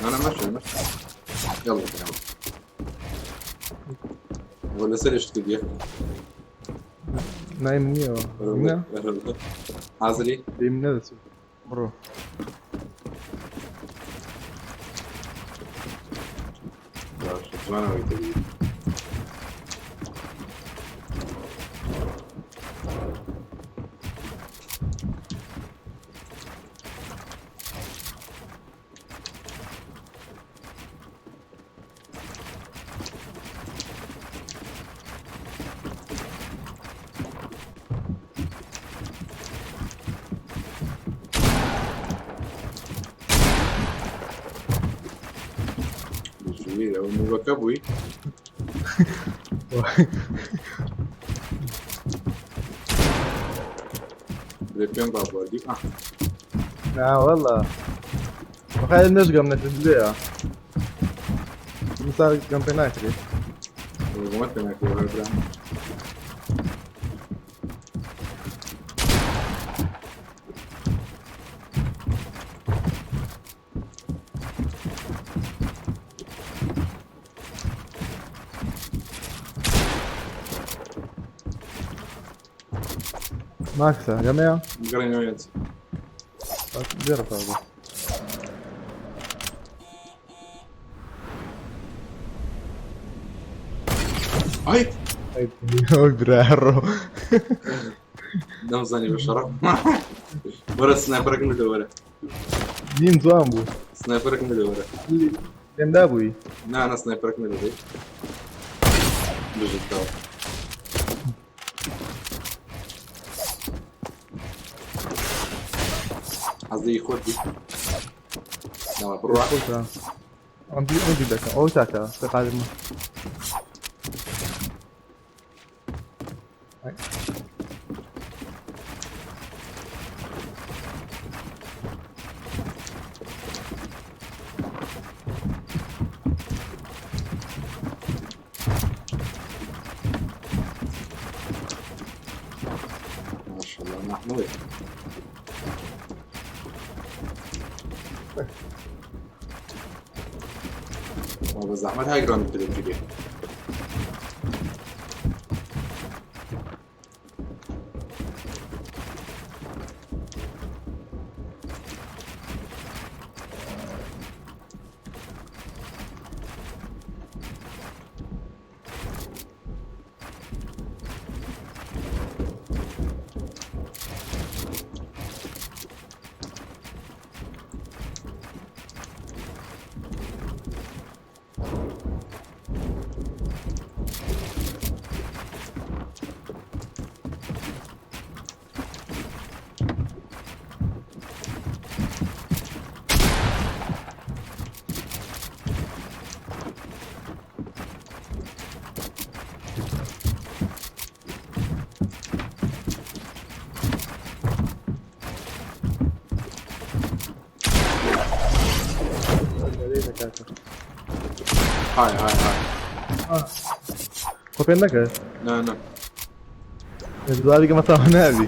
انا ماشي أنا ماشي يلا يلا ولا سريش تقول نایم نییە نا حاضري؟ دیم نەدەچوو بڕۆ. جوانەوەی دەبی. ئەو نوبەکە بووی؟ برێ پێم بابواردی ئاه. نا والله بەخای نەشگەم نەتدلێە مثال گەم پێ ناکرێت. گەمەت پێ ناکرێت وەرە برام. ماکسە گەمەیە؟ گەڕێنەوەیەت. زێڕە تازە. ئای ئەی برا ڕۆ. نەمزانی بە شەڕە. وەرە سنایپەرەکەم لێ وەرە. دیم جوان بوو. سنایپەرەکەم لێ وەرە. لێم دابووی؟ نا نا سنایپەرەکەم لێ دەی. بژیت تاو. حەزی خۆت بی. ناوە بڕوا. ئەم دی ئەم دی دەکەم ئەو تاکە قادرمە. ماشاءالله محمود. بە زەحمەت های گراوند بکرێت. های های های. خۆ پێ نەکرد؟ نا نا. دواری گەمە تاوە نابی.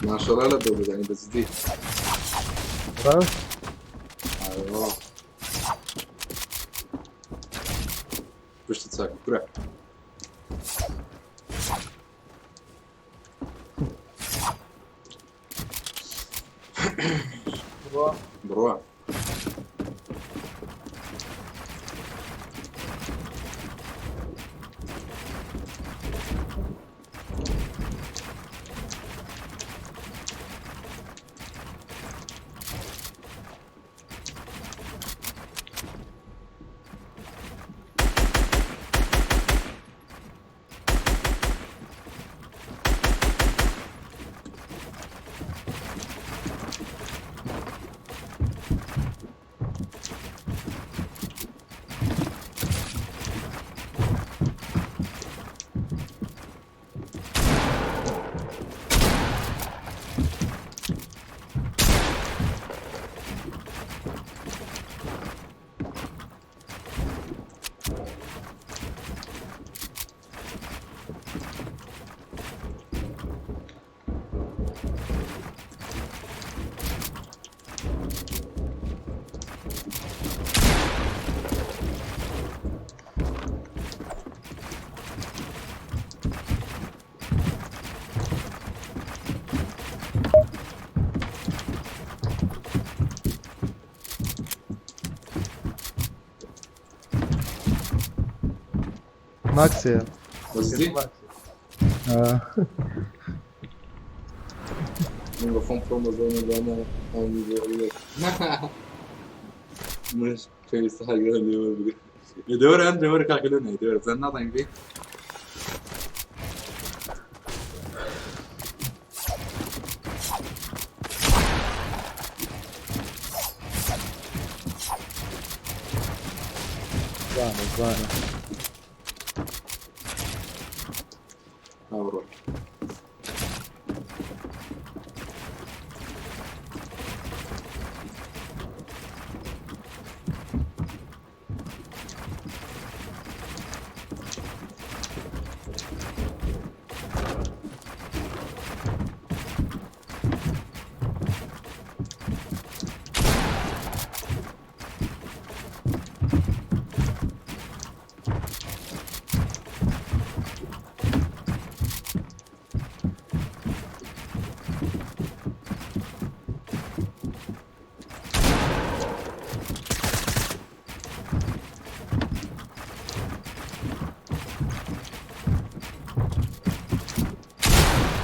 ماشاءالله لە دڵ بدەنی بە جدی. ڕاست؟ ئایوا. پشتت چاک کورە. بڕوا. ماکسێ. بە جدی؟ من بە خۆم خۆم بەزۆنە دانا منش پێویستە هەرگەر لێ وەربگرم. دەوەرە ئەم دەوەرە کاکە لێ نای دەوەرە بزان نازانین بێ. جوانە جوانە. ها بڕۆ.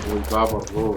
وی بابە ڕۆ.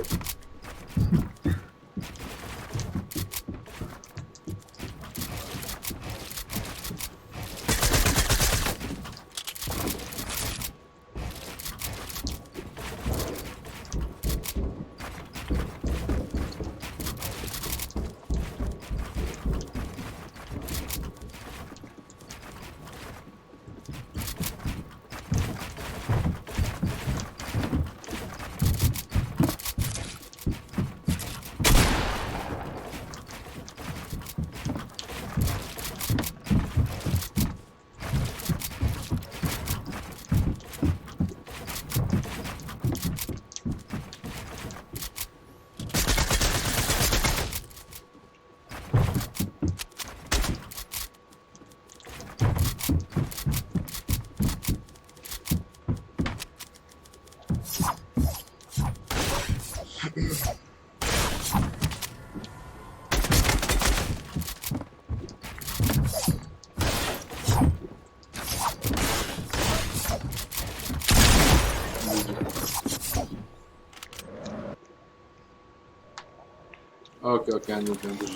okay okay عندي عندي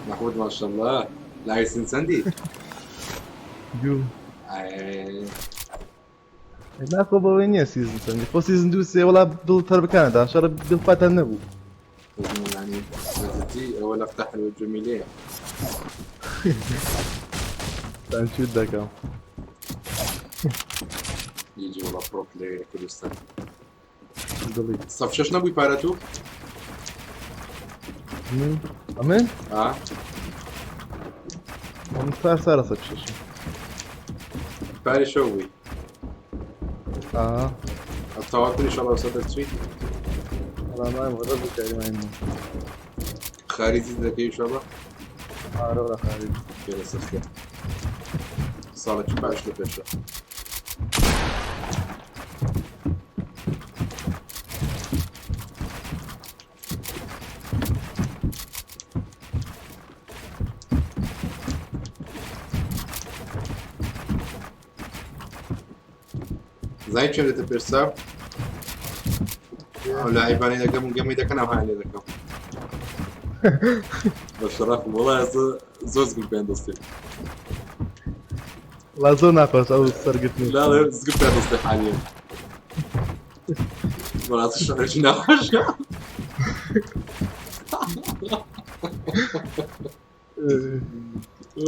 محمود ما شاء الله license عندي. دوو. ئای. ناخۆ بەوەی نییە season چەندی خۆ season دوو سێ وەڵا دڵ تەربکانەدا شەڕ دڵ پاتان نەبوو. يعني جدي ئەوە لەفتە حلوە جەمیلەیە. تانچوت دەکەم. يجي والله pro player کوردستان. دڵی. سەف شەش نەبووی پارە تو؟ من ئەمن؟ ئا. ئەمن سار سارە سەف شەشم. پارێ شەو بووی. ئا. تەواو کرد ئینشاڵڵا سەر دەرچووی؟ وەڵا مایم وەڵا بکاری مایم. خارجی دەکەی ئینشاڵڵا؟ ئارە وەڵا خارجی. پێرە سەختە. ساڵێکی باش لە پێشە. زانی چێم دێتە پێشسا؟ ئەو لاعیبانەی دەکەم و گەمەی دەکەن ئەو هەیان لێ دەکەم. بە شەرەفم وەڵا ئێستا زۆر زگم پێیان دەستێ. وەڵا زۆر ناخۆش ئەو سەرگرتنی. لا لا زگم پێیان دەستێ حالیە. بەڕاستی شعرێکی ناخۆشە.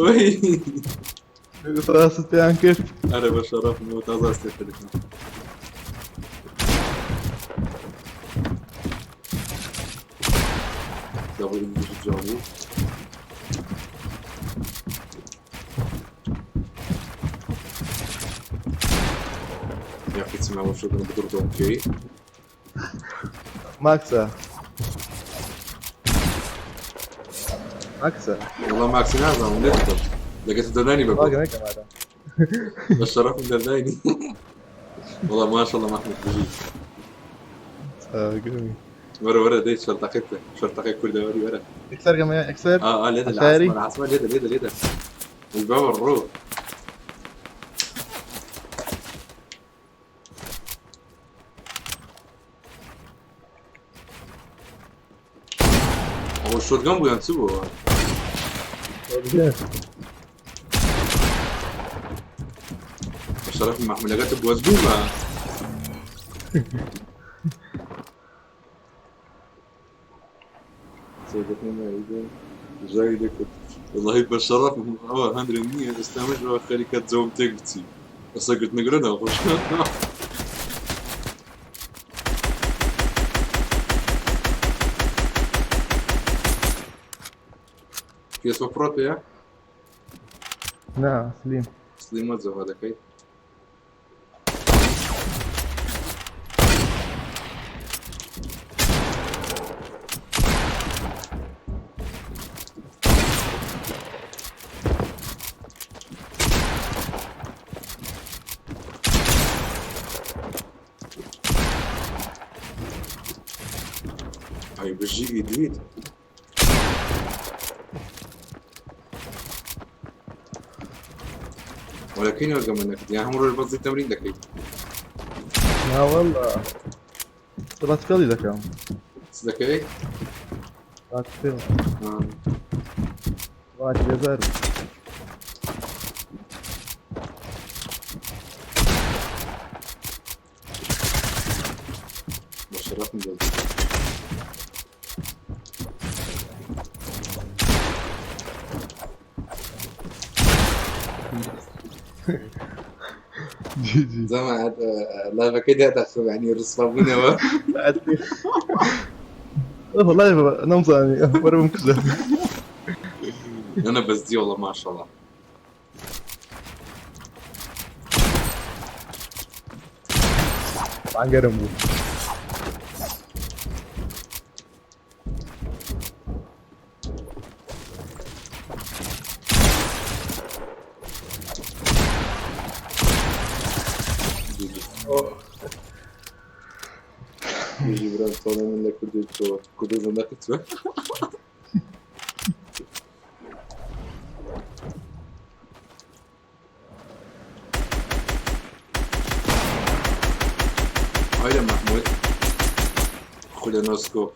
وەی. ڕاستت پێیان کرد. ئەرێ بە شەرەفم بۆ تازە هەستێ پێ دەکەم. دەبڵ ئینگلیزی جوان بوو. یاخی چما بۆ شۆگەن بدڕ بکەوی. ماکسە. ماکسە. وەڵا ماکسی نازانم لێ دەکەم. لەگەتە دەردانی بە واگە نەکەم ئارا. بە شەرەفم دەردانی. وەڵا ماشەڵڵا مەحمود بژی. چاگەمی. وەرە وەرە دەی شەرتەقەی بکە شەرتەقەی کوردەوەری وەرە. یەکسەر گەمە یەکسەر. ئا ئا لێدە لە عەشایەری؟ عاسمان عاسمان لێدە لێدە لێدە. وی بابە ڕۆ. ئەوە شۆتگەن بوو یان چ بوو؟ شۆتگەن. بە شەرەفی مەحمولەکەت بۆت بوومە. سەیدەکەی مایدە. ژاوی دەکرد وەڵاهی بە شەڕەفم ئەوە هەندرێ نییە ئێستا منش ئەوە خەریکە جەوم تێک بچی ئێستا گرتنەگرە ناخۆش پێسۆ پڕۆ پێیە نا سلیم سلیمە جەوە دەکەیت ئەی بژی ئیدریت ولكن يرجم انك يعني هم ڕۆژ بەزی تەمرین دەکەیت نا والله باتفێڵی دەکەم چ دەکەی باتفێڵ وڵاتی بێزار بوو. بە شەرەفم دەست جەماعەت لاڤەکەی داداخم یعنی ڕسوا بوونەوە والله نەمزانی وەرە بمکوژە نەنە بەس دی والله ماشەڵڵا گەرم بوو بژی برام تۆڵێ من لە کوردی تۆ کوردی زەندەقی تۆ ئایلە محمود خولە نۆسکۆپ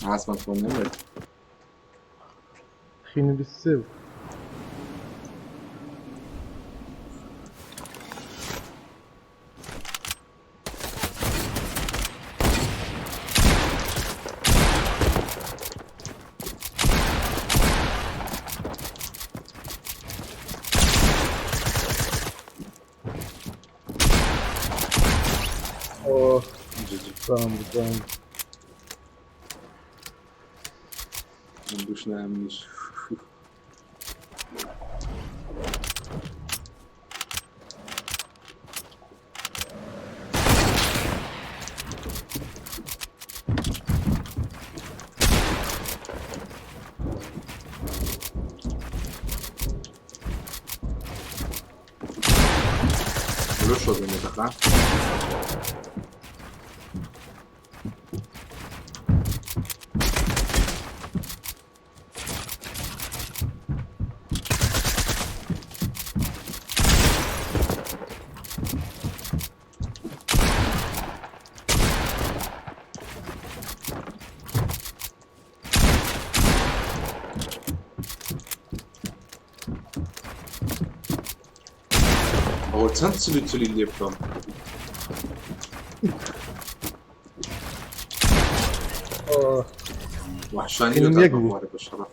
ئاسمان خۆم نەمرد خینی 23 بوو. ئۆه جوان بوو جوان بوو. من دوش نامنیش لۆ شۆزێنێ دەخا ئەوە چەند چلی چلی لێ بکەم ئۆه وحشانی خینم لۆ یەک بوو. خوارە بە شەڕەف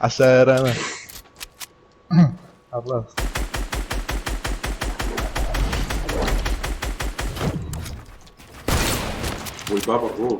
عەشایەرانە ڕاست بۆی بابە ڕۆ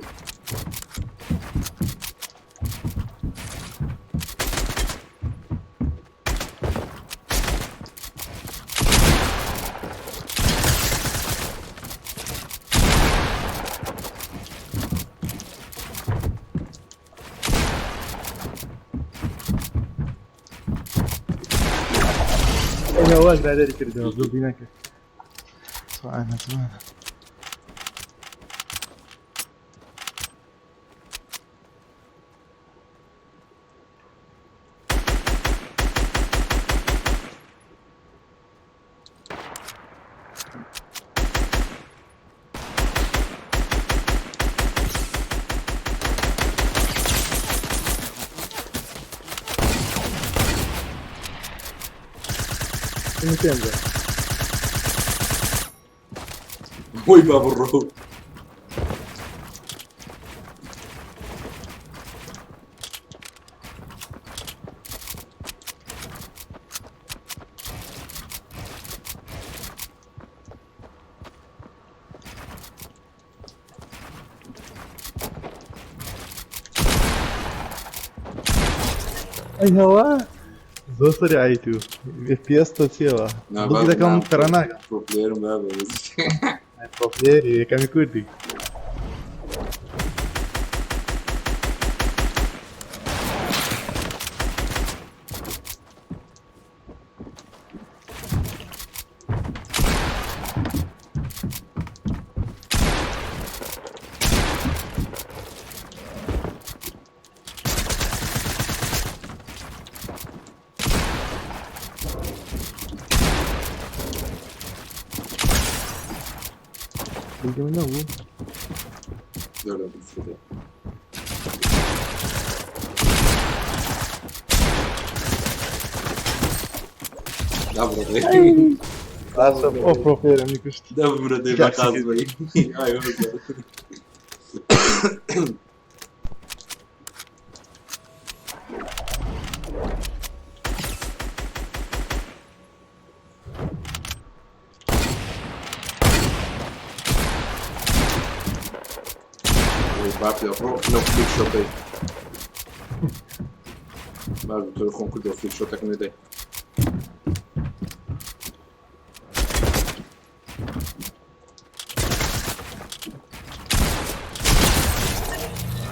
ئەی نەواز برادەری کردەوە زۆر بینەکە. جوانە جوانە. وی بابە ڕۆ. ئەی هەوا زۆر سەریعی تو FPS تۆ چیەوە دڵی دەکەم قەرە ناکەم. pro player م بابە. pro player ی یەکەمی کوردی. دڵی من نەبوو. زۆر لە بسرێ. باشە ئەو pro player ە منی کوشت. دەبرە دەی بەقاز بی. ئای هۆزان. بابی ڕۆ لەو flick shot ەی باش تۆ خۆم کردەوە flick shot ەکەم لێ دای.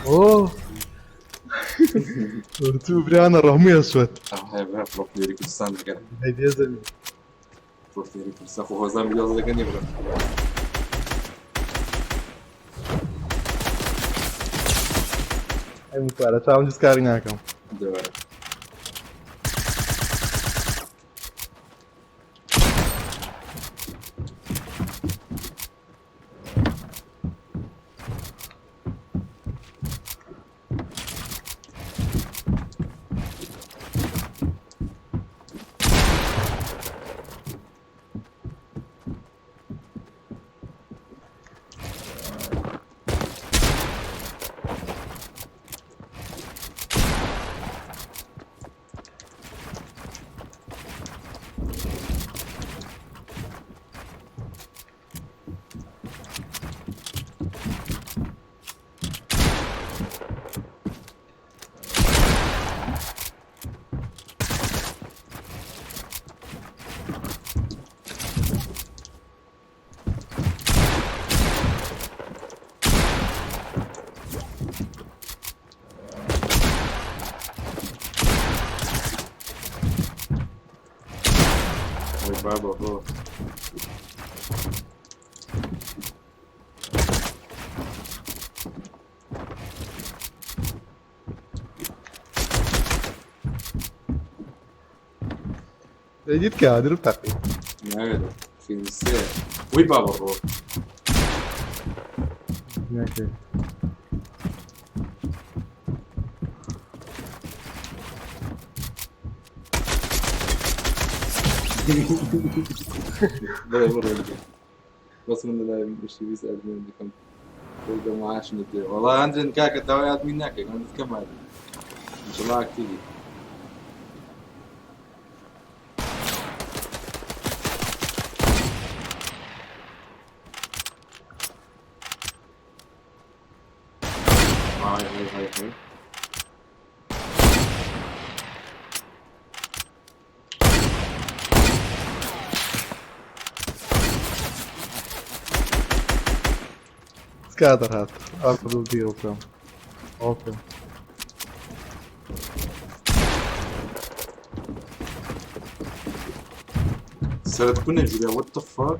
ئۆ تو برانە ڕەهموویە سوەت. هەیە برا pro player ی کوردستان دەکەن. هەی بێزەمی. pro player ی کوردستان خۆ هۆزان بیاز دەکەن نیە برا. ئەی مکارە چاوم هیچ کاری ناکەم. دەوارە. وی بابە ڕۆ. دەیدیت کە درم تەقی. ناوێت فیلم سێ. وی بابە ڕۆ. ناکەی. بەڵێ بڕۆ بەس من لەلای شتی 20 ئەدمین دەکەم. خۆی بە معاش ندێ. وەڵا هەندێن کاکە داوای ئەدمین ناکەی من کەم ئەدمین. ئینشەڵا ئەکتیڤی. های های های های. سکاتر هات ئاخر دیڵکەم. ئۆکەی. سەرت کونە ژورە what the fuck.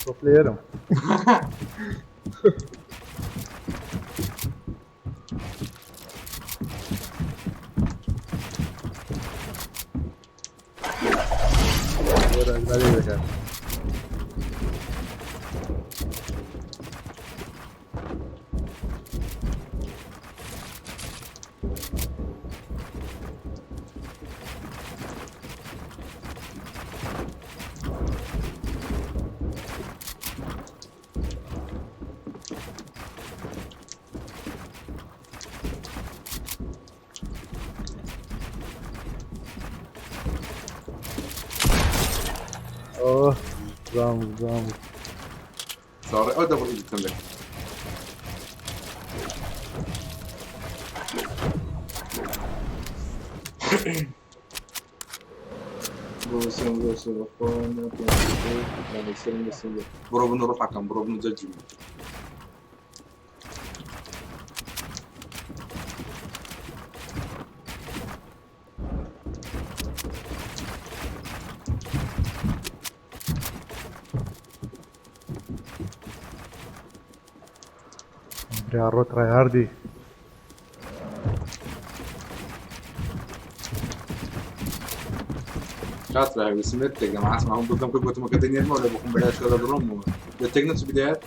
Pro player م. وەرە ئەزمارێک دەکات. ئۆه جوان بوو جوان بوو. چاوەڕێ ئەو دەبڵ ئیدیتم لێ. بڕۆ بن ڕوحەکەم بڕۆ بن جەرگی من. برا ڕۆ تڕایهاردی. شاطرة هاي سمعت يا جماعة اسمعهم قدام كل قلت ما كده نرمى ولا بكون بلاش ولا بروم ده تجنس بدايات.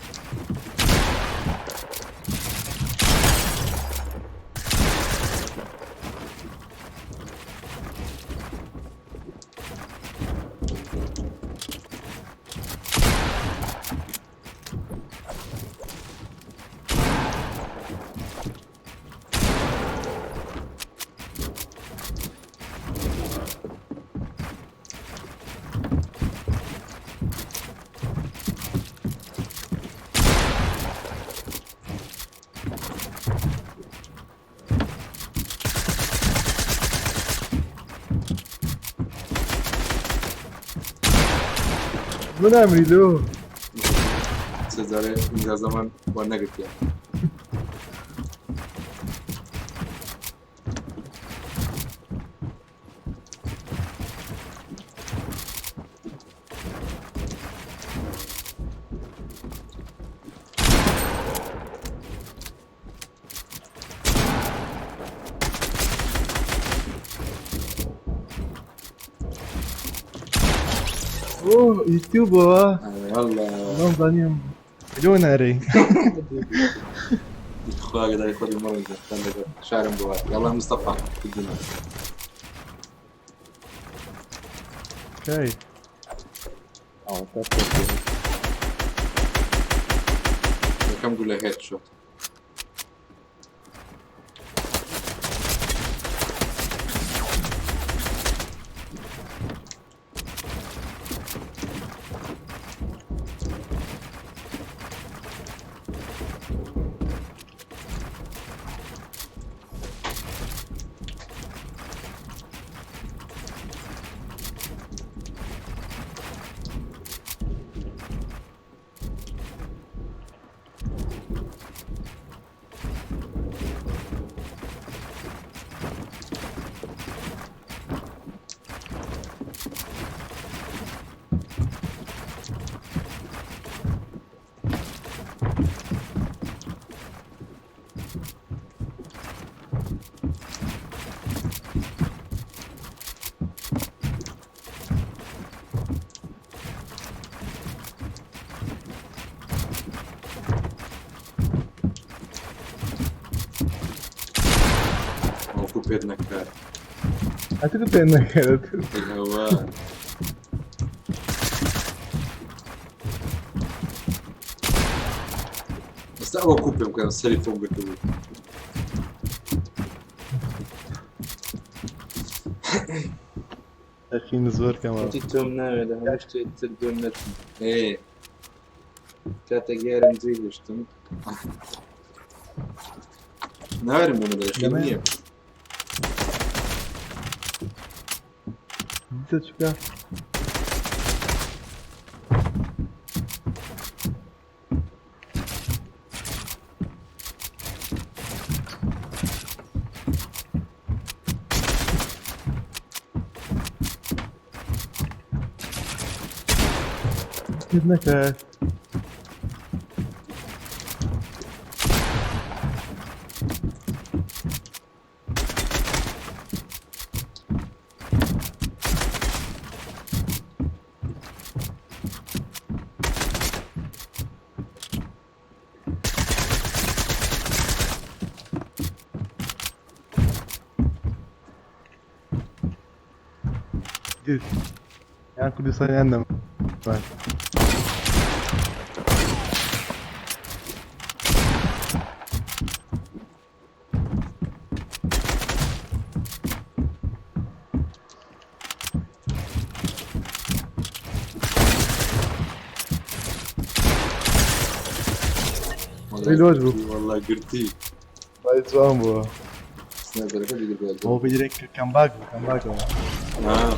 من ئەمری لۆ سێجارێ ئینجازەمان وەرنەگرتیە. ئۆ یوتیوبەوە والله نەمزانیم لۆ نارەی. خوا قدر يخذ المرة شعر مبارك يلا مصطفى الدنيا. کای كم قول له هيد شوت. پێت نەکات. ئەتر پێ نەکات. هەوا ئێستا ئەوە کو پێم کەن سەری خۆم گرتبوو. ئەخین زۆر کەمە. وتی تۆم ناوێ لە هەموو شتێک تر دوور نەچم. ئێ کاتێک یارم جێی هێشتم ناوێرم بۆ مەدرەشی نییە. دیسە چووکە؟ پێت نەکرد. یان کوردستانیان نەمان. لۆش بوو. والله گرتی. وای جوان بووە. سنایپەرەکە دیگە بێت. ئەوە بگیرێ comeback بوو comeback بوو. آه.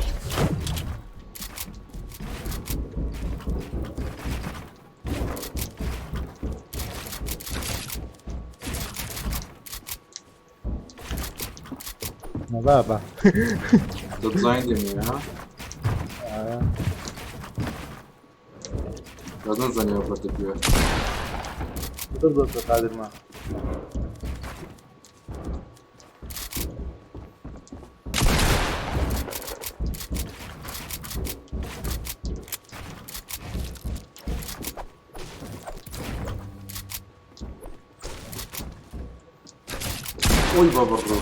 بابا. دەتزانین دێمێ ها؟ آه. بەس نەزانیەوە بەردە بوێ. زۆر زۆر قادرمە. ئۆی بابە ڕۆ.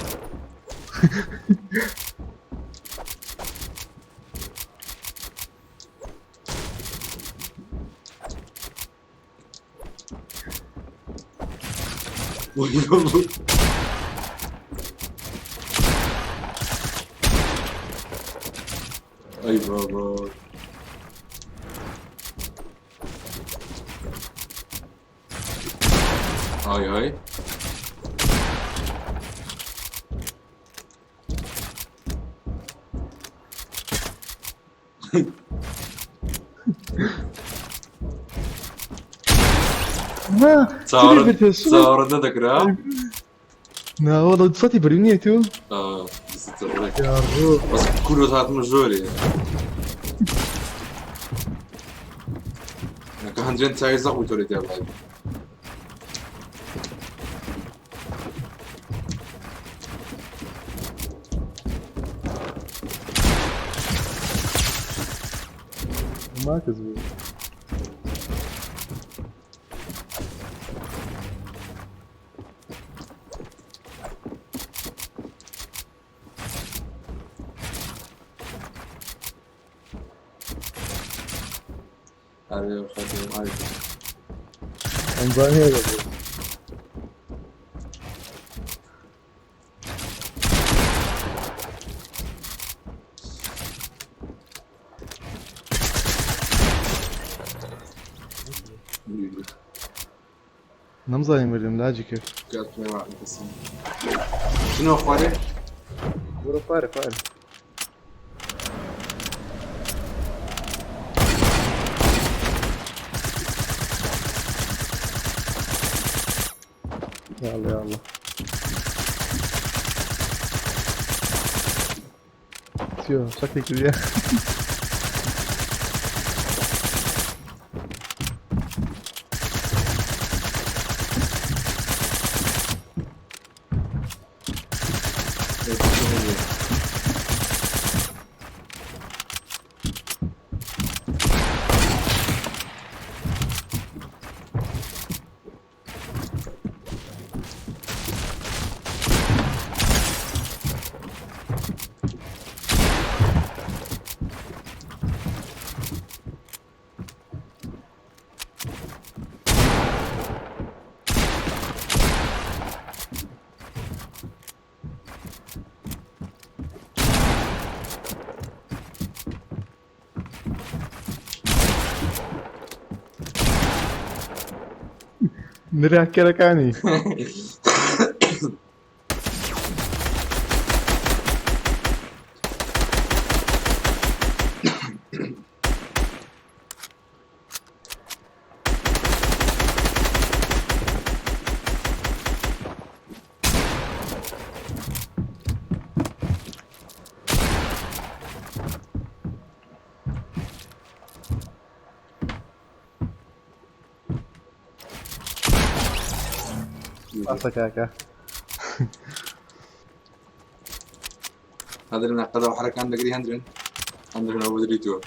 ئۆی بابە. ئەی بابا. ئای ئای. نا چاوەڕێت نەدەکرا؟ نا والله سەتی بەری نییە تو؟ آه، دەستت ڕێک. یا ڕۆ. بەس کورت هاتمە ژۆرێ. کە هەندێن چاوی زەق بوو تۆ لێ تیا بڵێ. ماکس بوو. ئەرێ خاتم ئای. ئەنجام هەیە بوو. نەمزانی مردم لاجی کرد. کات پێ وعلیکم السلام. شنو خوارێ؟ وەرە خوارێ خوارێ. يلا يلا شو شكلك كبير. نراکەرەکانی. باشە کاکە. هەندرن قەدا و حرەکان دەگری هەندرن هەندرن ئەوە بدریتەوە.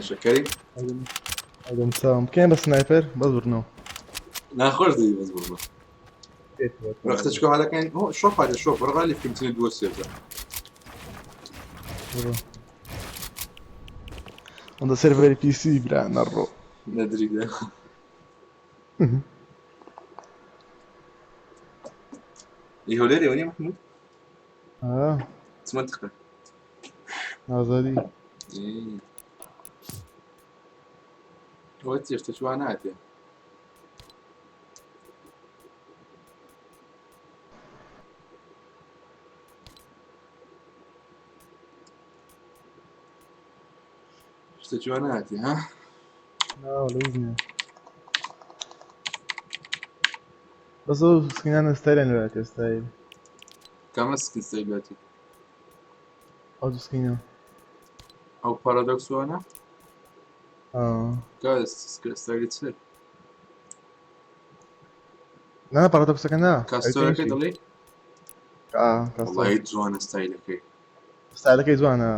شەکەری ئەدەم چاوم بکەین بە سنایپەر بەس بردنەوە. ناخۆش دەبی بەس بڕمە. وەختە چکە هەلەکەین ئۆ شۆف هاتە شۆف ڕغالی فیلمتنی دووە سێتە. ئەندە سێرڤەری پیسی برا نەڕۆ. نەدری دە. ئی هەولێرێ وەنیە محمود؟ آه. چ منطقە؟ ئازادی. ئەوە چیە شتە چوان ناتێ. شتە چوان ناتێ ها؟ نا وەڵا هیچ نییە. بەس ئەو سکینانە ستایلیان لێ ستایل. کامە سکین ستایل بێتی؟ ئەو دوو سکینە. ئەو پارادۆکس وانە؟ آه. کە ستایلی چ؟ نا پارادۆکسەکە نا. کاستۆرەکەی دەڵێی؟ آه کاستۆر. وەڵی جوانە ستایلەکەی. ستایلەکەی جوانە.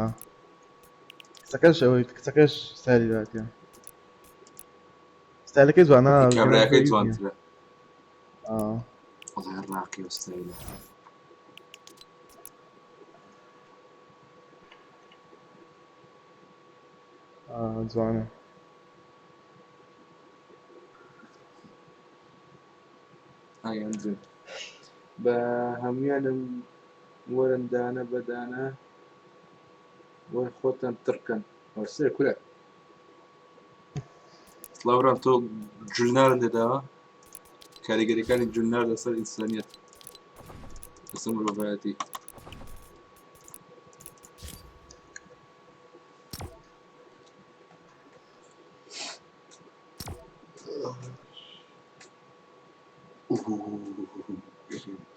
کچەکەش ئەوەی کچەکەش ستایلی لاتیە. ستایلەکەی جوانە. کابراکەی جوانترە. آه. وەڵی ڕاقی و ستایلە. آه جوانە. ئای ئەندرن بە هەمویانم وەرن دانە بە دانە وەر خۆتان تڕکەن وەرسێ کورە سڵاوران تۆ جولنارت لێداوە کاریگەریەکانی جولنار لەسەر ئینسانیەت لەسەر مرۆڤایەتی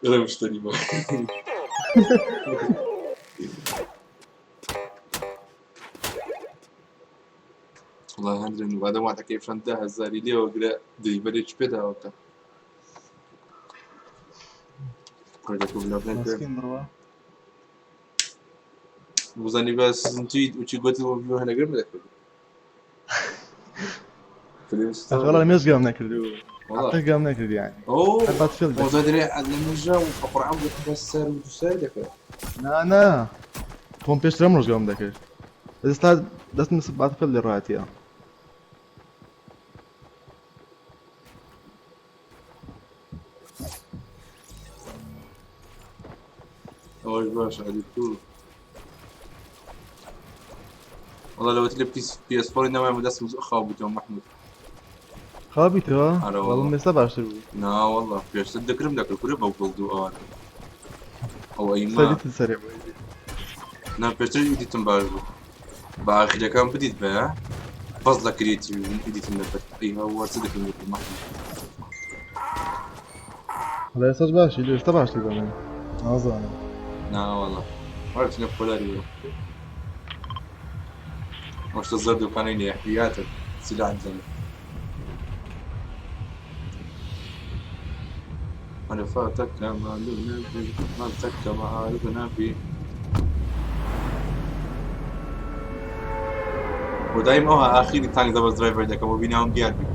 دڵێ مشتەری بە وڵا هەندرن وادە وادەکەی فەند ده هەزاری لێوە گرە دلیڤەرێکی پێداوە بکە مسكين بڕوا. بزانی بە سزنتی وچی گوتی هەنەگرم دەکرد والله لە مێژگەم نەکردو. حتى گەم نەکرد یعنی. ئەو هەر باتفیڵد دەکرد. وەزای دەرێ لە مێژە و بە قورعان بۆ بەس سەر و دوو سەر دەکرد نا نا. خۆم پێشتر ئەم ڕۆژگەم دەکرد. ئێستا دەستم لەسەر باتفیڵد لێ ڕاتیە. ئەوەش باشە ئەدی تو والله لو تلعب بي اس 4 نوعا ما دەستم زۆر خاو بوویتەوە محمود. خاوبیتەوە؟ ئەرە وەڵم والله. ئێستا باشتر بوو. نا والله پێشتر دەکرم دەکرد کورە بەو گڵد و ئەوانە ئەو ئەیما سەریتن سەرێ بوو. نا پێشتر ئیدیتم باش بوو بە ئاخیرەکان بدیت بە بەس لە کرێتی ئیدیتم دەکرد ئەی هاوار چ دەکرم دەکرد محمود. وەڵا ئێستاش باشی لێ ئێستا باشتر بە من. نازانم. نا والله وەرچنە پۆلاری بوو وەشتە زەرد و کانەی لێ حیاتە سلاح دەنێ. أنا فاتك ما نبي ما تك ما نبي ودايما ئەوها ئاخیری تانک دەبەر درایڤەر دەکەم و بیناوم دیار بی.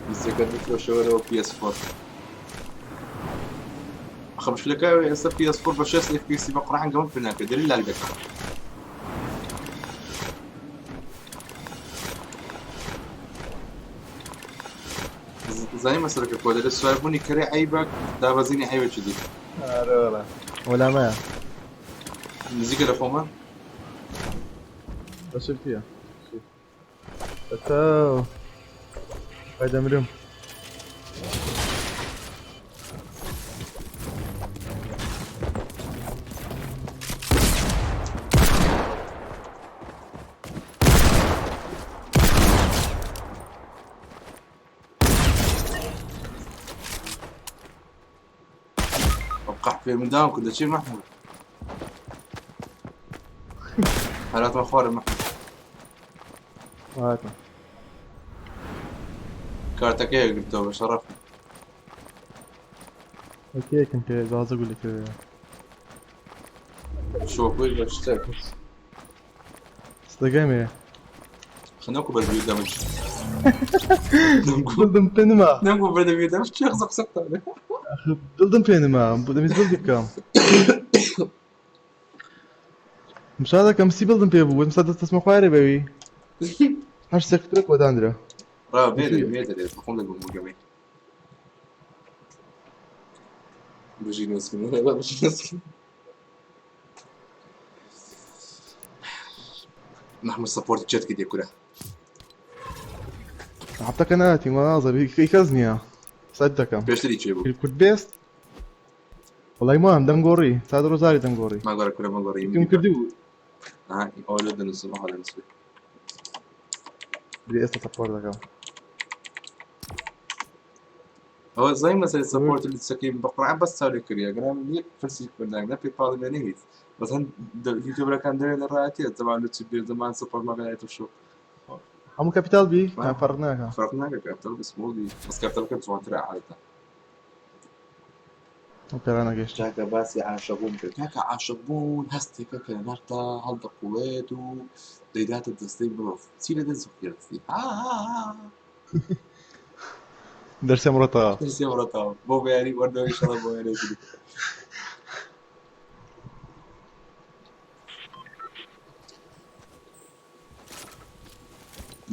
میزەکە بفرۆشەوەرەوە PS4. ئەخە مشکلەکە ئێستا PS4 بە 6 FPS بە قورعان گەمە پێ ناکرێت دەلی لاگ دەکات. زانی مەسەلەکە کۆ دەرێ سواربوونی کەرێ عەیبە دابەزینی عەیبەکی دی. ئەرێ وەڵا وەلامەیە. نزیکە لە خۆمان؟ بەشرتیە. بەتاو. وای دەمرم. قحط. فێرمداوم کرد دەچێ مەحمود هەراتمە خوارە مەحمود هاتم کارتەکەی گرتەوە بە شەڕەف. یەکێکم پێ 12 گولە پێ. شۆکۆی بە شتێک. ستەگەمێ. خنەکو بەر بیر دەمج. دڵم پێ نما. نەمگو بەر دەبیر دەمج چێ قسە قسە بکە. دڵم پێ نما دەمویست بڵدی بکەم. مشادەکەم سی بڵدم پێ بوو وتم سا دەستەسمە خوارێ بەوی. هەر سێ قوترەک وەداندرا. ڕا بێدەرێ بێدەرێ بخۆم لەگەڵ گەمەی. بژی نووسین بژی نووسین. محمود سەپۆرت چێت کردی کورە. هەفتەکە ناتی مەنازە هی کەس نییە سەد دەکەم. پێشتری چێ بوو؟ کورد بێست وەڵای مام دەمگۆڕی سادە ڕۆزاری دەمگۆڕی. مەگۆڕە کورە مەگۆڕی. پێم کردی بوو. ئەوە لۆ دەنووسم ئەوها دەنووسم. بێ ئێستا سەپۆرت دەکەم. ئەوە زای مەسەلەی سەپۆرت لچەکەی بە قورعان بەس چاو لێ کردی ئەگەر یەک پرسی کوردان نە پێپاڵی لێ نەهیت بەس هەند یوتیوبەرەکان دەوێت لە ڕایەتیە زەمان لچ بێ زەمان سەپۆرت مەگەنێتە شۆ هەموو کەپیتال بی فەرق ناکە فەرق ناکە کەپیتال بی سمۆڵ بی بەس کەپیتالەکە جوانترە عادەتە. پێرانە گەشت. کاکە باسی عاشق بوون کرد کاکە عاشق بوون هەستێکە کە لە ناخدا هەڵدەقوڵێت و دەیداتە دەستەی مرۆڤ چی لە دەست خێرستی ها ها ها دەرسێ مڕەتەوە دەرسێ مڕەتەوە بۆ بەیانی وەردەوەی شەڵە بۆ یاری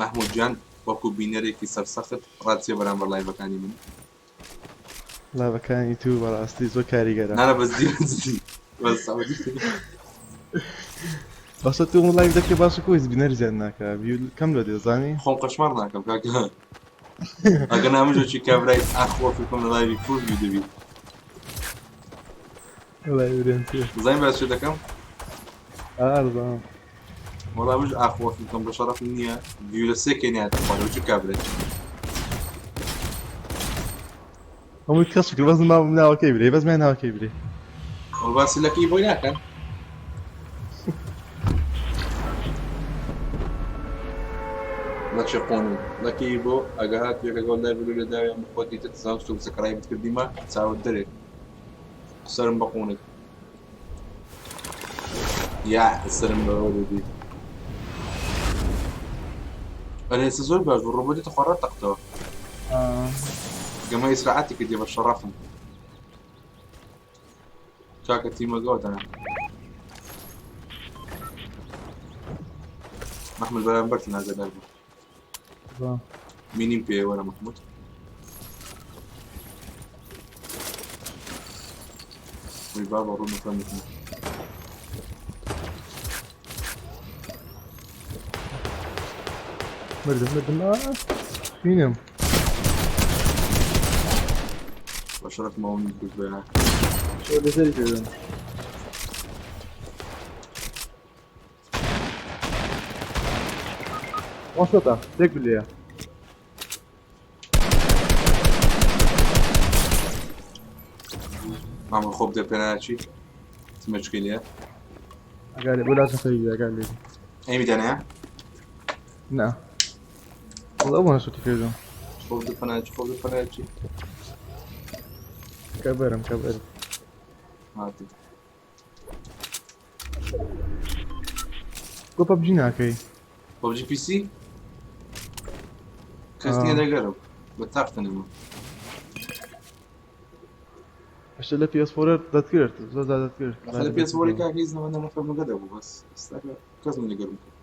مەحمود گیان وەکو بینەرێکی سەرسەخت ڕات چیە بەرامبەر لایڤەکانی من؟ لایڤەکانی تو بەڕاستی زۆر کاریگەرە. نانا بەس دی بەس باشە تو live دەکەی باشە کۆ هیچ بینەر زیاد ناکە view کەم لە دێ زانی خۆم قەشمەڕ ناکەم کاکە ئەگەر نامژەکی کابرای ئاخۆ فکرم لە live ی full view دەبی زانیم باس چێ دەکەم ئارزان وەڵا مش ئاخۆ فکرم بە شەڕەف نییە view لە سێ کەی نایەتە خوارەوە چ کابرای هەمووی کەس کرد بەس ناوەکەی برێ بەس من ناوەکەی برێ وەڵ باسی لەکی بۆی ناکەن لەکی قۆنم لەکی بۆ ئەگەر هات یەکە گۆڵ لای بلو لە داوێ خۆتی تر تزاو سوک سکرای بکردیمە چاوت دەرێ سەرم بە قۆنت یا سەرم بەوە دەبی ئەرێ ئێستا زۆر باش بوو ڕۆبۆتی تخوا تەقتەوە گەمە ئیسراعەتی کردی بە شەڕەفم کاکە تیمەکەوە تەنە محمود بەرامبەرت ناگەدار بوو مینیم پێ وەرە محمود وی بابا ڕوون فەرموو مردم مردم بینم بە شەرەف ماوەم کرد شو لەسەری کردم وسطە یەک بلەیە مامە خۆ بدە پێناچی تمەچکەی لێ ئەگەر بۆ لازم خەریک ئەگەر لێ ئەی میدانەیە نا والله ئەو شوتی کردم خۆ بدە پەناچی خۆ بدە پەناچی کەبەرم کەبەرم هاتی بۆ پەبجی ناکەی پەبجی پیسی کەس نییە لەگەرم بە تاقتەنەمە هەشتا لە پی ئێس فۆر دەتکرد زۆر زیاد دەتکرد لە پی ئێس فۆری کاکە هیچ نەمە نەفەرمەکە دەبوو بەس ئێستا کەس من لەگەرم کرد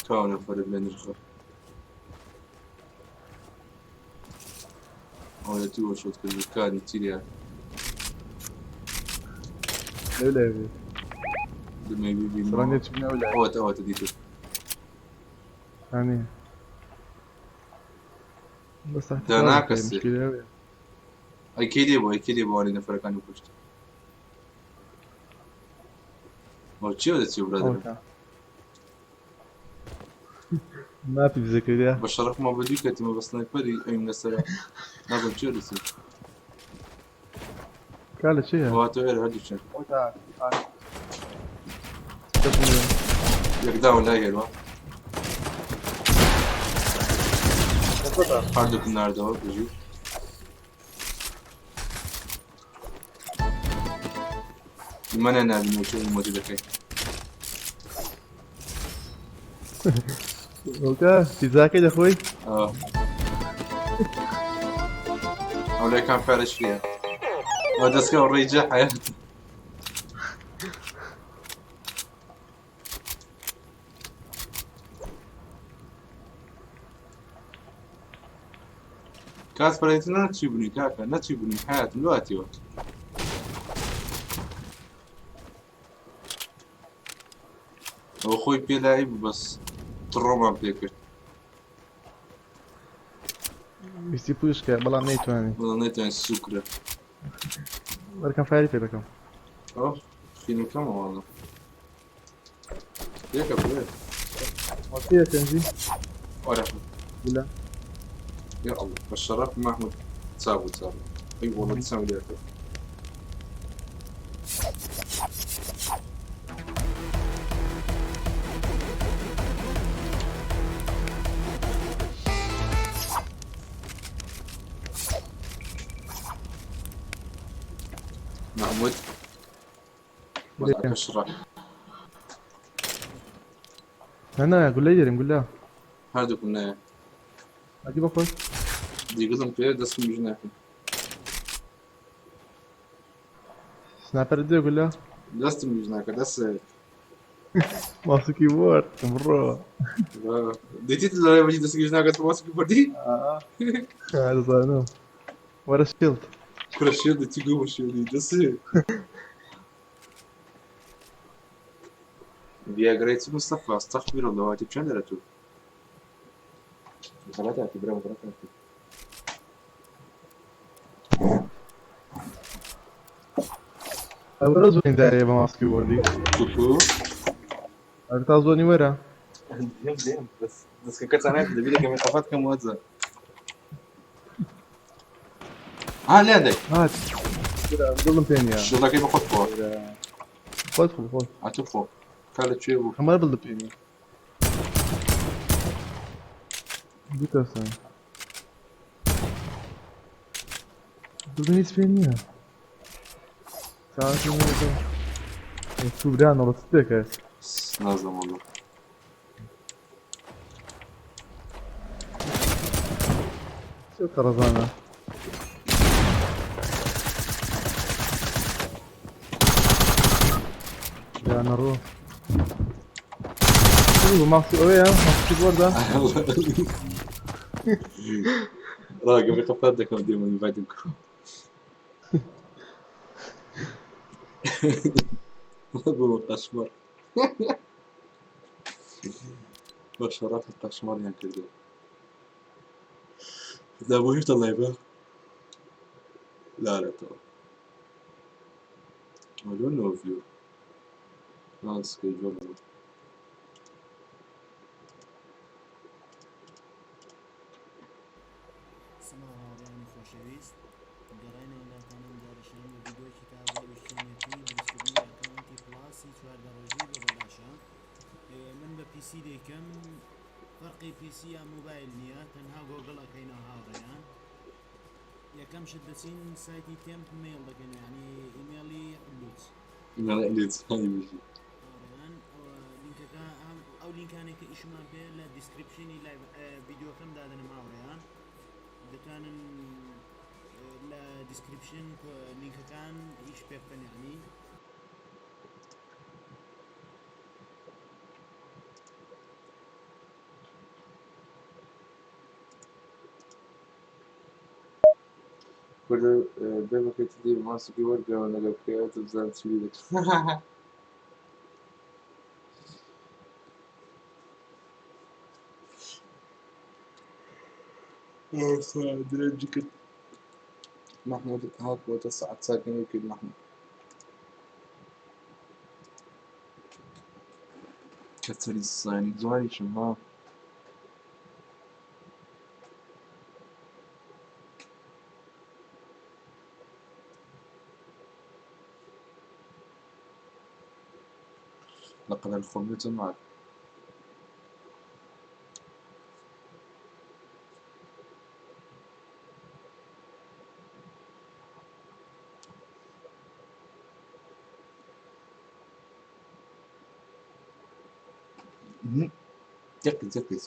تاو نەفەرت لە نرخە ئەو لە تو وەشۆت کرد کاری چی لێ لەو لای بوو دمەی ببین ڕەنگە چبنە ئەو لای ئەوەتە ئەوەتە دیتت ثانية بس داناکەسێ مشكلة أوي. ئەی کێ لێ بوو ئەی کێ لێ بوو ئەوانەی نەفەرەکانی کوشت ئەوە چیەوە دەچی برادەرم ئەوەتە. ماپی دزەکردیا بە شەرەفمە بە دوو کەتیمە بە سنایپەری ئەیم لەسەرە نازم چێ رسی کا لە چێ واتۆ ئێرە هەردووچێن یەکداوە لای هێروە هەردووکم ناردەوە بژی منە نابینەوە چۆن مۆدی دەکەی وڵکە پیزاکەی دەخۆی ئەو لای کام فارش فيها ئەو دەستکە ڕێجە حیات کاس پەرێت ناچی بوونی کاکە نەچی بوونی حیاتم لواتیوە ئەو خۆی پێلایی بوو بەس تڕۆمان پێکرد ویستی پوشکە بەڵام نەیتوانی بەڵام نەیتوانی سوکرە وەرکەم فایری پێ دەکەم ئەو خینەکەمە واڵە یەکە بڵێ وەکیە تەنجی وەرە بلا يا الله بالشرف محمود تساوي تساوي اي والله تساوي ليك محمود اشرح انا قول لي قول لها هادو كنا اجيب اخوي دي قلم بيه دسم جناحي سنايبر دي قول لها دستم جناحك دس ماسك كيبورد مرة ديتي لا بجي دس جناحك ماسك كيبورد دي هذا صار ورا شيلد كل شيلد تيجي شيلد دس فياجرا مصطفى استغفر الله واتي بشندرتو غلطاتي برافو غلطاتي ئەوە زۆنی دارەیە بە ماسکی وەردی تا زۆنی وەرە دێم دێم بەس دەستکەکەتان نایەت دەبی لەگەم قەفات کەم وەزە ها لێن دەی هات دڵم پێ نییە شڵەکەی بە خۆت خۆ خۆت خۆ خۆت ئەتو خۆ کا لە کوێ بوو هەمار بڵ پێ نییە دوو کەسن دڵم هیچ پێ نییە ساعتی تو برانەوە چ پێکە نازم والله چ قەرەزانە برانە ڕۆ ماسی ئەوەیە ماسی بۆردە راقب قفلت دەکەم دێمە ئینڤایتم کردم بۆ قەشمەر بە شەڕافی قەشمەریان کردو دا بۆ هیچ لايفە لا لا ترى I don't know if you schedule سڵاو هاوڕێیانی خۆشەویست گەڕاینەوە لاتان ئەم جارەشیان بە ڤیدیۆیەکی تازە ئەویش چۆنیەتی دروستکردنی account ی Plus ی 14 ڕۆژەی بە بەلاشە من بە PC دەیکەم فەرقی PC یا مۆبایل نییە تەنها گۆگڵ ئەکەینەوە هاوڕێیان یەکەم شت دەچین سایتی تێمپ مەیڵ دەکەین یعنی ئیمێڵی لوت ئیمێڵی لوت هاوڕێیان لینکەکە ئەو لینکانێک کە ئیشمان پێ لە description ی live ڤیدیۆکەم دادەنم هاوڕێیان دەتوانن لە description لینکەکان ئیش پێ بکەن یعنی کوردە بێ بەکەیت دی ماسکی وەرگەوە لەگەڵ بکەوێت بزان چی دەکەن درجة محمود هاك وتسعة ساكن يمكن محمود كتري الصيني زواني شما لە قەدەر خۆم بێ جەماعەت. یەک یەک قیز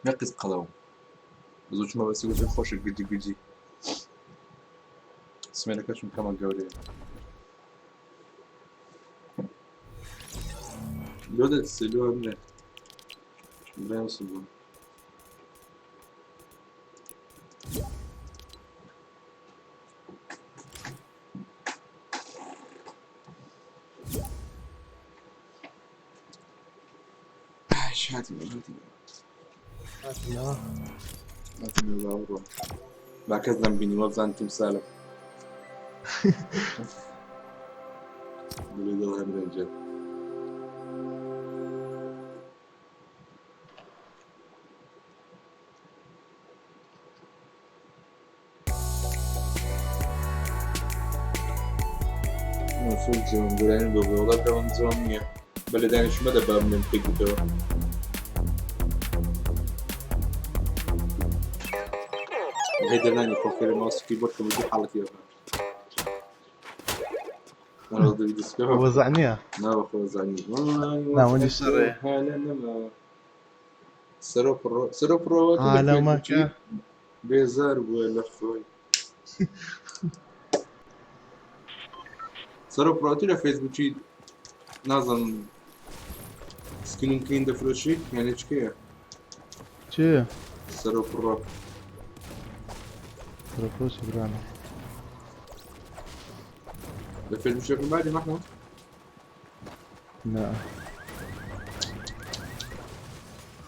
یەک قیز قەڵەوم زوو چمە بەسی گوتم خۆشە گرجی گرجی سمێرەکەشم کەمە گەورەیە لۆ دەتسێ لۆ ئەمرێ برای وسڵ بووم. هاتینەوە هاتینەوە هاتینەوە هاتینەوە با بڕۆم با کەس نەمبینی وەبزان تیمسالم دڵی دڵ هەمرێنجێ مەسول جوان گۆرانی بۆ بێ وەڵا برام جوان نییە بە لێدانیش مەدە با بمێن پێک بتەوە هەی دەرنانی خۆ خێرە ماوس کیبۆرد کە بە دوو حاڵەتی ئەبا وەزع نییە ناوەخۆ وەزع نییە ناوەندی شەڕێ سەرۆ پڕۆ سەرۆ پڕۆ عالەمەکە بێزار بووە لە خۆی سەرۆ پڕۆ تو لە فەیسبووکی نازانم سکینم کین دەفرۆشی یانێ چکەیە چێ سەرۆ پڕۆ سەرۆ پڕۆ چی برانە لە فەیسبووکەکەم بادی مەحموود نا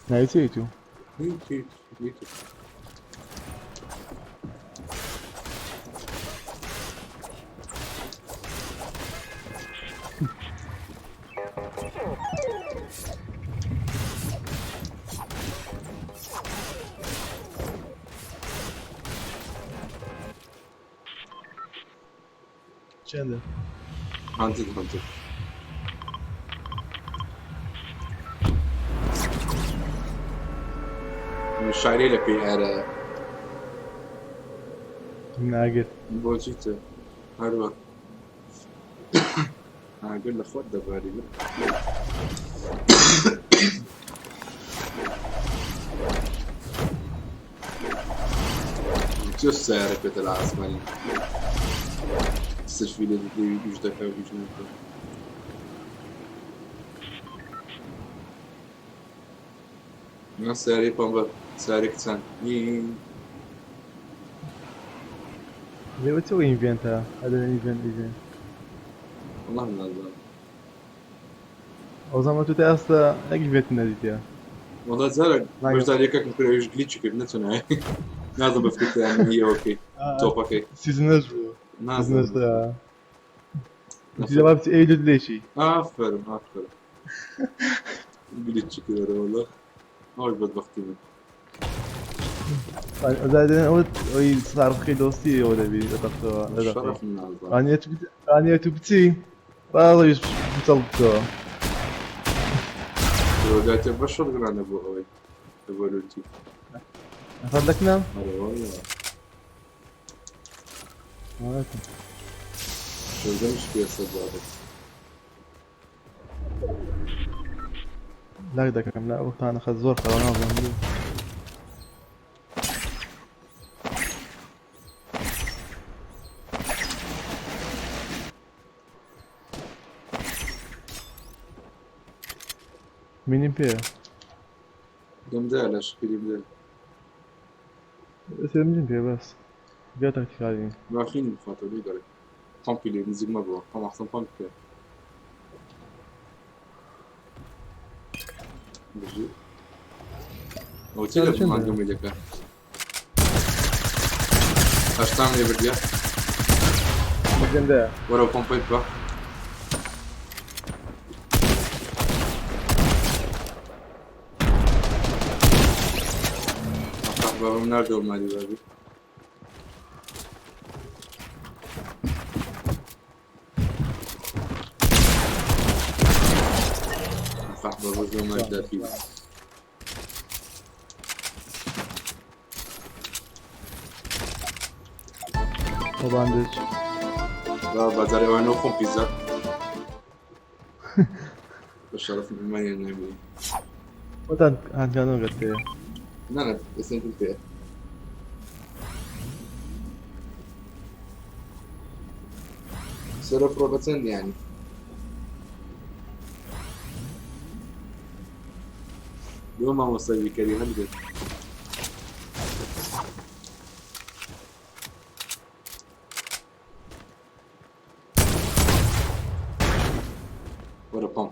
ناوی چیە تو هیچ هیچ هیچ چەندە هانتد هانتد شاعری لە پێی ئارە ناگر بۆچی تە هەروە ئاگر لە خۆت دەباری برا. چۆ سیارە پێتە لە ئاسمانی سەرفی لێ دەوی دوش دەکا و دوش ناکا. نا سیارەی پەمبە سیارەی کچان لێوە چۆ ئیڤێنتە ئەدەن ئیڤێنت ئیڤێنت والله نازانم ئەو زەمە تو تا ئێستا یەک ئیڤێنت نەدیتە والله جارێک بەشداریەکەکم کرد ئەویش گلیچی کرد نەچۆنایە نازم بە فکرتیان هیەوەکەی تۆپەکەی سیزنەش بوو نازم جواب ئەی دوت لێشی ئافەرم ئافەرم گلیچی کرد والله ئەوش بەدبەختی من ئەزادێن ئەوە ئەوی سارخی دۆستی ئەوە دەبی بەتەختەوە شەرەف نازانم ئانیە تو بچی باڵیش بچەڵ بچەوە داتێ بەشەڕ گرانە بۆ ئەوەی بۆ لوتی نەفەر دەکنە ئەرێ والله شەردەمش پێ سەد لاک دەکەم لا ئەو تانەخە زۆر خراپ نازانم مینیم پێیە دەمدا لە شکلی بدە بەس منیم پێ بەس بیا تاکتیکالین باخینی بخواتەوە لێ دەڵێ پەمپی لێ نزیک مەبەوە خۆم ئەحسن پەمپ بکە بژی ئەو چی لە مانگەمی دەکە هەشتام لێ بردیە گەندە وەرەوە پەمپەی بکە بابم ناردەوە مالی بابی بە ڕۆژ ماجداتی بوو. بۆ باندج. با بازاری ئەوانەوە خۆم پیزا. بە شەرەف ئیمانیان نابێ. خۆتان هەنگانەوە گەت پێیە. نا نا ئێستا پێیە. سەرۆ پڕۆ بە چەند یانی؟ بۆ مامۆستا بیکەری هەندێک. وەرە پەم.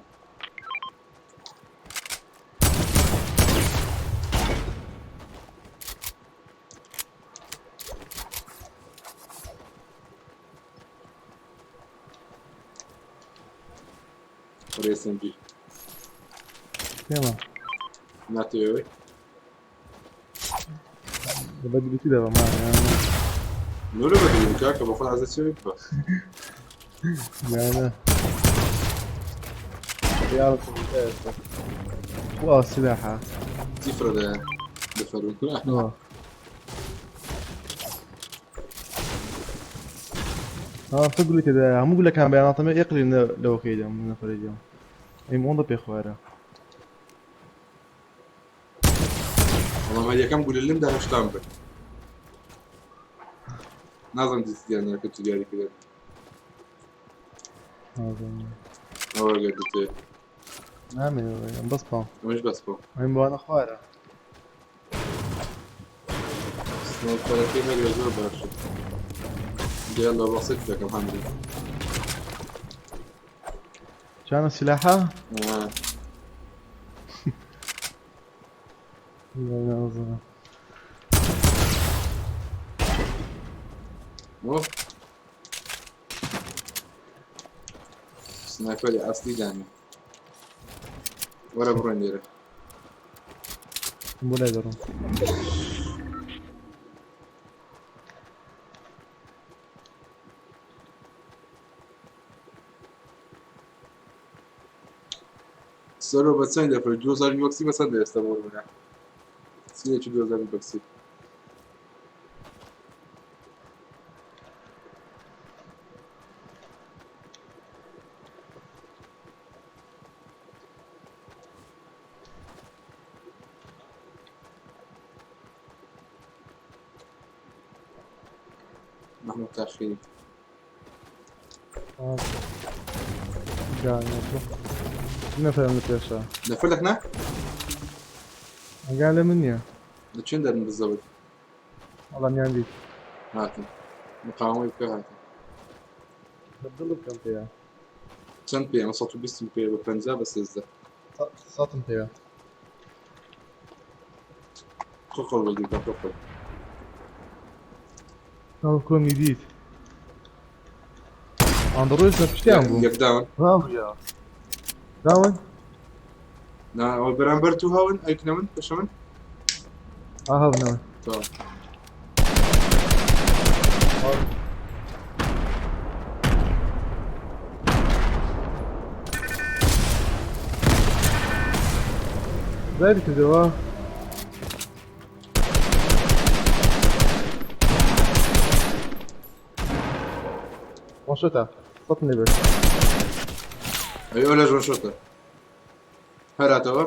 وەرە SMG. پێمە. ناتەوێ؟ بە دروستی دەبە ما. نورە بەدریم کاکە بە خۆت عەزە چێ بە. نا نا. يعرف وا سلاحة. تفرە دە دەفەرم. ها تقول كذا هم يقول لك كان بيانات ما يقلي لو كيدا من فريق اي مو بيخوارا. والله ما یەکەم گولە لم دا هەشتان بن. نازم دیسیان کە تو دیاری کردن. ئەوە گەر دەتێ. نعم بس با. ئەمەش بەس بۆ. هم بوانا خوارا. سنایپەرەکەی هەرێ زۆر باشە. يلا بسيط لك يا محمد. كان سلاحه؟ آه. لا لا أوه. سنایپەری ئەسلی دانێ. وەرە بڕۆین لێرە. بۆ لای دەڕۆم. سەرۆ بە چەند دەفرۆشی؟ 2000 بەکسی بە چەند ئێستا بۆ منە؟ سینێکی 2000 بەکسی. محمود تاخيري. نەفرم لە پێشە. نەفر لك نا؟ ئەگا لە من نییە. لە چێن دەرن بالضبط؟ وەڵام یان دیت. هاتن. مقاومەی بکە هاتن. بە دڵ بکەم پێیە. چەند پێیە؟ من 120 پێیە بە 50 بە 13. سەتم پێیە. قوقڵ بەگیر بە قوقڵ. ئەو کۆمی دیت. ئەندە ڕۆژ لە پشتیان بوو. یەک داون. ڕاویە. داون؟ نا ئەوە بەرامبەر تو هاون ئەیکنە من پێشە من؟ ئاها بنەوە. تەواو. زایدی کردەوە. وانشۆتە سەتم لێ برد. ئەی ئەو لەژ وانشۆتە. هەراتەوە؟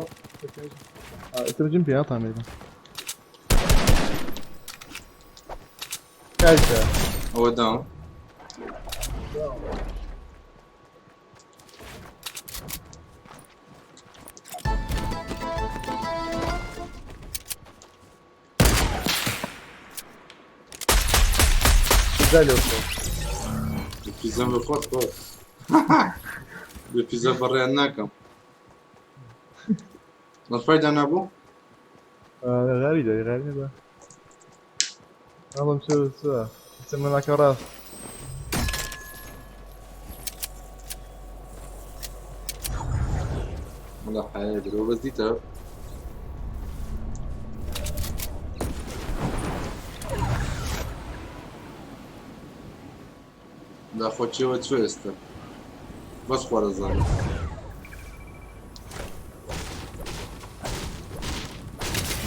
ئێستا بجم پێ ناتان بێتم. کاریتە. ئەوە داون. پیزا لێ بخۆ. پیزا بە خۆت خۆ. بە پیزا بەڕێیان ناکەم. نەفای دانا بوو؟ غاری دەری غاری نەبە. ئەڵم چۆ چۆ. چمە ناکە ڕاست. وەڵا حەیە درۆ بەس دیتە. داخۆ چێوە چۆ ئێستا؟ بەس خوا دەزانێت.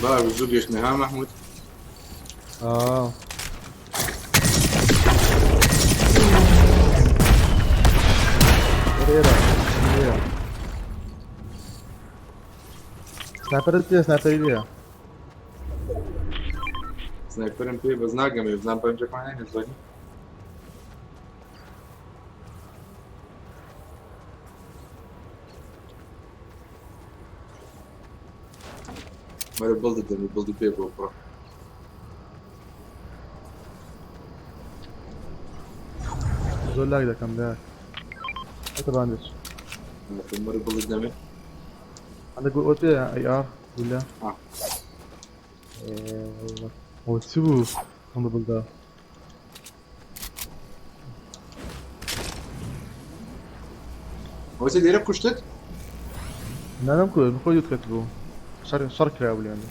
بابە زوو گەشتنە ها مەحمود؟ ئا. ئێرە ئێرە سنایپەرت پێ سنایپەری لێیە. سنایپەرم پێ بەس ناگەمێ بزانم پەنجەکان هەیە زۆری. وەرە بڵدت دەمی بڵدی پێ بۆ بڕۆ. زۆر لاگ دەکەم لە هەتە باندێج. وەرە بڵدت دەمێ. عندك ئەو پێ ئەی ئار ولا ئەوە چ بوو ئەمە بڵدا؟ ئەوە چی لێرە کوشتت؟ نا نەم کوشت خۆی دوت کەت بوو شەڕ شەڕ کرا بوو لێیان.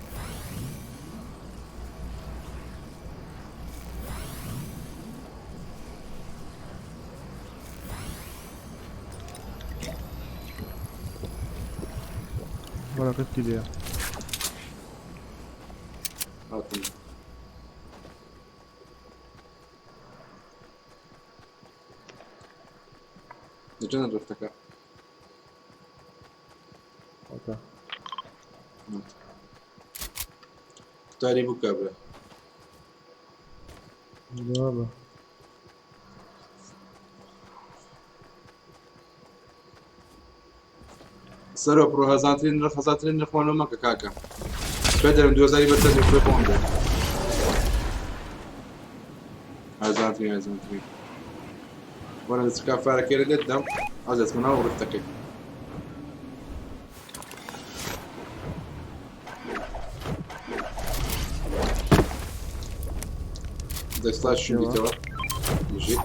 وەرە ڕفتی لێیە. هاتم. لە چەند ڕفتەکە؟ ئۆکە. قوتاری بوو کابرا. بابە. سەرۆ پڕۆ هەزاترین نرخ هەزاترین نرخمان مەکە کاکە. پێ دەرم 2000 بەسەر پێ خۆم بێ. هەزاترین هەزاترین. وەرە دەستکا فارەکەی لێت دەم ئەو دەستمە ناو ڕفتەکەی. دەستلاش شوێنیتەوە. بژیت.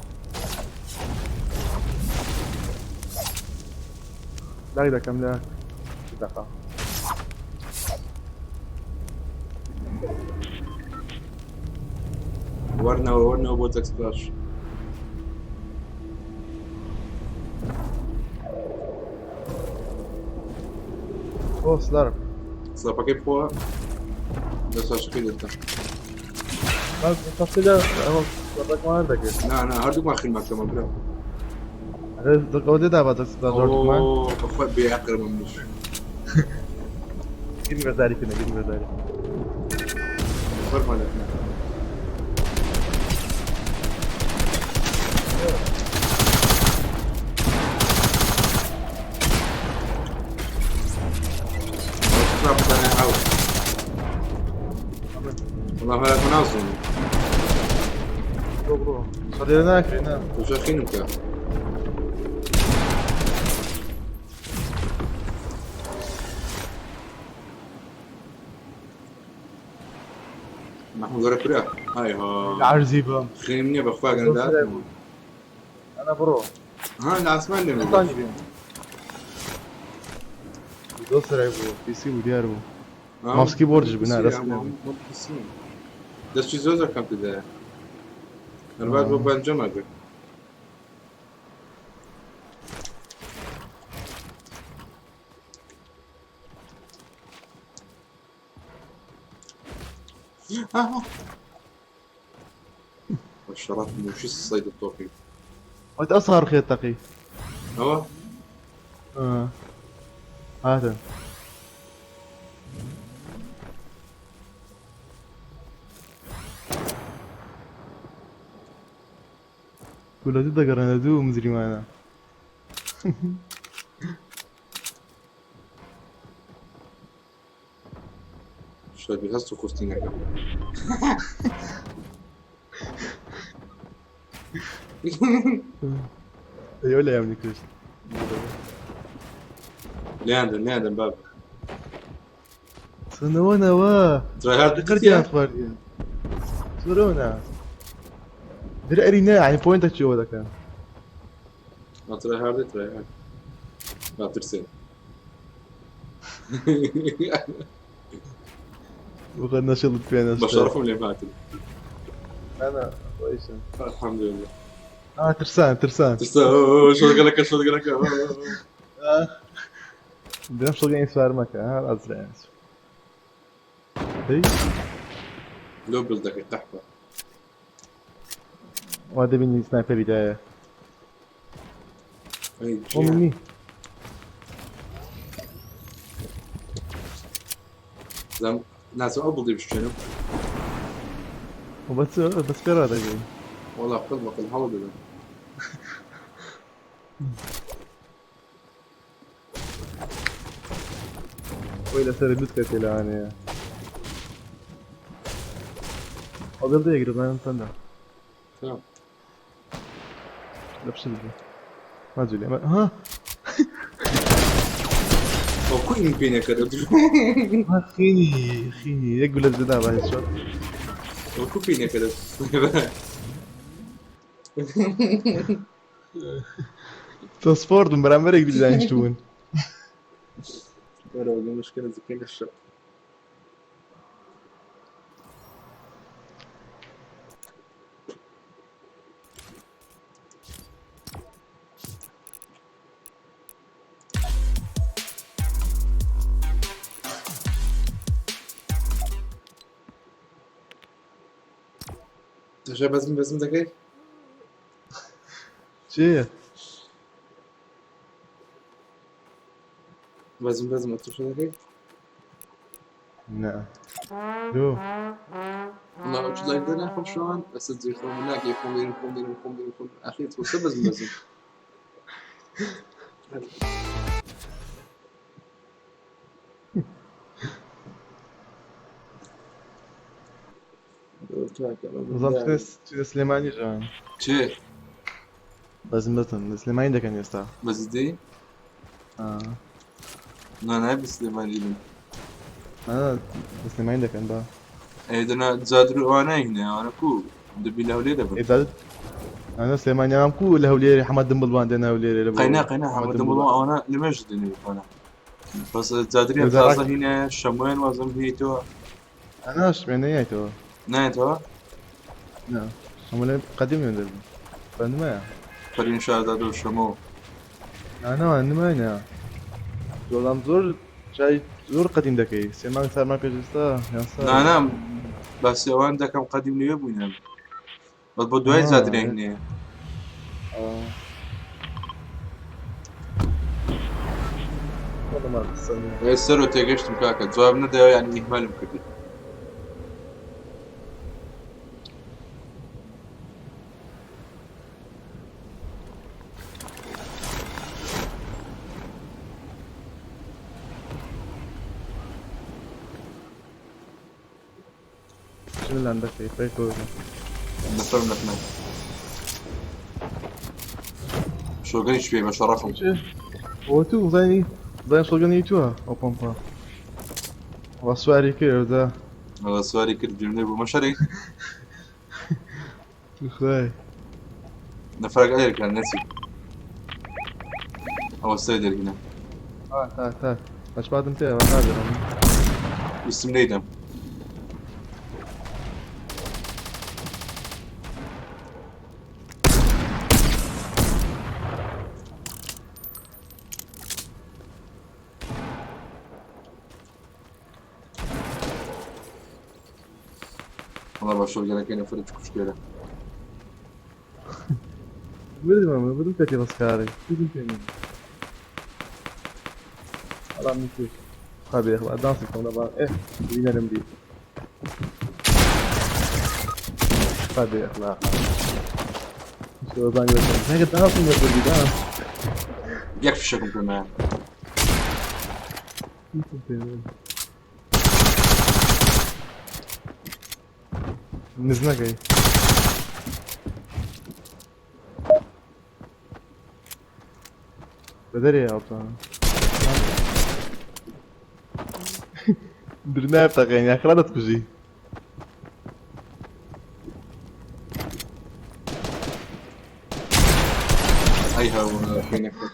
لاگ دەکەم لە دەقە. وەرنەوە وەرنەوە بۆ تەکسپلاش. ئۆ سلارم. سلاپەکەی بخۆ دەستلاشەکەی دەتە. تەفسیلە ئەوە ڕێکمان دەکرد. نا نا هەردووکمان خیمەکەمە برا. ئەوە لێدا بە دەست هەردووکمان. ئۆ بەخۆی بێعەقڵم منیش. گرنگ بەزاری کردن گرنگ بەزاری. فەرمان لەکنا. والله هلا مناظم. برو برو. خلينا ناكل نا. وشاخينك. محمود ورا كرة هاي ها العرزي بام. خيمني بخوا انا انا برو. ها العثمان اللي ثاني بيهم. دوست بوو پیسی بوو دیار بوو. ماوس کیبۆردش بوو نا دەست دەستی زۆر زۆر کەم تێدایە. هەربات بۆ پەنجەمە بێت. والشرف مش الصيد الطوفي. وانت اصغر خيط تقي. هو؟ هذا. ولا تدقر انا دو مدري ما انا. شو بيهزوا خوستينك. ايوه لا يا ابني كريست. لياندن لياندن بابا. سنونا وا. ترى هارد قرديان خوارديان. سرونا. دري ارينا يعني بوينتك شو هذا كان. ترى هارد ترى هارد. لا ترسل. وقد نشلت فينا بشرفهم اللي فاتوا. انا كويس الحمد لله. ترسان ترسان. ترسان شو قال لك شو قال لك. بنفس الوقت سوار مكة ها الازرق. دەی لۆ بڵدەکەی قەحپە. وا دەبینی سنایپەری دایە. ئەی ئۆ گیان. منی. زم نازم ئەو بڵدی بشکێنم. بەس بەس پێ ڕادەگەی. وەڵا قڵ بە قڵ هەوڵ دەدەم. خۆی لەسەر لوتکە تێ لەوانەیە. ئەو بڵدە یەکرە بزانم چەندە. تمام. لە پشت بوو. ماجولي ها ئەو کو ئین پێ نەکرد ها خینی خینی یەک گولە جدا بە هێدشۆت. ئەو کو پێ نەکرد تۆ سپۆرت بوون بەرامبەرێک دیلی دانیشتبوون. وەرەوە مشکلە زکەی لە شەو. تەشە بەزم بەزم دەکەی؟ چییە؟ بەزم بەزم تەشە دەکەی؟ نا. لۆ. والله ئەو لایف دەناخۆم شەوان ئەسە جێ خۆم ناکەی خۆم لێرم خۆم لێرم خۆم لێرم خۆم ئەخی تۆ سە بەزم بەزم نظام چێ سلێمانی ژان. چێ؟ بەزم بەزم لە سلێمانی دەکەن ئێستا. بەزدی؟ نا نای بە سلێمانی بن. نا لە سلێمانی دەکەن با. ئەی دەنا جادر ئەوانە هینە ئەوانە کو دەبی لە هەولێرە بن. ئێ جادر ئەنا سلێمانی ئەوان کو لە هەولێرێ حەمە دمبڵوان دێنە هەولێرێ لە بۆ قەینا قەینا حەمە حەمە دمبڵوان. دمبڵوان ئەوانە لە مێژ دێنێ ئەوانە. بەس جادریان ئێ تازە ڕاک هینە شەمۆیان وازم هینیتەوە. ئەناش مێنە یایتەوە. نایەتەوە؟ نا ئەمە لە قەدیم لێ دەبوو. بەندمایە. فەرین شازادە و شەمۆ. نا نمایە. زۆرام زۆر جای زۆر قەدیم دەکەی سێ مانگ چوار مانگ پێش ئێستا یان ساڵ. نا نا باسی ئەوان دەکەم قەدیم لەوێ بووینە. بەس بۆ دوای جادریان هینەیە. ئێ سەرۆ تێگەشتم کاکە جواب نەدایەوە یانی ئیهمالم کردی. چ دەکەی پێکەوە نەفەرم نەفەرم شۆگەنیش پێ بە شەڕەفم. ئەوە تو زانی زانی شۆگەنی تووە ئەو پەمپە وا سواری کرد دا. وەڵا سواری کرد گوێم لێ بوو مەشەرێک. خدای. نەفەرەک ئەلێرکان نەچی. ئەوە سەر دەرهینە. تا تا باش بادم پێ نابێ. ویستم لێیدەم. وەڵا بە شۆگەنەکەی نەفەرێکی کوشتێرە. بردم بردم کەتی ڕزکاری بردم پێ نیم. وەڵا من توش. خابێ خوا دانسی کەم لە با ئێ بینەرم بی. خابێ ئەخلاق. شێوەزانی بەکەم. نەکە دانسم لە کوردی دانس. یەک فشەکم پێ مایە. هیچم پێ نیم. نز نەکەی. بە دەرێ ئەوتوانم. درنایە بتەقێن یاخرا دەتکوژی. ئەی هاوڕێ خوێنەکە.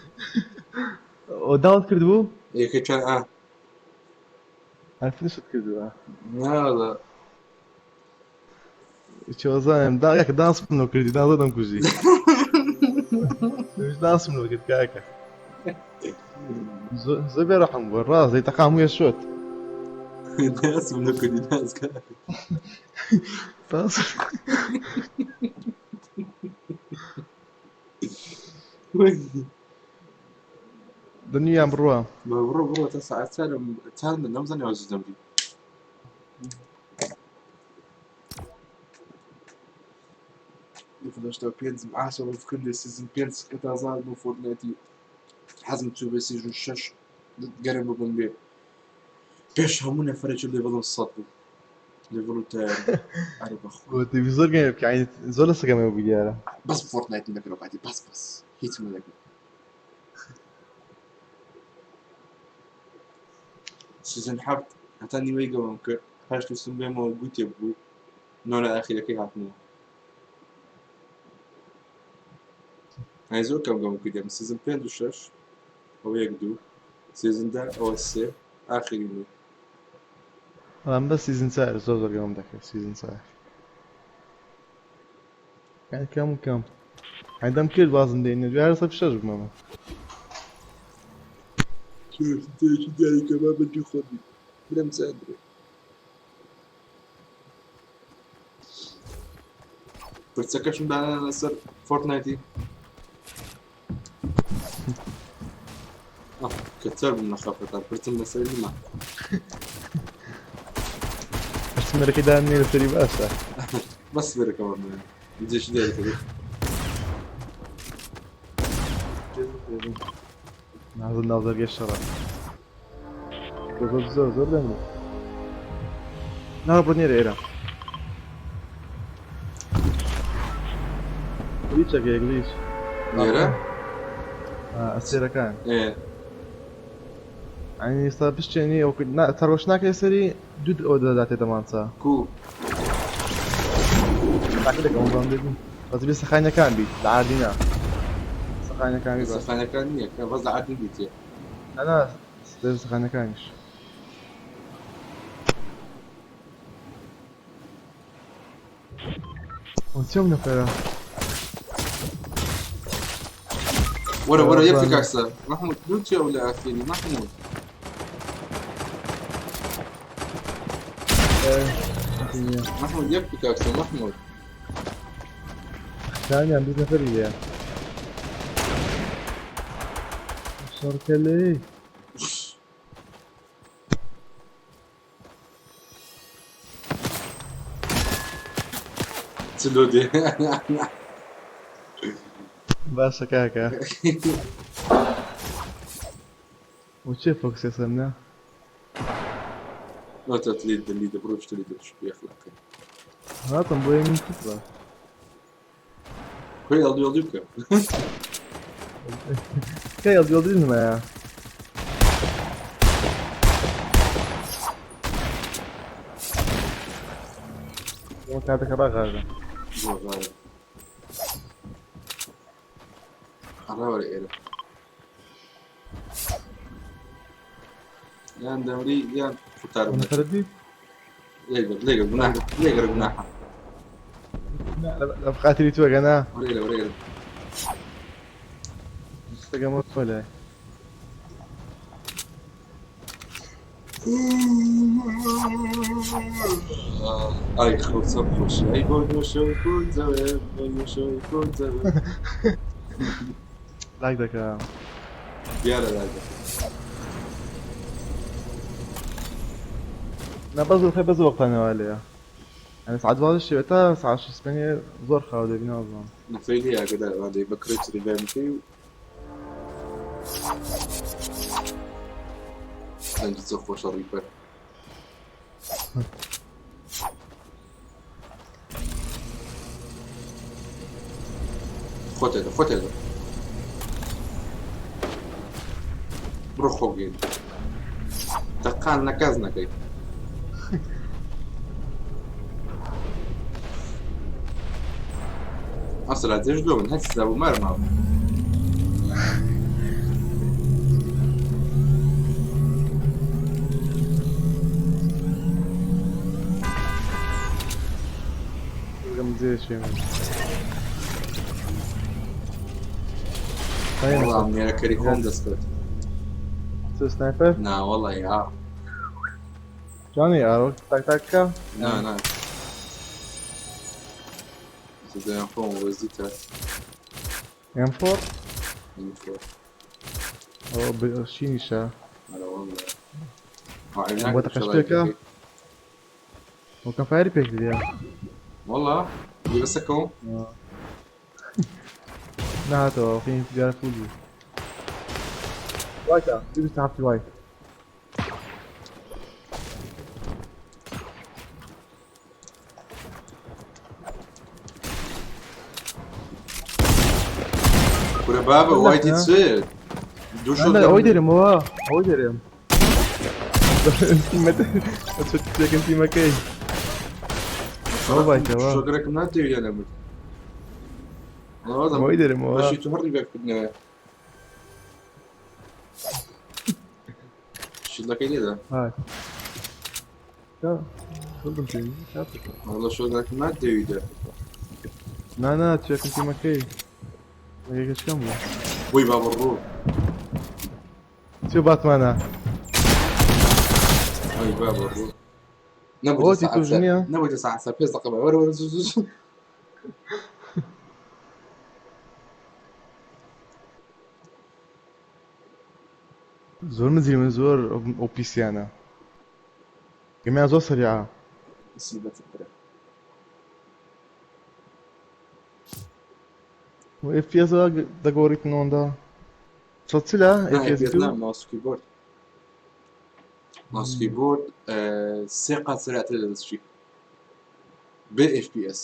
ئەو داوت کردبوو؟ یەکێکیان ئا. هەر فنشت کردووە. ناڵە. چۆزانم دا یەک دانس منەوە کردی دانزە دەمکوژی. دانس منەوە کرد کاکە. زۆر بێڕەحم بووە ڕاست دەی تەقامویە شۆت. ناسم لە کوردی ناسکە. باس. دنیام بڕوا. بڕۆ بڕۆ تا ساعت چارم چار نەمزانی وازی دەمری. هەشتا و پێنجم ئاسە بفکرم لە season پێنج کە تازە بۆ فۆرتنایتی حەزم چوو بە season شەش گەرم ببم بێ پێش هەموو نەفەرێکی level م 100 بوو level و تایە ئەرێ بەخوا گوتی زۆر گەمە بکە یعنی زۆر لەسەر گەمە بوو دیارە. بەس فۆرتنایتم دەکرد کاتی بەس بەس هیچم نەدەکرد. season حەفت هەتا نیوەی گەمەم کرد هەشت ویستم بێمەوە گوتێ بوو نۆ لە ئاخیرەکەی هاتمەوە. ئەی زۆر کەم گەمە کردم season پێنج و شەش ئەوە یەک دوو season دە ئەوە سێ ئاخری نۆ. بەڵام بەس season چار زۆر زۆر گەمەم دەکرد season چار. یعنی کەم و کەم. یعنی دەم کرد وازم دێنێ دوای سەد شەش بوومەوە. تێکی دیاری کە با بەجی خۆت بی برم چاندرێ پرچەکەشم دانا لەسەر فۆرتنایتی کە چەر بووم لە خەفەتان پرچم لەسەر نیمە. پرچمەرەکەی دانێ لەسەری باشە. بەس بەرەکەەوە جێشی دیاری کرد. نازل ناو دەرگەی شەڕە. زۆر زۆر زۆر دەمرم. نا بڕۆ نێرە ئێرە. گلیچەکە گلیچ. نێرە؟ ئەستێرەکان. یعنی ئێستا پشتێنی ئەو تەڕۆش ناکەی سەری دوو ئەوە دەداتێ دەمانچە. کو؟ تاقی دەکەم بەم بێت. بەس بێ سەخانەکان بیت لە عاردی نا. سەخانەکان بی بەس. سەخانەکان نییە کە بەس لە عاردی بیتێ. نا نا سەخانەکانیش. چۆن نەفەرە؟ وەرە وەرە یەک کاکسە محمود دوو چێ لە ئاخیری محمود. محمود یەک کاکسە محمود. ثانيا بیست نەفەری لێیە. شەڕکە لێی. چ لۆ دێ؟ باشە کاکە. و چێ فۆکسێ سەر نا؟ لا تليد ليد بروش تليد شو بيخلق. هاتم بۆ من کوترە. كوي يلدي يلدي بکە. کە یەڵدی یەڵدی نمایە. ئەوە کاتەکە ڕاغاژە. زۆر ئەڕا وەرە ئێرە. یان دەمری یان قوتار ئەو نەفەرە دی؟ لێگەر لێگەر گوناحە لێگەر گوناحە. لە بخاتری تۆگە نا. وەرە ئێرە وەرە ئێرە. دەگەمەوە تۆ لای. ئای خەوچە خۆشی ئەی بۆ نۆشەوی کۆنجەوێ بۆ نۆشەوی کۆنجەوێ. لاک دەکەم. دیارە لاک دەکەم. نا بەس خۆی بەس وەختانەوە لێیە. یعنی ساعت دوازدە شێوە تا ساعت شەش سپێنێ زۆر خاو دەبی نازانم. نەفەی لێ ئاگادار وادەی بە کرێ ریڤایڤ بکەی و دەنگی زۆر خۆشە ڕیپەر. خۆتێدە خۆتێدە بڕۆ خۆ بگەین دەقان نەکاز نەکەی. ئەسلا جێش دۆ من هەر سزا بوو مارم ماوە. والله مێرەکەری خۆم دەست کرد. سنایپەر؟ نا والله یا. جوانی ئارۆ تاک تاک کە نا نا دەیان خۆم وەزی تا M4 M4 ئەوە شینیشە ئەرە والله بۆ تەقەشتێکە وەکە فایری پێک دێ والله دي بس كوم نهاتەوە خین دیار فول بوو وایتە 270 وایت کورە بابە وایتی چ دوو شۆت ئەوەی دەرمەوە ئەوەی دەرم تیمەکەم تیمەکەی ئەوە بایتەوە شۆگەرەکەم ناتەوی لە من ئەوەی دەرمەوە بەشی تو هەڕی بێکردنەوە شلەکەی لێدا والله شۆگەرەکەم ناتەوی دە نا نا تێکم تیمەکەی یەکەشکەم بوو وی بابە ڕوو چێ باتمانە ئەی بابە ڕوو ئەوە تیتۆ ژنیە؟ نەبوویتە ساعت سا پێنج دەقە وەرە وەرە زوو زوو زوو. زۆر مزری من زۆر ئەو پیسیانە گەمیان زۆر سەریعە مصیبەت برا و FPS دەگۆڕیت نۆندا چ لە نا FPS FPS دوو نا ماوس و کیبۆرد ماوس و کیبۆرد سێ قات سەریعتر لە دەستچی بێ FPS.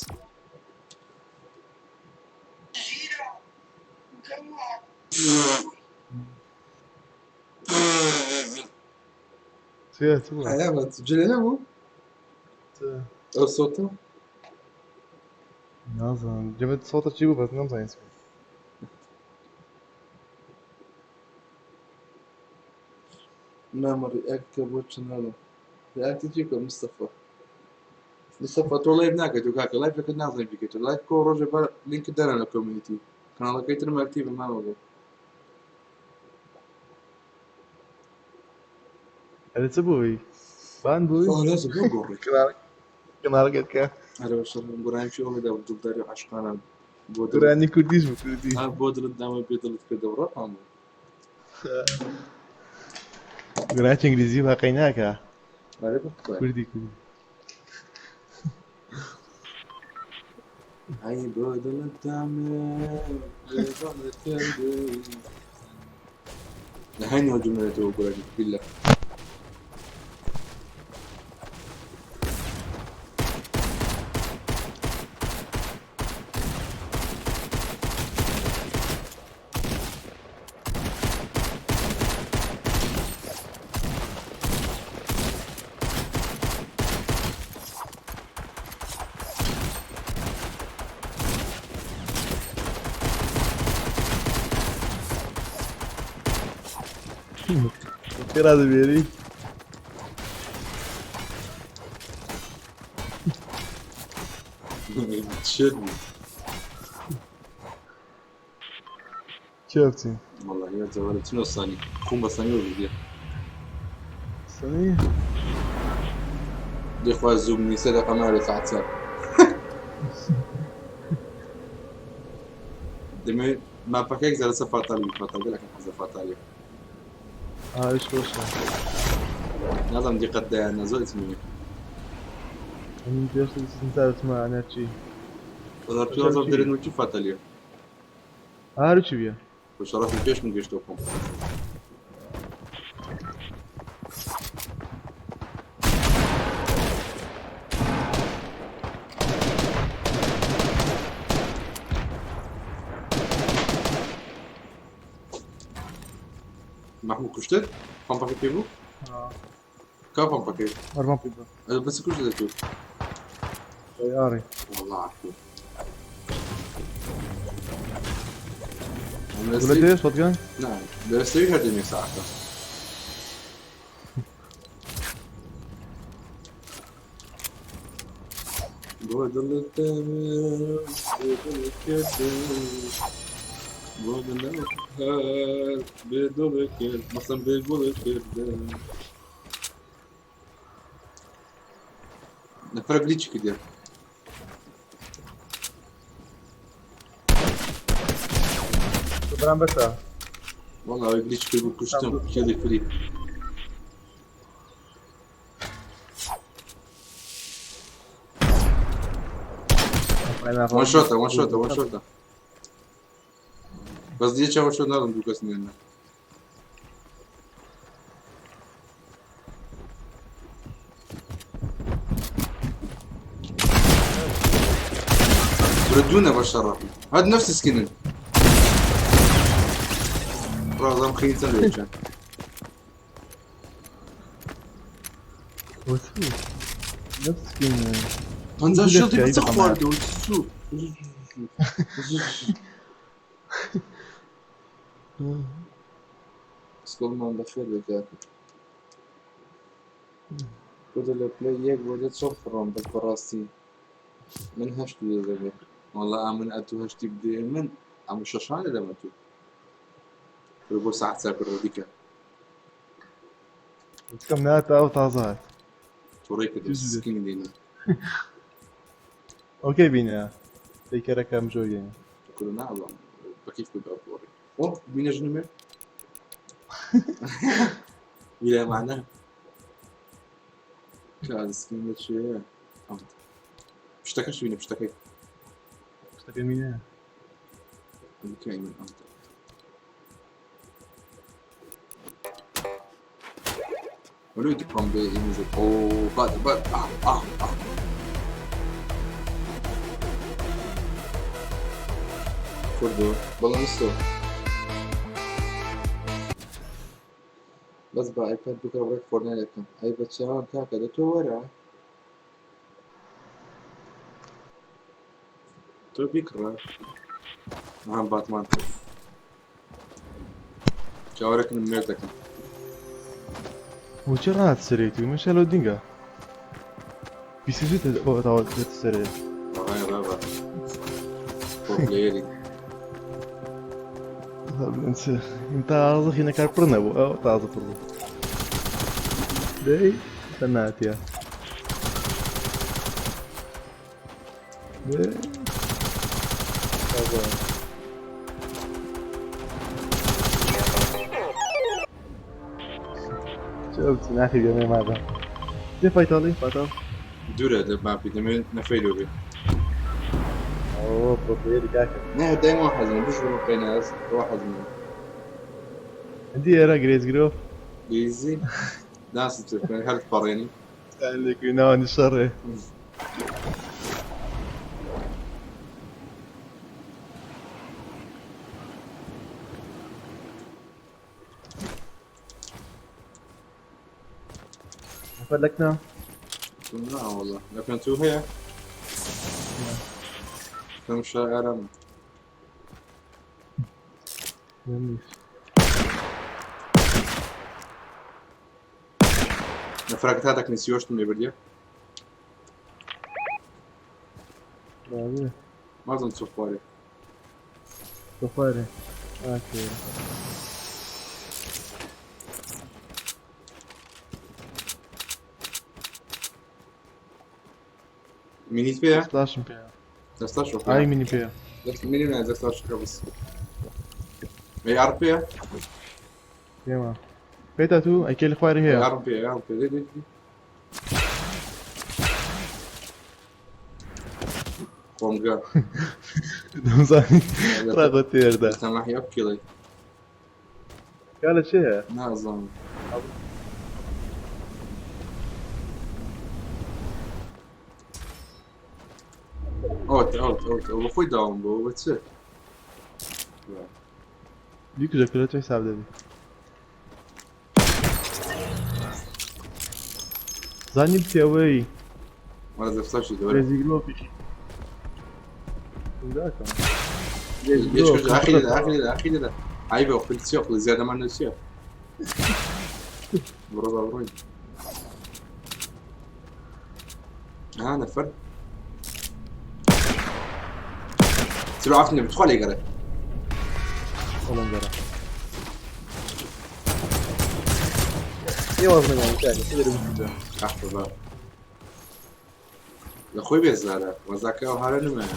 چێ چ بوو؟ حياة تسجل نبوو ئەو سۆتە نازانم جەمەت سۆتە چی بوو بەس نەمزانی چی بوو. نامە ڕیاکتە بۆ چناڵە ڕیاکتی چی بکە مستەفا مستەفا تۆ لایڤ ناکەیت و کاکە لایڤەکەت نازانین بیکەیت و لایڤ کۆ ڕۆژێ بە لینکت دانا لە کۆمیونیتی کەناڵەکەی ترم ئەکتیڤە مامە بۆ ئەرێ چ بووی؟ بان بووی؟ ئەو لازم بۆ گۆڕی کەناڵەکەت کە ئەرە بەشەڕم گۆرانیی ئەوە دا دڵداری و عاشقانە بۆ دڵت گۆرانی کوردیش بوو کوردی ها بۆ دڵت داوای بێ دڵت کردەوە ڕەپام بوو گۆرانی ئینگلیزی واقعی ناکا ئەرێ بەخوای کوردی کوردی ئەی بۆ دڵت دامێ بێ دڵت کردەوە لە هەنیەوە جملەتەوە گۆرانی بالله پێ ڕادەبێری شت بوو چێ بچین والله هي زوالة شنو الثاني كون بس ثاني ولا سنی دي خواه زوم صدقة ما له ساعة ساعة دمي ما باكيك زال سفر طالي فطالي لكن حزة فطالي ئاش خۆشە نظام دي قد نزلت اسمي من پێش سنتارتمە ئەنەرچی ولا تشوف درين وتشوف فطالي ئارو چی بیە وشرف الجيش من جيش توكم محمود كشتت بامبا كيبو كا بامبا كيبو ئەرمان پێ بە بس كشتت ئاری والله عارفه ولا دێ شۆتگان نعم درستوي هردمي ساعة بدل التمام بدل الكتاب بدل الأفهام بدل الكتاب مثلا بدل الكتاب نەفرە گلیچ کردێ. بەرامبەرتە. والله ئەوەی گلیچ کرد بوو کوشتم کێلی فری. وان شۆتە وان شۆتە وان شۆتە بەس دیە چاوە شۆت ناڵم دوو کەس نێنە. ردونا بشرة هذا نفس سكن رازم خيل سندويتش. وشو نفس سكين. پەنجا شڵتی بچە خواردەوە سوو. سڵمان بەخێر بێت کاکە. کورد لە پلەی یەک بۆ دە چۆن فڕۆم بەس بەڕاستی من هەشت دەبێت. والله ئەمن ئەتوو هەشتی بدێ من ئەم شەشانە دەمە تو بۆ ساعت ساکر ڕدیکە. كم ناتا ئەو تازە هات. توڕێ کرد سکین دێنە. ئۆکەی بینە پەیکەرەکە ئەم جۆگەینە. کورە ناڵم بەکیف کرد ئەو توڕێ. ئۆ بینە ژنمێ بلا معنى کە سکین لە چێ پشتەکەش بینە پشتەکەی. پشتەکەی مینە. بکەی من ئەم ولو تكون بإيميزك. أوه باد باد آه آه آه کوردو بەڵام ئێستۆ بەس بە ئایپاد بکە ڕێک فۆرنایت دەکەم. ئەی بە چاوان کاکە دە تۆ وەرە تۆ بیکڕە. ئەها باتمان چاوەرەکەم مێرد دەکەم. بۆچی ڕات سەرێتی و مشە لۆ دینگە بیسیزیت دێت سەرێ. ڕای ڕابە بۆ پلەیەری. تازە خینەکار پڕ نەبوو ئەو تازە پڕ بوو. دەی تەناتیە. دەی تازە. شوف ناخي جميع ماذا دي فايتالي فايتال دوورە لە ماپی دەمێت نەفەی لۆ بێ. ئەوە بۆ پلەیەری کاکە. نه دايما واحد من بش بقينا واحد من عندي ئێرە گرێز گرۆ. ايزي ناس هل تفريني لك ناوني شڕێ. فلكنا. لا والله لكن تو هي كم شاعر نفرقت هذاك نسيوش من برديا. ما اظن تشوف سفاري. اوكي مينيت فيها؟ 16 بيها. 16 هاي ميني بيها. ميني من 16 بس اي ار بي. تمام بيتا تو اي كل خواري هي. ار بي ار بي دي دي قوم دمزاني راغو تيردا. سامح يبكي لي. قال شيء. نازم اوت اوت اوت وخوي داون بو بتصير. ديك جاكلات حساب دبي. زاني بتيوي. ولا زفتاش دوري. ريزيغلو فيش. ذاك. ليش اخي اخي اخي لا عيبه وقلت سياق زياده ما سياق. برافو برافو. ها نفر. تلو عرفني بتدخل يقرا. والله نقرا. ايوا من يعني ثاني تقدر تبدا. احفظ. لە خۆی بێزارە وەزاکە ئەو هارە نمایە.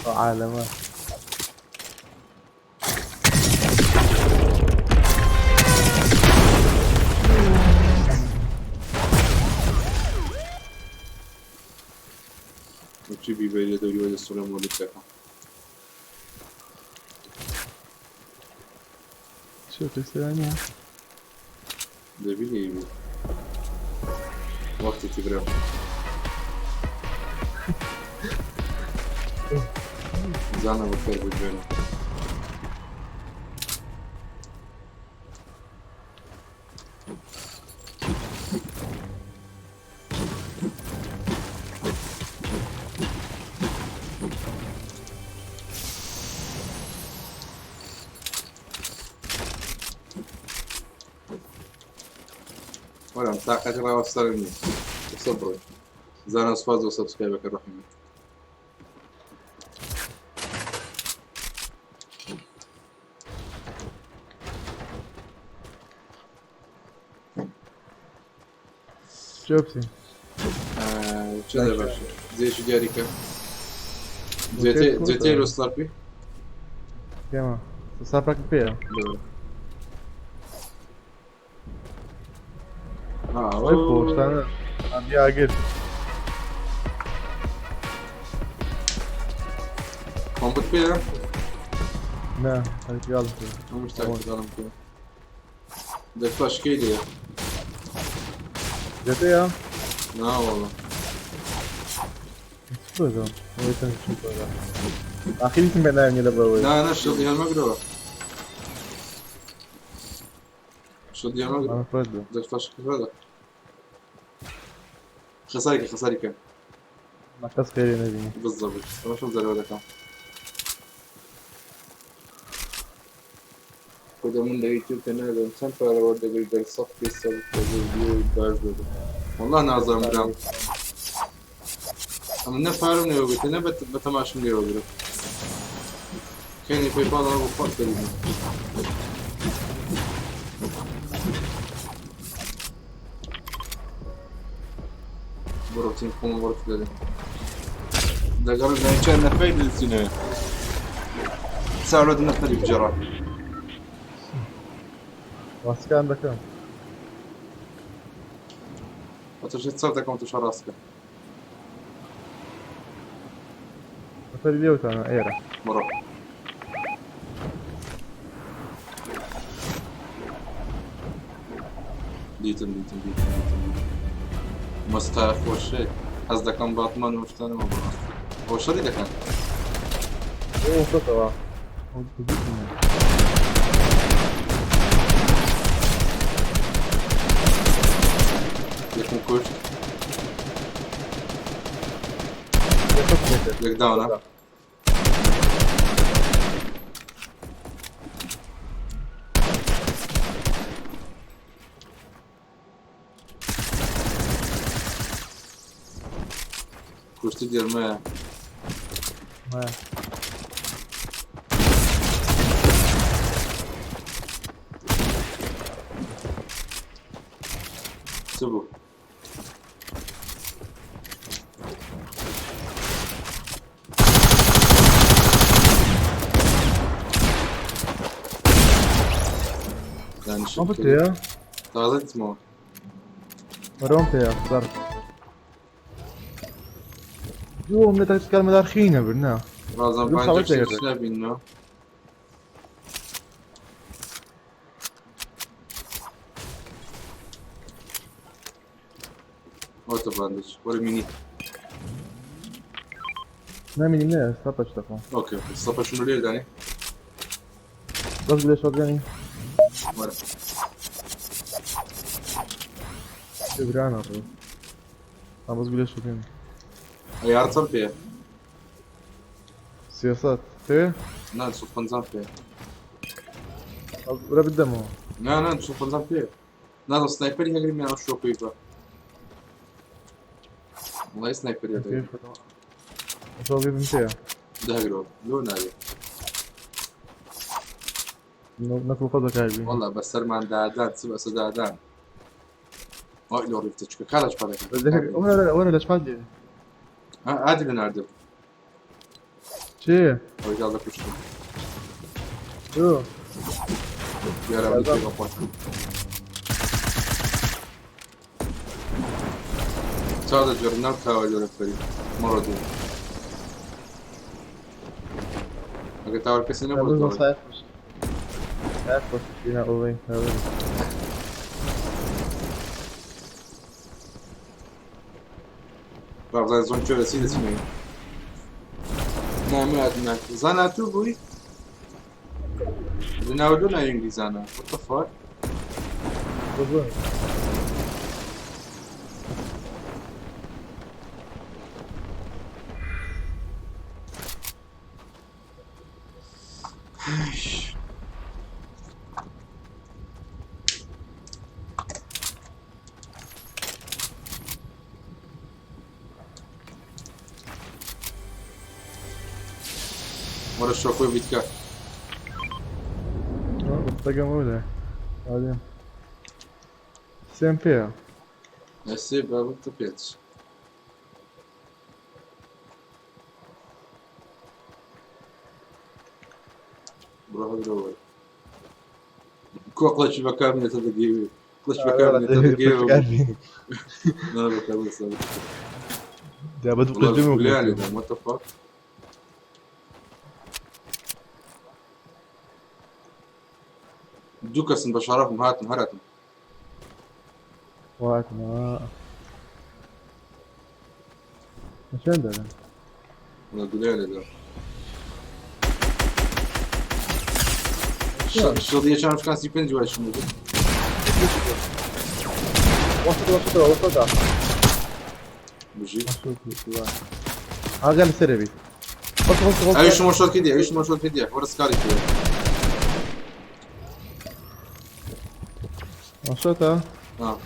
ئەو عالەمە. وچی بیبەی لە دەوری وە دەستورە مۆلیت دەکەم. چۆ پێسەرانیە؟ دەبی لێی بوو. وەختی تیبرم. زانە بەخێر بوو جوێنە. وەرە تاقەتی ڕاوەستان نییە. قسە بڕۆی. زانا سوپاس بۆ سەبسکرایبەکە ڕەحمی من. چۆ بچین؟ چ دەباش جێکی دیاریکە. جێتێ لۆ سلاپی؟ پێمە ساپەکە پێیە. خۆشتانە ئاگر. کۆمپت پێیە؟ نا تاکتیکاڵم پێیە. هەمووش تاکتیکاڵم پێیە. دەفلاشکەی لێیە. جێتەیە؟ نا وەڵا. بەدەم ئەوەی تەنگ چوو بەدەم. ئاخریتم بە ناوی لە بەوەی. نا نا شڵی هەڵمەگرەوە. شڵی هەڵمەگرەوە. دەفلاشکە فەدە. خەساریکە خەساریکە. ما کەس خێرێ نەبینی. بالضبط. ئەمە شڵ زەرەوە دەکەم. خودە من لە یوتیوب کە نازانم چەند پارە وەردەگری دەر سەفی سەد ڤیدیۆی باش دەبێت. والله نازانم برام. ئەمن نە پارەم لێوەگرتە نە بە تەماشم لێوەگرت. کەنی پەیپاڵ ئەوە بۆ خۆت دەبینم. بڕۆ تیم خۆم بڕۆ دەرێ. لەگەڵ چەند نەفەری دەچینەوە. ساڵۆ نەفەری بجێڕا. ڕاستکان دەکەم. ئەتۆ چەپ دەکەم تۆ ڕاستکە. نەفەری لێوتانە ئێرە. بڕۆ. دیتم دیتم دیتم دیتم دیتم. مەستا خۆشێ حەز دەکەم باتمان و شتانەوە بەڕاستی. ئەوە شەڕی دەکەن. ئەوە خۆتەوە. یەکم کوشت. یەک داونە. کوشتی گەرمەیە. چ بوو؟ ئەو پێیە؟ تازە دیتمەوە. بەرەوم پێیە زەڕ. دووەم لە تاکتیکال مەدارخی نەبرد نا. ڕازم دوو پانج خەڵک دەگرت. نبینەوە. ئەوتە باندج وەرە مینی. نامینیم نە ساپەچ دەخۆم. ئۆکەی سەپەشم لێ دانی. بەس گولە شۆتگەنی. وەرە. برانە ڕوو. بەس گولە شۆتگەنی. ئەیار چەند پێیە؟ سیاسەت پێ؟ نا 250 پێیە. برا بدەمەوە. نا نا 250 پێیە. نازم سنایپەری هەگرم یان ئەو شۆکەی بە. وەڵای سنایپەری هەگرم. شۆکەی بم پێیە. دەهگرەوە لۆ نابێ. نەکو خۆ بەکاربین. وەڵا بەسەرمان دادان چ بەسە دادان. ئەو لۆ ڕیفتە چکە کالاش پارەکە وەرە لە چپات لێ ئادی لە ناردم چێ ئەوەی گاڵ دەکوشتم تۆ دیارە ئەوەی بەخۆت چاو دەجێڕ ناو تاوە لۆرە فەری مەڕۆ دوو ئەگەر تاوە کەسی نەبوو بابزانین زۆن کوێ دەچی دەچینەوە نامات زانا تو بووی لەناو لۆ ناوی ئینگلیزانە What the fuck وەرە شۆکۆی بیتکە دەگەم ئەو لە سێم پێیە ئێسێ بابەتە پێچ بڕۆ هەگرەوە کۆ قڵەکی بەکارنێتە دەگەوێ قڵچ بەکارنێتە دەگەوێ جا بە دوو قژ دوم What the fuck دوو کەسن بە شەرەفم هاتم هەراتم واتم چەند دەدەن وەڵا گولەیان لێدا شڵیە چیان شکان 35 وای شم بوو وەسط وەسط وەسط بژی ئاگا لەسەرێ بیت وەسط وەسط وەسط ئەوی شمۆ شۆت کردی ئەوی شمۆ شۆت کردی وەرە سکاری کرد وەسطە آه.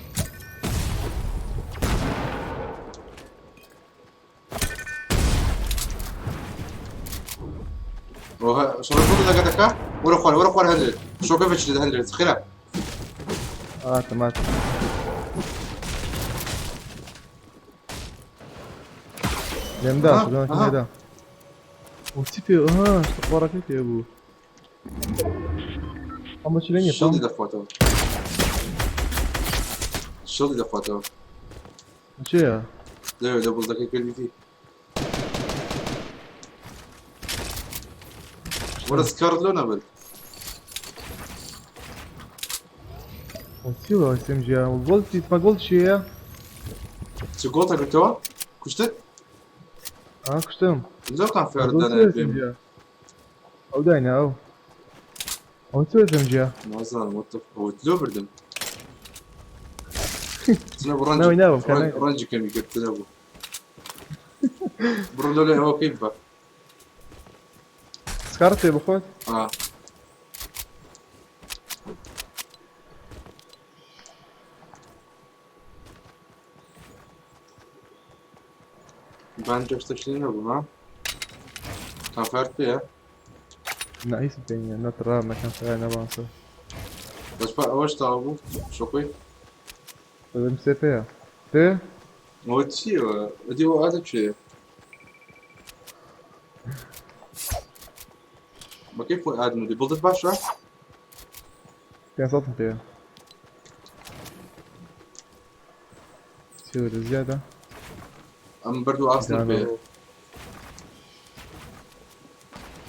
شو الفوت ده كده ورا خوار ورا خوار 100 شو كيف 100 خيرا اه تمام لێمدا لێدا وچی پێ ها شتەخۆڕەکەی پێ بوو ئەمە چی لێ نییە شڵی دەخواتەوە شڵی دەخواتەوە چییە لەوێ لە بڵدەکەی کردیتی وەرە سکارت لۆ نەبرد چی بوو سمجیا گۆڵ ما گۆڵ چییە چ گۆڵتە گرتەوە کوشتت ئا کوشتم زۆرتان فێردانە پێم ئەو داینا ئەو ئەو چ سمجیا نازانم what the ئەوە لۆ بردم ناوی ناوم کە ڕەنجی کەمی کرد نەبوو بڕۆ لۆ لێ ئەوە کەی بە سکارت پێ بخۆت آه. باندج شتێک نەبوو ها کانفەرت پێیە نا هیچم پێ نییە نەتڕام نەکەم فای نەبانسە بەس پا ئەوەش تاوا بوو شۆکۆی بەدەم سێ پێیە پێ ئەوە چییە ئەدی ئەوە ئادە چێ بە کەی خۆی ئادم دی بڵدت باشە 500 پێیە چی وەرە زیادە ئەم بەرد و ئاسنم پێیە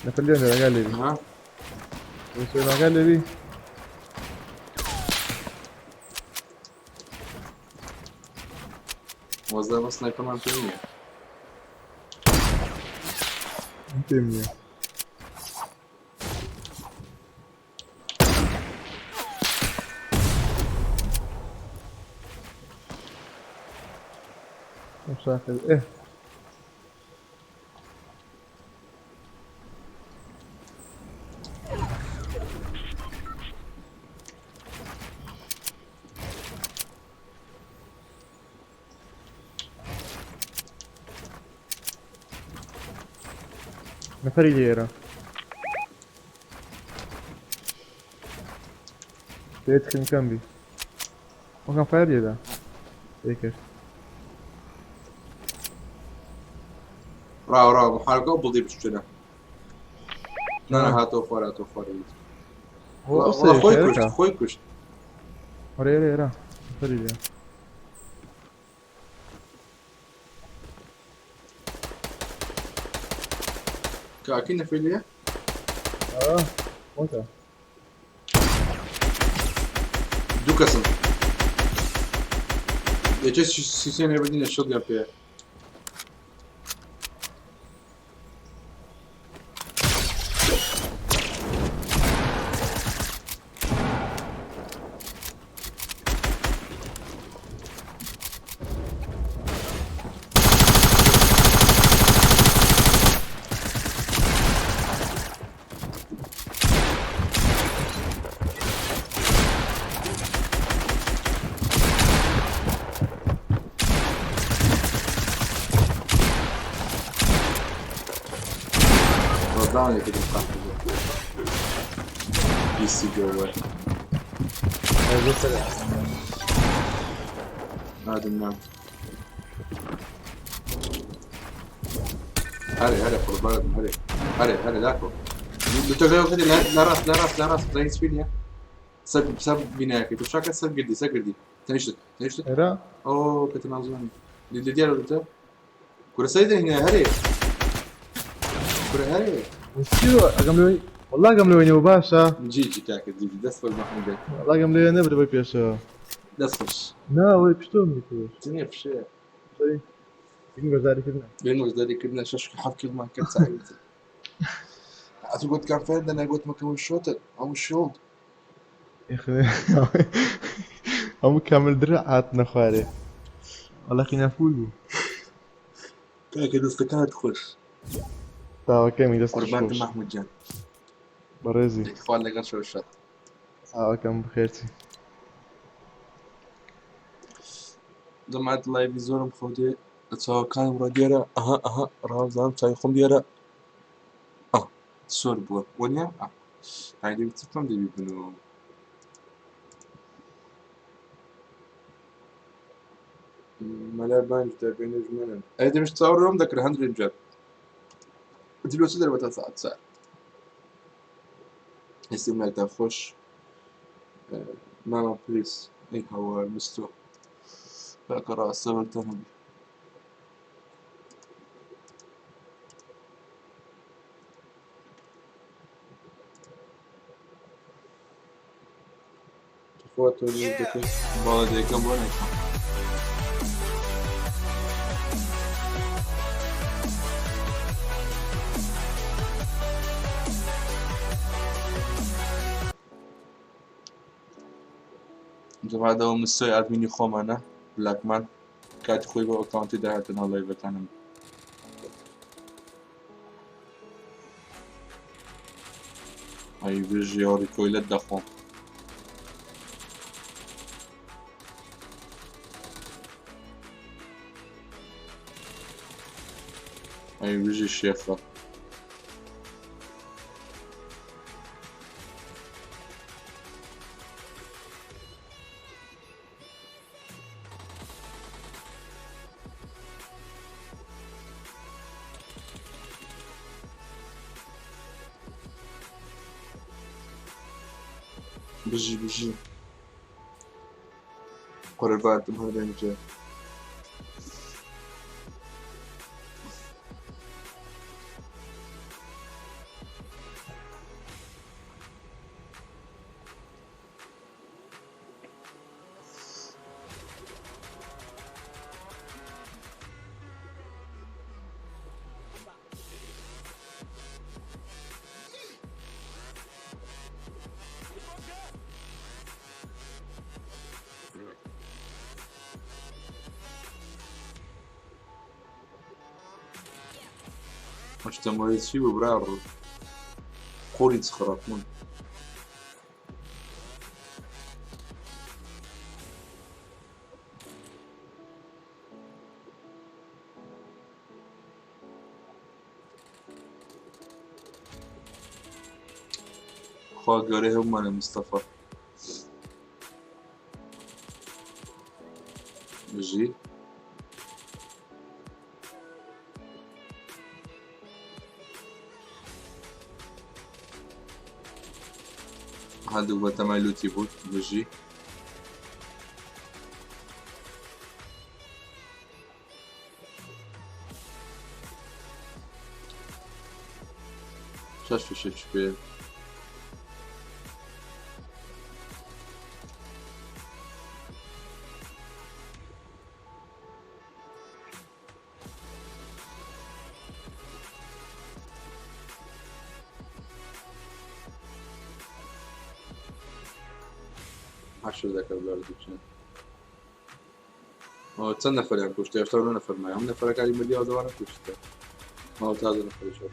نەفەر لێ ئەگا لێبی ها ئەگا لێبی وەزە بە سنایپەرمان پێ نییە پێم نییە شاخر ايه نەفەری لێرە دێت خنکەم بی وەکەم فایر لێدا. پێ کرد. ڕاو ڕاو محارەکە و بڵدی بشتنە. نا نا هاتەوە خوار هاتەوە خوار. وەڵا خۆی کوشت خۆی کوشت. ئەرێ ئەرێ ئەرا سەری لێ. کاکی نەفی لێ؟ ئا خۆتە. دوو کەسن. یەکێ سیسێ نێبردینە شڵیان پێیە. ڕدانێکی بیسی گەوە. نادم نام. هەرێ هەرێ قوربانت هەرێ هەرێ هەرێ داکۆ. دوتەکە کردی لە ڕاست لە ڕاست لە ڕاست زانی سپی نییە. سەر سەر بینایەکەی تۆ شاکە سەر گردی سەر گردی تەنیشتت تەنیشتت. ئێرە؟ ئەو کە نازانی. لە دیارە دوتە. کورە سەری دەهێنێ هەرێ. کورە هەرێ. وسیوە ئەگەم لەوەی وەڵا ئەگەم لەوەی نەبوو باشە. جی جی کاکە جی جی دەست خۆش مەحموود بێ. وەڵا ئەگەم لەوێ نەبرد بۆی پێشەوە. دەست خۆش. نا وەی پشتۆم دیتووە. چ نییە فشەیە. بین بەشداریکردنە. بین بەشداریکردنە شەش حەفت کیلمان کرد ساعت. ئەتو گوت کام فێر دەنە گوت مەکەم شۆتە ئەو شۆڵد. هەموو کامل درع هاتنە خوارێ. وەڵا قینافول بوو. کاکە دەستەکانت خۆش. تاوەکەمی دەست قوربانت مەحموود گیان. بەڕێزی. خوا لەگەڵ شەو شاد. تاوەکەم بخێرچی. جەماعەت لایڤی زۆرم خەو دێ لە چاوەکانم ڕا دیارە ئەها ئەها ڕاوزانم چاوی خۆم دیارە ئا سۆر بووە وەنیە ئا هاي دەبی چ بکەم دەبی بنوم مەلا بانج دەبێنێ ژمەنن ئەی دەبێت چاوەڕێم دەکرد هەندێک جار دلۆ چ دەربەتە سەعات چار ئێستا لایتان خۆش ماما پلیس ئەی هاوار مستۆ کاکە ڕاستە بەرتان هەبی تخوا تۆ نوێژ دەکەی بەڵێ دەیکەم بۆ نەیکەم جەماعەتەوە مستۆی ئادمینی خۆمانە بلاکمان کاتی خۆی بۆ ئەکاونتی داهاتە ناو لایڤەکانم ئەی بژی ئەوڕی کۆیلەت دەخۆم ئەی بژی شێخە بژی بژی قوربانتم هەردەنجێ مشتمەوەی چی بوو برا ڕوو قۆری چ خراپبوون خوا گەورەی هەموومانە مستەفا. بژی. هەردوو بەتەمای لوتی بوو بژی. شەش فیشەک پێ. حەشر دەکرد بەردووچن. ئەوە چەند نەفەریان کوشت؟ 79 نەفەر مایە. هەموو نەفەرەکانی مردیەوە دەوانە کوشتە. ئەوە تازە نەفەری شەڕ.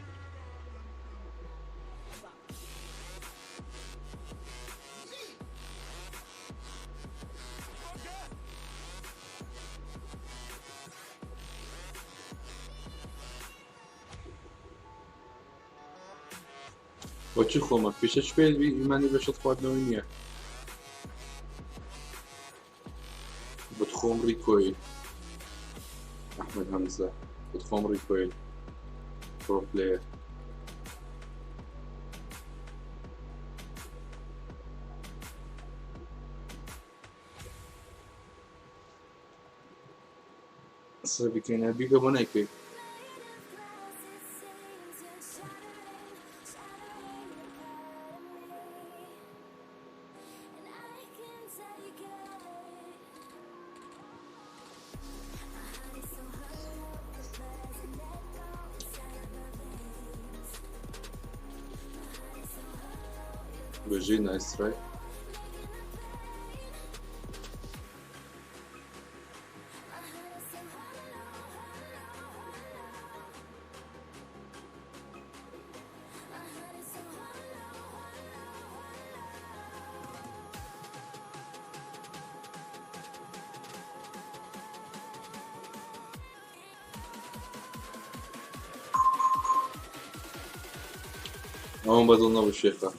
بۆچی خۆمە فیشە پێ ئیمانی بەشت خواردنەوەی نییە. بتخۆم ڕیکۆیل ئەحمد هەمزە بتخۆم ڕیکۆیل پرۆ پلەیەر. قسە بکەینە بیکە بۆ نایکەی. بژی نایس ترای. ئەوم بەدڵ نەبوو شێخە،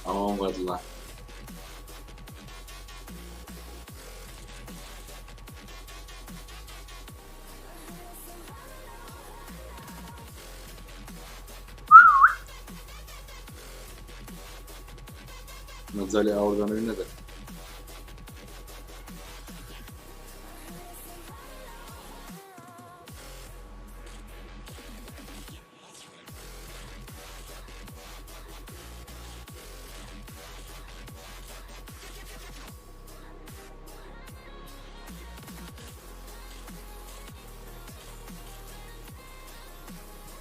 ئەوم بەدڵە. مەجالی ئاوردانەوەی نەدا.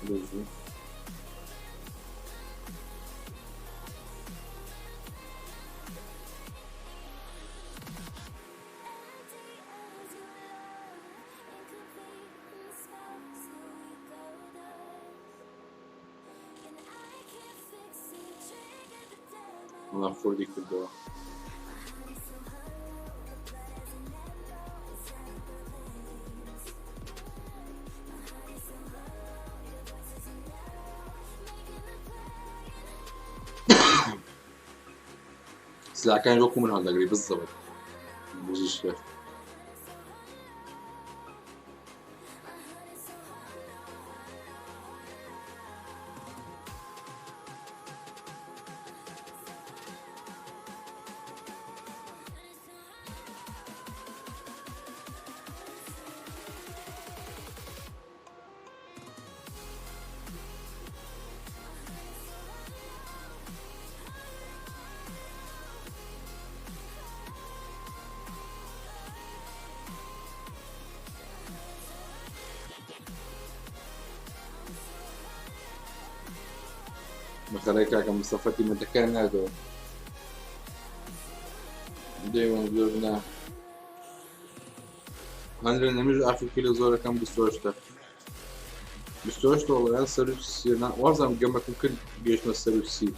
بژی. وەڵا فۆردی کردەوە. سلاکانی وەکو من هەڵدەگری بزەبت. بژی شێخ. بەخەرای کاکە مستەفا تیمەتەکەیان ناردەوە. دەیوان زۆر نا هەندێک نەمیش ئافریکی لە زۆرەکەم 28 28 وەڵا سەر و سی نا وازم گەمەکم کرد گەیشتمە سەر و سی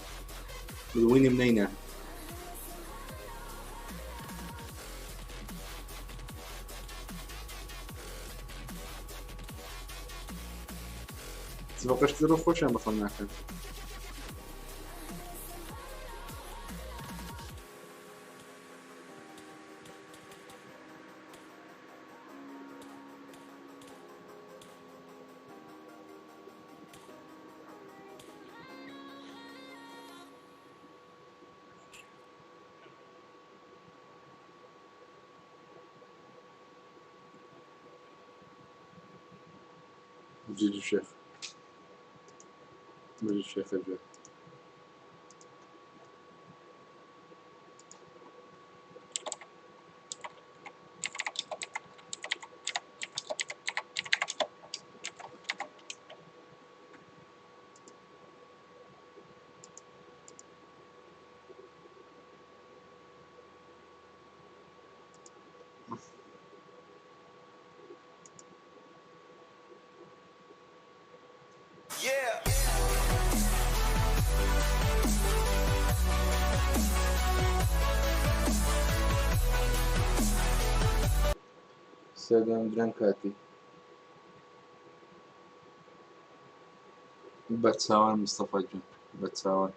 وینم نەینا. سبقشتی رو خۆشیان بەخۆم ناکەن. جیجی شێخ بژی شێخە گوێ. سەردەم درەنگ کاتی بە چاوان مستەفا گیان بە چاوان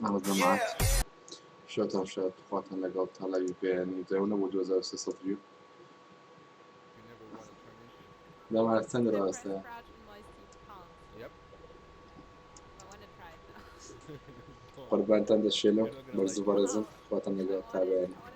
ئەوە جەماعەت شەوتان شاد خواتان لەگەڵ تا لایڤی بەیانی درەو نەبوو 2300 ڤیو دەمارە چەند ڕاستە قوربانتان دەشێلم بەرز و بەڕێزم خواتان لەگەڵ تا بەیانی.